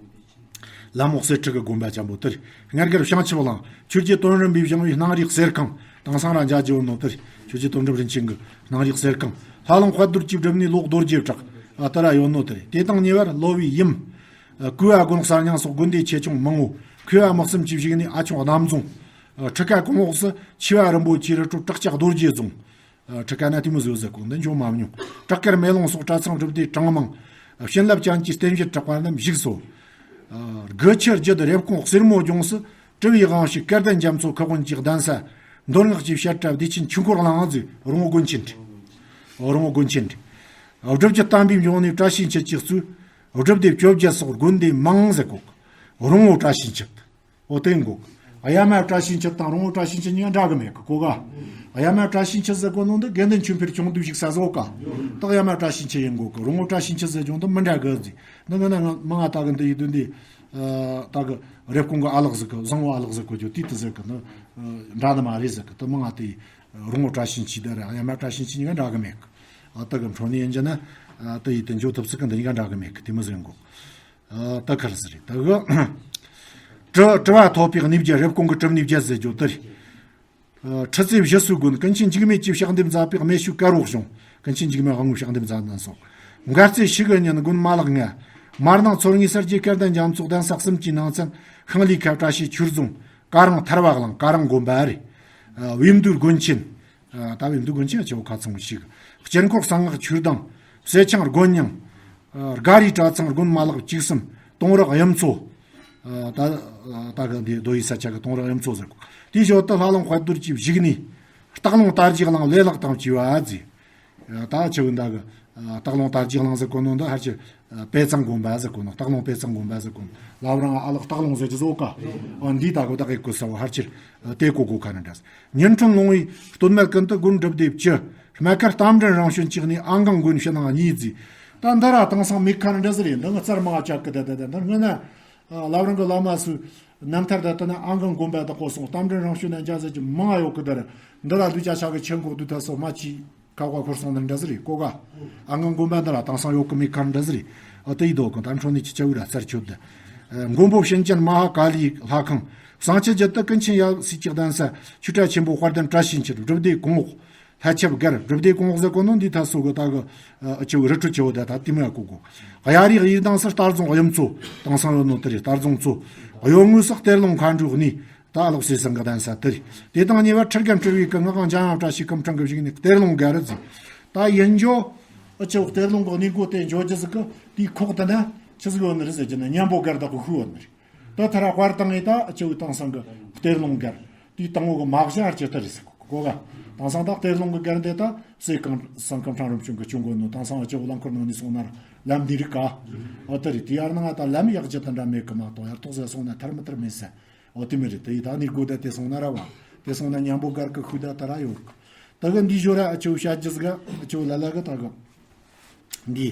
ལ་མོ་གསེར་ཁྲི་གི་དགོན་པ་ཆེན་པོ་དེར། སྔར་སྒར་བྱང་ཆུབ་གླིང་ཆོས་རྗེ་དོན་རིན་པོས་བཞེངས་པའི་སྣང་རིས་གསེར་ཁང་དེང་སང་ར་མཇལ་རྒྱུ་ཡོད་ནོ་དེར། ཆོས་རྗེ་དོན་གྲུབ་རིན་ཆེན་གྱི་སྣང་རིས་གསེར་ཁང་། ལྷ་ལུང་དཔལ་རྡོར་གྱིས་བསྒྲུབས་ནས་ལོག་རྡོ་རྗེ་བྲག་ཨ་དེ་ར་ཡོད་ནོ་དེར། དེ་དང་ཉེ་བར་གློ་བའི་ཡུམ། ཨ། བཀོད་པ་དགོན་གསར་རྙིང་སོགས་དགོན་སྡེ་ཆེ་ཆུང་མང་བོ། མཁས་པ་དམག་གསུམ་གྱིས་བཞུགས་ནས་ཨ་ཆུང་གནམ་རྫོང་། ཨ། ཁྲི་ཀ་གོང་འོག་སུ་ཆེ་བ་རིན་པོ་ཆེ་རི་ཁྲོད་བྲག་ཅ་རྡོ་རྗེ་རྫོང་། ཨ། ཁྲི་ཀ་ན་དེ་མོ་བཟོས་ཟེར་གོ་འདི་འཇོག་མ་མྱོང་། བྲག་དཀར་མེ་ལོང་སོགས་གྲྭ་ཚང་སྒྲུབ་སྡེ་གྲངས་མང་། བྱིན་རླབས་ཅན་གྱི་རྟེན་གཞིར་གྲགས་པ་རྣམས་བཞུགས་སོ། ཨ། དགུ་ཆུ་རྒྱུད་རེབ་གོང་གསེར་མོ་ལྗོངས་སུ་གྲུབ་པའི་དབང་ཕྱུག་སྐལ་ལྡན་རྒྱ་མཚོ་ཁུ་དབོན་གྱི་གདན་ས། མདོ་སྔགས་ཀྱི་བཤད་གྲྭ་བདེ་ཆེན་ཆོས་འཁོར་གླིང་ཟེར་རོང་བོ་དགོན་ཆེན་རེད། རོང་བོ་དགོན་ཆེན་རེད། སྒྲུབ་བརྒྱུད་དམ་པའི་འབྱུང་གནས་བཀྲ་ཤིས་འཁྱིལ་གྱིས་གཙོས་སྒྲུབ་སྡེ་བཅོ་བརྒྱད་སོགས་དགོན་སྡེ་མང་ཟེར་གོ། རོང་བོ་བཀྲ་ཤིས་འཁྱིལ། འོ་དེ་གོ། གཡའ་མ་བཀྲ་ཤིས་འཁྱིལ་དང་རོང་བོ་བཀྲ་ཤིས་འཁྱིལ་གཉིས་ཀ་འདྲ་གི་མེད་གི་གོ་ག། གཡའ་མ་བཀྲ་ཤིས་འཁྱིལ་ཟེར་གོ་ནོ་འདི་དགེ་འདུན་ཆོས་འཕེལ་ཆུང་དུས་ཞིག་ས་བཟོ་ག། ད་གཡའ་མ་བཀྲ་ཤིས་འཁྱིལ་ཡིན་གོ་གི། རོང་བོ་བཀྲ་ཤིས་འཁྱིལ་ཟེར་ཀྱང་འདི་མི་འདྲ་གི་ཟེར། འདི་ང་ན་ང་མ་ང་ད་གི་འདི་ཡི་དུས་འདི། ཨ། ད་གི་རེབ་གོང་གི་ཨ་ལགས་ཟེར་གི་བཟང་བོ་ཨ་ལགས་ཟེར་གོ་རྒྱུ་དུས་དུ་ཟེར་གི་ནི། འདྲ་ནི་མ་རེད་ཟེར་གི་དུ་མི་ང་དེ་རོང་བོ་བཀྲ་ཤིས་འཁྱིལ་ད་ར་གཡའ་མ་བཀྲ་ཤིས་འཁྱིལ་གཉིས་ཀ་འདྲ་གི་མེད་གི། ཨ། ད་གི་འཕྲོ་ནས་ཡིན་རྒྱུ་ན། ཨ། ད་ཡི་དུ་འཇོག་ཐུབ་ཚིག་གི་འདི་གཉིས་ཀ་འདྲ་གི་མེད་གི་དེ་མི་ཟེར་གོ། ཨ། ད་ཁར་ཟེར་རེད་ད་གི། དྲི་དྲི་བ་ཐོབ་པའི་གནས་བརྒྱད་རེབ་གོང་གི་གྲུབ་གནས་བརྒྱད་ཟེར་རྒྱུ་དེ་རེད། ཨ། ཁྲི་རྩེ་བཞི་སོའི་དགོན་ཀུན་མཁྱེན་འཇིགས་མེད་ཀྱིས་ཕྱག་འདེབས་མཛད་པའི་རྨེ་ཤུལ་དཀར་པོ་གཞུང་ཀུན་མཁྱེན་འཇིགས་མེད་དབང་པོས་ཕྱག་འདེབས་མཛད་ནས་སོ། མགར་རྩེ་ཞིག་གི་ཉིན་དགོན་མ་ལག་ལྔ། མར་ནང་ཚོར་ངེས་གསར་བརྗེ་སྐལ་ལྡན་རྒྱ་མཚོ་གདན་ས་གསུམ་གྱི་ནང་ཚན་ཤིང་ལི་ཁ་བཀྲ་ཤིས་ཆོས་རྫོང་། ཀ་རང་ཐར་པ་གླིང་། ཀ་རང་དགོན་པ་རེད། ཨ། བེམ་མདོའི་དགོན་ཆེན། ཨ། ད་བེམ་མདོའི་དགོན་ཆེན་ཆེ་བོ་ཁ་ཚང་བོ་ཞིག་སྤྱིར་འཁོར་གསང་སྔགས་ཆོས་གདང་། བསེ་ཆང་དགོན་རྙིང་། ཨ། སྒ་རིའི་གྲྭ་ཚང་དགོན་མ་ལག་བཅུ་གསུམ། དུང་རག་གཡུ་མཚོ། ཨ། ད་ད་གི་འདི་རྡོ་ཡི་ས་ཆ་གི་དུང་རག་གཡུ་མཚོ་ཟེར་གོ། དེའི་ཞོར་དུ་ལྷ་ལུང་དཔལ་རྡོར་གྱིས་བཞུགས་ནས་སྟག་ལུང་དར་རྒྱས་གླིང་ལེ་ལག་དང་བཅས་པ་མཛད། ད་ཆུ་བོ་འདའ་གི། ཨ། སྟག་ལུང་དར་རྒྱས་གླིང་ཟེར་གོ་ནོ་འདི་ཧར་ཆེ། ཨ། དཔེ་གཙང་དགོན་པ་ཟེར་གོ་ནོ། སྟག་ལུང་དཔེ་གཙང་དགོན་པ་ཟེར་གོ་ནོ། ལབ་རང་ཨ་ལགས་སྟག་ལུང་ཟེར་གྱི་བཟོ་ག། ཨ། འདི་ད་གོ་ད་གི་གོ་ས་བོ་ཧར་ཆེ། ཨ། དེ་གོ་གོ་ཁ་ན་འདྲ། ཉིན་ཁྲོན་ལུང་བའི་སྟོད་སྨད་ཀུན་ཏུ་དགོན་སྒྲུབ་སྡེ་བཅུ། སྨད་ཀར་རྟ་མགྲིན་རང་བྱོན་གྱི་གནས་ཨ་འགང་དགོན་ཕྱི་ནང་གཉིས་མཛད། ད་འདི་ར་དེང་སང་མེད་ཁ་ན་འདྲ་ཟེར་རེད། འདི་ང་རྩར་མ་ཆག་གི་ད་ད་ད་འདི་སྔོན་ན། ཨ། ལབ་རང་གི་བླ་མ་སུ་རྣམ་ཐར་ད་ལྟ་ན་ཨ་འགང་དགོན་པ་ད་གོ་སོང་། རྟ་མགྲིན་རང་བྱོན་ན་འཇའ་ཟེར་གྱི་མང་ཡོད་གི། ད་ར་འདི་ལ་ལུས་ཅག་ཤག་གི་ཆེན་གོ་དུས་ད་སོ་མ་ཅི། ཁ་བ་འཁོར་སོང་ནི་འདྲ་ཟིག་རེད་གོ་ག། ཨ་ང་དགོན་པ་འདི་ལ་དེང་སང་ཡོད་གི་མེད་ག་འདྲ་ཟིག་རེད། ཨ་དེ་ཡི་དོ་གང་ད་འཕྲོ་ནས་ཅི་ཆ་བུ་ར་རྩར་ཆོད་དེ། མགོན་པོ་བྱིན་ཅན་མ་ཧཱ་ཀཱ་ལིའི་ལྷ་ཁང་། བསང་ཆུ་རྒྱུད་དུ་ཀུན་མཁྱེན་ཡབ་སྲས་ཀྱི་གདན་ས། ཆོས་གྲྭ་ཆེན་པོ་དཔལ་ལྡན་བཀྲ་ཤིས་འཁྱིལ། སྒྲུབ་སྡེ་གོང་འོག་ལྷ་ཆབ་སྒར། སྒྲུབ་སྡེ་གོང་འོག་ཟེར་གོ་ནོ་འདི་ཐ་སོ་གི་ད་གི། ཨ་ཆེ་བུ་རི་ཁྲོད་ཆེ་བོ་ད་ད་དེ་མོ་ཡ་གོ་གོ། གཡའ་རིའི་གཡས་གདངས་སུ་རྟ་རྫོང་གཡུ་མཚོ། དེང་སང་ཡོད་ནོ་དེ་རེད། རྟ་རྫོང་མཚོ། གཡོན་ངོས་སུ་གཏེར་ལུང་མཁའ་འགྲོའི་གནས། ད་ཨ་ལོག་སེ་སང་གི་གདན་ས་དེ་རེད། དེ་དང་ཉེ་བར་ཁྲི་རྒན་སྤྲུལ་བའི་སྐུ་ངག་དབང་འཇམ་དབྱངས་བཀྲ་ཤིས་སྐུ་ཕྲེང་གི་བཞུགས་གནས་གཏེར་ལུང་སྒར་རེད་ཟེར། ད་ཡིན་འཇོ། ཨ་ཆེ་བོ་གཏེར་ལུང་གི་གནས་སྒོ་དེ་འཇོ་རྒྱུ་ཟིག་གི་དེའི་ཁོག་དེ་ན་ཆི་ཟིག་ཡོད་ནི་རེད་ཟེར་གྱི་ན་མཉམ་པོ་སྒར་བདག་གི་ཤུལ་ཡོད་ནི་རེད། ད་ཐ་ར་དཔར་བཏང་ངེ་ད་ཨ་ཆེ་བོ་དེང་སང་གི་གཏེར་ལུང་སྒར། དེའི་དང་བོ་གི་མ་གཞི་ཨར་ཅི་ད་རེད་ཟེར་གོ་ག། དེང་སང་ད་གཏེར་ལུང་གི་སྒར་འདི་ད་སེ་གང་སང་སྐུ་ཕྲེང་རིམ་བྱོན་གི་སྐྱོང་གོ་ནོ། དེང་སང་ཨ་ཆེ་བོ་རླངས་འཁོར་ནང་ནས་སོང་ན་ར་ལམ་འདི་རིག་ག། ཨོ་དེ་རེད། དེ་ཡར་ནང་ད་ལམ་ཡག་ཅི་ད་འདྲ་མེད་གི་མ་གཏོགས་ཡར་ཐོག་ཟེར་སོང་ན་ཐར་མི་ཐར་མེད་ས། ཨོ་དེ་མི་རེད། དེ་ཡི་ད་ནི་སྒོ་ད་དེ་སོང་ན་ར་བ། དེ་སོང་ན་མཉམ་པོ་སྒར་གི་ཤུལ་ད་ད་ར་ཡོད་གི། ད་གི་འདི་ཞོ་ར་ཨ་ཆེ་བོ་བཤད་རྒྱུ་ཟིག་ག། ཨ་ཆེ་བོ་ལ་ལ་གི་ད་གི། འདི་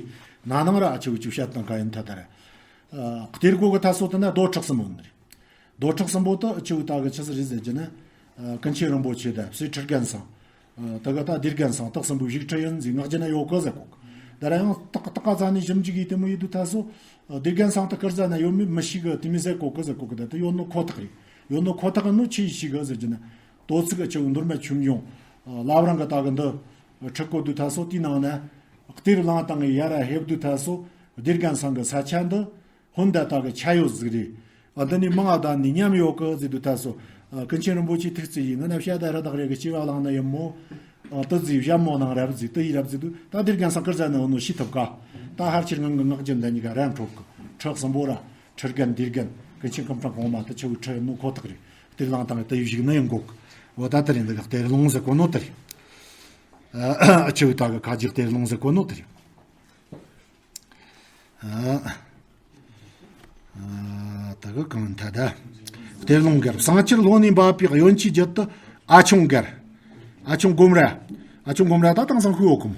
ན་ནང་ར་ཨ་ཆེ་བོ་ཅིག་བཤད་དང་ག་ཡིན་ད་ད་ར། ཨ་གཏེར་སྒོ་གི་ཐ་སོ་དེ་ན་རྡོ་ཁྲག་གསུམ་ཡོད་ནི་རེད། རྡོ་ཁྲག་གསུམ་པོ་དེ་ཨ་ཆེ་བོ་ད་གི་ཆི་ཟིག་རེད་ཟེར་གྱི་ན། ཨ་ཀུན་མཁྱེན་རིན་པོ་ཆེ་དང་སྲས་ཁྲི་རྒན་ཚང་། ཨ་ད་ག་ད་སྡེ་རྒན་ཚང་དེ་གསུམ་པོ་ཞིག་ཁྲི་ཡིན་ཟིག་ངག་རྒྱུན་ན་ཡོད་གི་ཟེར་གོ་གི། ད་ར་ཡང་ཏག་ཏག་ག་ཙ་ནས་ཞིབ་འཇུག་ཡིན་དེ་མོ་ཡིན་དུས་ཐ་སོ། ཨ་སྡེ་རྒན་ཚང་དེ་ཀིར་ཟ་ན་ཡོད་མེད་མི་ཤེས་གི། དེ་མི་ཟེར་གོ་གི་ཟེར་གོ་གི། ད་དེ་ཡོད་ནོ་ཁོ་ཐག་རེད། ཡོད་ནོ་ཁོ་ཐག་ནོ་ཆི་ཡིས་ཤེས་གི་ཟེར་གྱི་ན། དོ་ཚིགས་ཨ་ཆེ་བོ་མདོ་སྨད་ཆོས་འབྱུང་། ཨ་བླ་བྲང་གི་ད་གི་འདི་ཁྲི་སྐོར་དུས་ཐ་སོ་དེའི་ནང་ན། གཏེར་བླངས་བཏང་ངེ་ཡར་ར་ཕེབས་དུས་ཐ་སོ། སྡེ་རྒན་ཚང་གི་ས་ཆ་འདི། ཧོན་ད་ད་གི་ཆ་ཡོད་ཟིག་རེད། ཨ་འདི་ནི་མང་ང་ད་ནི་མཉམ་ཡོད་གི་ཟེར་དུས་ཐ་སོ། ཨ་ཀུན་མཁྱེན་རིན་པོ་ཆེ་ཐུགས་རྗེ་ཡིས་ང་ན་བཤད་ད་ར་དག་རེ་གི་སྐྱེ་བ་བླངས་ན་ཡིན་མོ། ཨ་དེ་ཟིག་བཞམ་མོ་ནང་རབ་ཟིག་དེ་ཡི་རབ་ཟིག་དུས་ད་སྡེ་རྒན་ཚང་ཀིར་ཟ་ནི་ཡོད་ནོ་ཤི་ཐུབ་ག། ད་ཧར་ཆེར་ངང་གི་ངག་རྒྱུན་ད་གཉིས་ཀ་རན་འཕྲོག་གི། ཁྲི་གསུམ་པོ་ར་ཁྲི་རྒན་སྡེ་རྒན་ཀུན་མཁྱེན་སྐུ་ཕྲེང་གོང་མ་དེ་ཆེ་བོའི་ཁྲི་ཡིན་ནོ་ཁོ་ཐག་རེད། གཏེར་བླངས་བཏང་ངེ་དེ་ཡི་བཞུགས་ནི་ཡིན་གོ་གི། འོ་ད་དེ་རིང་འདི་ག་གཏེར་ལུང་ཟེར་གོ་ནོ་དེ་རེད། ཨ་ཆེ་བོའི་ད་གི་ཁ་རྗེ་གཏེར་ལུང་ཟེར་གོ་ནོ་དེ་རེད། ཨ། ཨ། ད་གི་གང་ཐ་ད། གཏེར་ལུང་སྒར། བསང་ཆུ་ལྷོ་ནས་འབབ་པའི་གཡོན་ཆུའི་རྒྱུད་དུ་ཨ་ཆུང་སྒར། ཨ་ཆུང་སྒོམ་ར། ཨ་ཆུང་སྒོམ་ར་ད་དེང་སང་ཤུལ་ཡོད་གི་མོ།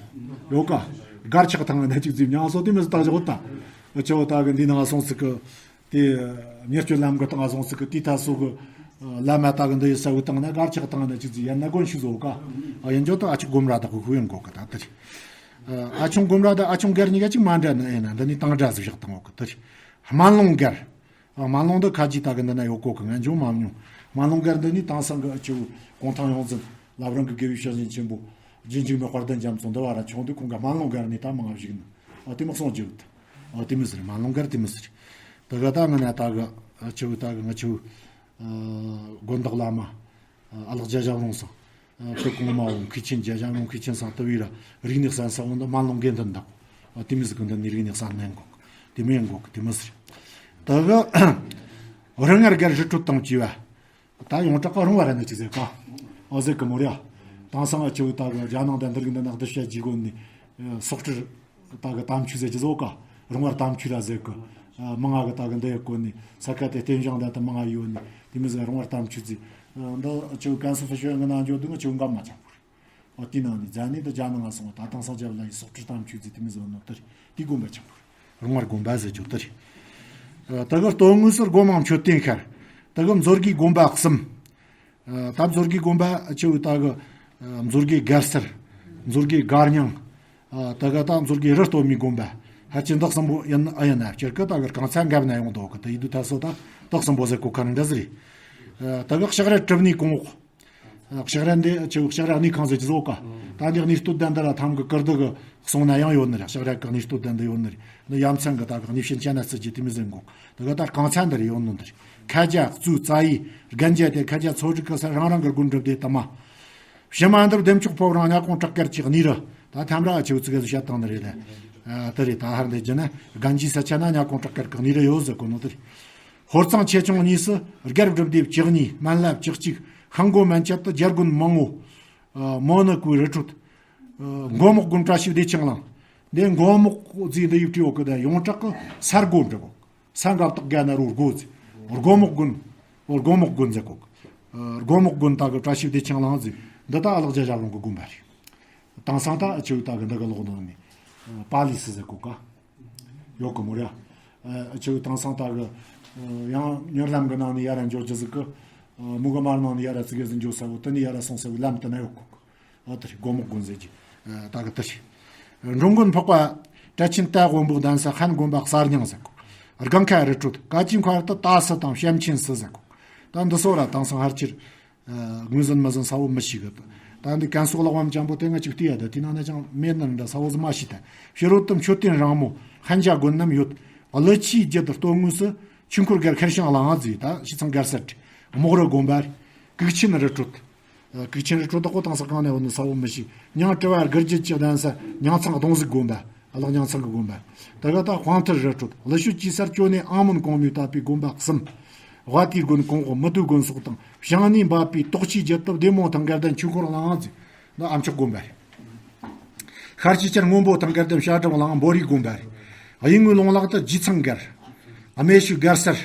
ཡོད་ག། སྒར་ཆགས་ཐང་ན་ཅིག་ཙིག་མྱང་སོ་དེ་མི་སུ་ད་བཞག་ད། ཨ་ཆོ་ད་གི་འདི་ནང་སོང་ཚིག་གི། དེ་མྱུར་སྐྱོད་ལམ་གི་སྟེང་སོང་ཚིག་གི་དེ་ད་སོ་གི། བླ་མ་དག་གི་འདི་ཡི་ས་བུ་བཏང་ན་གར་ཆག་བཏང་ན་ཅིག་ཟིག་ཡན་ན་དགོན་ཤུ་ཟོ་ཀ། ཡན་ཇོ་དང་ཨ་ཆུ་སྒོམ་ར་དག་གི་ཧུ་ཡན་གོ་ཀ་ད་ལྟ་རེད། ཨ་ཆུང་སྒོམ་ར་དང་ཨ་ཆུང་གར་གཉིས་ཀ་ཅིག་མ་འདྲ་ནི་ཨེ་ན་འདི་ནི་དང་འདྲ་ཟིག་བཞག་བཏང་འོ་ཀ་ད་རེད། སྨན་ལུང་གར། ཨ་སྨན་ལུང་འདི་ཁ་ཅིག་དག་གི་འདི་ན་ཡོད་གོ་ཀ་ང་འཇོ་མ་མྱོང་། སྨན་ལུང་གར་འདི་ནི་དེང་སང་གི་ཨ་ཆུ་གུང་ཐང་ཡོངས་འཛིན་བླ་བྲང་གི་དགེ་བའི་བཤེས་གཉེན་ཆེན་པོ་རྗེ་འཇིགས་མེད་དཔལ་ལྡན་རྒྱ་མཚོ་འདི་བ་ར་ཆུང་དུས་ཁོང་གི་སྨན་ལུང་གར་ནི་ད་མང་བ་ཞིག་ནི་ཨ་དེ་མི་གསུང་རྒྱུ་ཡོད། ཨ་དེ་མི་ཟེར་སྨན་ལུང་གར་དེ་མི་ཟེར། དེ་ག་ད་ང་ན་ད་གི་ཨ་ཆུ་ད་གི་ང་ཆུ་དགོན་བདག་བླ་མ་ཨ་ལགས་རྒྱ་ཞབས་རོང་སང་ཨ་ཁོ་གོང་མ་འོང་མཁས་ཆེན་རྒྱ་ཞབས་རོང་མཁས་ཆེན་སང་དུ་བའི་ར་རིག་གནས་གསན་ས་འོང་ད་སྨན་ལུང་དགེ་འདུན་བདག་ཨ་དེ་མི་ཟེར་གི་འདི་ནི་རིག་གནས་གསན་ནན་གོ་དེ་མི་ཡང་གོ་དེ་མི་ཟེར། དེ་གི་རི་ངར་གར་རི་ཁྲོད་དང་བཅས་པ། ད་ཡོངས་གྲགས་ཀ་རུང་བ་ར་ནི་ཅི་ཟེར་ག་ཨོ་ཟེར་གི་མོ་ར། དེང་སང་ཨ་ཆུ་ད་གི་རྒྱ་ནང་དང་འདི་རིགས་འདི་ནག་འདི་བཤད་ཀྱི་གོ་ནི། སོག་སྤྲུལ་ད་གི་དམ་ཆོས་ཟེར་གྱི་ཟོ་ག་རུང་བར་དམ་ཆོས་ར་ཟེར་གི་མང་ང་གི་ད་གི་འདི་ཡི་གོ་ནི་ས་ཁ་དེ་རྟེན་བཞེངས་ད་དུ་མང་ང་ཡོད་ནི་དེ་མི་ཟེར་རུང་བར་དམ་ཆོས་ཟེར། འདི་ཨ་ཆུ་ཀན་སུ་ཧྥེ་ཤོན་གི་ནང་འཇོག་དུས་ང་ཆུ་འགའ་མ་ཆགས་པར། ཨོ་དེ་ནང་ནི་རྫ་ནི་འདི་རྒྱ་ནང་ང་སོང་བ་ད་དེང་སང་རྒྱབ་ལ་ཡི་སོག་སྤྲུལ་དམ་ཆོས་ཟེར་དེ་མི་ཟེར་ནོ་དེ་རེད་དེ་དགོན་པ་ཆགས་པར། རང་དབར་དགོན་པ་ཟེར་རྒྱུ་དེ་རེད། ཨ་དེ་གི་སྟོད་ངོས་སུ་སྒོ་མང་མཆོད་རྟེན་ཤར། དེ་གི་མཛོད་དགེའི་དགོན་པ་གསུམ། ཨ་ད་མཛོད་དགེའི་དགོན་པ་ཆུ་དེ་གི་ཨ་མཛོད་དགེ་སྒར་སར། མཛོད་དགེ་སྒར་རྙིང་། ཨ་དེ་གི་ད་མཛོད་དགེ་རི་སྟོད་མའི་དགོན་པ། ཧ་ཅི་འདི་གསུམ་པོ་ཡིན་ཨ་ཡིན་ན་སྤྱིར་གི་དེ་གི་རྐང་ཚ་འགབ་ན་ཡོང་འདུག་གི་དེ་ཡི་དུས་ད་སོ་ད་དེ་གསུམ་པོ་ཟེར་གོ་ཁ་རང་འདྲ་ཟེར་རེད། ཨ་དེ་གི་ལྕགས་ར་གྲུབ་གནས་གོང་འོག་ལྕགས་ར་འདི་ཆུ་ལྕགས་ར་གནས་ཁང་ཟེར་གྱི་བཟོ་ག་ད་འདི་གནས་སྟོད་ལྡན་འདི་ལ་ཐམ་གི་ཀིར་འདི་གི་གསུང་ན་ཡང་ཡོད་ནི་རེད། ལྕགས་ར་གི་གནས་སྟོད་ལྡན་འདི་ཡོད་ནི་རེད། འདི་ཡ་མཚན་གི་ད་གི་གནས་བྱིན་ཅན་ན་སྲིད་ཀྱི་དེ་མི་ཟིན་གོ་དེ་གི་ད་རྐང་ཚན་འདི་རེད་ཡོད་ནི་འདི་རེད། ཁ་རྒྱ་གཙོས་རྩ་ཡི་རྒན་རྒྱ་དེ་ཁ་རྒྱ་ཚོ་རིག་གི་ས་རང་རང་གི་དགོན་སྒྲུབ་སྡེ་དུ་མ། ཕྱི་མ་འདིར་བདེ་མཆོག་ཕོ་བྲང་ཉ་གོང་བྲག་དཀར་གྱི་གནས་རི་ད་ཐམ་ར་ཆུ་ཚིག་གི་བཤད་སྟངས་འདི་རེད། ད་དེ་རེད་ད་ཧར་འདི་རྒྱུ་ན་རྒན་རྒྱའི་ས་ཆ་ན་ཉ་གོང་བྲག་དཀར་གི་གནས་རི་ཡོད་ཟེར་གོ་ནོ་དེ་རེད། ཧོར་གཙང་ཆེ་ཆུང་གཉིས་སུ་སྒར་སྒྲུབ་སྡེ་བཅུ་གཉིས་སྨན་བླ་བཅུ་གཅིག་ཤང་སྒོ་མན་ཆད་དུ་རྒྱལ་དགོན་མང་བོ། མོ་ནི་ཀུའི་རི་ཁྲོད། མགོ་མོག་དགོན་བཀྲ་ཤིས་བདེ་ཆེན་གླིང་། འདི་མགོ་མོག་རྫས་འདི་ཡིག་བྲིས་འོག་གི་དེ་ཡོངས་གྲགས་ཀྱི་ས་སྒོ་འབྲི་གོ་ས་འགབ་དག་རྒྱ་ན་རུ་སྒོ་རྫས་སྒོ་མོག་དགོན། སྒོ་མོག་དགོན་ཟེར་གོ་སྒོ་མོག་དགོན་ད་གི་བཀྲ་ཤིས་བདེ་ཆེན་གླིང་རྫས་འདི་ད་ཨ་ལགས་རྒྱ་ཞབས་རོང་གི་དགོན་པ་རེད། དེང་སང་ད་ཨ་ཆུ་ད་གི་འདི་གི་ལོག་ནང་ནས་པཱ་ལི་སི་ཟེར་གོ་ཀ་ཡོད་གི་མོ་ར། ཨ་ཆུ་དེང་སང་ད་གི་ཡང་མྱུར་ལམ་གི་ནང་ནས་ཡར་འཇོག་རྒྱུ་ཟིག་གི་མུ་གི་མར་ནང་ནས་ཡར་ཙི་གེ་ཟིག་འཇོག་ས་བོ་དེ་ནས་ཡར་སོང་ས་བོའི་ལམ་དེ་ན་ཡོད་གོ་ཨ་དེ་རེད། སྒོ་མོག་དགོན་ཟེར་གྱི་ད་གི་དེ་རེད། འགྲོ་མགོན་འཕགས་པ་བཀྲ་ཆེན་རྟ་དབོན་པོ་གདན་ས་ཧན་དགོན་པ་གསར་རྙིང་ཟེར་གོ་སྒང་ཁ་རི་ཁྲོད་ཀ་ཅིན་མཁར་དུ་ཏཱ་སི་དང་བྱམས་ཆེན་སི་ཟེར་གོ་ད་འདི་སོ་ར་དེང་སང་ཧར་ཆེར། ངོས་ཟིན་མི་ཟིན་ས་བོ་མི་ཤེས་གི་ད་འདི་ཀན་སུའུ་གླེགས་བམ་ཅན་པོ་དེ་ང་ཅིག་བལྟས་ཡ་ད་དེ་ནང་ན་ཅང་མེད་ནི་འདྲ་ས་བོ་ཟི་མ་ཤེས་ད་ཕྱི་རོལ་དུ་མཆོད་རྟེན་རིང་མོ་ཧན་ཇ་དགོན་རྣམས་ཡོད། ཀླུ་ཆུའི་རྒྱུད་དུ་སྟོད་ངོས་སུ་ཆོས་འཁོར་སྒར་ཁེར་རྐྱང་གླིང་ཟེར་ད་ཕྱི་ཚང་སྒར་སར་དྲི་མོག་རི་དགོན་པ་རེད། གུག་ཆེན་རི་ཁྲོད། གུག་ཆེན་རི་ཁྲོད་དག་པོ་དེང་སང་གང་ནས་ཡོད་ནི་ས་བོ་མི་ཤེས། ཉང་སྤྲེལ་བ་དགུ་བརྒྱུད་ཀྱི་གདན་ས་ཉང་ཚང་གདོང་གཟིག་དགོན་པ། ཨ་ལགས་ཉང་ཚང་གི་དགོན་པ། དེ་ག་ད་དཔང་ཐུར་རི་ཁྲོད་ཀླུ་ཤོད་ཀྱི་སར་ཅོ་ནས་ཨ་མོན་གོང་མའི་བཏབ་པའི་དགོན་པ་གསུམ། དབའ་ཏིའི་དགོན་གོང་འོག་མི་དུ་དགོན་སོགས་དང་བྱང་ནས་འབབ་པའི་དོག་ཆུའི་རྒྱུད་དུ་བདེ་མོ་ཐང་དགའ་ལྡན་ཆོས་འཁོར་གླིང་ཟེར་འདི་ཨ་མཆོག་དགོན་པ་རེད། ཤར་ཆུ་ཆེན་སྔོན་པོ་ཐང་དགའ་ལྡན་བྱ་བྲག་གླིང་བོ་རིའི་དགོན་པ་རེད། གཡུལ་ངོའི་ལུང་ལག་ཏུ་རྗེས་ཚང་སྒར། རྨེ་ཤུལ་སྒར་སར།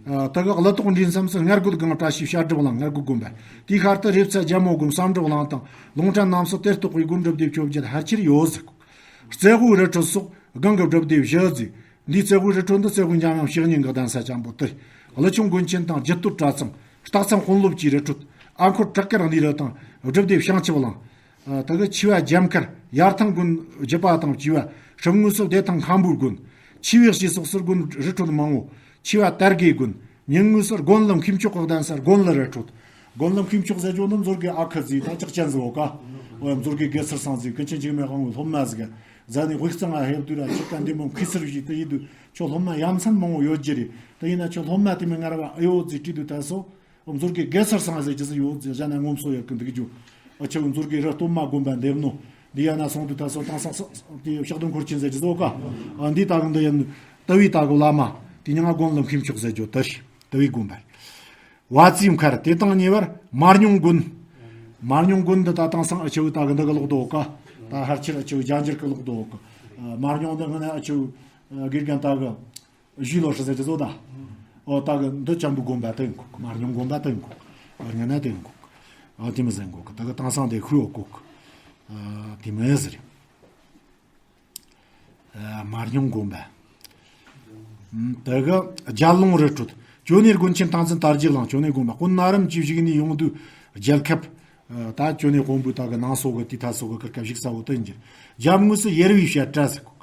ད་གི་ཀླུ་ཐོག་འདྲེན་མཚམས་སུ་སྔར་རྒོད་སྒང་བཀྲ་ཤིས་བྱ་སྒྲུབ་གླིང་སྔར་རྒོད་དགོན་པ། དེའི་ཤར་དུ་རེབ་ཚ་རྒྱལ་མོ་དགོན་བསམ་གྲུབ་གླིང་དང་ལུང་ཕྲན་རྣམས་སུ་དེར་གཏོགས་པའི་དགོན་སྒྲུབ་སྡེ་བཅོ་བརྒྱད་ཧར་ཆེར་ཡོད་ཟེར་གོ་རྩེ་དབུ་རི་ཁྲོད་སོགས་སྒང་གི་སྒྲུབ་སྡེ་བཞི་ཟེར། འདིའི་རྩེ་དབུ་རི་ཁྲོད་འདི་རྩེ་དབུ་འཇམ་དབྱངས་བཤེས་གཉེན་གྱི་གདན་ས་ཅན་པོ་སྟེ། ཀླུ་ཆུ་མགོན་ཆེན་དང་རྒྱུད་སྟོད་གྲྭ་ཚང་སྟག་ཚང་དཔོན་སློབ་ཀྱི་རི་ཁྲོད་ཨ་འཁོར་བྲག་དཀར་གནས་རི་དང་སྒྲུབ་སྡེ་བྱང་ཆུབ་གླིང་། ད་གི་ཆེ་བ་རྒྱལ་མཁར་ཡར་ཐང་དགོན་བརྒྱུད་པ་དང་བཅས་པ་ཧྲིབ་ངོས་སུ་བདེ་ཐང་མཁན་པོའི་དགོན། ཆེ་བའི་ཕྱི་སོགས་སུ་དགོན་རི་ཁྲོད་མང་བོ། ཆེ་བ་དར་དགེའི་དགོན། ཉེ་ངོས་སུ་དགོན་ལམ་མཁས་མཆོག་གི་གདན་ས་དགོན་ལི་རི་ཁྲོད། དགོན་ལམ་མཁས་མཆོག་ཟེར་རྒྱུ་ནི་མཛོད་དགེ་ཨ་ཁུ་ཟིག་ད་ཅག་ཅན་ཟིག་འོ་ཀ་འོ་མཛོད་དགེ་དགེ་སར་སང་ཟིག་ཀུན་མཁྱེན་འཇིགས་མེད་དབང་བོའི་སློབ་མ་ཟིག་ཟ་ནི་དབུས་གཙང་ང་ཧེབ་དུས་ར་ཆི་ཀ་འདི་མོ་མཁས་སར་བཞུགས་དུ་ཡིན་དུས་ཁྱོད་སློབ་མ་ཡ་མཚན་མང་བོ་ཡོད་རྒྱུ་རེད། དེ་ཡིན་ན་ཁྱོད་སློབ་མ་དེ་མི་ངར་བ་ཨེ་ཡོད་ཟིག་བྲིས་དུས་ད་སོ། མཛོད་དགེ་དགེ་སར་སང་ཟེར་ཅི་ཟིག་ཡོད་ཟེར་བཞག་ན་ངོམ་སོ་ཡོད་ཀི་འདུག་རྒྱུ། ཨ་ཆེ་མཛོད་དགེ་རི་སྟོད་མ་དགོན་པ་འདེབས་ནོ། འདི་ཡ་ན་སོང་དུས་ད་སོ་དང་སང་སོ་དེ་ཕྱག་སྟོན་འཁོར་ཆེན་ཟེར་ཅི་ཟོ་ཀ་ཨ་འདི་ད་གང་འདི་ཡ་ནི་དུ་བའི་ད་གོ་བླ་མ་དེ་ཉང་དགོན་ལམ་མཁས་མཆོག་ཟེར་རྒྱུ་དུ་ཞིག་དུ་བའི་དགོན་པ། བ་ཙིའི་མཁར་དེ་དང་ཉེ་བར་མར་ཉུང་དགོན། མར་ཉུང་དགོན་འདི་ད་དང་སང་ཨ་ཆེ་བའི་ད་གི་འདི་གི་ལོག་དོ་ཀ་ད་ཧར་ཆེར་ཨ་ཆེ་བའི་རྒྱ་འགྱུར་གི་ལོག་དོ་ཀ་མར་ཉུང་འདི་ང་ན་ཨ་ཆེ་བའི་དགེ་རྒན་ད་གི་བཞི་ལོ་ཧྲི་ཟེར་གྱི་བཟོ་ད། ཨོ་ད་གི་འདི་ཅམ་བུ་དགོན་པ་དེ་ཡིན་གོ་མར་ཉུང་དགོན་པ་དེ་ཡིན་གོ་ཨོ་ཉ་ན་དེ་ཡིན་གོ་ཨོ་དེ་མི་ཟན་གོ་ད་གི་དེང་སང་དེ་ཤུ་ཡོ་གོ་ཨོ་དེ་མི་ཟེར། ཨ་མར་ཉུང་དགོན་པ། ད་གི་རྒྱལ་ལུང་རི་ཁྲོད་ ཅོ་ནེ་དགོན་ཆེན་སྟངས་འཛིན་དར་རྒྱས་གླིང་ཅོ་ནེ་དགོན་པ་དཔོན་གནའ་རིམ་གྱི་བཞུགས་གནས་ཡོངས་འདུས་རྒྱལ་ཁབ། ཨ། ད་ཅོ་ནེ་དཔོན་པོའི་ད་གི་ནང་སོ་གི་དེའི་ཐད་སོ་གི་ཁུར་ཁ་བཞུགས་ས་བོ་དེ་ཡིན་གྱི། རྒྱབ་ངོས་སུ་ཡེར་བའི་བཤད་གྲྭ་ཟེར་གོ།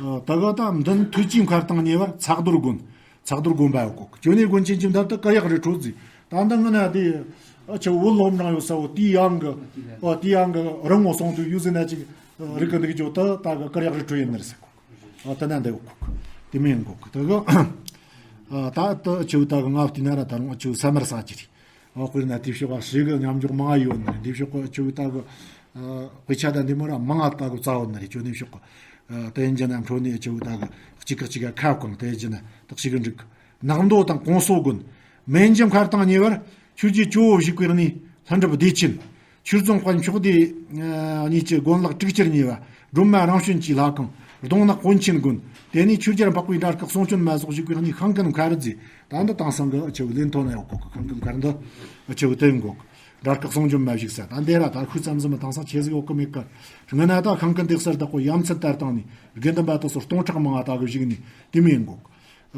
ཨ། ད་གི་ད་མདུན་ཐུགས་ཀྱི་མཁར་དང་ཉེ་བར་ཚག་རྡོར་དགོན། ཚག་རྡོར་དགོན་པ་ཡོད་གོ། ཅོ་ནེ་དགོན་ཆེན་གྱི་མདུན་དུ་ཀར་གཡག་རི་ཁྲོད་ཟེར། ད་འདི་ངི་ན་དེ་ཨ་ཆུ་བོ་ལོམ་རང་ཡོད་ས་བོ་དེའི་ཡང་གི། ཨ། དེའི་ཡང་གི་རི་ངོ་སོང་དུ་ཡུལ་ཟེར་ན་ཅིག་རི་གི་འདུག་ཅོ། ད་ད་གི་ཀར་གཡག་རི་ཁྲོད་ཡིན་ནི་རེད་ཟེར་གོ། ཨ། ད་ན་འདི་ཡོད་གོ། དེ་མིན་གོ་ད་གི། ཨ། ད་ད་ཆུ་ད་གི་ང་བལྟས་ན་ར་ད་རུང་ཆུ་ས་མར་ས་ཅི་རེད། ཨོ། དཔེར་ན་དེ་ཕྱོགས་ཀ་ཧྲི་གི་མཉམ་འཇོག་མང་ཡོད་ནི་རེད། དེ་ཕྱོགས་ཀ་ཆུ་ད་གི། ཨ། དཔེ་ཆ་དང་འདི་མོ་ར་མང་ང་ད་གི་རྩ་བོ་ནི་རེད། ཅོ་ནེ་ཕྱོགས་ཀ། ཨ། དེ་ཡིན་གྱི་ན་འཕྲོ་ནས་ཆུ་ད་གི་གཅིག་གི་གཅིག་ག་ཁ་བཀང་དེ་ཡིན་གྱི་ན་ད་ཞིག་གི་འགྲིག་ནག་མདོ་དང་ཀོང་སོ་དགོན། མན་ཇི་མཁར་དང་ཉེ་བར་ཆོས་རྗེ་ཇོ་བོ་བཞུགས་པའི་གནས་ལྷུན་གྲུབ་བདེ་ཆེན། ཆོས་རྫོང་དཔལ་མཆོག་སྡེ་གཉིས་ཀྱི་དགོན་ལག་དྲུག་ཅུར་ཉེ་བ་སྒྲོལ་མ་རང་བྱོན་གྱི་ལྷ་ཁང་གདོང་ནག་དཔོན་ཆེན་དགོན། དེ་ནས་ཆོས་རྒྱལ་འཕགས་པའི་འདྲ་སྐག་གསུང་བྱོན་མ་སོགས་བཞུགས་པའི་གནས་ཤིང་ཀུན་མཁར་རྫས། ད་འདི་དེང་སང་གི་ཆུ་ལེན་ཐོ་ན་ཡོད་གོ་གི། ཤིང་ཀུན་མཁར་འདི་ཆུ་དེ་ཡིན་གོ་གི། འདྲ་སྐག་གསུང་བྱོན་མ་བཞུགས་ས། ད་འདི་ར་ད་ཁུ་ཙམ་ཙམ་དེང་སང་ཆེ་ཟིག་ཡོད་གི་མེད་གི། ང་ན་ད་ཤིང་ཀུན་དེ་གསར་བདག་པོ་ཡ་མཚན་དར་བཏང་ནས་དགེ་འདུན་པ་དེ་ཚོ་སྟོང་ཕྲག་མང་ང་ད་གི་བཞུགས་ནས་དེ་མིན་གོ།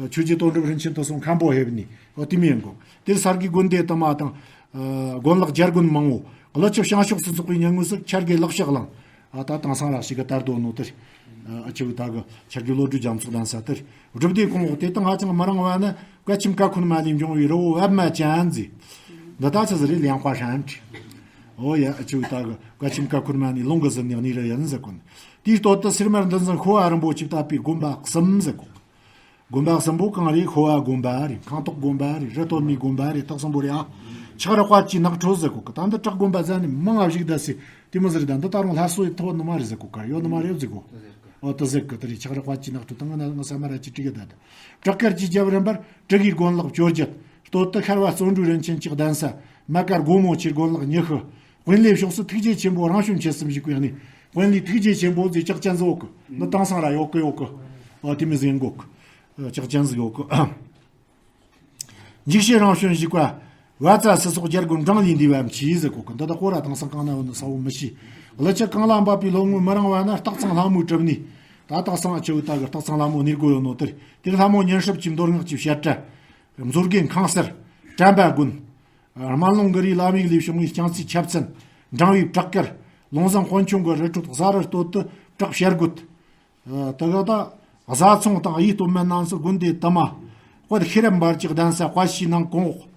ཆོས་རྗེ་དོན་གྲུབ་རིན་ཆེན་དེ་ཚོ་མཁན་པོ་ཕེབས་ནས་ཨོ་དེ་མིན་གོ། དེར་ས་དགེ་དགོན་སྡེ་དུ་མ་དང་། ཨ། དགོན་ལག་བརྒྱ་དགོན་མང་བོ། ཀླུ་ཆུ་བྱང་ཕྱོགས་སུ་འཚོགས་པའི་ཉིན་དངོས་སུ་འཆར་དགེ་ལག་ཕྱག་བླངས། ཨ། ད་དེང་སང་ར་ཞིག་གི་དར་དོ་ནོ་དེར། ཨ། ཆུ་ད་གི་འཆར་དགེ་བློ་གྲོས་རྒྱ་མཚོ་གདན་ས་དེར། སྒྲུབ་སྡེ་གོང་འོག་དེ་དང་ཧ་ཅང་མི་རིང་བ་ན་བཀའ་ཆེམས་ཀ་ཁུན་མ་ནས་འབྱུང་བའི་རི་བོ་པདྨ་ཅན་ཟེར། འདི་ད་ཆི་ཟིག་རེད། ལེན་ཁ་ཧྲན་ཁྲི། ཨོ་ཡ། ཆུ་ད་གི་བཀའ་ཆེམས་ཀ་ཁུན་མ་ནས་ལུང་གི་ཟིན་ནས་གནས་རི་ཡིན་ཟེར་གོ་ནི། དེའི་སྟོད་དུ་སེར་དམར་འདུ་འཛིན་ཤོ་བ་རིན་པོ་ཆེས་བཏབ་པའི་དགོན་པ་གསུམ་ཟེར་གོ། དགོན་པ་གསུམ་པོ་གང་རེད། ཤོ་བ་དགོན་པ་རེད། ཁང་ཐོག་དགོན་པ་རེད། རི་སྟོད་མའི་དགོན་པ་རེད། ཐག་གསུམ་པོ་རེད། ཨ། ཆག་རི་དཔལ་གྱི་ནགས་ཁྲོད་ཟེར་གོ་གི། ད་འདི་བྲག་དགོན་པ་ཟེར་ནི་མང་ང་བཞུགས་ད་སི་དེ་མོ་ཟེར། ད་འདི་ད་རུང་ལྷ་སོ་ཡི་ཐོག་ནི་མ་རེད་ཟེར་གོ་ག། ཡོད་ནི་མ་རེད་ཟེར་གོ། ཨོ་དེ་ཟེར་གི། དེ་རེད། ཆག་རི་དཔལ་གྱི་ནགས་ཁྲོད་དང་ང་ན་ང་ས་མ་ར་ཅི་བྲིས་གི་ད་ད། བྲག་དཀར་གྱི་རྒྱབ་རིམ་པར་བྲག་གི་དགོན་ལག་བཅོ་བརྒྱད། སྟོད་དུ་ཤར་བ་བརྩོན་འགྲུས་རིན་ཆེན་གྱི་གདན་ས། སྨད་ཀ་སྒོ་མོ་ཆེའི་དགོན་ལག་ཉི་ཤུ། དཔོན་སླེབས་ཕྱོགས་སུ་ཐུགས་རྗེ་ཆེན་པོ་རང་བྱོན་ཁྱེད་གསུམ་བཞུགས་པའི་གནས། དཔོན་སླེབས་ཐུགས་རྗེ་ཆེན་པོ་ཟེར་ལྕགས་ཅན་ཟིག་ཡོད་གི། འདི་དེང་སང་ར་ཡོད་གི་ཡོད་གི། ཨ། དེ་མི་ཟིན་གོ་གི། ལྕགས་ཅན་ཟིག་ཡོད་གི། འཇིགས་བྱེད་རང་བྱོན་བཞུགས་པ། བ་ཙ་སི་སོགས་རྒྱལ་དགོན་འབྲང་ལས་འདས་པའམ་ཆི་ཟེར་གོ་གི། འདི་ད་ཁོ་ར་དེང་སང་གང་ན་ཡོད་ནི་ས་བོ་མི་ཤེས། ཀླུ་ཆུ་གངས་ལ་འབབ་པའི་ལོ་ངོ་མི་རིང་བ་ན་སྟག་ཚང་ལྷ་མོའི་གྲུབ་གནས། ད་སྟག་ཚང་ཨ་ཆུ་ད་གི་སྟག་ཚང་ལྷ་མོ་གནས་སྒོ་ཡོད་ནོ་དེར། དེར་ལྷ་མོ་ཉིན་སྲིབ་ཀྱི་མདོ་སྔགས་ཀྱི་བཤད་གྲྭ། མཛོད་དགེ་ཁང་གསར། དྲན་པ་དགོན། སྨན་ལུང་གི་རིགས་ལམ་ཡིག་ལས་བྱུང་བའི་རྐྱང་རྩིས་ཆབ་ཚན། འབྲང་བའི་བྲག་དཀར། ལུང་བཟང་དཔོན་ཆུང་གི་རི་ཁྲོད། གཟའ་རི་སྟོད་དུ་བྲག་བྱ་རྒོད། ཨ། དེ་ག་ད་བཟའ་ཚང་དང་གཡུལ་སྟོད་སྨད་རྣམ་གསུམ་དགོན་སྡེ་དུ་མ། དཔལ་ཤེས་རབ་འབར་གྱི་གདན་ས་དཔལ་ཤེས་ནང་གོང་འོག།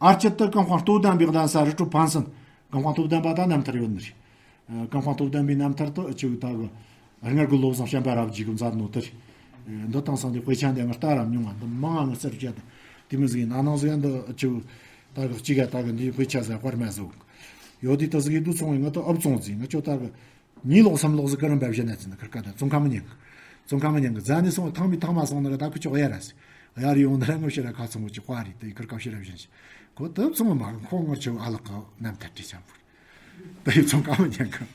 ཨ། དཀྱིལ་དུ་ཀུན་སྤངས་རྟོགས་ལྡན་པའི་གདན་ས་རི་ཁྲོད་ཕན་སན། ཀུན་སྤངས་རྟོགས་ལྡན་པ་ད་རྣམ་ཐར་ཡོད་ནི་རེད། ཨ། ཀུན་སྤངས་རྟོགས་ལྡན་པའི་རྣམ་ཐར་དུ་ཨ་ཆུ་ད་གི་སྔར་གི་བློ་བཟང་བྱམས་པ་རབ་རྒྱས་ཀྱིས་མཛད་ནོ་དེ་རེད། འདི་དེང་སང་དེ་དཔེ་ཆ་འདི་ང་ལྟ་ར་མྱོང་ང་། འདི་མང་ང་ང་གསར་བྱས་ཏེ་དེ་མི་ཟིག་ཡིན་ན་ནང་ཟིག་ཡང་འདི་ཨ་ཆུ་ད་གི་གཅིག་ག་ད་གི་འདི་དཔེ་ཆ་ཟེར་དཔར་མ་ཟིག་ཡོད། དེ་ད་ཟིག་ཡིན་དུ་སོང་བའི་ང་ད་ཨབ་བཙོང་ཟིག་ང་ཆོ་ད་གི། གཉིས་ལོག་གསུམ་ལོག་ཟིག་གི་རིམ་པ་བཞིན་ན་ཅི་ན་ཁར་ཀ་ད་བཙོང་ཁ་མི་ཉན་གི། བཙོང་ཁ་མི་ཉན་གི། རྫ་ནས་སོང་ཐང་མི་ཐང་མ་སོང་ན་ར་ད་ཁུ་ཆོག་ཡ་ར་སི། ཡ་རི་ཡོང་ད་ར་ངོ་ཤེས་ར་ཁ་ཚང་མོ་ཅི་དཔའ་རི་ད་ཡི་ཁར་ཀ་ཤེས་ར་བཞིན་ཞིག་ཁོ་ད་བཙོང་མ་ཁོ་ངོ་ཆེ་ཨ་ལག་གི་རྣམ་ཐར་བྲིས་ཆམ་པོ། ད་ཡི་བཙོང་ཁ་མི་ཉན་གི།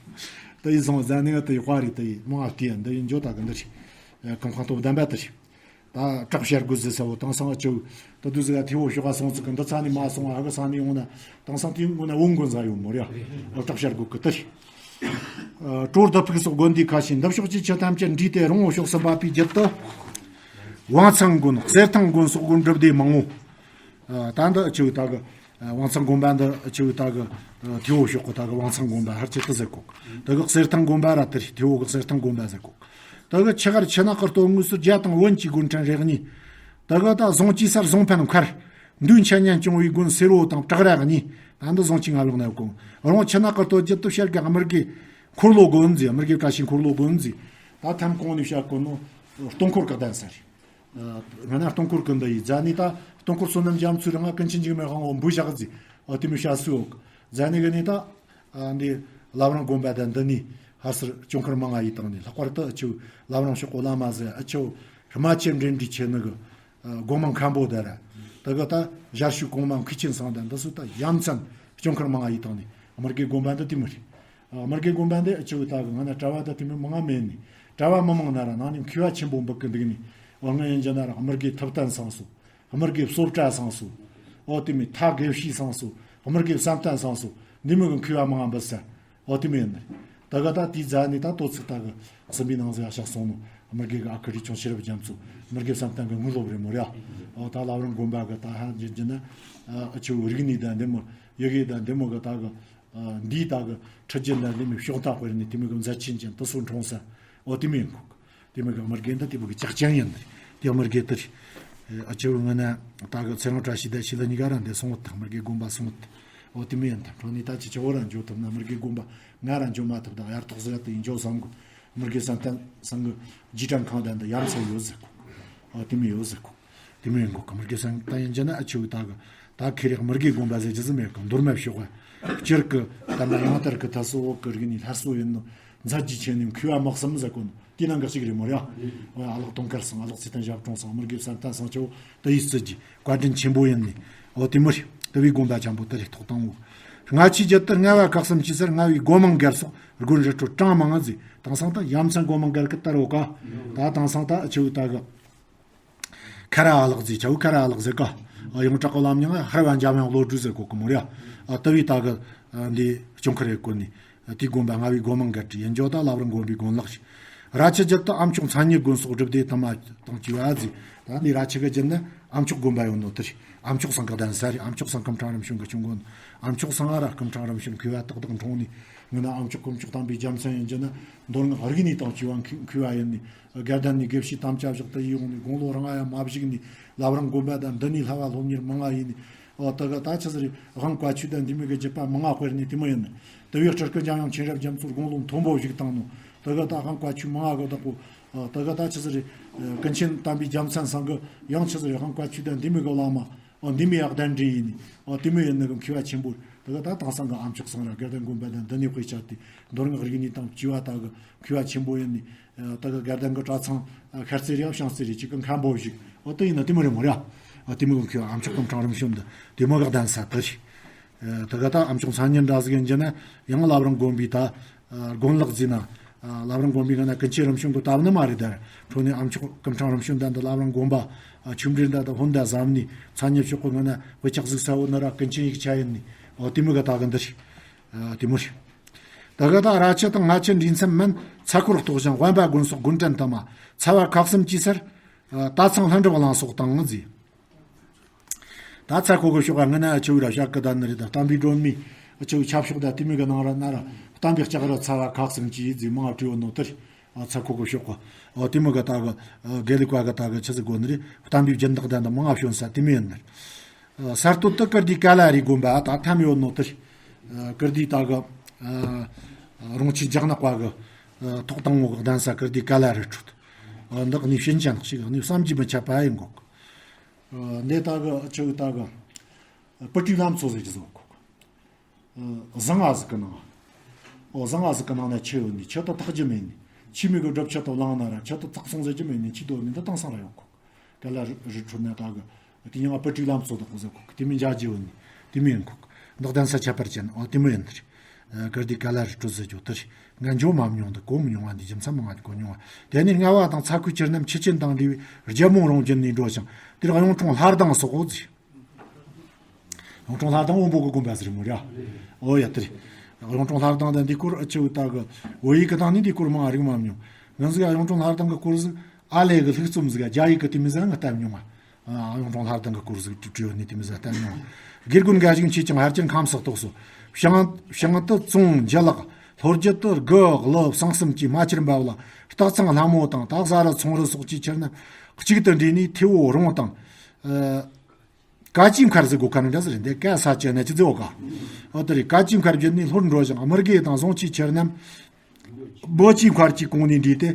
ད་ཡི་སོང་རྫ་ནས་ད་ཡི་དཔའ་རི་ད་ཡི་མོ་ཨ་ཏི་ཡ་ད་ཡི་འཇོ་ད་གི་འདི་རི། ཀུན་སྤངས་རྟོགས་ལྡན་པ་ད་རི། ད་བྲག་བྱ་རྒོད་ཟེར་ས་བོ་དེང་སང་ཨ་ཆུ་ད་དུས་ཟིག་ཐེ་བོ་ཤོག་ག་སོང་ཚིག་གི་འདི་ཚ་ནི་མ་སོང་ཨ་གི་ས་ནི་ཡོང་ན་དེང་སང་དེའི་ངོ་ན་བོང་དགོན་ཟ་ཡོད་མོ་རེད། ཨ། བྲག་བྱ་རྒོད་གི་དེ་རེད། ཨ། གྲོར་དུ་ཕུག་སོགས་དགོན་སྡེ་ཁ་ཤས་འདི་ཕྱོགས་ཀྱི་ཆུ་ཐམས་ཅད་འདྲེས་ཏེ་རོང་བོ་ཕྱོགས་སུ་འབབ་པའི་རྒྱུད་དུ། ཝང་ཚང་དགོན། གསེར་ཐང་དགོན་སོགས་དགོན་སྒྲུབ་སྡེ་མང་ངོ་། ཨ། ད་འདི་ཨ་ཆུ་ད་གི་ཨ། ཝང་ཚང་དགོན་པ་འདི་ཨ་ཆུ་ད་གི་ཨ། ཐེ་བོ་ཤོག་གི་ད་གི་ཝང་ཚང་དགོན་པ་ཧར་ཆེ་ཏི་ཟེར་གོ། ད་གི་གསེར་ཐང་དགོན་པ་ར་དེ་རེད། ཐེ་བོ་གི་གསེར་ཐང་དགོན་པ་ཟེར་གོ། ད་གི་ཆུ་ཁར་ཆུ་ནག་གི་སྟོད་ངོས་སུ་རྒྱ་དང་བོན་གྱི་དགོན་ཕྲན་རེ་གཉིས། ད་གི་ད་ཟུང་སྐྱེས་སར་ཟུང་ཕན་མཁར། འདུས་འཆད་ཉན་སྐྱོང་བའི་དགོན་སེར་བོ་དང་བྲག་ར་གཉིས། ད་འདི་ཟུང་སྐྱེས་ང་ལོག་ན་ཡོད་གོ། རོང་ཆུ་ནག་གི་སྟོད་རྒྱུད་དུ་བྱ་རྒོད་དམུ་དགེ་འཁོར་ལོ་དགོན་ཟེར། དམུ་དགེ་བཀྲ་ཤིས་འཁོར་ལོ་དགོན་ཟེར། ད་ཐམ་གོང་ནས་བཤད་གོ་ནོ་སྟོང་འཁོར་གི་གདན་ས་རེད། ང་ན་སྟོང་འཁོར་ཀུན་ད་ཡི་རྫ་ནི་ད་སྟོང་འཁོར་བསོད་ནམས་རྒྱ་མཚོའི་རིང་ང་ཀུན་མཁྱེན་འཇིགས་མེད་དབང་པོ་འབུ་བཞག་ཟིག་ཨ་དེ་མི་བྱ་སུ་ཡོད། རྫ་ནི་གི་ནི་ད་ཨ་འདི་བླ་བྲང་དགོན་པ་ད་འདི་ནི་ཧ་སར་སྐྱོང་མཁར་མང་ང་ཡི་དང་ནི་ལྷག་པར་དུ་ཨ་ཆུ་བླ་བྲང་ཤོག་གོ་བླ་མ་ཟེར་ཨ་ཆུ་རྨ་ཆེན་འདྲེན་འདྲི་ཆེ་ནི་གི་ཨ་སྒོ་མང་མཁན་པོ་ད་ར་ད་གི་ད་ཞར་ཞུ་གོང་མ་མཁས་ཆེན་སང་ད་འདི་སུ་ད་ཡ་མཚན་སྐྱོང་མཁར་མང་ང་ཡི་དང་ནི་དམུ་དགེ་དགོན་པ་འདི་དེ་མི་རེད། ཨ། དམུ་དགེ་དགོན་པ་འདི་ཨ་ཆུ་ད་གི་ང་ན་གྲྭ་བ་ད་དེ་མི་མང་ང་མེད་ནི། གྲྭ་བ་མི་མང་ན་ར་ནང་ནས་མཁས་པ་ཆེན་པོ་འབུད་གི་འདུག་ནི། ཨོ་ང་ཡིན་གྱི་ན་ར་དམུ་དགེ་ཐུབ་བསྟན་སང་སོ། དམུ་དགེ་བསོད་གྲྭ་སང་སོ། ཨོ་དེ་མི་ཐ་དགེ་བཤེས་སང་སོ། དམུ་དགེ་བསམ་གཏན་སང་སོ། འདི་མི་གི་མཁས་པ་མང་ང་འབུད་ས། ཨོ་དེ་མི་ཡིན་ནི། ད་ག་ད་དེའི་རྫ་ནི་ད་ལྟོ་ཚིག་ད་གི་སྲིན་པོའི་ནང་ཟེར་ཡ་ཤག་སོང་ནོ། མི་དགེ་གི་ཨ་ཁུ་རས་ཆུང་ཤེས་རབ་རྒྱ་མཚོ། མི་དགེ་བསམ་གཏན་གི་དངོས་སློབ་རེད་མོ་ར། ཨོ་ད་བླ་བྲང་དགོན་པ་གི་ད་ཧ་འཇི་འཇི་ན། ཨ་ཆུ་རིག་གནས་དང་འདི་མོ་ཡི་གེ་དང་འདི་མོ་གི་ད་གི། འདིའི་ད་གི་ཁྲི་རྒྱུན་དང་འདི་མོ་ཕྱོགས་མཐའ་སྤེལ་ནས་དེ་མོ་གི་མཛད་ཆེན་ཅན་དུ་སོ་འཁྲུངས་ས། ཨོ་དེ་མོ་ཡིན་གོ། དེ་མོ་གི་མི་དགེ་འདི་དེ་མོ་གི་ཅག་ཅན་ཡིན། དེ་མི་དགེ་དེར། ཨ་ཆུ་ངི་ན་ད་གི་ཚེ་རིང་བཀྲ་ཤིས་དང་ཤེས་ལ་གཉིས་ཀ་ར་འདི་སོང་བ་དང་མི་དགེ་དགོན་པ་སོང་བ། ཨོ་དེ་མོ་ཡིན་ད་འཕྲོ་ནས་ད་ཅི་ཆུ་བོ་ར་འཇོ་ཐུབ་ན་མི་དགེ་དགོན་པ་ང་ར་འཇོ་མ་ཐུབ་ད་ཡར་ཐོག་ཟེར་དེ་ཡིན་འཇོ་བསམ་གོ། མི་དགེ་བསམ་གཏན་ཚང་གི་རྗེས་དྲན་ཁང་དང་འདི་ཡ་མཚན་ཡོད་ཟེར་གོ། ཨ་དེ་མོ་ཡོད་ཟེར་གོ། དེ་མོ་ཡིན་གོ་གི། མི་དགེ་བསམ་གཏན་ཡིན་རྒྱུ་ན་ཨ་ཆུ་ད་གི་ད་ཁེ་རེག་མི་དགེ་དགོན་པ་ཟེར་རྒྱུ་ཟིག་མེད་གི། མདོ་སྨད་ཕྱོགས་ག་སྤྱིར་གི་ད་ན་ཡང་དར་གི་ད་སོ་འོག་གི་རིག་གནས་སླར་གསོ་ཡིན་ནོ། མཛད་རྗེས་ཆེ་ནི་མཁས་པ་མི་གསུམ་ཟེར་གོ་ནོ་དེ་ནང་གི་གཅིག་རེད་མོ་ར། ཨ་ལགས་དུང་དཀར་ཚང་། ཨ་ལགས་ཚེ་བརྟན་ཞབས་དྲུང་ཚང་། མི་དགེ་བསམ་གཏན་ཚང་ཆུ་བོ་ད་ཡིད་སྲིད་ཀྱི་བཀའ་དྲིན་ཆེན་པོ་ཡིན་ནི། ཨོ་དེ་མོ་རེད། དེ་བའི་དགོན་པ་ཆེན་པོ་དེ་རེད། ཐོག་དང་བོ། སྔ་ཕྱི་བརྒྱུད་དུ་རྔ་བ་ཁག་གསུམ་གྱི་སར་རྔ་བའི་སྒོ་མང་སྒར་སོགས་དགོན་རི་ཁྲོད་གྲངས་མང་ང་ཟིག། དེང་སང་ད་ཡ་མཚན་སྒོ་མང་སྒར་གི་དར་བོ་ག། ད་དེང་སང་ད་ཆུ་བོ་ད་གི་ཁ་ར་ཨ་ལགས་ཟིག། ཆུ་བོ་ཁ་ར་ཨ་ལགས་ཟིག་ག། ཨ་ཡོངས་གྲགས་གི་ལམ་མྱང་ཧར་བ་འཇམ་དབྱངས་བློ་གྲོས་ཟེར་གོ་གི་མོ་ར། ཨ་དེ་བའི་ད་གི་འདི་སྐྱོང་ཁུར་རེ་བསྐོ་ནི། དེའི་དགོན་པ་རྔ་བའི་སྒོ་མང་སྒར་བྲིས་ཡིན་འཇོ་ད་བླ་བྲང་དགོན་པའི་དགོན་ལག་ཞིག། ར་ཆུ་བརྒྱུད་དུ་ཨ་མཆོག་མཚན་ཉིད་དགོན་སོགས་སྒྲུབ་སྡེ་དུ་མ་དང་བཅས་པ་ཟིག། ད་འདི་ར་ཆུ་གི་བརྒྱུད་ནི་ཨ་མཆོག་དགོན་པ་ཡོད་ནོ་དེ་རེད། ཨ་མཆོག་ཚང་གི་གདན་ས་རེད། ཨ་མཆོག་ཚང་སྐུ་ཕྲེང་རིམ་བྱོན་གི་སྐྱོང་མགོན། ཨ་མཆོག་ཚང་ང་ར་སྐུ་ཕྲེང་རིམ་བྱོན་མཁས་པ་ཏག་ཏག་འཁྲུངས་ནི། ངི་ན་ཨ་མཆོག་སྐུ་མཆོག་དམ་པའི་རྒྱལ་མཚན་ཡིན་རྒྱུ་ན་མདོ་སྔགས་རིག་གནས་དང་བཅས་པ་མཁས་པ་ཡིན་ནི། དགའ་ལྡན་ནས་དགེ་བཤེས་དམ་བཅའ་བཞག་ཏུ་ཡིས་འོང་ནས་དགུང་ལོ་རིང་ང་ཡང་མ་བཞུགས་ནས་ལབ་རང་དགོན་པ་དང་འདི་ནས་ལྷ་བ་སློབ་གཉེར་མང་ང་ཡིན་ནས། ཨོ་ད་ག་ད་ཆི་ཟེར་རེད། དབང་བཀའ་ཆོས་དང་འདི་མོ་གི་བརྒྱུད་པ་མང་ང་དཔེར་ནས་དེ་མོ་ཡིན་ནི། དེ་བས་སྤྲུལ་སྐུ་འཇམ་དབྱངས་མཁྱེན་རབ་རྒྱ་མཚོར་དགུང་ལོ་མཐོན་པོ་བཞུགས་བཏང་ནོ། ད་ག་ད་དབང་བཀའ་ཆོས་མང་ང་གི་བདག་པོ། ཨོ་ད་ག་ད་ཆི་ཟེར་རེད། ཀུན་མཁྱེན་དམ་པའི་རྒྱལ་མཚན་ཚང་གི་ཡང་ཆི་ཟེར་རེད། དབང་བཀའ་ཆོས་དང་འདི་མོ་གི་བླ་མ། ཨོ་འདི་མོ་ཡག་གདན་འདྲེན་ཡིན་ནི། ཨོ་དེ་མོ་ཡིན་ནི་གི་མཁས་པ་ཆེན་པོ། ད་ག་ད་དེང་སང་གི་ཨ་མཆོག་ཚང་ར་དགའ་ལྡན་དགོན་པ་དང་འདི་ནས་དཔེ་ཆ་དེ་མདོ་སྔགས་རིག་གནས་དང་བཅས་པ་ད་གི་མཁས་པ་ཆེན་པོ་ཡིན་ནི། ད་གི་དགའ་ལྡན་གི་གྲྭ་ཚང་ཤར་རྩེ་རེད་བྱང་རྩེ་རེད་ཅིག་གི་མཁན་པོ་ཞིག། ཨོ་དེ་ཡིན་ན་དེ་མོ་རེད་མོ་ར། ཨོ་དེ་མོ་གི་མཁས་པ་ཨ་མཆོག་སྐུ་ཕྲེང་རིམ་བྱོན་འདི་དེ་མོ་གི་གདན་ས་དེ་རེད། ད་ག་ད་ཨ་མཆོག་མཚན་ཉིད་འདྲ་ཟིག་ཡིན་རྒྱུ་ན་ཡང་བླ་བྲང་དགོན་པའི་ད་དགོན་ལག་ཟིན་ན། བླ་བྲང་དགོན་པའི་ངང་ན་ཀུན་མཁྱེན་རིམ་བྱོན་གི་སྟབས་ནི་མ་རེད་ད། འཕྲོ་ནས་ཨ་མཆོག་སྐུ་ཕྲེང་རིམ་བྱོན་ད་འདི་བླ་བྲང་དགོན་པ་ཆུ་འབྲེལ་ད་ད་ཧོན་ད་བཟའ་ནི་མཚན་ཉིད་ཕྱོགས་གི་ངང་ན་དཔེ་ཆ་གཟིགས་ས་བོ་ནི་ར་ཀུན་མཁྱེན་ཡིག་ཆ་ཡིན་ནི། ཨོ་དེ་མོ་གི་ད་གི་འདི་རེད། དེ་མོ་རེད། ད་ག་ད་ར་ཆུ་དང་རྔ་ཆུ་འདྲེས་མཚམས་མན་ཚ་འཁོར་གཏོགས་ཤིང་དབེན་པ་དགོན་སོགས་དགོན་ཕྲན་དུ་མ་ཚ་བ་ཁག་གསུམ་གྱི་སར། ད་ཚང་ལྷུན་གྲུབ་གླིང་སོགས་དང་ཟིག། ད་ཚ་ཁོ་གི་ཕྱོགས་ང་ན་ཆུ་བོ་ར་ཤག་གི་ད་ནི་རེད་ད། བསྟན་པའི་སྒྲོན་མེ་ཆུ་བོ་ཆབ་ཕྱོགས་ད་དེ་མོ་གི་ནང་ར་ན་ར་བསྟན་པའི་ལྕགས་ར་ཚ་བ་ཁག་གསུམ་གྱི་ཟིག་མང་བྲིས་ཡོད་ནོ་དེར། ཚ་ཁོ་གི་ཕྱོགས་གི་ཨོ་དེ་མོ་གི་ད་གི་དགེ་ལུགས་པ་གི་ད་གི་ཆི་ཟིག་དགོ་ནི་རེད། བསྟན་པའི་སྦྱིན་བདག་ད་འདི་མང་ང་བྱོན་ས་དེ་མོ་ཡིན་ནི། གསར་གཏོད་དུ་ཀིརྟི་ཀ་ལ་རི་དགོན་པ་ད་ཐམ་ཡོད་ནོ་དེར། ཀིརྟི་ད་གི་རོང་ཆེན་ལྗགས་ནག་པ་གི་ཐོག་དང་བོ་གི་གདན་ས་ཀིརྟི་ཀ་ལ་རི་ཁྲོད། འདི་གནས་ཤིན་ཅང་ཞིག་གནས་བསམ་གྱིས་མི་ཁྱབ་པ་ཡིན་གོ། འདི་ད་གི་ཆུ་ད་གི་སྤུ་གྲིའི་ལམ་མཚོ་ཟེར་གྱི་ཟིག་གོ། ཟང་ང་ཟིག་གི་ནང་། ཨོ་ཟང་ང་ཟིག་གི་ནང་ན་ཆུ་ཡོད་ནི་ཆུ་དེ་ཐག་རྒྱུ་མེད་ནི། ཆུ་མིག་གི་སྒྲུབ་ཆུ་དེ་བླངས་ན་ར་ཆུ་དེ་ཐག་སོང་ཟེར་རྒྱུ་མེད་ནི། ཆུ་དོ་ནི་འདི་དེང་སང་ར་ཡོད་གོ། ག་ལ་རི་ཁྲོད་ན་ད་གི་དེ་ཡང་སྤུ་གྲིའི་ལམ་མཚོ་དེ་གོ་ཟེར་གོ། དེ་མིན་འཇའ་རྒྱུ་ཡོད་ནི་དེ་མིན་གོ། འདི་གདན་ས་ཁྱད་པར་ཅན་ཨོ་དེ་མོ་ཡིན་དེར། ཀིརྟི་ཀ་ལ་རི་ཁྲོད་ཟེར་རྒྱུ་དེར། ང་འཇོ་མ་མྱོང་འདི་གོ་མི་མྱོང་བ། འདི་རྒྱུ་མཚན་མང་ང་གོ་མྱོང་བ། དེ་ནས་རྔ་བ་དང་ཚ་ཁུལ་ཆུ་རྣམས་ཆུ་ཆེན་དང་འདྲེས་པའི་རྒྱལ་མོ་རོང་བརྒྱུད་ནས་འགྲོ་ཞིང་དེར་གཡུང་དྲུང་ལྷ་ལྡང་སོགས་ཟེར། གཡུང་དྲུང་ལྷ་ལྡང་དབོན་པོ་གི་དགོན་པ་ཟེར་མོ་ར། ཨོ་ཡ་དེ་རེད། གཡུང་དྲུང་ལྷ་ལྡང་དང་འདི་སྐོར་ཨ་ཆུ་བོ་ད་གི་བོད་ཡིག་གི་སྟེང་ནས་འདི་སྐོར་མང་རིག་མ་མྱོང་། ང་ཚོ་ཡ་གཡུང་དྲུང་ལྷ་ལྡང་གི་སྐོར་ཟིག་ཨ་ལས་གི་ལྷུག་རྩོམ་ཟིག་རྒྱ་ཡིག་གི་དེ་མི་ཟིག་ང་ལྟ་མྱོང་ང་། ཨ་གཡུང་དྲུང་ལྷ་ལྡང་གི་སྐོར་ཟིག་བྲིས་བྲིས་ཡོད་ནི་དེ་མི་ཟིག་ལྟ་མྱོང་ང་། དགེ་རྒན་འགའ་ཞིག་མཆིས་ཀྱང་ཧར་ཅན་ཁམས་སུ་གཏོགས་སོ། བྱང་བྱང་དུ་ཙོང་ཇི་ལགས། ལྷོ་རྒྱུད་དུ་དགུ་ཀླུ་བསང་གསུམ་གྱི་རྨ་ཆུར་འབབ་ལ་སྟག་ཚང་ལྷ་མོ་དང་སྟག་བཟའ་རུ་ཚོང་རུ་སོགས་ཀྱི་ཆུ་རྣམས་གཅིག་ཏུ་འདྲེས་ནས་ཐེ་བོ་རོང་དང་། ཀ་ཅི་མཁར་ཟེར་གོ་ཁ་ནི་འདྲ་ཟེར་འདི་ཀ་ས་ཅན་ན་ཅི་ཟེར་བོ་ཀ། ཨོ་དེ་རེད། ཀ་ཅི་མཁར་བརྒྱུད་ནས་ལྷོར་འགྲོ་ཞིང་དམུ་དགེ་དང་ཟོང་ཆུའི་ཆུ་རྣམས་སྦོ་ཅི་མཁར་གྱི་གོང་ནས་འདྲེས་ཏེ།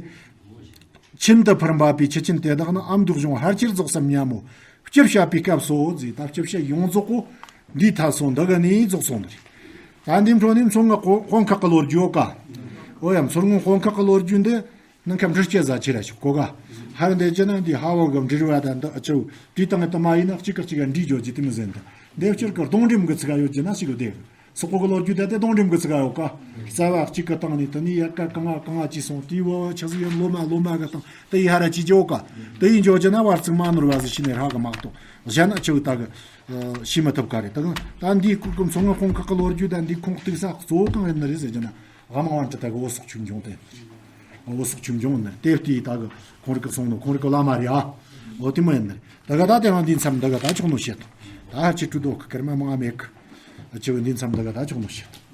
ཆིན་དུ་ཕུར་འབབ་པའི་ཆུ་ཆེན་དེ་དག་ནི་ཨ་མདོ་གཞུང་ཧར་ཆེར་རྫོགས་སམ་སྙམ་མོ། སྤྱིར་བཤད་པའི་སྐབས་སོ་ཟེར། ད་སྤྱིར་བཤད་ཡོངས་རྫོགས་པོ་འདིའི་ཐད་སོང་འདི་ག་ནས་རྫོགས་སོང་ནི་རེད། ད་འདི་འཕྲོ་ནས་མཚོ་སྔོན་དཔོན་ཁག་གི་ལོ་རྒྱུས་ཡོད་ཀ། ཨོ་ཡ་མཚོ་སྔོན་དཔོན་ཁག་གི་ལོ་རྒྱུས་འདི། ནང་ཁམས་འབྲི་སྐྱེ་ཟ་ཆེ་ར་ཞིག་གོ་ག། ཧར་འདི་ཅི་ན་འདི་ཧ་བ་གི་འབྲི་རུ་བ་དང་འདི་ཨ་ཅོ་དུས་དང་དུ་མ་ཡིན་ན་གཅིག་གི་གཅིག་ག་འདྲི་འཇོག་རྒྱུ་དེ་མི་ཟེར་འདི། འདི་སྤྱིར་གི་གདོང་འགྲིམ་གི་ཚིག་ག་ཡོད་རྒྱུ་ན་ཞིག་གི་དེ། སོག་པོ་གི་ལོ་རྒྱུས་དེ་དེ་གདོང་འགྲིམ་གི་ཚིག་ག་ཡོད་ཀ། རྩ་བ་གཅིག་གི་སྟེང་ནས་དེ་ནས་ཡ་ཀ་གང་ང་གང་ང་ཅི་སོང་དེའི་བོ་ཆ་ཟིག་ཡོད་ལོ་མ་ལོ་མ་གི་སྟེང་དེ་ཡི་ཧ་ར་ཅི་འཇོག་ཀ། དེ་ཡི་འཇོག་རྒྱུ་ན་བར་ཚིག་མ་ནོར་བ་ཟིག་ཤི་ནས་རག་གི་མ་གཏོགས་གཞན་ཨ་ཅོ་ད་གི་ཤི་མི་ཐུབ་ཀ་རེད། ད་གི་ད་འདིའི་སྐུ་ཀུ་མཚོ་སྔོན་དཔོན་ཁག་གི་ལོ་རྒྱུས་དང་འདིའི་ཁུངས་གཏུགས་ས་གཙོ་བོ་གང་ཡིན་ནི་རེད་ཟེར་རྒྱུ་ན། དབང་དབང་དྲི་དག་འོ་སོགས་ཆོས་འབྱུང་སྟེ། འོ་སོགས་ཆུང་ཆུང་ནི་དེ་ལྟའི་ད་གི་ཁོང་རིག་གི་སོང་ནོ་ཁོང་རིག་གི་བླ་མ་རེད་ཨ། འོ་དེ་མོ་ཡིན་ནི་རེད། ད་ག་ད་དེ་རང་འདི་མཚམས་འདི་ག་ད་ཆོག་ནོ་བཤད། ད་ཧ་ཅི་ཀྲུ་དོ་གི་སྐར་མ་མང་ང་མེད་གི། ཨ་ཅི་བའི་འདི་མཚམས་འདི་ག་ད་ཆོག་ནོ་བཤད།